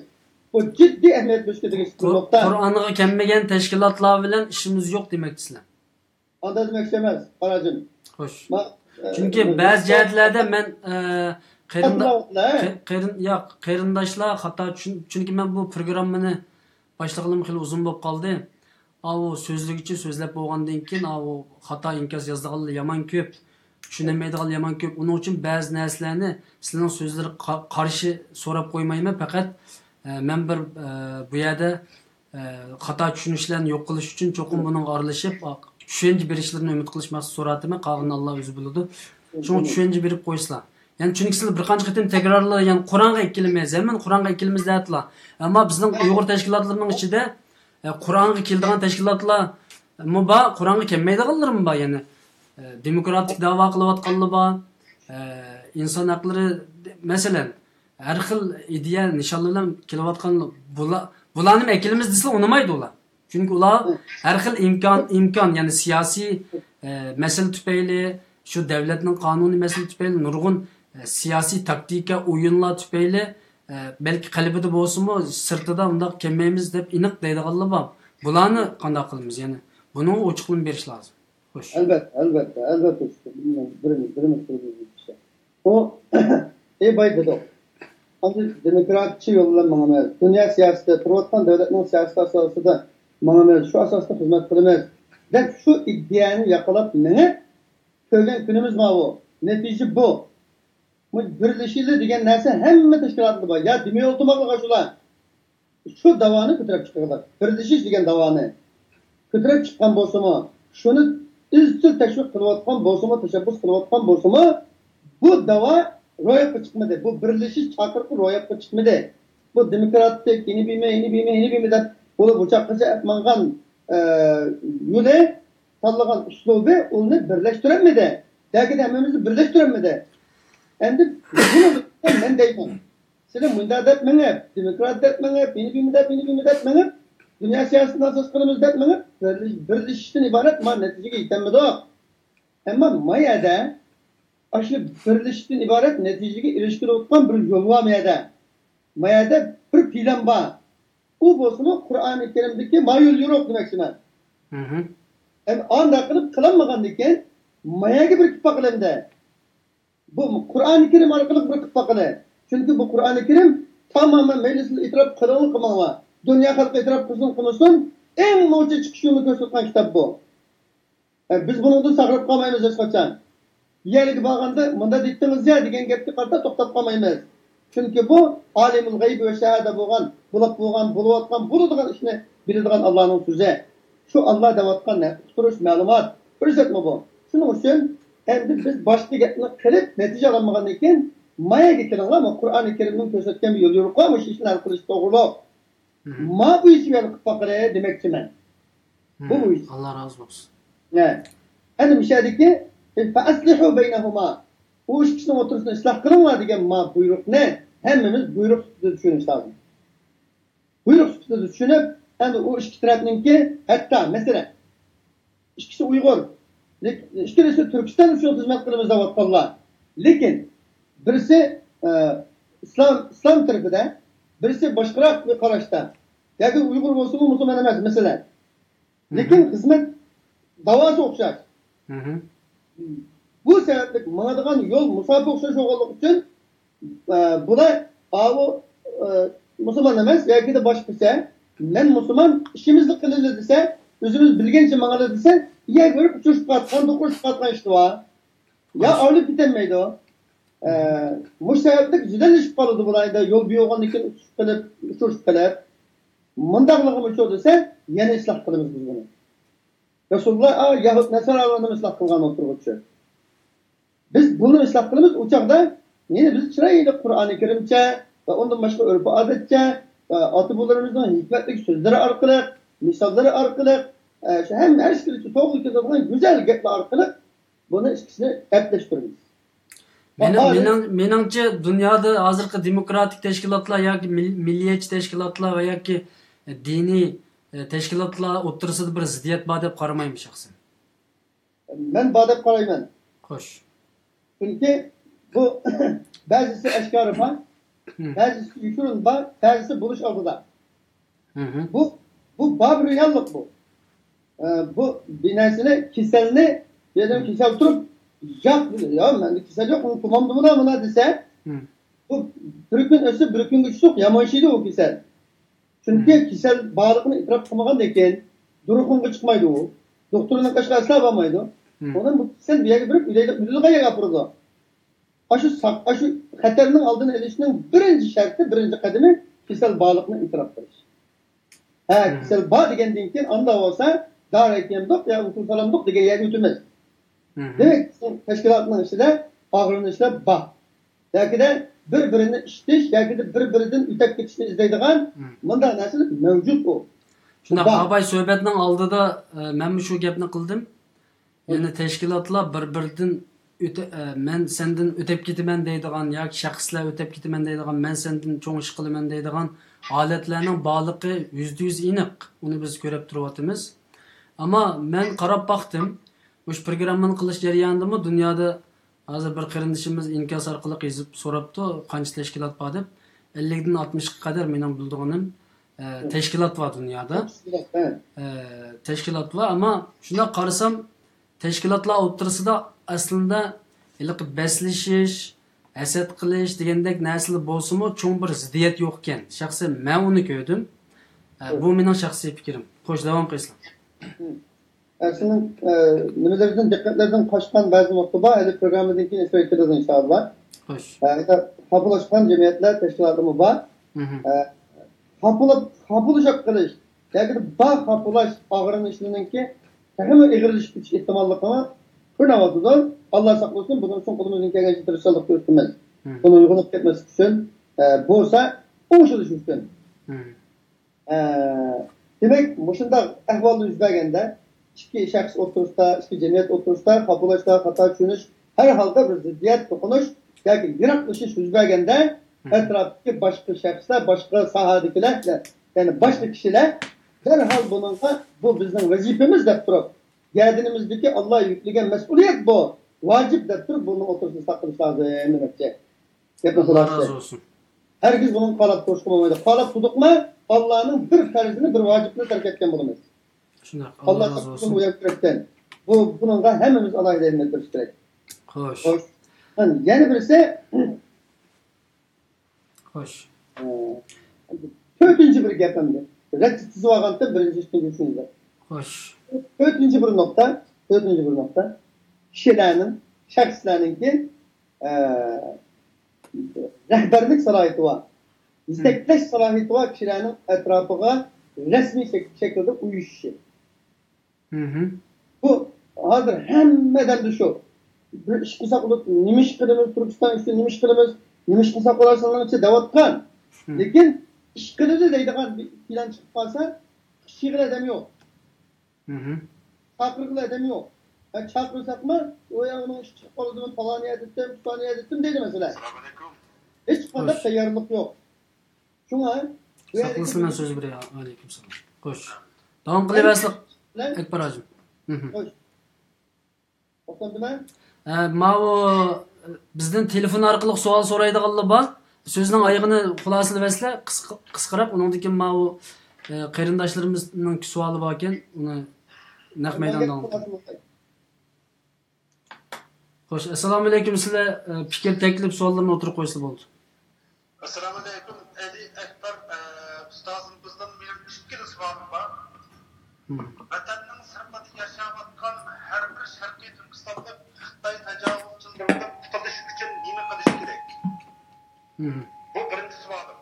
بۇ جىددىي ئەھمىيەت بېرىشكە تېگىشلىك بىر قۇر-، نۇقتا. قۇرئانغا كەلمىگەن تەشكىلاتلار بىلەن ئىشىمىز يوق دېمەكچىسىلەر. ئانداق دېمەكچى ئەمەس، قاراجىم. خوش. ما-، ئە، چۈنكى ئە، بەزى جەھەتلەردە مەن، ئە، قېرىندا-، قاتناۋاتىلا، ھە؟ قې-، قېرىن-، ياق، قېرىنداشلار خاتا چۈشۈن-، چۈنكى مەن بۇ پروگراممىنى باشلىغىلىمۇ خېلى ئۇزۇن بولۇپ قالدى. ئاۋۇ سۆزلىگۈچى سۆزلەپ بولغاندىن كېيىن، ئاۋۇ خاتا ئىنكاس يازىدىغانلار يامان كۆپ، چۈشىنەلمەيدىغانلار يامان كۆپ. ئۇنىڭ ئۈچۈن بەزى نەرسىلەرنى سىلەرنىڭ سۆزلىرىگە قا-، قارشى سوراپ قويمايمەن. پەقەت، ئە، مەن بىر، ئە، بۇ يەردە، ئە، خاتا چۈشىنىشلەرنى يوق قىلىش ئۈچۈن چوقۇم بۇنىڭغا ئارىلىشىپ، ئا، چۈشەنچە بېرىشلىرىنى ئۈمىد قىلىش مەخسۇس سوراتىمەن. قالغىنىنى ئاللا ئۆزى بىلىدۇ. شۇڭا چۈشەنچە بېرىپ قويسىلا. يەنى چۈنكى سىلەر بىر قانچە قېتىم تەكرارلا، يەنى قۇرئانغا ئەكېلىمىز، ھەممىنى قۇرئانغا ئەكېلىمىز دەۋاتىلا. ئەمما بىزنىڭ ئۇيغۇر تەشكىلاتلىرىنىڭ ئىچىدە، ئە، قۇرئانغا كېلىدىغان تەشكىلاتلارمۇ بار، قۇرئانغا كەلمەيدىغانلىرىمۇ بار. يەنى، ئە، دېموكراتىك داۋا قىلىۋاتقانلار بار، ئە، ئىنسان ھەقلىرى، مەسىلەن، ھەر خىل ئىدىيە نىشانلىرى بىلەن كېلىۋاتقان بۇلا-، بۇلارنى ئەكېلىمىز دېسىلا ئۇنىمايدۇ ئۇلار. چۈنكى ئۇلار ھەر خىل ئىمكان، ئىمكان، يەنى سىياسىي، ئە، مەسىلە تۈپەيلى، شۇ دۆلەتنىڭ قانۇنىي مەسىلە تۈپەيلى، نۇرغۇن، ئە، سىياسىي تاكتىكا، ئويۇنلار تۈپەيلى، ئە، بەلكى قەلبىدە بولسىمۇ، سىرتىدا ئۇنداق كەلمەيمىز دەپ ئېنىق دەيدىغانلار بار. بۇلارنى قانداق قىلىمىز؟ يەنى بۇنىڭغا ئوچۇقلىما بېرىش لازىم. خوش. ئەلۋەتتە، ئەلۋەتتە، ئەلۋەتتە. بىرىمىز، بىرىمىز، بىرىمىز. ئۇ، ئى باي دېدۇق. ئاندىن دېموكراتچى يول بىلەن ماڭىمىز. دۇنيا سىياسىتى، تۇرۇۋاتقان دۆلەتنىڭ سىياسىتى ئاساسىدا ماڭىمىز. شۇ ئاساستا خىزمەت قىلىمىز، دەپ شۇ ئىدىيەنى ياقىلاپ مېڭىپ، كۆرگەن كۈنىمىز ماۋۇ. نەتىجە بۇ. بۇ بىرلىشىلى دېگەن نەرسە ھەممە تەشكىلاتلاردا بار. يا دېمەي ئولتۇرماقلىق شۇلار. شۇ داۋانى كۆتۈرۈپ چىقىڭلار. بىرلىشىش دېگەن داۋانى كۆتۈرۈپ چىققان بولسىمۇ، شۇنى ئىزچىل تەشۋىق قىلىۋاتقان بولسىمۇ، تەشەببۇس قىلىۋاتقان بولسىمۇ، بۇ داۋا روياپقا چىقمىدى. بۇ بىرلىشىش چاقىرىقى روياپقا چىقمىدى. بۇ دېموكراتىك، ئېنى بىمە، ئېنى بىمە، ئېنى بىمە دەپ، بۇ بۇچاققىچە ئەپ ماڭغان، ئە، يولى، تاللىغان ئۇسلۇبى ئۇلنى بىرلەشتۈرەلمىدى. بەلكىدە ھەممىمىزنى بىرلەشتۈرەلمىدى. ئەمدى بۇنى مەن دەيمەن. سىلەر مۇنداق دەپ مېڭىپ، دېموكرات دەپ مېڭىپ، يېنى بىمە دەپ، يېنى بىمە دەپ مېڭىپ، دۇنيا سىياسىتىنى ئاساس قىلىمىز دەپ مېڭىپ، بىرلىش-، بىرلىشىشتىن ئىبارەت ما نەتىجىگە يېتەلمىدۇق. ئەمما ما يەردە ئاشۇ بىرلىشىشتىن ئىبارەت نەتىجىگە ئېرىشكىلى بولىدىغان بىر يول بار ما يەردە. ما يەردە بىر پىلان بار. ئۇ بولسىمۇ قۇرئانى كەرىمدىكى ما يول يورۇق دېمەكچىمەن. مھم. ئەمما ئانداق قىلىپ قىلالمىغاندىكىن، ما يەرگە بىر كېلىپ باقىلى ئەمدى. بۇ قۇرئانى كەرىم ئارقىلىق بىر قىلىپ باقىلى. چۈنكى بۇ قۇرئانى كەرىم تامامەن مەيلى سىلەر ئېتىراپ قىلىڭلار قىلماڭلار. دۇنيا خەلقى ئېتىراپ قىلسۇن قىلمىسۇن، ئەڭ نوچى چىقىش يولىنى كۆرسىتىدىغان كىتاب بۇ. ئە، بىز بۇنىڭدىن ساقلاپ قالمايمىز ھېچقاچان. يەرگە بارغاندا مۇنداق دېيىپتىڭىز يا دېگەن گەپكە قارىتا توختاپ قالمايمىز. چۈنكى بۇ ئالىمۇل غەيب ۋە شاھادە بولغان، بولۇپ بولغان، بولۇۋاتقان، بولىدىغان ئىشنى بىلىدىغان ئاللانىڭ سۆزى. شۇ ئاللا دەۋاتقان ئۇقتۇرۇش، مەلۇمات، پۇرسەتمۇ بۇ. شۇنىڭ ئۈچۈن ئەمدى بىز باشقا گەپنى قىلىپ نەتىجە ئالالمىغاندىن كېيىن، ما يەرگە كېلىڭلار، ما قۇرئانى كەرىمنىڭ كۆرسەتكەن بىر يول يورۇقى بار، مۇشۇ ئىشنى ھەل قىلىش توغرۇلۇق. مھم. ما بويىچە بىر قىلىپ باقىلى دېمەكچىمەن. بۇ مھم. بويىچە. ئاللا رازى بولسۇن. ھە. ئەنە مۇشۇ يەردىكى، فەئەسلىھۇ بەينەھۇما. ئۇ ئىككىسىنىڭ ئوتتۇرىسىنى ئىسلاھ قىلىڭلار دېگەن ما بۇيرۇقنى ھەممىمىز بۇيرۇق سۈپىتىدە چۈشىنىش لازىم. بۇيرۇق سۈپىتىدە چۈشىنىپ، ئەمدى ئۇ ئىككى تەرەپنىڭكى، ھەتتا، مەسىلەن، ئىككىسى ئۇيغۇر، لېكىن ئىككىلىسى تۈركىستان ئۈچۈن خىزمەت قىلىمىز دەۋاتقانلار. لېكىن بىرسى، ئە، ئىسلام، ئىسلام تەرىپىدە، بىرسى باشقىراق بىر قاراشتا. ياكى ئۇيغۇر بولسىمۇ مۇسۇلمان ئەمەس، مەسىلەن. لېكىن مھم. خىزمەت داۋاسى ئوخشاش. مھم. بۇ سەۋەبلىك ماڭىدىغان يول مۇساپە ئوخشاش بولغانلىقى ئۈچۈن، ئە، بۇلار، ئاۋۇ، ئە، مۇسۇلمان ئەمەس ياكى باشقىچە، مەن مۇسۇلمان، ئىشىمىزنى قىلىلى دېسە، ئۆزىمىز بىلگەنچە ماڭىلى دېسە، يەرگە بېرىپ ئۇچرىشىپ قالىدىغان، توقۇنۇشۇپ قالىدىغان ئىشلار بار. يا ئايرىلىپ كېتەلمەيدۇ. ئە، مۇشۇ سەۋەبلىك جېدەللىشىپ قالىدۇ بۇلار، يول بىيوغاندىن كېيىن ئۇچۇشۇپ قېلىپ، ئۇچرىشىپ قېلىپ. مۇنداقلىقىمۇچۇ دېسە، يەنە ئىسلاھ قىلىمىز بىز بۇنى. رەسۇلۇللا، ئا، يەھۇد نەسارالارنى ئىسلاھ قىلغان ئوتتۇرىغا چۈشۈپ. بىز بۇنى ئىسلاھ قىلىمىز، ئۇ چاغدا يەنە بىز چىرايلىق قۇرئانى كەرىمچە ۋە ئۇندىن باشقا ئۆرپ-ئادەتچە، ئە، ئاتا-بوۋىلىرىمىزنىڭ ھېكمەتلىك سۆزلىرى ئارقىلىق، مىساللىرى ئارقىلىق، ئە، شۇ ھەممە ھەر ئىككىلىسى توغرا كېلىدىغان گۈزەل گەپلەر ئارقىلىق بۇنى ئىككىسىنى ئەپلەشتۈرىمىز. مېنىڭ، ۋە مېنىڭ، مېنىڭچە، دۇنيادا ھازىرقى دېموكراتىك تەشكىلاتلار ياكى مىل-، مىللىيەتچى تەشكىلاتلار ۋە ياكى دىنىي، ئە، تەشكىلاتلار ئوتتۇرىسىدا بىر زىددىيەت بار دەپ قارىمايمەن شەخسەن. مەن بار دەپ قارايمەن. خوش. چۈنكى بۇ بەزىسى ئاشكارا بار، مم. بەزىسى يوشۇرۇن بار، بەزىسى بولۇش ئالدىدا. مھم. بۇ، بۇ بار بىر رېئاللىق بۇ. ئە، بۇ بىر نەرسىنى، كېسەلنى، بىر ئادەم مم. كېسەل تۇرۇپ، ياق، يا، مەندە كېسەل يوق، مۇنى قىلمامدۇ مۇنا، مۇنا دېسە، مم. بۇ بىر كۈن ئۆتسە، بىر كۈنگە چۈشۈپ يامانشىيدۇ ئۇ كېسەل. چۈنكى مم. كېسەل بارلىقىنى ئېتىراپ قىلمىغاندىن كېيىن، دورىخانىغا چىقمايدۇ ئۇ. دوختۇرنىڭ قېشىغا ئەسلا بارمايدۇ. ئۇنىڭ بۇ كېسەل بۇ يەرگە بېرىپ ئۆلىدىغان يەرگە ئاپىرىدۇ. ئاشۇ ساق-، ئاشۇ خەتەرنىڭ ئالدىنى ئېلىشنىڭ بىرىنچى شەرتى، بىرىنچى قەدىمى كېسەل بارلىقىنى ئېتىراپ قىلىش. ھە، كېسەل بار دېگەندىن كېيىن ئاندا بولسا دارى ئەيتەمدۇق يا ئۇسۇل سالامدۇق دېگەن يەرگە ئۆتىمىز. دېمەك، تەشكىلاتنىڭ ئىچىدە ئاغرىنىشلار بار. ياكىدە بىر-بىرىنى ئىشلىتىش، ياكىدە بىر-بىرىدىن ئۆتەپ كېتىشنى ئىزدەيدىغان مۇنداق نەرسىلەر مەۋجۇت ئۇ. شۇنداق، بار. ئاباي، سۆھبەتنىڭ ئالدىدا، ئە، مەنمۇ شۇ گەپنى قىلدىم. يەنى تەشكىلاتلار بىر-بىرىدىن ئۆتە-، ئە، مەن سەندىن ئۆتەپ كېتىمەن دەيدىغان ياكى شەخسلەر ئۆتەپ كېتىمەن دەيدىغان، مەن سەندىن چوڭ ئىش قىلىمەن دەيدىغان ھالەتلەرنىڭ بارلىقى يۈزدە يۈز ئېنىق. ئۇنى بىز كۆرۈپ تۇرۇۋاتىمىز. ئەمما مەن قاراپ باقتىم. مۇشۇ پروگراممىنى قىلىش جەريانىدىمۇ دۇنيادا ھازىر بىر قېرىندىشىمىز ئىنكاس ئارقىلىق يېزىپ سوراپتۇ، قانچە تەشكىلات بار دەپ. ئەللىكتىن ئاتمىشقا قەدەر مېنىڭ بىلىدىغىنىم، ئە، تەشكىلات بار دۇنيادا. تەشكىلات، ھە. ئە، تەشكىلات بار، ئەمما شۇنداق قارىسام، تەشكىلاتلار ئوتتۇرىسىدا ئەسلىندە ھېلىقى بەسلىشىش، ھەسەت قىلىش دېگەندەك نەرسىلەر بولسىمۇ، چوڭ بىر زىددىيەت يوق ئىكەن. شەخسەن مەن ئۇنى كۆردۈم. ئە، بۇ مېنىڭ شەخسىي پىكرىم. خوش، داۋام قىلىسىلەر. ئەسلىنىڭ، ئە، نېمىلىرىدىن، دىققەتلىرىدىن قاچقان بەزى نۇقتا بار، ھەلى پروگراممىدىن كېيىن ئېسىگە كېلىدۇ، ئىنشائاللا. خوش. ئە، خاپىلاشقان جەمئىيەتلەر، تەشكىلاتلىرىمۇ بار. ئە، خاپىلاپ، خاپىلىشىپ قېلىش ياكى بار خاپىلاش ئاغرىنىشلىرىنىڭكى تېخىمۇ ئېغىرلىشىپ كېتىش ئېھتىماللىقىمۇ كۆرۈنۈۋاتىدۇ. ئاللا ساقلىسۇن، بۇنىڭ ئۈچۈن قولىمىزدىن كەلگەنچە تىرىشچانلىق كۆرسىتىمىز. بۇنىڭ يوقىلىپ كەتمەسلىكى ئۈچۈن، ئە، بولسا ئوڭشىلىش ئۈچۈن. ئە، دېمەك، مۇشۇنداق ئەھۋال يۈز بەرگەندە، ئىككى شەخس ئوتتۇرىسىدا، ئىككى جەمئىيەت ئوتتۇرىسىدا خاپىلاشلار، خاتا چۈشىنىش، ھەر ھالدا بىر زىددىيەت، توقۇنۇش ياكى يىراقلىشىش يۈز بەرگەندە، ئەتراپتىكى باشقا شەخسلەر، باشقا ساھەدىكىلەر، يەنى باشقا كىشىلەر دەرھال بۇنىڭغا، بۇ بىزنىڭ ۋەزىپىمىز دەپ تۇرۇپ، گەدىنىمىزدىكى ئاللا يۈكلىگەن مەسئۇلىيەت بۇ، ۋاجىپ دەپ تۇرۇپ، بۇنىڭ ئوتتۇرىسىنى ساقلىش لازىم دېمەكچى. گەپنى خۇلاسىلەش. ئاللا رازى بولسۇن. ھەرگىز بۇنىڭغا قاراپ تۇرۇشقا بولمايدۇ. قاراپ تۇردۇقمۇ، ئاللانىڭ بىر پەرزىنى، بىر ۋاجىپنى تەرك ئەتكەن بولىمىز. شۇنداق. ئاللا ئاللا رازى بولسۇن. بۇ يەرگە كىرىپتىن. بۇ، بۇنىڭغا ھەممىمىز ئالاھىدە ئەھمىيەت بېرىش كېرەك. خوش. خوش. ھە، يەنە بىرسى، خوش. ئە، تۆتىنچى بىر گەپ ئەمدى. رەتتە تىزىۋالغانتىم بىرىنچى، ئىككىنچى، ئۈچىنچى دەپ. خوش. تۆتىنچى بىر نۇقتا، تۆتىنچى بىر نۇقتا. كىشىلەرنىڭ، شەخسلەرنىڭكى، ئە، رەھبەرلىك سالاھىيىتى بار. يېتەكلەش سالاھىيىتى بار كىشىلەرنىڭ ئەتراپىغا رەسمىي شەك-، شەكىلدە ئۇيۇشۇشى. بۇ ھازىر ھەممە ئادەمدە شۇ. بىر ئىش قىلساق، نېمە ئىش قىلىمىز، تۈركىستان ئۈچۈن نېمە ئىش قىلىمىز، نېمە ئىش قىلساق بولار، شۇنىڭ ئىچىدە دەۋاتقان. لېكىن ئىش قىلىدۇ دەيدىغان بىر پىلان چىقىپ قالسا، ئىش قىلغىلى ئادەم يوق. چاقىرغىلى ئادەم يوق. ھە، چاقىرساقمۇ، ئۇ يا ئۇنىڭ ئىشى چىقىپ قالىدۇ، پالان يەردە ئۆتتۈم، پىلان يەردە ئۆتتۈم دەيدۇ مەسىلەن. ئەسسالامۇ ئەلەيكۇم. ھېچقانداق تەييارلىق يوق. شۇڭا بۇ يەردىكى ساقلىسىلا، مەن سۆز بېرەي. ۋەئەلەيكۇم سالام. خوش. داۋام قىلىۋەرسىلە، ئەكبەر ھاجىم. خوش. توختامدىمەن؟ ئە، ماۋۇ، بىزدىن تېلېفون ئارقىلىق سوئال سورايدىغانلار بار. سۆزنىڭ ئايىغىنى خۇلاسىلىۋەرسىلە، قىسقا-، قىسقىراق. ئۇنىڭدىن كېيىن ماۋۇ، ئە، قېرىنداشلىرىمىزنىڭ سوئالى باركەن، ئۇنى نەق مەيداندا ئاڭلىتىڭ. خوش، ئەسسالامۇئەلەيكۇم. سىلەر، ئە، پىكىر، تەكلىپ، سوئاللارنى ئوتتۇرىغا قويسىلا بولدى. ئەسسالامۇئەلەيكۇم، ئەلى ئەكبەر، ئە، ئۇستازىمىزدىن مېنىڭ ئىككىلا سوئالىم بار. ۋەتەننىڭ سىرتىدا ياشاۋاتقان ھەر بىر شەرقىي تۈركىستانلىق خىتاي تاجاۋۇزچىلىرىدىن قۇتۇلۇش ئۈچۈن نېمە قىلىش كېرەك؟ بۇ بىرىنچى سوئالىم.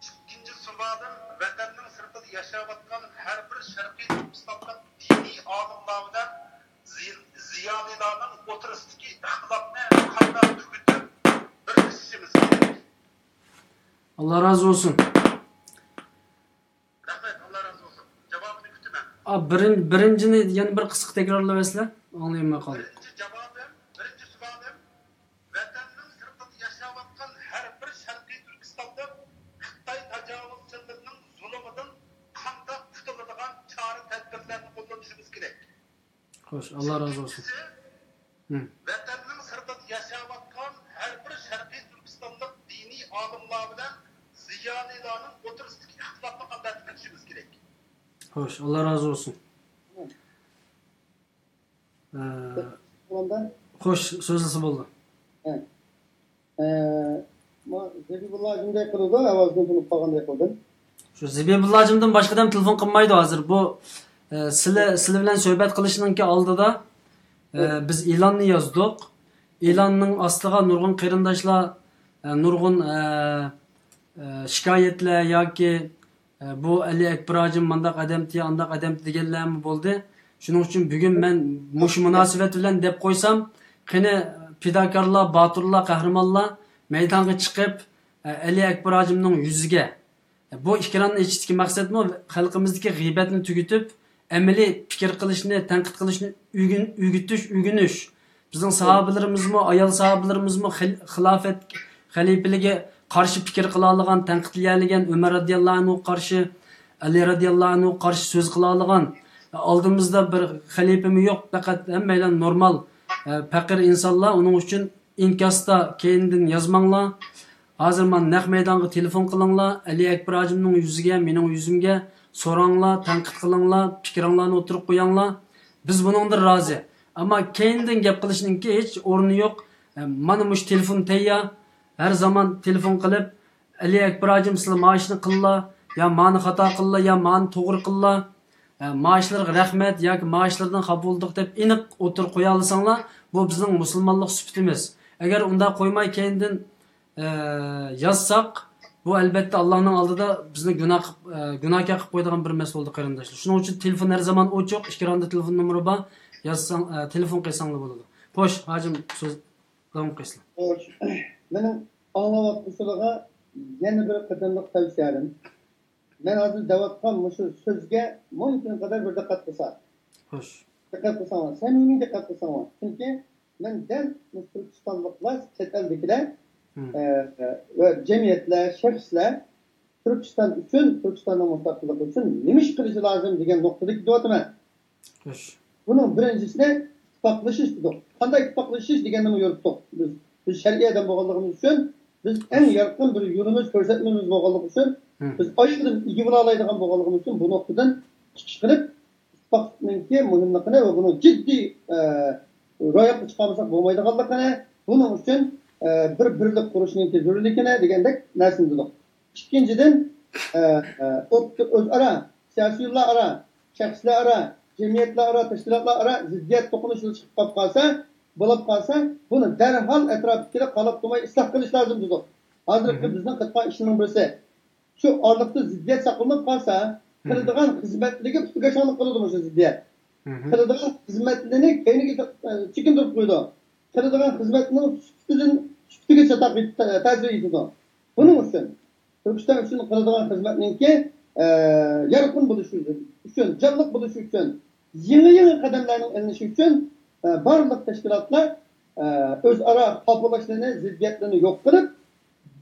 ئىككىنچى سوئالىم، ۋەتەننىڭ سىرتىدا ياشاۋاتقان ھەر بىر شەرقىي تۈركىستانلىق دىنىي ئالىملار بىلەن زىي-، زىيالىيلارنىڭ ئوتتۇرىسىدىكى ئىختىلاپنى قانداق تۈگىتىپ بىرلىشىشىمىز كېرەك؟ ئاللا رازى بولسۇن. رەھمەت، ئاللا رازى بولسۇن. جاۋابىنى كۈتىمەن. ئا، بىرىن-، بىرىنچىنى يەنە بىر قىسقا تەكرارلاۋەرسىلە، ئاڭلىيالماي قالدىم. بىرىنچى جاۋابىم، بىرىنچى سوئالىم، ۋەتەننىڭ سىرتىدا ياشاۋاتقان ھەر بىر شەرقىي تۈركىستانلىق خىتاي تاجاۋۇزچىلىرىنىڭ زۇلۇمىدىن قانداق قۇتۇلىدىغان چارە-تەدبىرلەرنى قوللىنىشىمىز كېرەك؟ خوش، ئاللا رازى بولسۇن. ئىككىنچىسى، ھىم. ۋەتەننىڭ سىرتىدا ياشاۋاتقان ھەر بىر شەرقىي تۈركىستانلىق دىنىي ئالىملار بىلەن زىيالىيلارنىڭ ئوتتۇرىسىدىكى ئىختىلاپنى قانداق تۈگىتىشىمىز كېرەك؟ خوش، ئاللا رازى بولسۇن. ھىم. ئە، خوش، سۆزلىسە بولدى. ھە. ئە، ما، زېبىبۇللا ھاجىمدەك قىلىدۇ، ئاۋازىنى تونۇپ قالغاندەك قىلدىم. شۇ زېبىبۇللا ھاجىمدىن باشقا ئادەم تېلېفون قىلمايدۇ ھازىر. بۇ، ئە، سىلە-، سىلە بىلەن سۆھبەت قىلىشنىڭكى ئالدىدا، ئە، بىز ئېلاننى يازدۇق. ئېلاننىڭ ئاستىغا نۇرغۇن قېرىنداشلار، ئە، نۇرغۇن، ئە، ئە، شىكايەتلەر ياكى، ئە، بۇ ئەلى ئەكبەر ھاجىم مانداق ئادەمتى، ئانداق ئادەمتى دېگەنلەرمۇ بولدى. شۇنىڭ ئۈچۈن بۈگۈن مەن مۇشۇ مۇناسىۋەت بىلەن دەپ قويسام، قېنى پىداكارلار، باتۇرلار، قەھرىمانلار مەيدانغا چىقىپ، ئە، ئەلى ئەكبەر ھاجىمنىڭ يۈزىگە، بۇ ئېكراننى ئېچىشتىكى مەقسەتمۇ خەلقىمىزدىكى غىيبەتنى تۈگىتىپ، ئەمەلىي پىكىر قىلىشنى، تەنقىد قىلىشنى ئۆگىن-، ئۆگىتىش، ئۆگىنىش. بىزنىڭ ساھابىلىرىمىزمۇ، ئايال ساھابىلىرىمىزمۇ خىل-، خىلاپەت خەلىپىلىكىگە قارشى پىكىر قىلالىغان، تەنقىدلىيەلىگەن، ئۆمەر رەزىياللاھۇ ئەنھۇغا قارشى، ئەلى رەزىياللاھۇ ئەنھۇغا قارشى سۆز قىلالىغان، ئالدىمىزدا بىر خەلىپىمۇ يوق، پەقەت ھەممەيلەن نورمال، ئە، پەقىر ئىنسانلار. ئۇنىڭ ئۈچۈن ئىنكاستا كەينىدىن يازماڭلار. ھازىر مانا نەق مەيدانغا تېلېفون قىلىڭلار، ئەلى ئەكبەر ھاجىمنىڭ يۈزىگە، مېنىڭ يۈزۈمگە سوراڭلار، تەنقىد قىلىڭلار، پىكرىڭلارنى ئوتتۇرىغا قويۇڭلار. بىز بۇنىڭدىن رازى. ئەمما كەينىدىن گەپ قىلىشنىڭكى ھېچ ئورنى يوق. ئە، مانا مۇشۇ تېلېفون تەييار. ھەر زامان تېلېفون قىلىپ، ئەلى ئەكبەر ھاجىم، سىلەر مانا شۇنى قىللا، يا مانى خاتا قىللا، يا مانى توغرا قىللا، ئە، مانا شۇلارغا رەھمەت ياكى مانا شۇلاردىن خاپا بولدۇق دەپ ئېنىق ئوتتۇرىغا قويالىساڭلار، بۇ بىزنىڭ مۇسۇلمانلىق سۈپىتىمىز. ئەگەر ئۇنداق قويماي كەينىدىن، ئە، يازساق، بۇ ئەلبەتتە ئاللانىڭ ئالدىدا بىزنى گۇناھ قىپ-، ئە، گۇناھكار قىلىپ قويىدىغان بىر مەسىلە بولىدۇ، قېرىنداشلار. شۇنىڭ ئۈچۈن تېلېفون ھەر زامان ئوچۇق، ئېكراندا تېلېفون نومۇرى بار، يازساڭ، ئە، تېلېفون قىلساڭلار بولىدۇ. خوش، ھاجىم، سۆز داۋام قىلسىلا. خوش. مېنىڭ ئاڭلاۋاتقۇچىلارغا يەنە بىر قېتىملىق تەۋسىيەم. مەن ھازىر دەۋاتقان مۇشۇ سۆزگە مۇمكىن قەدەر بىر دىققەت قىلسا. خوش. دىققەت قىلساڭلار، سەمىمىي دىققەت قىلساڭلار. چۈنكى مەن دەل مۇشۇ تۈركىستانلىقلار، چەت ئەلدىكىلەر، ئە، ئە، ۋە جەمئىيەتلەر، شەخسلەر تۈركىستان ئۈچۈن، تۈركىستاننىڭ مۇستەقىللىقى ئۈچۈن نېمە ئىش قىلىشى لازىم دېگەن نۇقتىدا كېتىۋاتىمەن. خوش. بۇنىڭ بىرىنچىسىنى ئىتتىپاقلىشىش دېدۇق. قانداق ئىتتىپاقلىشىش دېگەننىمۇ يورۇتتۇق. بىز، بىز شەرئىي ئادەم بولغانلىقىمىز ئۈچۈن، بىز ئەڭ يارقىن بىر يولىمىز، كۆرسەتمىمىز بولغانلىقى ئۈچۈن، بىز ئايرىم ئىگە بولالايدىغان بولغانلىقىمىز ئۈچۈن بۇ نۇقتىدىن چىقىش قىلىپ، ئىتتىپاقلىقنىڭكى مۇھىملىقىنى ۋە بۇنىڭ جىددىي، ئە، روياپقا چىقارمىساق بولمايدىغانلىقىنى، بۇنىڭ ئۈچۈن، ئە، بىر بىرلىك قۇرۇشنىڭكى زۆرۈرلۈكىنى دېگەندەك نەرسىنى دېدۇق. ئىككىنچىدىن، ئە، ئە، ئوت-، ئۆزئارا، سىياسىيونلار ئارا، شەخسلەر ئارا، جەمئىيەتلەر ئارا، تەشكىلاتلار ئارا زىددىيەت، توقۇنۇشلار چىقىپ قاپ قالسا، بولۇپ قالسا، بۇنى دەرھال ئەتراپتىكىلەر قالاپ تۇرماي ئىسلاھ قىلىش لازىم دېدۇق. ھازىرقى بىزنىڭ قىلىدىغان ئىشنىڭ بىرسى. شۇ ئارىلىقتا زىددىيەت ساقلىنىپ قالسا، قىلىدىغان خىزمەتلىرىگە پۇتىكاشاڭلىق قىلىدۇ مۇشۇ زىددىيەت. قىلىدىغان خىزمەتلىرىنى كەينىگە، ئە، چېكىندۈرۈپ قويىدۇ. قىلىدىغان خىزمەتنىڭ سۈپىتىدىن، سۈپىتىگە چاتاق يېتىپ، تە-، تەسىر يېتىدۇ. بۇنىڭ ئۈچۈن، تۈركىستان ئۈچۈن قىلىدىغان خىزمەتنىڭكى، ئە، يارقىن بولۇشى ئۈچۈن، جانلىق بولۇشى ئۈچۈن، يېڭى-يېڭى قەدەملەرنىڭ ئېلىنىشى ئۈچۈن، ئە، بارلىق تەشكىلاتلار، ئە، ئۆزئارا خاپىلىشىشلىرىنى، زىددىيەتلىرىنى يوق قىلىپ،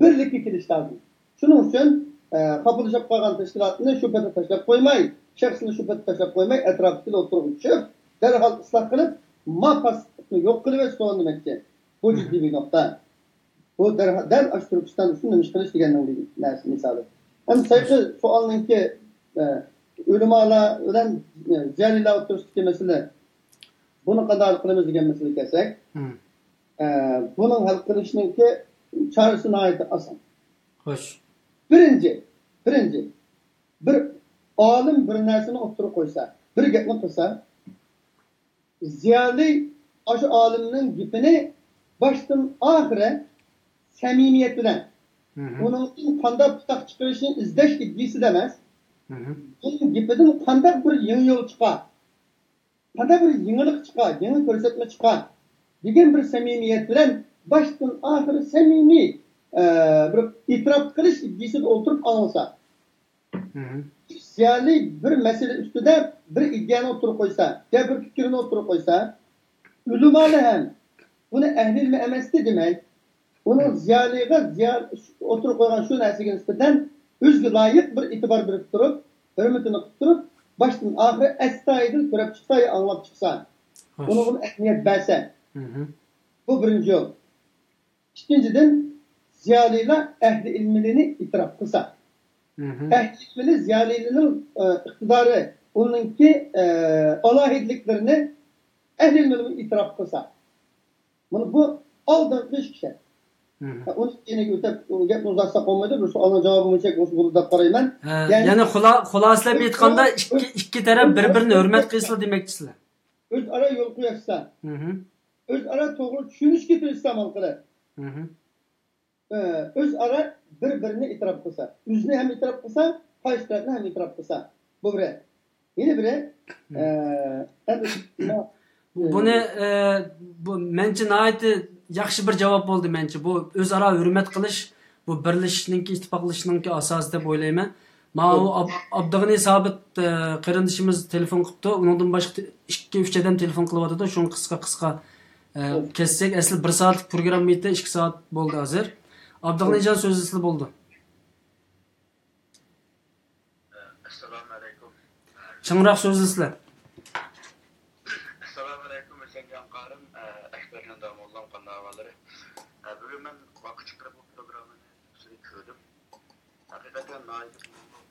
بىرلىككە كېلىش لازىم. شۇنىڭ ئۈچۈن، ئە، خاپىلىشىپ قالغان تەشكىلاتنى شۇ پېتى تاشلاپ قويماي، شەخسنى شۇ پېتى تاشلاپ قويماي، ئەتراپتىكىلەر ئوتتۇرىغا چۈشۈپ، دەرھال ئىسلاھ قىلىپ، ما پاسىقلىقنى يوق قىلىۋېتىش دېمەكچى. بۇ جىددىي بىر نۇقتا. بۇ دەرھال، دەل ئاشۇ تۈركىستان ئۈچۈن نېمە ئىش قىلىش دېگەننىڭ بىر نەرسە مىسالى. ئەمدى سايقى سوئالنىڭكى، ئە، ئۆلىمالار بىلەن، ئە، زىيالىيلار ئوتتۇرىسىدىكى مەسىلە، بۇنى قانداق ھەل قىلىمىز دېگەن مەسىلىگە كەلسەك، ئە، بۇنىڭ ھەل قىلىشنىڭكى چارىسى ناھايىتى ئاسان. خوش. بىرىنچى، بىرىنچى، بىر ئالىم بىر نەرسىنى ئوتتۇرىغا قويسا، بىر گەپنى قىلسا، زىيالىي ئاشۇ ئالىمنىڭ گېپىنى باشتىن ئاخىرى سەمىمىيەت بىلەن، ئۇنىڭدىن قانداق پۇتاق چىقىرىشنى ئىزدەش ئىدىيىسىدە ئەمەس، ئۇنىڭ گېپىدىن قانداق بىر يېڭى يول چىقار، قانداق بىر يېڭىلىق چىقار، يېڭى كۆرسەتمە چىقار دېگەن بىر سەمىمىيەت بىلەن باشتىن ئاخىرى سەمىمىي، ئە، بىر ئېتىراپ قىلىش ئىدىيىسىدە ئولتۇرۇپ ئاڭلىسا، زىيالىي بىر مەسىلە ئۈستىدە بىر ئىدىيەنى ئوتتۇرىغا قويسا، يا بىر پىكىرنى ئوتتۇرىغا قويسا، ئۆلىمالار ھەم بۇنى ئەھلى ئىلمى ئەمەستى دېمەي، ئۇنىڭ زىيالىيغا زىيا-، ئوتتۇرىغا قويغان شۇ نەرسىگە نىسبەتەن ئۆزىگە لايىق بىر ئېتىبار بېرىپ تۇرۇپ، ھۆرمىتىنى قىلىپ تۇرۇپ، باشتىن ئاخىرى ئەستايىدىل كۆرۈپ چىقسا يا ئاڭلاپ چىقسا، ئۇنىڭغا ئەھمىيەت بەرسە، بۇ بىرىنچى يول. ئىككىنچىدىن، زىيالىيلار ئەھلى ئىلمىنى ئېتىراپ قىلسا، ئەھلى ئىلمىنى زىيالىيلىرىنىڭ، ئە، ئىقتىدارى، ئۇنىڭكى، ئە، ئالاھىدىلىكلىرىنى ئەھلى ئىلمىنى ئېتىراپ قىلسا، مانا بۇ ئالدىنقى ئىككى شەرت. مھم. ئۇنى كېيىنگە ئۆتەپ، ئۇ گەپنى ئۇزارتساق بولمايدۇ، بىر سوئالنىڭ جاۋابى مۇشۇ بولسا بولدى دەپ قارايمەن. ھە، يەنى يەنى خۇلا-، خۇلاسىلەپ ئۆز-، ئېيتقاندا، ئۆز-، ئىككى، ئىككى تەرەپ بىر-بىرىنى ھۆرمەت قىلسىلا دېمەكچىسىلەر. ئۆزئارا يول قويۇشسا، مھم. ئۆزئارا توغرا چۈشىنىشكە تىرىشسا ئامال قىلىپ. مھم. ئۆزئارا بىر-بىرىنى ئېتىراپ قىلسا، ئۆزىنى ھەم ئېتىراپ قىلسا، قارشى تەرەپنى ھەم ئېتىراپ قىلسا، بۇ بىرى. يەنە بىرى، ئە، ئەمدى بۇنى، ئە، بۇ مەنچە ناھايىتى ياخشى بىر جاۋاب بولدى مەنچە. بۇ ئۆزئارا ھۆرمەت قىلىش، بۇ بىرلىشىشنىڭكى، ئىتتىپاقلىشىشنىڭكى ئاساسى دەپ ئويلايمەن. ماۋۇ ئاب-، ئابدۇغېنى سابىت، ئە، قېرىندىشىمىز تېلېفون قىپتۇ. ئۇنىڭدىن باشقا تې-، ئىككى، ئۈچ ئادەم تېلېفون قىلىۋاتىدۇ. شۇڭا قىسقا، قىسقا ئە، كەتسەك، ئەسلى بىر سائەتلىك پروگرامما ئىدى، ئىككى سائەت بولدى ھازىر. ئابدۇغېنىجان، سۆزلىسىلا بولدى. ئەسسالامۇ ئەلەيكۇم. چىڭراق سۆزلىسىلە. ئەسسالامۇ ئەلەيكۇم، ھۈسەنجان قارىم، ئەكبەرجان داموللام، قانداق ئەھۋاللىرى؟ بۈگۈن مەن ۋاقىت چىقىرىپ بۇ پروگراممىنى كۆردۈم. ھەقىقەتەن ناھايىتى ئۇلۇغ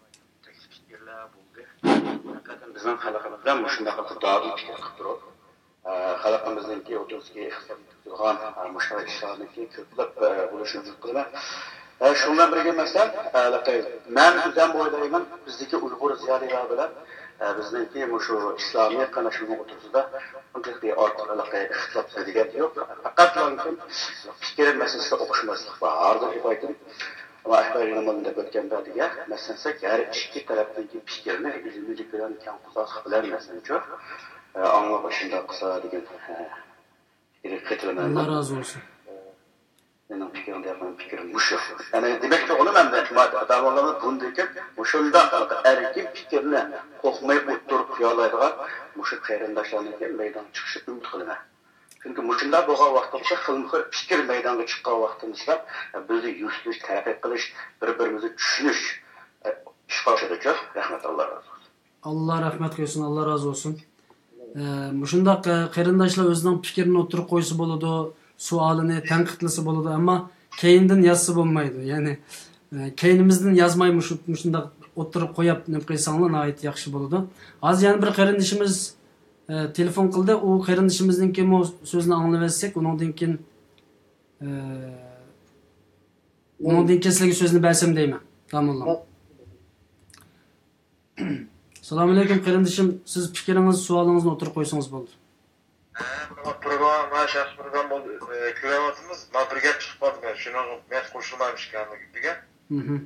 تەكلىپ پىكىرلەر بولدى. ھەقىقەتەن بىزنىڭ خەلقىمىزدە مۇشۇنداق بىر دادىل پىكىر قىلىپ تۇرۇپ، ئە، خەلقىمىزنىڭكى ئوتتۇرىسىغا ئىقتىساد يېتىپ تۇرغان، ئە، مۇشۇنداق ئىشلارنىڭكى كۆپلەپ، ئە، بولۇشىنى ئۈمىد قىلىمەن. ئە، شۇنىڭ بىلەن بىرگە، مەسىلەن، ئە، لەقەي، مەن ئۆزۈم ئويلايمەن، بىزدىكى ئۇيغۇر زىيالىيلار بىلەن، ئە، بىزنىڭكى مۇشۇ ئىسلامىي قېرىنداشلىرىمىز ئوتتۇرىسىدا ئۇنچىلىك ئارتۇق ھېلىقى ئىختىلاپ دېگەن يوق. پەقەت پىكىر مەسىلىسىدە ئوخشىماسلىق بار. ھازىر ئېيتىپ ئايتىم. ئەمما ئەكبەر يېنىمىزدا دەپ ئۆتكەندە دېگەن، مەسىلەن، ھەر ئىككى تەرەپنىڭكى پىكرىنى ئىلمىيلىك بىلەن كەڭ قورساقلىق بىلەن، مەسىلەن، شۇ، ئە، ئاڭلىغان شۇنداق قىلسا دېگەن، ئە، پىكىرگە قېتىلىمەن. ئاللا رازى بولسۇن. مېنىڭ پىكرىم دېگەن پىكرىم مۇشۇ. يەنى دېمەكچى بولغىنىم، ئەمدى ئاداملارنى بۇندىكىن مۇشۇنداق ئەركىن پىكىرنى قورقماي ئوتتۇرىغا قويالايدىغان مۇشۇ قېرىنداشلارنىڭكى مەيدانغا چىقىشىنى ئۈمىد قىلىمەن. چۈنكى مۇشۇنداق بولغان ۋاقتىمىزدا، خىلمۇ خىل پىكىر مەيدانغا چىققان ۋاقتىمىزدا، بىزدە يۈكسىلىش، تەرەققىي قىلىش، بىر بىرىمىزنى چۈشىنىش، ئە، ئىشقا ئاشىدۇچۇ. رەھمەت، ئاللا رازى بولسۇن. ئاللا رەھمەت قىلسۇن، ئاللا رازى بولسۇن. ئە، مۇشۇنداق، ئە، قېرىنداشلار ئۆزىنىڭ پىكرىنى ئوتتۇرىغا قويسا بولىدۇ، سوئالىنى تەنقىدلىسە بولىدۇ، ئەمما كەينىدىن يازسا بولمايدۇ. يەنى، ئە، كەينىمىزدىن يازماي مۇشۇ، مۇشۇنداق ئوتتۇرىغا قويۇپ نېمە قىلساڭلار ناھايىتى ياخشى بولىدۇ. ھازىر يەنە بىر قېرىندىشىمىز ئە، تېلېفون قىلدى. ئۇ قېرىندىشىمىزنىڭكىمۇ سۆزىنى ئاڭلىۋەتسەك، ئۇنىڭدىن كېيىن، ئە، ئۇنىڭدىن كېيىن سىلەرگە سۆزنى بەرسەم دەيمەن، داموللام. سالام ئەلەيكۇم، قېرىندىشىم. سىز پىكرىڭىز، سوئالىڭىزنى ئوتتۇرىغا قويسىڭىز بولدى. ھە، بۇ پروگرامما، شەخسىي پروگرامما بولدى. ئە، كۆرۈۋاتىمىز. مانا بىر گەپ چىقىپ قالدى. مەن شۇنىڭغا مەن قوشۇلمايمىز ئىكەن بۇ گېپىگە. مھم.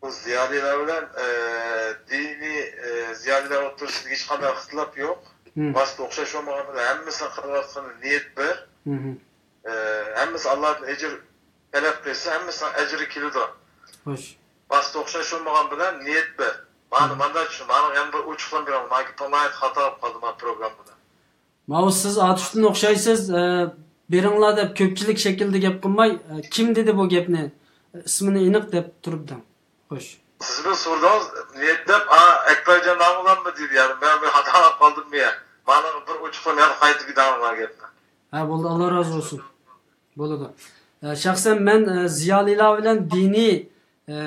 بۇ زىيالىيلار بىلەن، ئە، دىنىي، ئە، زىيالىيلار ئوتتۇرىسىدا ھېچقانداق ئىختىلاپ يوق. مم. باستا ئوخشاش بولمىغان بىلەن ھەممىسىنىڭ قىلىۋاتقىنى نىيەت بىر. مم. ئە، ھەممىسى ئاللادىن ئەجىر تەلەپ قىلسا، ھەممىسىنىڭ ئەجرى كېلىدۇ. خوش. باستا ئوخشاش بولمىغان بىلەن نىيەت بىر. مانا، مم. مانداق چۈشۈن، مانا يەنە بىر ئوچۇقلام بېرىڭ. مانا گېپىڭ ناھايىتى خاتا بولۇپ قالدى، مانا پروگراممىدا. ماۋۇ سىز ئاتۇشتىن ئوخشايسىز، ئە، بېرىڭلار دەپ كۆپچىلىك شەكلىدە گەپ قىلماي، ئە، كىم دېدى بۇ گەپنى؟ ئىسمىنى ئېنىق دەپ تۇرۇپ دەڭ. خوش. سىز بىر سورىدىڭىز، نىيەت دەپ، ئا، ئەكبەرجان داموللاممۇ دېدى، يەنى مەن بىر خاتا قىلىپ قالدىممۇ يا؟ مانا بىر ئوچۇقلام يەنە قايتىپ دەڭلار گەپنى. ھە، بولدى، ئاللا رازى بولسۇن. بولىدۇ. ئە، شەخسەن مەن، ئە، زىيالىيلار بىلەن دىنىي، ئە،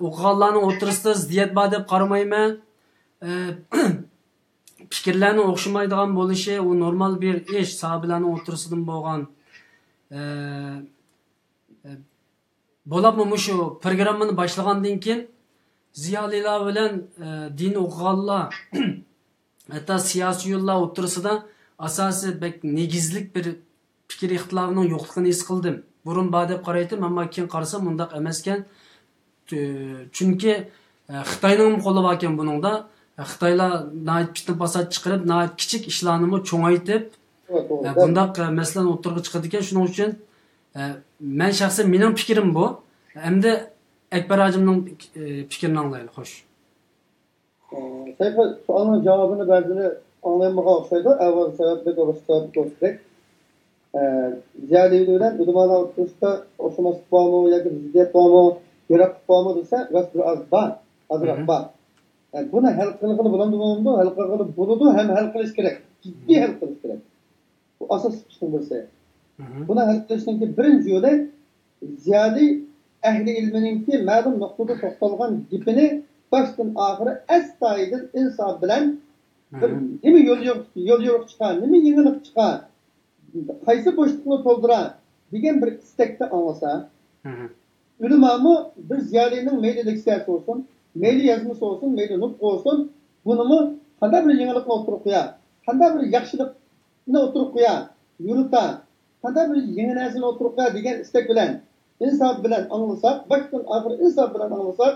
ئوقۇغانلارنىڭ ئوتتۇرىسىدا زىددىيەت بار دەپ قارىمايمەن. ئە، پىكىرلەرنىڭ ئوخشىمايدىغان بولۇشى، ئۇ نورمال بىر ئىش، ساھابىلەرنىڭ ئوتتۇرىسىدىن بولغان. ئە، ئە، بولۇپمۇ مۇشۇ پروگراممىنى باشلىغاندىن كېيىن، زىيالىيلار بىلەن، ئە، دىن ئوقۇغانلار، ھەتتا سىياسىيونلار ئوتتۇرىسىدا ئاساسىي بەك نېگىزلىك بىر پىكىر ئىختىلاپنىڭ يوقلۇقىنى ھېس قىلدىم. بۇرۇن بار دەپ قارايتتىم، ئەمما كېيىن قارىسام، مۇنداق ئەمەسكەن. چۈ-، چۈنكى، ئە، خىتاينىڭمۇ قولى باركەن بۇنىڭدا. ئە، خىتايلار ناھايىتى پىتنە-پاسات چىقىرىپ، ناھايىتى كىچىك ئىشلارنىمۇ چوڭايتىپ، توغرا، توغرا، ئە، دەل. بۇنداق، ئە، مەسىلىلەرنى ئوتتۇرىغا چىقىرىدىكەن. شۇنىڭ ئۈچۈن، ئە، مەن شەخسەن مېنىڭ پىكرىم بۇ. ئەمدى ئەكبەر ھاجىمنىڭ، ئە، پىكرىنى ئاڭلايلى، خوش. ئە، سەيپى سوئالنىڭ جاۋابىنى بەزىلەر ئاڭلىيالمىغان ئوخشايدۇ. ئەۋۋال سەۋەبلىك ۋە باشقا سەۋەبلىك بولسا كېرەك. ئە، زىيالىي بىلەن ئۆلىمالار ئوتتۇرىسىدا ئوخشىماسلىق بارمۇ ياكى زىددىيەت بارمۇ، يىراقلىق بارمۇ دېسە، راست بىر ئاز بار، ئازراق مم. بار. ئە، بۇنى ھەل قىلغىلى بولامدۇ، بولمامدۇ؟ ھەل قىلغىلى بولىدۇ ھەم ھەل قىلىش كېرەك. جىددىي ھەل قىلىش كېرەك. بۇ ئاساسلىق ئىشنىڭ بىرسى. مم. بۇنى ھەل قىلىشنىڭكى بىرىنچى يولى، زىيالىي ئەھلى ئىلمىنىڭكى مەلۇم نۇقتىدا توختالغان گېپىنى باشتىن ئاخىرى ئەستايىدىل ئىنساپ بىلەن بىر مم. نېمە يول يورۇق، يول يورۇق چىقار، نېمە يېڭىلىق چىقار، قايسى بوشلۇقنى تولدۇرار، دېگەن بىر ئىستەكتە ئاڭلىسا، ئۆلىمامۇ بىر زىيالىينىڭ مەيلى لېكسىيەسى بولسۇن، مەيلى يازمىسى بولسۇن، مەيلى نۇتقى بولسۇن، بۇنىمۇ قانداق بىر يېڭىلىقنى ئوتتۇرىغا قويار، قانداق بىر ياخشىلىقنى ئوتتۇرىغا قويار، يورۇتا، قانداق بىر يېڭى نەرسىنى ئوتتۇرىغا قويار دېگەن ئىستەك بىلەن، ئىنساپ بىلەن ئاڭلىساق، باشتىن ئاخىر ئىنساپ بىلەن ئاڭلىساق،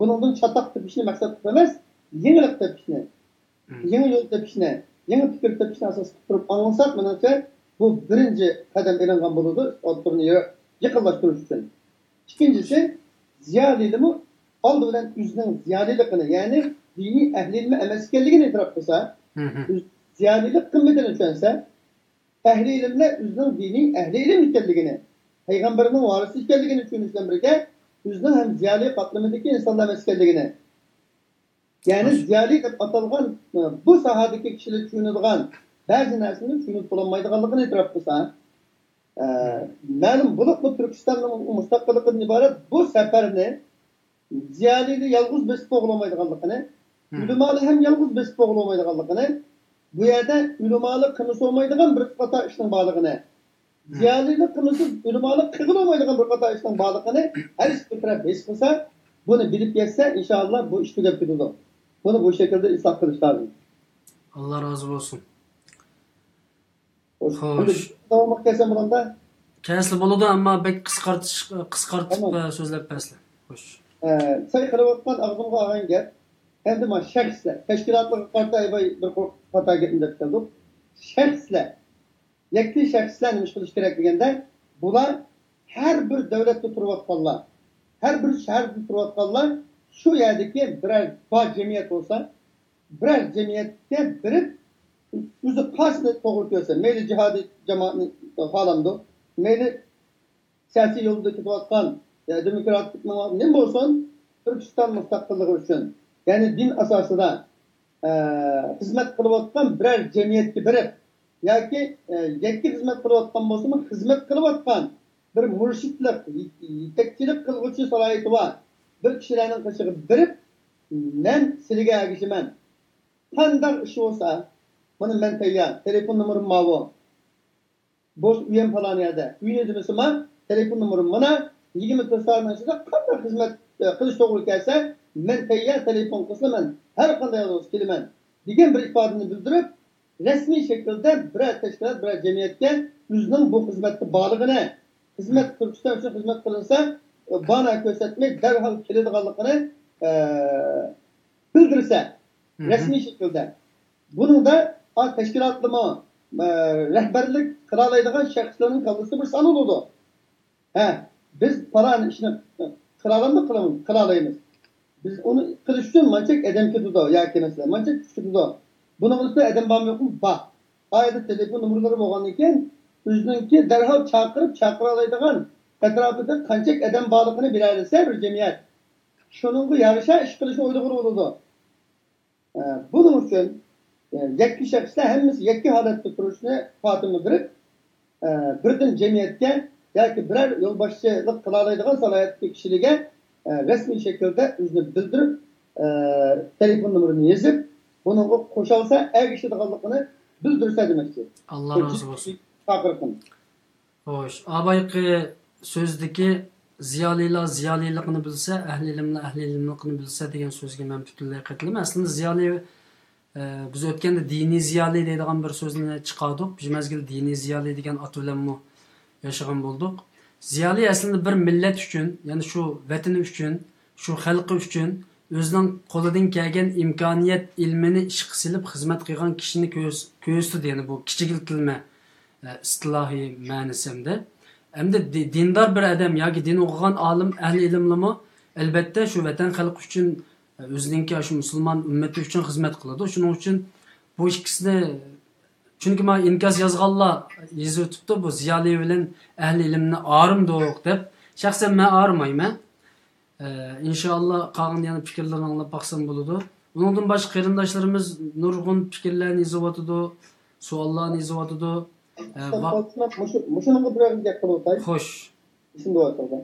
بۇنىڭدىن چاتاق تېپىشنى مەقسەت قىلىپ ئەمەس، يېڭىلىق تېپىشنى، يېڭى يول تېپىشنى، يېڭى پىكىر تېپىشنى ئاساس قىلىپ تۇرۇپ ئاڭلىساق، مېنىڭچە، بۇ بىرىنچى قەدەم ئېلىنغان بولىدۇ، ئوتتۇرىنى يېقىنلاشتۇرۇش ئۈچۈن. ئىككىنچىسى، زىيالىيلىمۇ ئالدى بىلەن ئۆزىنىڭ زىيالىيلىقىنى، يەنى دىنىي ئەھلىلىمە ئەمەس ئىكەنلىكىنى ئېتىراپ قىلسا، ئۆز زىيالىيلىق قىممىتىنى چۈشەنسە، ئەھلىلىملەر ئۆزىنىڭ دىنىي ئەھلىلىم ئىكەنلىكىنى، پەيغەمبەرنىڭ ۋارىسى ئىكەنلىكىنى چۈشىنىش بىلەن بىرگە، ئۆزىنىڭ ھەم زىيالىي قاتلىمىدىكى ئىنسانلار ئەمەس ئىكەنلىكىنى، يەنى زىيالىي دەپ ئاتالغان، ئە، بۇ ساھەدىكى كىشىلەر چۈشىنىدىغان بەزى نەرسىنى چۈشىنىپ بولالمايدىغانلىقىنى ئېتىراپ قىلسا، ئە، مەلۇم بولۇپمۇ تۈركىستاننىڭ مۇستەقىللىقىدىن ئىبارەت بۇ سەپەرنى زىيالىيلار يالغۇز بېسىپ بولغىلى بولمايدىغانلىقىنى، ئۆلىمالار ھەم يالغۇز بېسىپ بولغىلى بولمايدىغانلىقىنى، بۇ يەردە ئۆلىمالار قىلمىسا بولمايدىغان بىر قاتار ئىشنىڭ بارلىقىنى، زىيالىيلار قىلمىسا ئۆلىمالار قىلغىلى بولمايدىغان بىر قاتار ئىشنىڭ بارلىقىنى ھەر ئىككى تەرەپ ھېس قىلسا، بۇنى بىلىپ يەتسە، ئىنشائاللا بۇ ئىش تۈگەپ كېتىدۇ. بۇنى بۇ شەكىلدە ئىسلاھ قىلىش لازىم. ئاللا رازى بولسۇن. خوش. ئەمدى داۋاملىق كەلسەم بولامدا؟ كەلسە بولىدۇ، ئەمما بەك قىسقارتىش، قىسقارتىپ، تامام. ئە، سۆزلەپ بەرسىلە. خوش. ئە، سەي قىلىۋاتقان ئاغزىمغا ئالغان گەپ. ئەمدى مانا شەخسلەر، تەشكىلاتلارغا قارىتا بىر خاتا گەپنى دەپ كەلدۇق. شەخسلەر، يەككە شەخسلەر نېمە ئىش قىلىش كېرەك دېگەندە، بۇلار ھەر بىر دۆلەتتە تۇرۇۋاتقانلار، ھەر بىر شەھەردە تۇرۇۋاتقانلار شۇ يەردىكى بىرەر بار جەمئىيەت بولسا، بىرەر جەمئىيەتكە بېرىپ، ئۆزى قايسىنى توغرا كۆرسە، مەيلى جىھادىي جامائەتنى خالامدۇ، مەيلى سىياسىي يولدا كېتىۋاتقان، يا دېموكراتىك نېمە بولسۇن، تۈركىستان مۇستەقىللىقى ئۈچۈن، يەنى دىن ئاساسىدا، ئە، خىزمەت قىلىۋاتقان بىرەر جەمئىيەتكە بېرىپ، ياكى، ئە، يەككە خىزمەت قىلىۋاتقان بولسىمۇ، خىزمەت قىلىۋاتقان بىر مۇرشىدلىق، يېتەكچىلىك قىلغۇچى سالاھىيىتى بار بىر كىشىلەرنىڭ قېشىغا بېرىپ، مەن سىلىگە ئەگىشىمەن. قانداق ئىش بولسا، مانا مەن تەييار، تېلېفون نومۇرۇم ماۋۇ. بولسا ئۆيۈم پالان يەردە. ئۆينى دېمىسىمۇ، تېلېفون نومۇرۇم مانا، يىگىرمە تۆت سائەتنىڭ ئىچىدە قانداق خىزمەت، ئە، قىلىش توغرا كەلسە، مەن تەييار، تېلېفون قىلسىلا مەن ھەر قانداق يەردە بولسا كېلىمەن، دېگەن بىر ئىپادىنى بىلدۈرۈپ، رەسمىي شەكىلدە بىرەر تەشكىلات، بىرەر جەمئىيەتكە ئۆزىنىڭ بۇ خىزمەتتە بارلىقىنى، خىزمەت تۈركىستان ئۈچۈن خىزمەت قىلىنسا، بانا كۆرسەتمەي دەرھال كېلىدىغانلىقىنى، ئە، بىلدۈرسە، رەسمىي شەكىلدە. بۇنىڭدا، ئا، تەشكىلاتلىمۇ، ئە، رەھبەرلىك قىلالايدىغان شەخسلەرنىڭ كاللىسىدا بىر سان بولىدۇ. ھە، بىز پالان ئىشنى قىلالامدۇق، قىلالمىدۇق، قىلالايمىز. بىز ئۇنى قىلىش ئۈچۈن مانچە ئادەم كېتىدۇ ياكى مەسىلەن، مانچە كۈچ كېتىدۇ. بۇنىڭ ئۈستىدە ئادەم بارمۇ يوقمۇ؟ بار. ئايدا تېلېفون نومۇرلىرى بولغاندىن كېيىن، ئۆزىنىڭكى دەرھال چاقىرىپ، چاقىرالايدىغان ئەتراپىدا قانچە ئادەم بارلىقىنى بىلەلىسە بىر جەمئىيەت، شۇنىڭغا يارىشا ئىش قىلىشنى ئويلىغىلى بولىدۇ. ئە، بۇنىڭ ئۈچۈن، ئە، يەككە شەخسلەر ھەممىسى يەككە ھالەتتە تۇرۇشنى خاتىمە بېرىپ، ئە، بىردىن جەمئىيەتكە ياكى بىرەر يولباشچىلىق قىلالايدىغان سالاھىيەتتىكى كىشىلىككە، ئە، رەسمىي شەكىلدە ئۆزىنى بىلدۈرۈپ، ئە، تېلېفون نومۇرىنى يېزىپ، بۇنىڭغا قوشالسا ئەگىشىدىغانلىقىنى بىلدۈرسە دېمەكچى. ئاللا رازى بولسۇن. چاقىرىقىم. خوش، ئابايقى سۆزدىكى زىيالىيلار زىيالىيلىقىنى بىلسە، ئەھلى ئىلىملار ئەھلى ئىلىملىقىنى بىلسە دېگەن سۆزگە مەن پۈتۈنلەي قېتىلىمەن. ئەسلىدە زىيالىي، ئە، بىز ئۆتكەندە دىنىي زىيالىي دەيدىغان بىر سۆزنى چىقاردۇق. بىر مەزگىل دىنىي زىيالىي دېگەن ئات بىلەنمۇ ياشىغان بولدۇق. زىيالىي ئەسلىدە بىر مىللەت ئۈچۈن، يەنى شۇ ۋەتىنى ئۈچۈن، شۇ خەلقى ئۈچۈن ئۆزىنىڭ قولىدىن كەلگەن ئىمكانىيەت، ئىلمىنى ئىشقا سېلىپ خىزمەت قىلغان كىشىنى كۆرس-، كۆرسىتىدۇ. يەنى بۇ كىچىكلىتىلمە، ئە، ئىستىلاھىي مەنىسى ئەمدى. ئەمدى دى-، دىندار بىر ئادەم ياكى دىن ئوقۇغان ئالىم، ئەھلى ئىلىملىمۇ، ئەلۋەتتە، شۇ ۋەتەن خەلقى ئۈچۈن، ئە، ئۆزىنىڭكى شۇ مۇسۇلمان ئۈممىتى ئۈچۈن خىزمەت قىلىدۇ. شۇنىڭ ئۈچۈن بۇ ئىككىسىنى، چۈنكى مانا ئىنكاس يازغانلار يېزىۋېتىپتۇ، بۇ زىيالىي بىلەن ئەھلى ئىلىمنى ئايرىمدۇق دەپ. شەخسەن مەن ئايرىمايمەن. ئە، ئىنشائاللا، قالغان يەنە پىكىرلىرىنى ئاڭلاپ باقسام بولىدۇ. ئۇنىڭدىن باشقا قېرىنداشلىرىمىز نۇرغۇن پىكىرلەرنى يېزىۋاتىدۇ، سوئاللارنى يېزىۋاتىدۇ. ئە، ۋا- مۇشۇ، مۇشۇنىڭغا بىر ئېغىز گەپ قىلىۋاتاي. خوش. ئېسىمدە بار.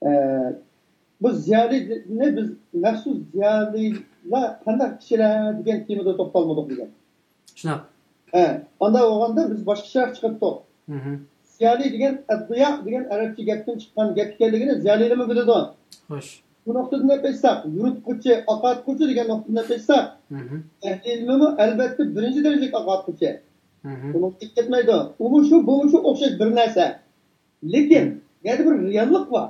ئە، بۇ زىيالىينى بىز مەخسۇس زىيالىيلار قانداق كىشىلەر دېگەن تېمىدا توختالمىدۇق دېگەن. شۇنداق. ھە، ئانداق بولغاندا بىز باشقىچە چىقىرىپ تۇق. زىيالىي دېگەن ئەددىيا دېگەن ئەرەبچە گەپتىن چىققان گەپ ئىكەنلىكىنى زىيالىيلىمۇ بىلىدۇ. خوش. بۇ نۇقتىدىن ئېلىپ ئېيتساق، يورۇتقۇچى، ئاقارتقۇچى دېگەن نۇقتىدىن ئېلىپ ئېيتساق، مھم. ئەھلى ئىلمىمۇ ئەلۋەتتە بىرىنچى دەرىجىلىك ئاقارتقۇچى. مھم. بۇنىڭغا كەتمەيدۇ. ئۇمۇ شۇ، بۇمۇ شۇ ئوخشاش بىر نەرسە. لېكىن، مھم. يەنە بىر رېئاللىق بار.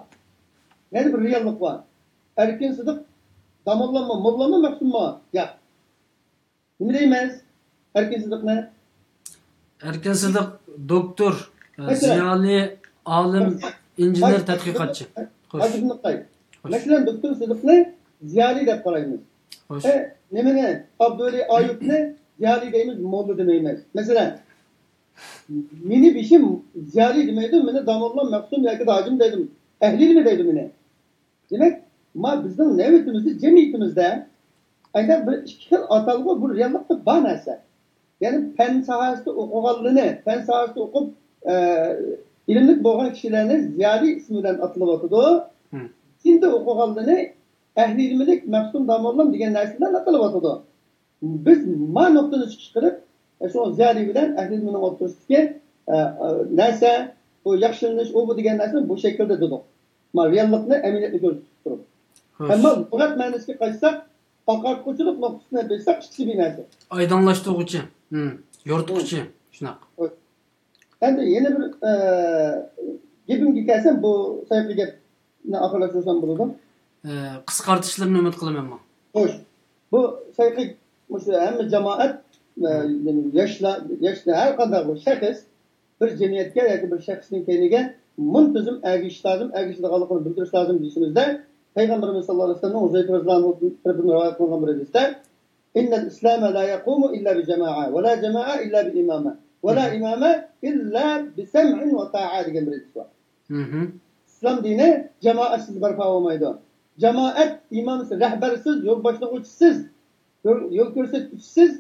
يەنە بىر رېئاللىق بار. ئەركىن سىدىق داموللاممۇ، موللاممۇ، مەخسۇممۇ؟ ياق. نېمە دەيمىز؟ ئەركىن سىدىقنى؟ ئەركىن سىدىق دوكتور، ئە، مەسىلەن، زىيالىي، ئالىم، ئىنژېنېر، تەتقىقاتچى. خوش. ھازىر بۇنداق قىلاي. خوش. مەسىلەن، دوكتور سىدىقنى زىيالىي دەپ قارايمىز. خوش. ئە، نېمىنى؟ ئابدۇۋەلى ئايۇپنى زىيالىي دەيمىز، موللا دېمەيمىز. مەسىلەن، مېنى بېشىم زىيالىي دېمەيدۇ، مېنى داموللام مەخسۇم ياكى ھاجىم دەيدۇ. ئەھلى ئىلمى دەيدۇ مېنى. دېمەك، ما بىزنىڭ نۆۋىتىمىزدە، جەمئىيىتىمىزدە ئايدا بىر ئىككى خىل ئاتالغۇ بۇ رېئاللىقتا بار نەرسە. يەنى پەن ساھەسىدە ئوقۇغانلىرىنى، پەن ساھەسىدە ئوقۇپ، ئە، ئىلىملىك بولغان كىشىلەرنى زىيالىي ئىسمى بىلەن ئاتىلىۋاتىدۇ. مم. دىندا ئوقۇغانلىرىنى ئەھلى ئىلمىلىك، مەخسۇم داموللام دېگەن نەرسە بىلەن ئاتىلىۋاتىدۇ. بىز ما نۇقتىنى چىقىش قىلىپ، ئە، شۇ زىيالىي بىلەن ئەھلى ئىلمىنىڭ ئوتتۇرىسىدىكى، ئە، ئە، نەرسە، بۇ ياخشىلىنىش، ئۇ بۇ دېگەن نەرسىنى بۇ شەكىلدە دېدۇق. ما رېئاللىقنى، ئەمەلىيەتنى كۆرسىتىپ تۇرۇپ. خوش. ئەمما لۇغەت مەنىسىگە قايتساق، ئاقارتقۇچىلىق نۇقتىسىنى بىلسەك، ئىككىسى بىر نەرسە. ئايدىڭلاشتۇرغۇچى، ھىم، يورۇتقۇچى، شۇنداق. خوش. ئەمدى يەنە بىر، ئە، گېپىمگە كەلسەم، بۇ سايىقى گەپنى ئاخىرلاشتۇرسام بولىدۇ. ئە، قىسقارتىشلىرىنى ئۈمىد قىلىمەن مەن. خوش. بۇ سايىقى مۇشۇ ھەممە جامائەت، ئە، يەنى ياشلار، ياشلار، ھەر قانداق بىر شەخس بىر جەمئىيەتكە ياكى بىر شەخسنىڭ كەينىگە مۇنتىزىم ئەگىشىش لازىم، ئەگىشىدىغانلىقىنى بىلدۈرۈش لازىم دېيىشىمىزدە، پەيغەمبىرىمىز ساللاللاھۇ ئەلەيھى ۋەسەللەمنىڭ ھۇزەيپە رەزىياللاھۇ ئەنھۇ تەرىپىدىن رىۋايەت قىلىنغان بىر ھەدىستە، إن الإسلام لا يقوم إلا بجماعة، ولا جماعة إلا بإمامة، ولا إمامة إلا بسمع وطاعة دېگەن بىر ھەدىس بار. مھم. ئىسلام دىنى جامائەتسىز بەرپا بولمايدۇ. جامائەت ئىمامسىز، رەھبەرسىز، يول باشلىغۇچىسىز، يول، يول كۆرسەتكۈچىسىز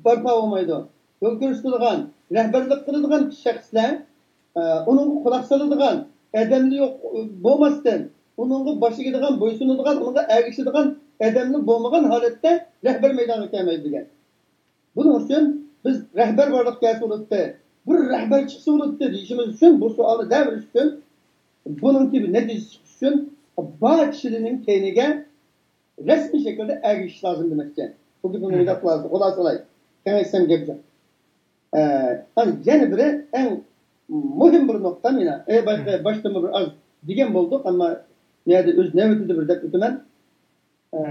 بەرپا بولمايدۇ. يول كۆرسىتىدىغان، رەھبەرلىك قىلىدىغان شەخسلەر، ئە، ئۇنىڭغا قۇلاق سالىدىغان، ئادەملىرى يوق بولماستىن، ئۇنىڭغا باش ئېگىدىغان، بويسۇنىدىغان، ئۇنىڭغا ئەگىشىدىغان ئادەملىرى بولمىغان ھالەتتە رەھبەر مەيدانغا كەلمەيدۇ دېگەن. بۇنىڭ ئۈچۈن بىز رەھبەر بارلىققا كەلسە بولاتتى، بىر رەھبەر چىقسا بولاتتى دېيىشىمىز ئۈچۈن، بۇ سوئالنى دەۋېرىش ئۈچۈن، بۇنىڭكى بىر نەتىجە چىقىش ئۈچۈن بار كىشىلەرنىڭ كەينىگە رەسمىي شەكىلدە ئەگىشىش لازىم دېمەكچى. بۇ گېپىمنى مۇنداق قىلارسىز، خۇلاسىلاي. كېڭەيتسەم گەپ جىق. ئە، يەنە بىرى، ئەڭ مۇھىم بىر نۇقتا مېنىڭ. ئە، بايىقى باشتىمۇ بىر ئاز دېگەن بولدۇق، ئەمما بۇ يەردە ئۆز نۆۋىتىدە بىر دەپ ئۆتىمەن. ئە،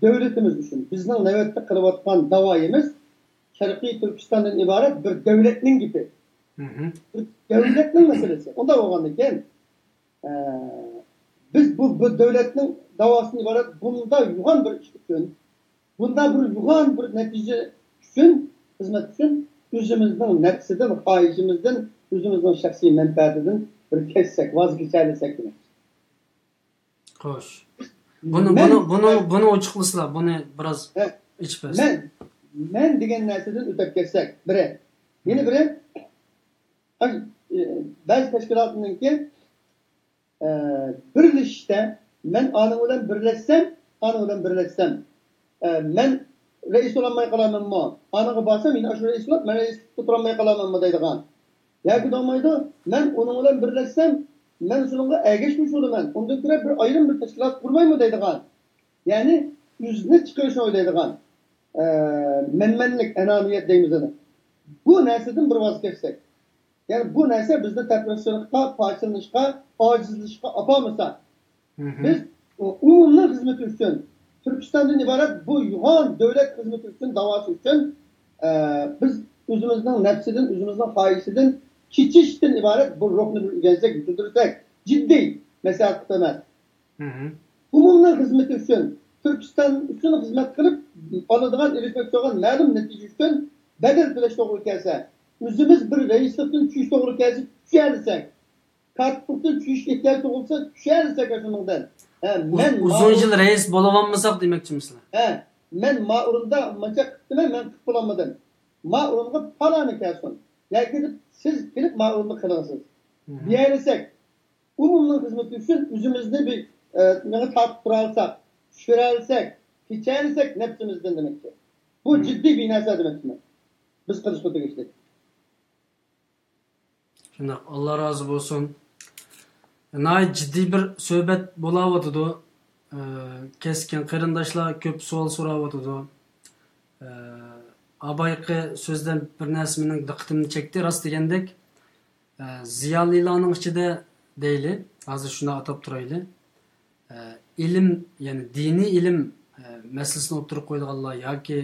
دۆلىتىمىز ئۈچۈن بىزنىڭ نۆۋەتتە قىلىۋاتقان داۋايىمىز شەرقىي تۈركىستاندىن ئىبارەت بىر دۆلەتنىڭ گېپى. بىر دۆلەتنىڭ مەسىلىسى. ئۇنداق بولغاندىكىن، ئە، بىز بۇ، بۇ دۆلەتنىڭ داۋاسىدىن ئىبارەت بۇنداق يوغان بىر ئىش ئۈچۈن، بۇنداق بىر يوغان بىر نەتىجە ئۈچۈن، خىزمەت ئۈچۈن ئۆزىمىزنىڭ نەپسىدىن، خاھىشىمىزدىن، ئۆزىمىزنىڭ شەخسىي مەنپەئەتىدىن بىر كەچسەك، ۋاز كېچەلىسەك دېمەكچى. خوش. بۇنى، مەن، بۇنى، بۇنى، مەن، بۇنى ئوچۇقلىسىلا، بۇنى بىراز، ھە، ئېچىپ بەرسە. مەن، مەن دېگەن نەرسىدىن ئۆتۈپ كەتسەك، بىرى. يەنە بىرى، ئاي، ئە، بەزى تەشكىلاتنىڭكى، ئە، بىرلىشىشتە، مەن ئانىڭ بىلەن بىرلەشسەم، ئانىڭ بىلەن بىرلەشسەم، ئە، مەن رەئىس بولالماي قالامەنمۇ؟ ئانىڭغا بارسام، يەنە ئاشۇ رەئىس بولۇپ، مەن رەئىس بولۇپ تۇرالماي قالامەنمۇ دەيدىغان. ياكى بولمايدۇ، مەن ئۇنىڭ بىلەن بىرلەشسەم، مەن شۇنىڭغا ئەگەشمىش بولىمەن، ئۇندىن كۆرە بىر ئايرىم بىر تەشكىلات قۇرمايمۇ دەيدىغان. يەنى ئۆزىنى چىقىرىشنى ئويلايدىغان، ئە، مەنمەنلىك، ئەنانىيەت دەيمىز ئۇنى. بۇ نەرسىدىن بىر ۋاز كەچسەك. يەنى بۇ نەرسە بىزنى تەپرىقىچىلىققا، پارچىلىنىشقا، ئاجىزلىشىشقا ئاپارمىسا، بىز ئۇ-، ئومۇمنىڭ خىزمىتى ئۈچۈن، تۈركىستاندىن ئىبارەت بۇ يوغان دۆلەت خىزمىتى ئۈچۈن، داۋاسى ئۈچۈن، ئە، بىز ئۆزىمىزنىڭ نەپسىدىن، ئۆزىمىزنىڭ خاھىشىدىن كېچىشتىن ئىبارەت بۇ روھنى بىر ئۆگەنسەك، يېتىلدۈرسەك، جىددىي مەسلىھەت قىلىمەن. ئومۇمنىڭ خىزمىتى ئۈچۈن، تۈركىستان ئۈچۈن خىزمەت قىلىپ، ئالىدىغان، ئېرىشمەكچى بولغان مەلۇم نەتىجە ئۈچۈن بەدەل تۆلەش توغرا كەلسە، ئۆزىمىز بىر رەئىسلىكتىن چۈشۈش توغرا كەلسە، چۈشەلىسەك، كاتىپلىقتىن چۈشۈش ئېھتىياجى تۇغۇلسا، چۈشەلىسەك ئاشۇنىڭدىن. ھە، مەن ئۇزۇن يىل رەئىس بولۇۋالمىساق دېمەكچىمىسىلەر؟ ھە، مەن ما ئورۇندا مانچە قىپتىمەن، مەن قىپ بولالمىدىم. ما ئورۇنغا پالانى كەلسۇن. ياكى سىز كېلىپ ما ئورۇندا قىلىڭ سىز. دېيەلىسەك، ئومۇمنىڭ خىزمىتى ئۈچۈن ئۆزىمىزنى بىر، ئە، مېڭە تارتىپ تۇرالىساق، چۈشۈرەلىسەك، كېچەلىسەك نەپسىمىزدىن دېمەكچى. بۇ جىددىي بىر نەرسە دېمەكچىمەن. بىز قىلىشقا تېگىشلىك. شۇنداق، ئاللا رازى بولسۇن. ناھايىتى جىددىي بىر سۆھبەت بولاۋاتىدۇ. ئە، كەسكىن قېرىنداشلار كۆپ سوئال سوراۋاتىدۇ. ئە، ئابايقى سۆزدىن بىر نەرسە مېنىڭ دىققىتىمنى چەكتى. راست دېگەندەك، ئە، زىيالىيلارنىڭ ئىچىدە دەيلى، ھازىر شۇنداق ئاتاپ تۇرايلى. ئە، ئىلىم، يەنى دىنىي ئىلىم، ئە، مەسىلىسىنى ئوتتۇرىغا قويىدىغانلار ياكى،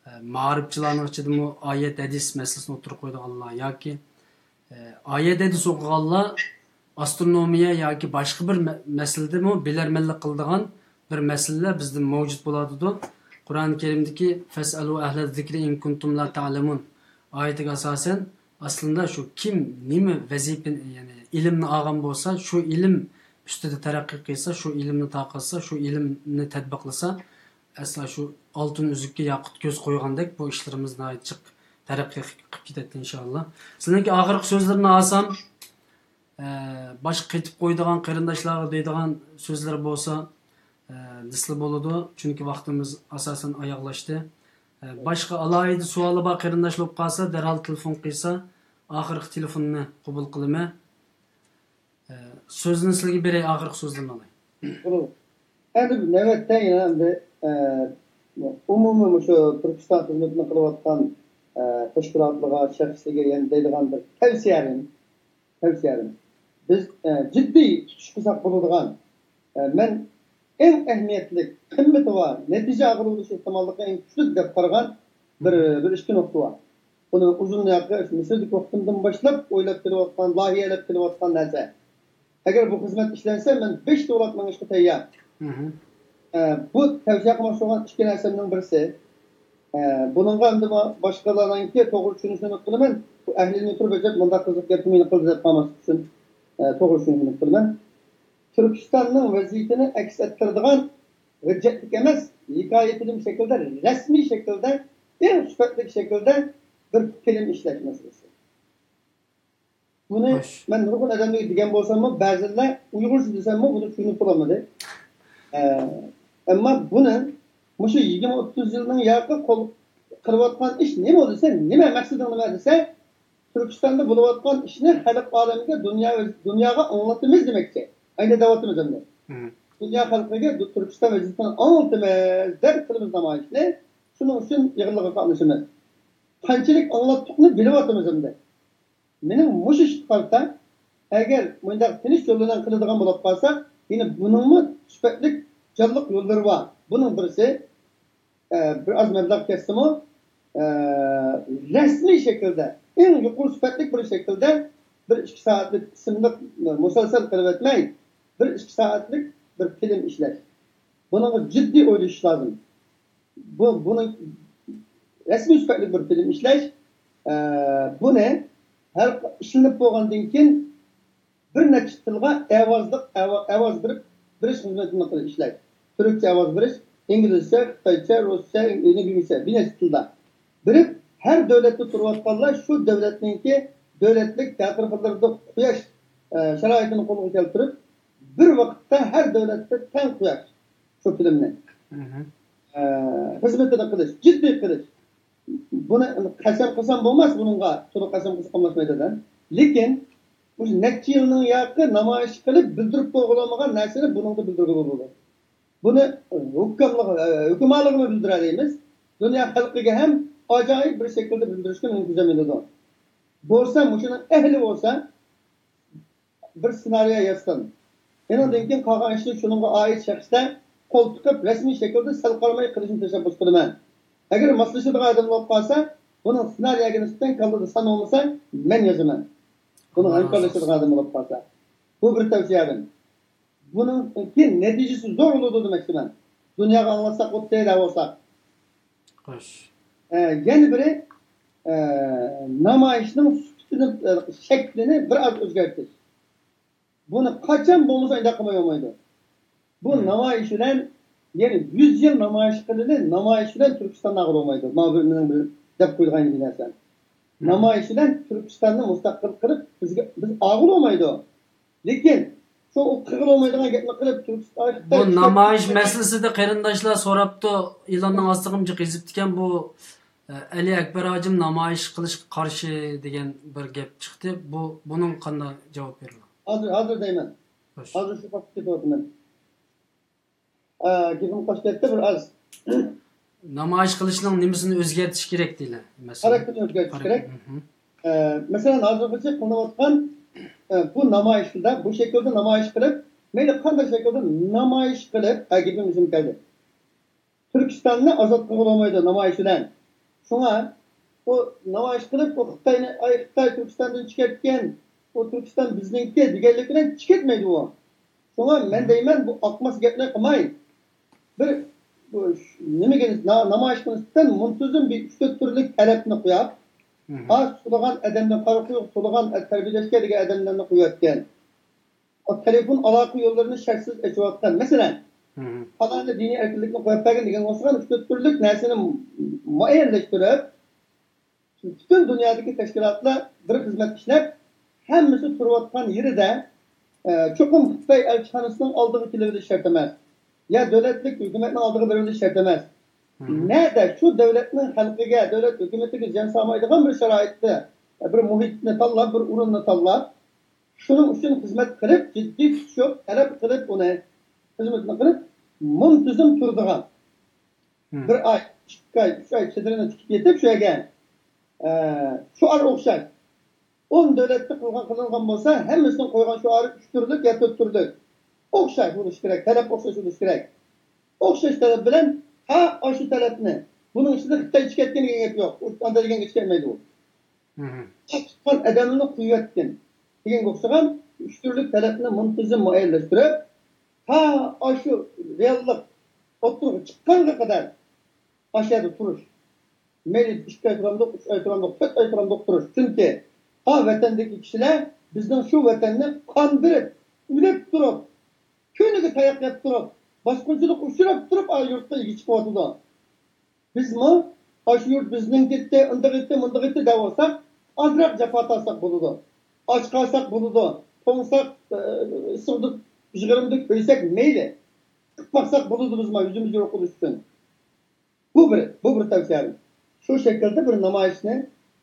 ئە، مائارىپچىلارنىڭ ئىچىدىمۇ ئايەت، ھەدىس مەسىلىسىنى ئوتتۇرىغا قويىدىغانلار ياكى، ئە، ئايەت، ھەدىس ئوقۇغانلار ئاسترونومىيە ياكى باشقا بىر مە-، مەسىلىدىمۇ بىلەرمەنلىك قىلىدىغان بىر مەسىلىلەر بىزدە مەۋجۇت بولۇۋاتىدۇ. قۇرئان كەرىمدىكى «فەسئەلۇ ئەھلە زىكرى ئىن كۇنتۇم لا تەئلەمۇن» ئايىتىگە ئاساسەن، ئەسلىدە شۇ كىم نېمە ۋەزىپىنى، يەنى ئىلىمنى ئالغان بولسا، شۇ ئىلىم ئۈستىدە تەرەققىي قىلسا، شۇ ئىلىمنى تارقاتسا، شۇ ئىلىمنى تەتبىقلىسا، ئەسلا شۇ ئالتۇن ئۈزۈككە ياقۇت كۆز قويغاندەك بۇ ئىشلىرىمىز ناھايىتى جىق تەرەققىي قىلىپ كېتەتتى، ئىنشائاللا. سىلىنىڭكى ئاخىرقى سۆزلىرىنى ئالسام، ئە، باشقا قېتىپ قويىدىغان قېرىنداشلارغا دەيدىغان سۆزلەر بولسا، ئە، دېسىلا بولىدۇ، چۈنكى ۋاقتىمىز ئاساسەن ئاياغلاشتى. ئە، باشقا ئالاھىدە سوئالى بار قېرىنداش بولۇپ قالسا، دەرھال تېلېفون قىلسا، ئاخىرقى تېلېفوننى قوبۇل قىلىمەن. ئە، سۆزنى سىلىگە بېرەي، ئاخىرقى سۆزلىرىنى ئالاي. بولىدۇ. ئەمدى نۆۋەتتە يەنە ئەمدى، ئە، ئومۇمىي مۇشۇ تۈركىستان خىزمىتىنى قىلىۋاتقان، ئە، تەشكىلاتلىرىغا، شەخسلەرگە يەنە دەيدىغان بىر تەۋسىيەم، تەۋسىيەم. بىز، ئە، جىددىي تۇتۇش قىلساق بولىدىغان، ئە، مەن ئەڭ ئەھمىيەتلىك، قىممىتى بار، نەتىجە ئالغىلى بولۇش ئېھتىماللىقى ئەڭ كۈچلۈك دەپ قارىغان بىر، بىر ئىككى نۇقتا بار. بۇنى ئۇزۇن ياقى مىسىردىكى ۋاقتىمدىن باشلاپ ئويلاپ كېلىۋاتقان، لايىھەلەپ كېلىۋاتقان نەرسە. ئەگەر بۇ خىزمەت ئىشلەنسە، مەن بەش دۆلەت مېڭىشقا تەييار. مھم. ئە، بۇ تەۋسىيە قىلماقچى بولغان ئىككى نەرسەمنىڭ بىرسى. ئە، بۇنىڭغا ئەمدى ما-، باشقىلارنىڭكى توغرا چۈشىنىشىنى ئۈمىد قىلىمەن. بۇ ئەھلىنى تۇرۇپ ئۆتۈپ مۇنداق قىزىق گەپنى مېنى قىلدى دەپ قالماسلىق ئۈچۈن، ئە، توغرا چۈشىنىشىنى ئۈمىد قىلىمەن. تۈركىستاننىڭ ۋەزىيىتىنى ئەكس ئەتتۈرىدىغان ھۆججەتلىك ئەمەس، ھېكايە فىلىم شەكلىدە، رەسمىي شەكىلدە، ئەڭ سۈپەتلىك شەكىلدە بىر فىلىم ئىشلەش مەسىلىسى. بۇنى خوش. مەن نۇرغۇن ئادەملەرگە دېگەن بولساممۇ، بەزىلەر ئۇيغۇرچە دېسەممۇ، بۇنى چۈشىنىپ بولالمىدى. ئە، ئەمما بۇنى مۇشۇ يىگىرمە ئوتتۇز يىلنىڭ ياقى قول قىلىۋاتقان ئىش نېمە دېسە، نېمە مەقسىتىڭ نېمە دېسە، تۈركىستاندا بولۇۋاتقان ئىشنى خەلق ئالەمگە، دۇنيا، دۇنياغا ئاڭلىتىمىز دېمەكچى. ئەينى دەۋاتىمىز ئەمدى. مم. دۇنيا خەلقىگە دۇ-، تۈركىستان ۋەزىيىتىنى ئاڭلىتىمىز دەپ قىلىمىز نامايىشنى. شۇنىڭ ئۈچۈن يىغىنلارغا قاتنىشىمىز. قانچىلىك ئاڭلاتتۇقنى بىلىۋاتىمىز ئەمدى. مېنىڭ مۇشۇ ئىشقا قارىتا، ئەگەر مۇنداق تىنچ يول بىلەن قىلىدىغان بولۇپ قالساق، يەنە بۇنىڭمۇ سۈپەتلىك، جانلىق يوللىرى بار. بۇنىڭ بىرسى، ئە، بىر ئاز مەبلەغ كەتسىمۇ، ئە، رەسمىي شەكىلدە، ئەڭ يۇقىرى سۈپەتلىك بىر شەكىلدە بىر ئىككى سائەتلىك ئىسىملىق مۇسەلسەل قىلىۋەتمەي، بىر ئىككى سائەتلىك بىر فىلىم ئىشلەش. بۇنىڭغا جىددىي ئويلىشىش لازىم. بۇ، بۇنى رەسمىي سۈپەتلىك بىر فىلىم ئىشلەش، ئە، بۇنى ھەر ئىشلىنىپ بولغاندىن كېيىن بىر نەچچە تىلغا ئاۋازلىق، ئاۋا-، ئاۋاز بېرىپ، بېرىش خىزمىتىنى قىلىش، ئىشلەش. تۈركچە ئاۋاز بېرىش، ئىنگلىزچە، خىتايچە، رۇسچە، ئىنگلىزچە، بىر نەچچە تىلدا بېرىپ، ھەر دۆلەتتە تۇرۇۋاتقانلار شۇ دۆلەتنىڭكى دۆلەتلىك تىياتىر خىللىرىدا قۇياش، ئە، شارائىتىنى قولغا كەلتۈرۈپ، بىر ۋاقىتتا ھەر دۆلەتتە تەڭ قۇياش شۇ فىلىمنى، مھم. ئە، خىزمىتىنى قىلىش، جىددىي قىلىش. بۇنى قەسەم قىلسام بولماس، بۇنىڭغا تولۇق قەسەم قىلسا قاملاشمايدۇ ئادەم. لېكىن مۇشۇ نەچچە يىلنىڭ ياقى نامايىش قىلىپ بىلدۈرۈپ بولغىلىمىغان نەرسىنى بۇنىڭدا بىلدۈرگىلى بولىدۇ. بۇنى ھۆكۈملىق-، ھۆكۈمالىغىمۇ بىلدۈرەلەيمىز. دۇنيا خەلقىگە ھەم ئاجايىپ بىر شەكىلدە بىلدۈرۈشكە مېنىڭ كۆزۈم يېتىدۇ. بولسا مۇشۇنىڭ ئەھلى بولسا، بىر سېنارىيە يازسۇن. ئېنىڭدىن كېيىن قالغان ئىشنى شۇنىڭغا ئائىت شەخسلەر قول تىقىپ، رەسمىي شەكىلدە سەل قارىماي قىلىشنى تەشەببۇس قىلىمەن. ئەگەر ماسلىشىدىغان ئادەم بولۇپ قالسا، بۇنىڭ سېنارىيەگە نىسبەتەن كاللىدا سان بولمىسا، مەن يازىمەن. بۇنىڭ ھەمكارلىشىدىغان ئادەم بولۇپ قالسا. بۇ بىر تەۋسىيەم. بۇنىڭ كېيىن نەتىجىسى زور بولىدۇ دېمەكچىمەن. دۇنياغا ئاڭلاتساق بولدى دەۋالساق. خوش. ئە، يەنە بىرى، ئە، نامايىشنىڭ سۈپىتىنى، ئە، شەكلىنى بىر ئاز ئۆزگەرتىش. بۇنى قاچان بولمىسا ئۇنداق قىلماي بولمايدۇ. بۇ مم. نامايىش بىلەن، يەنى يۈز يىل نامايىش قىلىلى، نامايىش بىلەن تۈركىستان ئاغرىپ بولمايدۇ. مانا بىر مېنىڭ بىر دەپ قويىدىغان نەرسەم. مم. نامايىش بىلەن تۈركىستاننى مۇستەقىل قىلىپ، بىزگە، بىز ئاغرىپ بولمايدۇ. لېكىن شۇ ئۇ قىلغىلى بولمايدىغان گەپنى قىلىپ، تۈركىستان، بۇ خىتاي، نامايىش مەسىلىسىدە قېرىنداشلار سوراپتۇ، ئېلاننىڭ ئاستىغىمۇ جىق يېزىپتىكەن، بۇ ئەلى ئەكبەر ھاجىم نامايىش قىلىشقا قارشى دېگەن بىر گەپ چىقتى. بۇ، بۇنىڭغا قانداق جاۋاب بېرىلىدۇ؟ ھازىر، ھازىر دەيمەن. خوش. ھازىر شۇ ۋاقىتتا كېتىۋاتىمەن. ئە، گېپىم قاچىپ كەتتى بىر ئاز. نامايىش قىلىشنىڭ نېمىسىنى ئۆزگەرتىش كېرەك دېيىلە، مەسىلەن. خاراكتېرىنى ئۆزگەرتىش كېرەك. مھم. ئە، مەسىلەن، ھازىرغىچە قىلىنىۋاتقان، ئە، بۇ نامايىشتا، بۇ شەكىلدە نامايىش قىلىپ، مەيلى قانداق شەكىلدە نامايىش قىلىپ، ئە، گېپىم ئېسىمگە كەلدى. تۈركىستاننى ئازاد قىلغىلى بولمايدۇ نامايىش بىلەن. شۇڭا ئۇ نامايىش قىلىپ، ئۇ خىتاينى، ئاي، خىتاي تۈركىستاندىن چىقىۋەتكەن، ئۇ تۈركىستان بىزنىڭكى دېگەنلىك بىلەن چىقىۋەتمەيدۇ ئۇ. شۇڭا مەن دەيمەن، بۇ ئاقماس گەپنى قىلماي، بىر، بۇ ش-، نېمىگە، نا-، نامايىشقا نىسبەتەن مۇنتىزىم بىر ئۈچ تۆت تۈرلۈك تەلەپنى قويۇپ، ھە، سولىغان ئادەمنى، قارا قويۇق سولىغان، تەربىيەلەشكە دېگەن ئادەملەرنى قويۇۋەتكەن. تېلېفون ئالاقە يوللىرىنى شەرتسىز ئېچىۋاتقان. مەسىلەن، پالانى دىنىي ئەركىنلىكنى قويۇپ بەرگىن دېگەن بولسىغان، ئۈچ تۆت تۈرلۈك نەرسىنى مۇئەييەنلەشتۈرۈپ، پۈتۈن دۇنيادىكى تەشكىلاتلار بىر خىزمەت ئىشلەپ، ھەممىسى تۇرۇۋاتقان يېرىدە، ئە، چوقۇم خىتاي ئەلچىخانىسىنىڭ ئالدىغا كېلىۋېلىش شەرت ئەمەس. يا دۆلەتلىك ھۆكۈمەتنىڭ ئالدىغا بېرىۋېلىش شەرت ئەمەس. نەدە شۇ دۆلەتنىڭ خەلقىگە، دۆلەت ھۆكۈمىتىگە زىيان سالمايدىغان بىر شارائىتتا، بىر مۇھىتنى تاللاپ، بىر ئورۇننى تاللاپ، شۇنىڭ ئۈچۈن خىزمەت قىلىپ، جىددىي تۇتۇشۇپ، تەلەپ قىلىپ، ئۇنى خىزمىتىنى قىلىپ، مۇنتىزىم تۇرىدىغان، بىر ئاي، ئىككى ئاي، ئۈچ ئاي چېدىرىنى تىكىپ يېتىپ، شۇ يەرگە، ئە، شوئار ئوخشاش. ئون دۆلەتتە قىلغان، قىلىنغان بولسا، ھەممىسىنىڭ قويغان شوئارى ئۈچ تۈرلۈك يا تۆت تۈرلۈك. ئوخشاش بولۇشى كېرەك، تەلەپ ئوخشاش بولۇشى كېرەك. ئوخشاش تەلەپ بىلەن، ھە، ئاشۇ تەلەپنى، بۇنىڭ ئىچىدە خىتاي چىقىۋەتكەن دېگەن گەپ يوق. ئۇ ئانداق دېگەن گەپكە كەلمەيدۇ. چىققان ئادەمنى قويۇۋەتكىن دېگەنگە ئوخشىغان ئۈچ تۈرلۈك تەلەپنى مۇنتىزىم مۇئەييەنلەشتۈرۈپ، تا ئاشۇ رېئاللىق ئوتتۇرىغا چىققانغا قەدەر ئاشۇ يەردە تۇرۇش. مەيلى ئىككى ئاي تۇرامدۇق، ئۈچ ئاي تۇرامدۇق، تۆت ئاي تۇرامدۇق تۇرۇش. چۈنكى ئا ۋەتەندىكى كىشىلەر بىزنىڭ شۇ ۋەتەننى قاندۇرۇپ، ئۆلۈپ تۇرۇپ، كۆينىگە تاياق يەپ تۇرۇپ، باسقۇنچىلىققا ئۇچراپ تۇرۇپ، ئا يۇرتقا ئىگە چىقىۋاتىدۇ. بىزمۇ ئاشۇ يۇرت بىزنىڭكى ئىدى، ئۇنداق ئىدى، مۇنداق ئىدى دەۋالساق، ئازراق جاپا تارتساق بولىدۇ. ئاچ قالساق بولىدۇ. توڭساق، ئىسسىقتا، يىغىرمىدا كۆيسەك مەيلى. قىپ باقساق بولىدۇ بىزمۇ ئۆزىمىز يوق قىلىش ئۈچۈن. بۇ بىر، بۇ بىر تەۋسىيەم. شۇ شەكىلدە بىر نامايىشنى،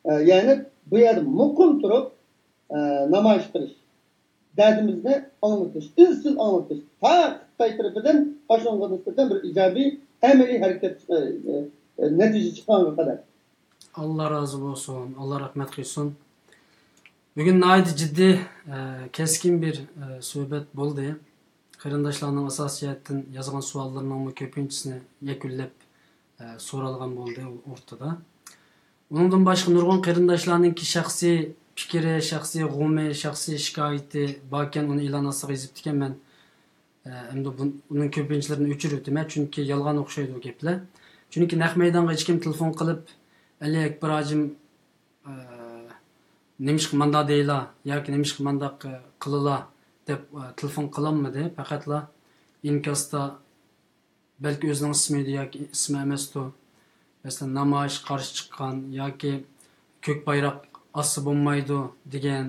ئە، يەنى بۇ يەردە مۇقىم تۇرۇپ، ئە، نامايىش قىلىش، دەردىمىزنى ئاڭلىتىش، ئىزچىل ئاڭلىتىش، تا خىتاي تەرىپىدىن ئاشۇنىڭغا نىسبەتەن بىر ئىجابىي ئەمەلىي ھەرىكەت، ئە، ئە، ئە، نەتىجە چىققانغا قەدەر. ئاللا رازى بولسۇن، ئاللا رەھمەت قىلسۇن. بۈگۈن ناھايىتى جىددىي، ئە، كەسكىن بىر، ئە، سۆھبەت بولدى. قېرىنداشلارنىڭ ئاساسىي جەھەتتىن يازغان سوئاللىرىنىڭمۇ كۆپىنچىسىنى يەكۈنلەپ، ئە، سورالغان بولدى ئورتىدا. ئۇنىڭدىن باشقا نۇرغۇن قېرىنداشلارنىڭكى شەخسىي پىكرى، شەخسىي غۇمى، شەخسىي شىكايىتى باركەن، ئۇنى ئېلان ئاستىغا يېزىپتىكەن. مەن، ئە، ئەمدى بۇن-، ئۇنىڭ كۆپىنچىلىرىنى ئۆچۈرۈۋېتىمەن، چۈنكى يالغان ئوخشايدۇ بۇ گەپلەر. چۈنكى نەق مەيدانغا ھېچكىم تېلېفون قىلىپ، ئەلى ئەكبەر ھاجىم ئە، نېمىشقا مانداق دەيلا ياكى نېمىشقا مانداق، ئە، قىلىلا دەپ، ئە، تېلېفون قىلالمىدى. پەقەتلا ئىنكاستا بەلكى ئۆزىنىڭ ئىسمى ئىدى ياكى ئىسمى ئەمەستۇ. مەسىلەن، نامايىش قارشى چىققان ياكى كۆك بايراق ئاسسا بولمايدۇ دېگەن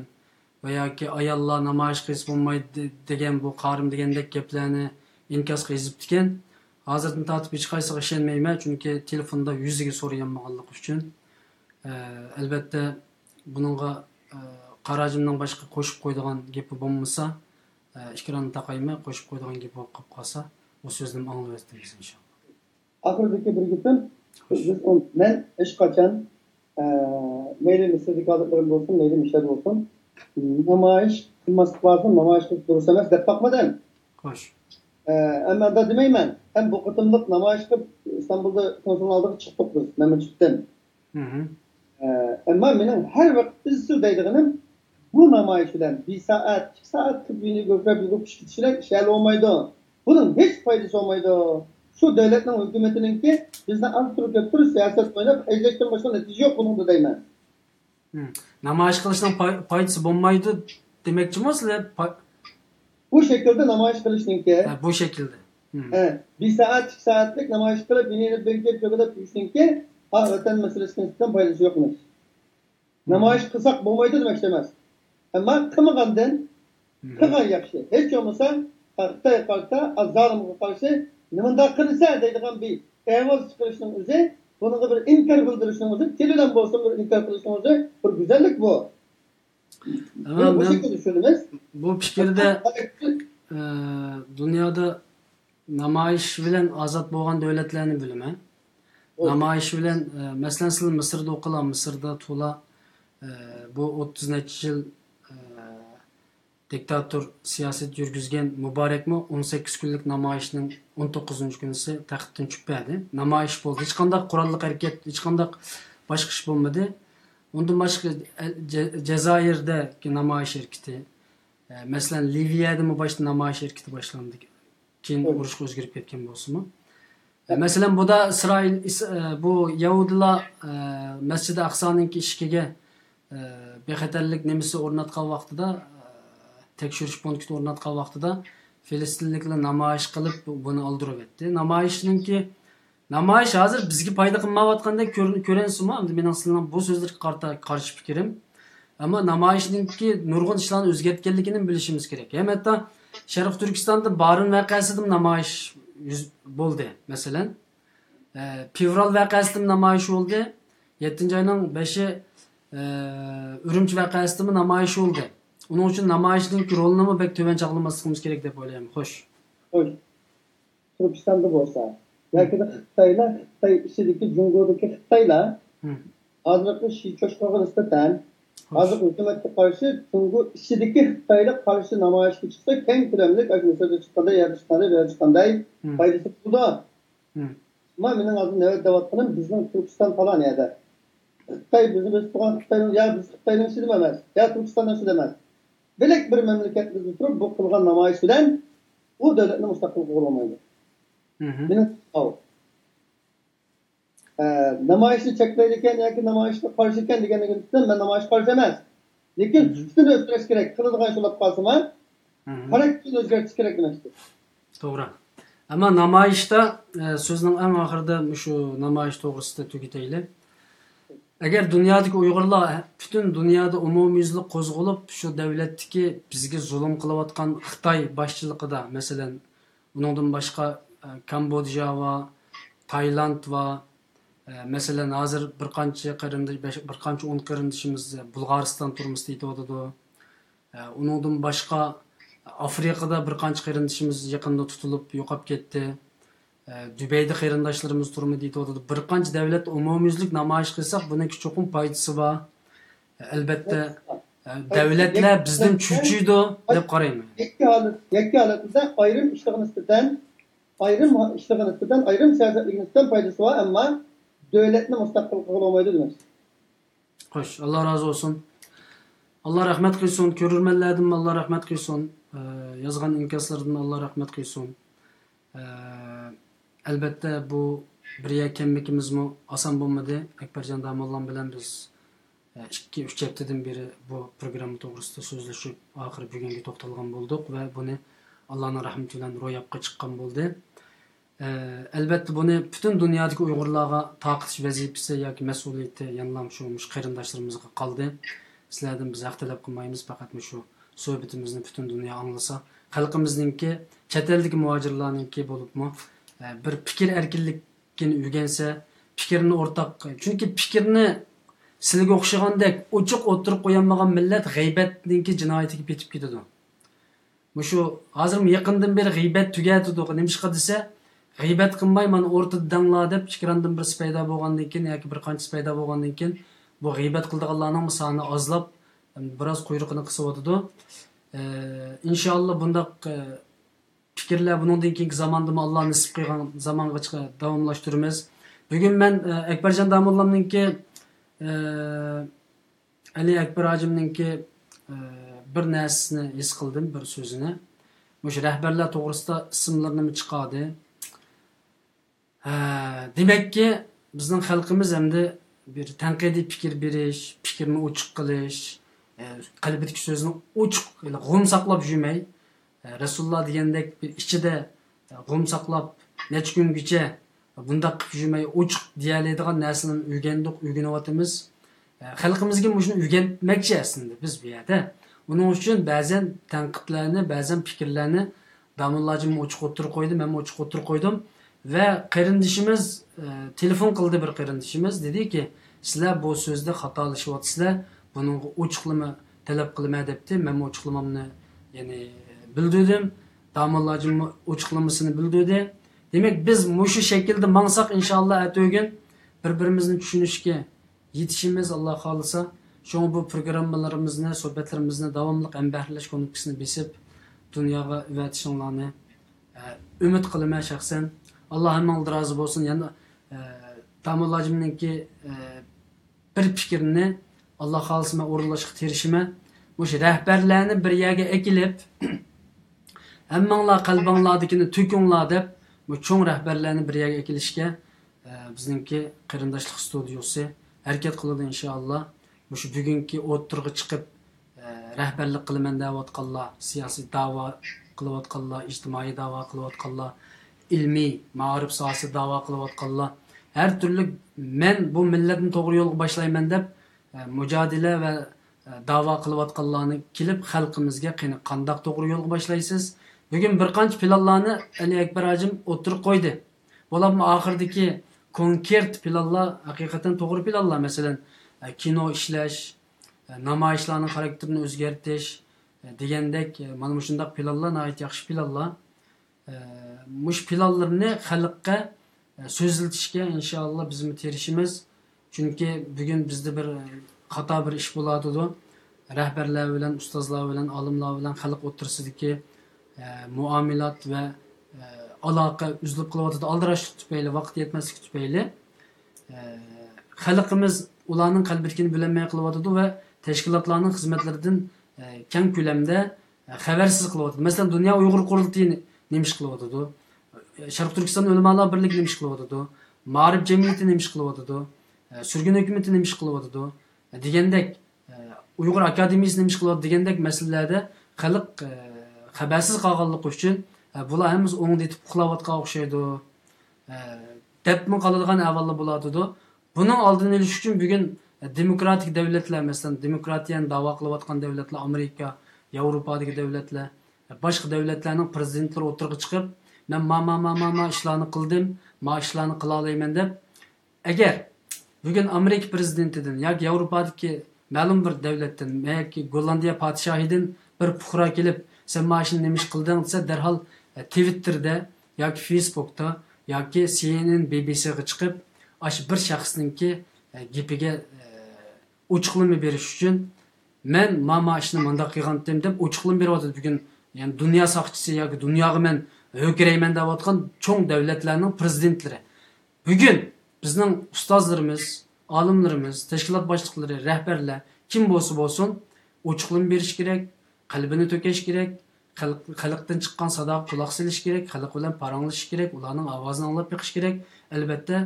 ۋە ياكى ئاياللار نامايىش قىلسا بولمايدۇ دېگەن بۇ قارىمۇ دېگەندەك گەپلەرنى ئىنكاسقا يېزىپتىكەن. ھازىردىن تارتىپ ھېچقايسىغا ئىشەنمەيمەن، چۈنكى تېلېفوندا يۈزىگە سورىيالمىغانلىقى ئۈچۈن. ئە، ئەلۋەتتە، بۇنىڭغا، ئە، قاراجىمنىڭ باشقا قوشۇپ قويىدىغان گېپى بولمىسا، ئە، ئېكراننى تاقايمەن، قوشۇپ قويىدىغان گېپى بولۇپ قاپقالسا، ئۇ سۆزنىمۇ ئاڭلىۋەتتىڭىز، ئىنشاللا. ئاخىرىدىكى بىر گېپىم، بىز ئۇن-، مەن ھېچقاچان، ئە، مەيلى مىسىردىكى ھالەتلىرىم بولسۇن، مەيلى مىشەدە بولسۇن، نامايىش قىلماسلىق لازىم، نامايىش قىلىپ دۇرۇس ئەمەس دەپ باقمىدىم. خوش. ئە، ئەمما ئۇنداق دېمەيمەن. ھەم بۇ قېتىملىق نامايىشقا ئىستانبۇلدا كونسۇلنىڭ ئالدىغا چىقتۇق بىز. مەنمۇ چىقتىم. ئە، ئەمما مېنىڭ ھەر ۋاقىت ئىزچىل دەيدىغىنىم، بۇ نامايىش بىلەن بىر سائەت، ئىككى سائەت قىلىپ يۈگۈرۈپ، يۈگۈرۈپ چىقىپ كېتىش بىلەن ئىش ھەل بولمايدۇ. بۇنىڭ ھېچ پايدىسى بولمايدۇ. شۇ دۆلەتنىڭ ھۆكۈمىتىنىڭكى بىزنى ئاز تۇرۇپ كەپ تۇرۇپ سىياسەت ئويناپ، خەجلەشتىن باشقا نەتىجە يوق بۇنىڭدا دەيمەن. مم. نامايىش قىلىشنىڭ پاي-، پايدىسى بولمايدۇ دېمەكچىمۇ سىلەر؟ پا- بۇ شەكىلدە نامايىش قىلىشنىڭكى، ھە، بۇ شەكىلدە. مم. ھە، بىر سائەت، ئىككى سائەتلىك نامايىش قىلىپ، يېنىپ بېكىپ، تۆگىلەپ يۈرۈشنىڭكى، ھا، ۋەتەن مەسىلىسىگە نىسبەتەن پايدىسى يوق ئىش. مم. نامايىش قىلساق بولمايدۇ دېمەكچى ئەمەس. ئەمما قىلمىغاندىن مم. قىلغان ياخشى. ھېچ بولمىسا، خىتايغا قارىتا، زالىمغا قارشى نېمانداق قىلسا دەيدىغان بىر ئاۋاز چىقىرىشنىڭ ئۆزى بۇنىڭغا بىر ئىنكار بىلدۈرۈشنىڭ ئۆزى، تىل بىلەن بولسۇن بىر ئىنكار قىلىشنىڭ ئۆزى بىر گۈزەللىك بۇ. بۇ شەكىلدە چۈشىنىمىز. بۇ پىكىردە، ئە، دۇنيادا نامايىش بىلەن ئازاد بولغان دۆلەتلەرنى بىلىمەن. نامايىش بىلەن، ئە، مەسىلەن، سىلەر مىسىردا ئوقۇلا، مىسىردا تولا، ئە، بۇ ئوتتۇز نەچچە يىل، ئە، دىكتاتور سىياسەت يۈرگۈزگەن مۇبارەكمۇ ئون سەككىز كۈنلۈك نامايىشنىڭ ئون توققۇزىنچى كۈنىسى تەختتىن چۈشۈپ بەردى. نامايىش بولدى. ھېچقانداق قوراللىق ھەرىكەت، ھېچقانداق باشقا ئىش بولمىدى. ئۇندىن باشقا، ئە، جە-، جەزائىردىكى نامايىش ھەرىكىتى، ئە، مەسىلەن، لىۋىيەدىمۇ باشتا نامايىش ھەرىكىتى باشلاندى. كېيىن ئۇرۇشقا ئۆزگىرىپ كەتكەن بولسىمۇ. ئە، مەسىلەن، بۇدا ئىسرائىل، ئىس-، ئە، بۇ يەھۇدىيلار، ئە، مەسچىدى ئەقسانىڭكى ئىشىكىگە، ئە، بىخەتەرلىك نېمىسى ئورناتقان ۋاقتىدا، ئە، تەكشۈرۈش پونكىتى ئورناتقان ۋاقتىدا فىلىستىنلىكلار نامايىش قىلىپ، بۇنى ئالدۇرۇۋەتتى. نامايىشنىڭكى، نامايىش ھازىر بىزگە پايدا قىلمايۋاتقاندەك كۆر-، كۆرۈنسىمۇ، ئەمدى مېنىڭ سىلەرنىڭ بۇ سۆزلىرىگە قارىتا قارشى پىكرىم. ئەمما نامايىشنىڭكى نۇرغۇن ئىشلارنى ئۆزگەرتكەنلىكىنى بىلىشىمىز كېرەك. ھەم ھەتتا شەرقىي تۈركىستاندا بارىن ۋەقەسىدىمۇ نامايىش يۈز بولدى، مەسىلەن. ئە، فېۋرال ۋەقەسىدىمۇ نامايىش بولدى. يەتتىنچى ئاينىڭ بەشى، ئە، ئۈرۈمچى ۋەقەسىدىمۇ نامايىش بولدى. ئۇنىڭ ئۈچۈن نامايىشنىڭكى رولىنىمۇ بەك تۆۋەن چاغلىماسلىقىمىز كېرەك دەپ ئويلايمەن. خوش. خوش. تۈركىستاندا بولسا، ياكى خىتايلار خىتاي ئىچىدىكى جۇڭگودىكى خىتايلار ھازىرقى شى چوشقىغا نىسبەتەن، ھازىرقى ھۆكۈمەتكە قارشى جۇڭگو ئىچىدىكى خىتايلار قارشى نامايىشقا چىقسا، كەڭ كۆلەملىك ئاشۇ مىسىردا چىققاندا، يەردە چىققاندا، بۇ يەردە چىققاندا پايدىسى بولىدۇ. ئەمما مېنىڭ ھازىر نۆۋەت دەۋاتقىنىم بىزنىڭ تۈركىستان پالان يەردە. خىتاي بىزنى بۆسۈپ تۇرغان خىتاينىڭ، يا بىز خىتاينىڭ ئىچىدىمۇ ئەمەس، يا تۈركىستاننىڭ ئىچىدە ئەمەس. بۆلەك بىر مەملىكەتمىزدە تۇرۇپ بۇ قىلغان نامايىش بىلەن ئۇ دۆلەتنى مۇستەقىل قىلغىلى بولمايدۇ. مېنىڭ سوئال. ئە، نامايىشنى چەكلەيدىكەن ياكى نامايىشقا قارشى ئىكەن دېگەنلىكىدىن مەن نامايىشقا قارشى ئەمەس. لېكىن سۈپىتىنى ئۆستۈرۈش كېرەك. قىلىدىغان ئىش بولاپ قالسىمۇ، خاراكتېرىنى ئۆزگەرتىش كېرەك دېمەكچى. توغرا. ئەمما نامايىشتا، ئە، سۆزنىڭ ئەڭ ئاخىرىدا مۇشۇ نامايىش توغرىسىدا تۈگىتەيلى. ئەگەر دۇنيادىكى ئۇيغۇرلار پۈتۈن دۇنيادا ئومۇميۈزلۈك قوزغىلىپ، شۇ دەۋلەتتىكى بىزگە زۇلۇم قىلىۋاتقان خىتاي باشچىلىقىدا، مەسىلەن، ئۇنىڭدىن باشقا، ئە، كامبودژا ۋە تايلاند ۋە، ئە، مەسىلەن، ھازىر بىر قانچە قېرىندىش، بەش-، بىر قانچە ئون قېرىندىشىمىز بۇلغارىستان تۈرمىسىدە يېتىۋاتىدۇ. ئە، ئۇنىڭدىن باشقا ئافرىقىدا بىر قانچە قېرىندىشىمىز يېقىندا تۇتۇلۇپ يوقاپ كەتتى. ئە، دۇبەيدە قېرىنداشلىرىمىز تۈرمىدە يېتىۋاتىدۇ. بىر قانچە دەۋلەتتە ئومۇميۈزلۈك نامايىش قىلساق، بۇنىڭكى چوقۇم پايدىسى بار. ئەلبەتتە، ئە، دەۋلەتلەر بىزدىن چۆچۈيدۇ دەپ قارايمەن. يەككە ھالەت، يەككە ھالەتتە ئايرىم ئىشلارغا نىسبەتەن، ئايرىم ئىشلارغا نىسبەتەن، ئايرىم سىياسەتلەرگە نىسبەتەن پايدىسى بار، ئەمما دۆلەتنى مۇستەقىل قىلغىلى بولمايدۇ دېمەكچى. خوش، ئاللا رازى بولسۇن. ئاللا رەھمەت قىلسۇن، كۆرۈرمەنلەردىن ئاللا رەھمەت قىلسۇن. ئە، يازغان ئىنكاسلىرىدىن ئاللا رەھمەت قىلسۇن. ئە، ئەلبەتتە، بۇ بىر يەرگە كەلمىكىمىزمۇ ئاسان بولمىدى. ئەكبەرجان داموللام بىلەن بىز، ئە، ئىككى، ئۈچ ھەپتىدىن بېرى بۇ پروگرامما توغرىسىدا سۆزلىشىپ، ئاخىرى بۈگۈنگە توختالغان بولدۇق ۋە بۇنى ئاللانىڭ رەھمىتى بىلەن روياپقا چىققان بولدى. ئە، ئەلبەتتە، بۇنى پۈتۈن دۇنيادىكى ئۇيغۇرلارغا تارقىتىش ۋەزىپىسى ياكى مەسئۇلىيىتى يەنىلا شۇ، مۇشۇ قېرىنداشلىرىمىزغا قالدى. سىلەردىن بىز ھەق تەلەپ قىلمايمىز، پەقەت مۇشۇ سۆھبىتىمىزنى پۈتۈن دۇنيا ئاڭلىسا، خەلقىمىزنىڭكى، چەت ئەلدىكى مۇھاجىرلارنىڭكى بولۇپمۇ، ئە، بىر پىكىر ئەركىنلىكىنى ئۆگەنسە، پىكىرنى ئورتاق، چۈنكى پىكىرنى سىلىگە ئوخشىغاندەك ئوچۇق ئوتتۇرىغا قويالمىغان مىللەت غەيۋەتنىڭكى جىنايىتىگە پېتىپ كېتىدۇ. مۇشۇ ھازىرمۇ يېقىندىن بېرى غىيبەت تۈگەتتۇق. نېمىشقا دېسە، غىيبەت قىلماي، مانا ئورتىدا دەڭلار دەپ، پىكىرىڭدىن بىرسى پەيدا بولغاندىن كېيىن ياكى بىر قانچىسى پەيدا بولغاندىن كېيىن، بۇ غىيبەت قىلىدىغانلارنىڭمۇ سانى ئازلاپ، بىراز قۇيرۇقىنى قىسىۋاتىدۇ. ئە، ئىنشاللا بۇنداق، ئە، پىكىرلەر بۇنىڭدىن كېيىنكى زاماندىمۇ ئاللا نېسىپ قىلغان زامانغىچە داۋاملاشتۇرىمىز. بۈگۈن مەن، ئە، ئەكبەرجان داموللامنىڭكى، ئە، ئەلى ئەكبەر ھاجىمنىڭكى، ئە، بىر نەرسىسىنى ھېس قىلدىم، بىر سۆزىنى. مۇشۇ رەھبەرلەر توغرىسىدا ئىسىملىرىنىمۇ چىقاردى. ھە، دېمەككى، بىزنىڭ خەلقىمىز ئەمدى بىر تەنقىدىي پىكىر بېرىش، پىكىرنى ئوچۇق قىلىش، ئە، قەلبىدىكى سۆزنى ئوچۇق، غۇم ساقلاپ يۈرمەي، ئە، رەسۇلۇللا دېگەندەك بىر ئىچىدە، ئە، غۇم ساقلاپ، نەچچە كۈنگىچە بۇنداق قىلىپ يۈرمەي، ئوچۇق دېيەلەيدىغان نەرسىلەرنى ئۆگەندۇق، ئۆگىنىۋاتىمىز. ئە، خەلقىمىزگە مۇشۇنى ئۆگەتمەكچى ئەسلىندە بىز بۇ يەردە. ئۇنىڭ ئۈچۈن بەزەن تەنقىدلەرنى، بەزەن پىكىرلەرنى داموللاجىممۇ ئوچۇق ئوتتۇرىغا قويدى، مەنمۇ ئوچۇق ئوتتۇرىغا قويدۇم. ۋە قېرىندىشىمىز، ئە، تېلېفون قىلدى بىر قېرىندىشىمىز، دېدىكى، سىلەر بۇ سۆزدە خاتالىشىۋاتىسىلەر، بۇنىڭغا ئوچۇقلىما تەلەپ قىلىمەن دەپتۇ. مەنمۇ ئوچۇقلىمامنى، يەنى، بىلدۈردۈم. داموللاجىممۇ ئوچۇقلىمىسىنى بىلدۈردى. دېمەك، بىز مۇشۇ شەكىلدە ماڭساق، ئىنشائاللا، ئەتىگۈن بىر-بىرىمىزنى چۈشىنىشكە يېتىشىمىز، ئاللا خالىسا. شۇڭا بۇ پروگراممىلىرىمىزنى، سۆھبەتلىرىمىزنى داۋاملىق ھەمبەھىرلەش كۇنۇپكىسىنى بېسىپ، دۇنياغا ئەۋەتىشىڭلارنى، ئە، ئۈمىد قىلىمەن شەخسەن. ئاللا ھەممىڭلار رازى بولسۇن. يەنە، ئە، داموللاجىمنىڭكى، ئە، بىر پىكرىنى، ئاللا خالىسا، مەن ئورۇنلاشقا تىرىشىمەن. مۇشۇ رەھبەرلەرنى بىر يەرگە ئەكېلىپ، ھەممىڭلار قەلبىڭلاردىكىنى تۆكۈڭلار دەپ، بۇ چوڭ رەھبەرلەرنى بىر يەرگە ئەكېلىشكە، ئە، بىزنىڭكى قېرىنداشلىق ستۇدىيوسى ھەرىكەت قىلىدۇ، ئىنشائاللا. مۇشۇ بۈگۈنكى ئوتتۇرىغا چىقىپ، ئە، رەھبەرلىك قىلىمەن دەۋاتقانلار، سىياسىي داۋا قىلىۋاتقانلار، ئىجتىمائىي داۋا قىلىۋاتقانلار، ئىلمىي، مائارىپ ساھەسىدە داۋا قىلىۋاتقانلار، ھەر تۈرلۈك مەن بۇ مىللەتنى توغرا يولغا باشلايمەن دەپ، ئە، مۇجادىلە ۋە، ئە، داۋا قىلىۋاتقانلارنى كېلىپ خەلقىمىزگە قېنى قانداق توغرا يولغا باشلايسىز؟ بۈگۈن بىر قانچە پىلانلارنى ئەلى ئەكبەر ھاجىم ئوتتۇرىغا قويدى. بولۇپمۇ ئاخىرىدىكى كونكرېت پىلانلار ھەقىقەتەن توغرا پىلانلار. مەسىلەن، ئە، كىنو ئىشلەش، ئە، نامايىشلارنىڭ خاراكتېرىنى ئۆزگەرتىش، ئە، دېگەندەك، ئە، مانا مۇشۇنداق پىلانلار ناھايىتى ياخشى پىلانلار. ئە، مۇشۇ پىلانلىرىنى خەلققە، ئە، سۆزلىتىشكە ئىنشائاللا بىزمۇ تىرىشىمىز. چۈنكى بۈگۈن بىزدە بىر، ئە، خاتا بىر ئىش بولۇۋاتىدۇ. رەھبەرلەر بىلەن، ئۇستازلار بىلەن، ئالىملار بىلەن خەلق ئوتتۇرىسىدىكى، ئە، مۇئامىلات ۋە، ئە، ئالاقە ئۈزۈلۈپ قېلىۋاتىدۇ. ئالدىراشلىق تۈپەيلى، ۋاقىت يەتمەسلىكى تۈپەيلى. ئە، خەلقىمىز ئۇلارنىڭ قەلبىدىكىنى بىلەلمەي قېلىۋاتىدۇ ۋە تەشكىلاتلارنىڭ خىزمەتلىرىدىن، ئە، كەڭ كۆلەمدە خەۋەرسىز قېلىۋاتىدۇ. مەسىلەن، دۇنيا ئۇيغۇر قۇرۇلتىيى نېمە ئىش قىلىۋاتىدۇ؟ شەرقىي تۈركىستان ئۆلىمالار بىرلىكى نېمە ئىش قىلىۋاتىدۇ؟ مائارىپ جەمئىيىتى نېمە ئىش قىلىۋاتىدۇ؟ سۈرگۈن ھۆكۈمىتى نېمە ئىش قىلىۋاتىدۇ؟ دېگەندەك، ئۇيغۇر ئاكادېمىيىسى نېمە ئىش قىلىۋاتىدۇ؟ دېگەندەك مەسىلىلەردە خەلق خەۋەرسىز قالغانلىقى ئۈچۈن، بۇلار ھەممىسى ئوڭدا يېتىپ ئۇخلاۋاتقان ئوخشايدۇ، دەپمۇ قالىدىغان ئەھۋاللار بولۇۋاتىدۇ. بۇنىڭ ئالدىنى ئېلىش ئۈچۈن بۈگۈن دېموكراتىك دۆلەتلەر، مەسىلەن، دېموكراتىيەنى داۋا قىلىۋاتقان دۆلەتلەر، ئامېرىكا، ياۋروپادىكى دۆلەتلەر، باشقا دۆلەتلەرنىڭ پرېزىدېنتلىرى ئوتتۇرىغا چىقىپ، مەن ما، ما، ما، ما، ما ئىشلارنى قىلدىم، ما ئىشلارنى قىلالايمەن دەپ، ئەگەر بۈگۈن ئامېرىكا پرېزىدېنتىدىن ياكى ياۋروپادىكى مەلۇم بىر دۆلەتتىن ياكى گوللاندىيە پادىشاھىدىن بىر پۇقرا كېلىپ، سەن ما ئىشنى نېمە ئىش قىلدىڭ دېسە، دەرھال، ئە، تىۋىتتېردا ياكى فېيسبۇكتا ياكى سى ئېن ئېن، بى بى سىغا چىقىپ، ئاشۇ بىر شەخسنىڭكى، ئە، گېپىگە، ئە، ئوچۇقلىما بېرىش ئۈچۈن، مەن ما، ما ئىشنى مانداق قىلغانتىم دەپ ئوچۇقلىما بېرىۋاتىدۇ بۈگۈن. يەنى دۇنيا ساقچىسى ياكى دۇنياغا مەن ھۆركىرەيمەن دەۋاتقان چوڭ دۆلەتلەرنىڭ پرېزىدېنتلىرى. بۈگۈن بىزنىڭ ئۇستازلىرىمىز، ئالىملىرىمىز، تەشكىلات باشلىقلىرى، رەھبەرلەر كىم بولسا بولسۇن، ئوچۇقلىما بېرىش كېرەك، قەلبىنى تۆكۈش كېرەك، خەلق، خەلقتىن چىققان ساداغا قۇلاق سېلىش كېرەك، خەلق بىلەن پاراڭلىشىش كېرەك، ئۇلارنىڭ ئاۋازىنى ئاڭلاپ بېقىش كېرەك. ئەلۋەتتە،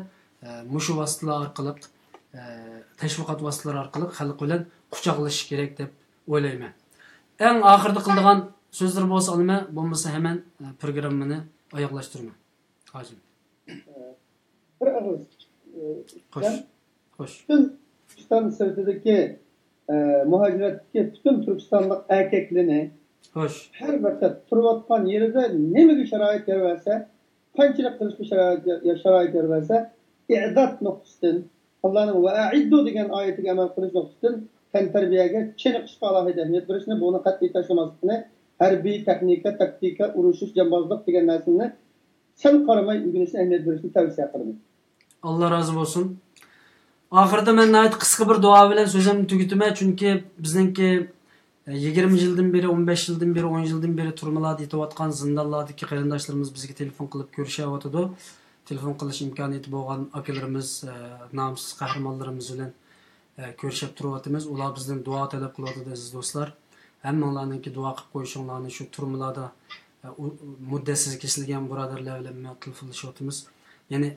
ئە، مۇشۇ ۋاسىتىلەر ئارقىلىق، ئە، تەشۋىقات ۋاسىتىلىرى ئارقىلىق خەلق بىلەن قۇچاقلىشىش كېرەك دەپ ئويلايمەن. ئەڭ ئاخىرىدا قىلىدىغان سۆزلىرى بولسا ئالىمەن، بولمىسا ھەمەن، ئە، پروگراممىنى ئاياغلاشتۇرىمەن. ھاجىم. بىر ئېغىز، ئى، خوش. سەن خوش. پۈتۈن تۈركىستان سىرتىدىكى، ئى، مۇھاجىرەتتىكى پۈتۈن تۈركىستانلىق ئەركەكلىرىنى، خوش. ھەر ۋاقىت تۇرۇۋاتقان يېرىدە نېمىگە شارائىت يار بەرسە، قانچىلىك قىلىشقا شارائىت، شارائىت يار بەرسە، ئىئداد نۇقتىسىدىن، ئاللانىڭ «ۋە ئەئىددۇ» دېگەن ئايىتىگە ئەمەل قىلىش نۇقتىسىدىن تەنتەربىيەگە، چېنىقىشقا ئالاھىدە ئەھمىيەت بېرىشنى، بۇنى قەتئىي تاشلىماسلىقنى، ھەربىي تەكنىكا، تاكتىكا، ئۇرۇشۇش، جامبازلىق دېگەن نەرسىنى سەل قارىماي ئۆگىنىشنى ئەھمىيەت بېرىشنى تەۋسىيە قىلىمەن. ئاللا رازى بولسۇن. ئاخىرىدا مەن ناھايىتى قىسقا بىر دۇئا بىلەن سۆزۈمنى تۈگىتىمەن، چۈنكى بىزنىڭكى، ئە، يىگىرمە يىلدىن بېرى، ئون بەش يىلدىن بېرى، ئون يىلدىن بېرى تۈرمىلەردە يېتىۋاتقان زىندانلاردىكى قېرىنداشلىرىمىز بىزگە تېلېفون قىلىپ كۆرۈشۈۋاتىدۇ. تېلېفون قىلىش ئىمكانىيىتى بولغان ئاكىلىرىمىز، ئە، نامۇسسىز قەھرىمانلىرىمىز بىلەن، ئە، كۆرۈشۈپ تۇرۇۋاتىمىز. ئۇلار بىزدىن دۇئا تەلەپ قىلىۋاتىدۇ، ئەزىز دوستلار. ھەممىڭلارنىڭكى دۇئا قىلىپ قويۇشۇڭلارنى شۇ تۈرمىلاردا، ئە، ئۇ، مۇددەتسىز كېسىلگەن بۇرادەرلەر بىلەن مەن تېلېفونلىشىۋاتىمىز. يەنى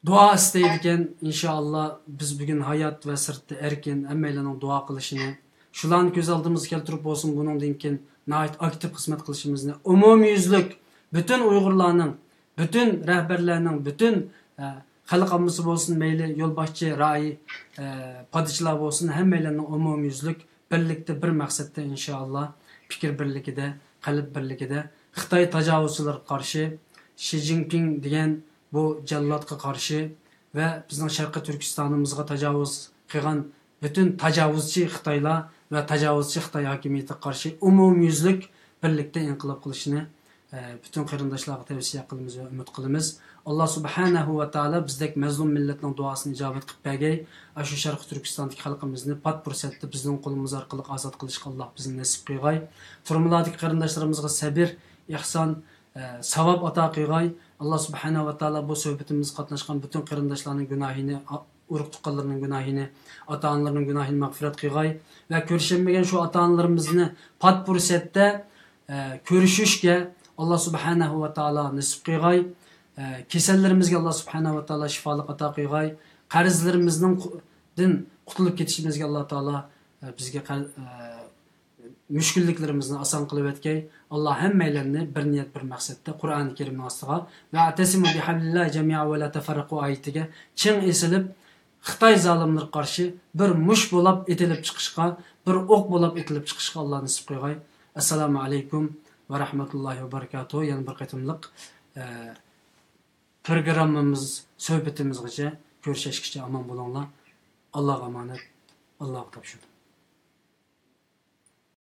دۇئا ئىستەيدىكەن، ئىنشائاللا، بىز بۈگۈن ھايات ۋە سىرتتا ئەركىن، ھەممەيلەننىڭ دۇئا قىلىشىنى، شۇلارنى كۆز ئالدىمىزغا كەلتۈرۈپ بولسۇن، بۇنىڭدىن كېيىن ناھايىتى ئاكتىپ خىزمەت قىلىشىمىزنى، ئومۇميۈزلۈك پۈتۈن ئۇيغۇرلارنىڭ، پۈتۈن رەھبەرلەرنىڭ، پۈتۈن، ئە، خەلق ئاممىسى بولسۇن، مەيلى يولباشچى، رائىي، ئە، پادىچىلار بولسۇن، ھەممەيلەننىڭ ئومۇميۈزلۈك بىرلىكتە، بىر مەقسەتتە، ئىنشائاللا، پىكىر بىرلىكىدە، قەلب بىرلىكىدە خىتاي تاجاۋۇزچىلىرىغا قارشى شى جىنپىڭ دېگەن بۇ جاللاتقا قارشى ۋە بىزنىڭ شەرقىي تۈركىستانىمىزغا تاجاۋۇز قىلغان پۈتۈن تاجاۋۇزچى خىتايلار ۋە تاجاۋۇزچى خىتاي ھاكىمىيىتىگە قارشى ئومۇميۈزلۈك بىرلىكتە ئىنقىلاب قىلىشىنى، ئە، پۈتۈن قېرىنداشلارغا تەۋسىيە قىلىمىز ۋە ئۈمىد قىلىمىز. ئاللا سۇبھانەھۇ ۋە تائالا بىزدەك مەزلۇم مىللەتنىڭ دۇئاسىنى ئىجابەت قىلىپ بەرگەي. ئاشۇ شەرقىي تۈركىستاندىكى خەلقىمىزنى پات پۇرسەتتە بىزنىڭ قولىمىز ئارقىلىق ئازاد قىلىشقا ئاللا بىزنى نېسىپ قىلغاي. تۈرمىلەردىكى قېرىنداشلىرىمىزغا سەبىر، ئېھسان، ئە، ساۋاب ئاتا قىلغاي. ئاللا سۇبھانەھۇ ۋە تائالا بۇ سۆھبىتىمىزگە قاتناشقان پۈتۈن قېرىنداشلارنىڭ گۇناھىنى، ئا-، ئۇرۇق تۇغقانلىرىنىڭ گۇناھىنى، ئاتا-ئانىلىرىنىڭ گۇناھىنى مەغپىرەت قىلغاي ۋە كۆرۈشەلمىگەن شۇ ئاتا-ئانىلىرىمىزنى پات پۇرسەتتە، ئە، كۆرۈشۈشكە ئاللا سۇبھانەھۇ ۋە تائالا نېسىپ قىلغاي. ئە، كېسەللىرىمىزگە ئاللا سۇبھانەھۇ ۋە تائالا شىفالىق ئاتا قىلغاي. قەرزلىرىمىزنىڭ قۇ-، دىن قۇتۇلۇپ كېتىشىمىزگە ئاللا تائالا، ئە، بىزگە قەر-، ئە، مۈشكۈللۈكلىرىمىزنى ئاسان قىلىۋەتكەي. ئاللا ھەممەيلەننى بىر نىيەت، بىر مەقسەتتە قۇرئانى كەرىمنىڭ ئاستىغا ۋە «ئەتەسىمۇ بىھەبلىللاھى جەمىئەن ۋە لا تەفەررەقۇ» ئايىتىگە چىڭ ئېسىلىپ، خىتاي زالىملىرىغا قارشى بىر مۇش بولاپ ئېتىلىپ چىقىشقا، بىر ئوق بولاپ ئېتىلىپ چىقىشقا ئاللا نېسىپ قىلغاي. ئەسسالامۇ ئەلەيكۇم ۋە رەھمەتۇللاھى ۋە بەرىكاتۇھۇ. يەنە بىر قېتىملىق، ئە، پروگراممىمىز، سۆھبىتىمىزغىچە، كۆرۈشەشكىچە ئامان بولۇڭلار. ئاللاغا ئامانەت، ئاللاغا تاپشۇردۇم.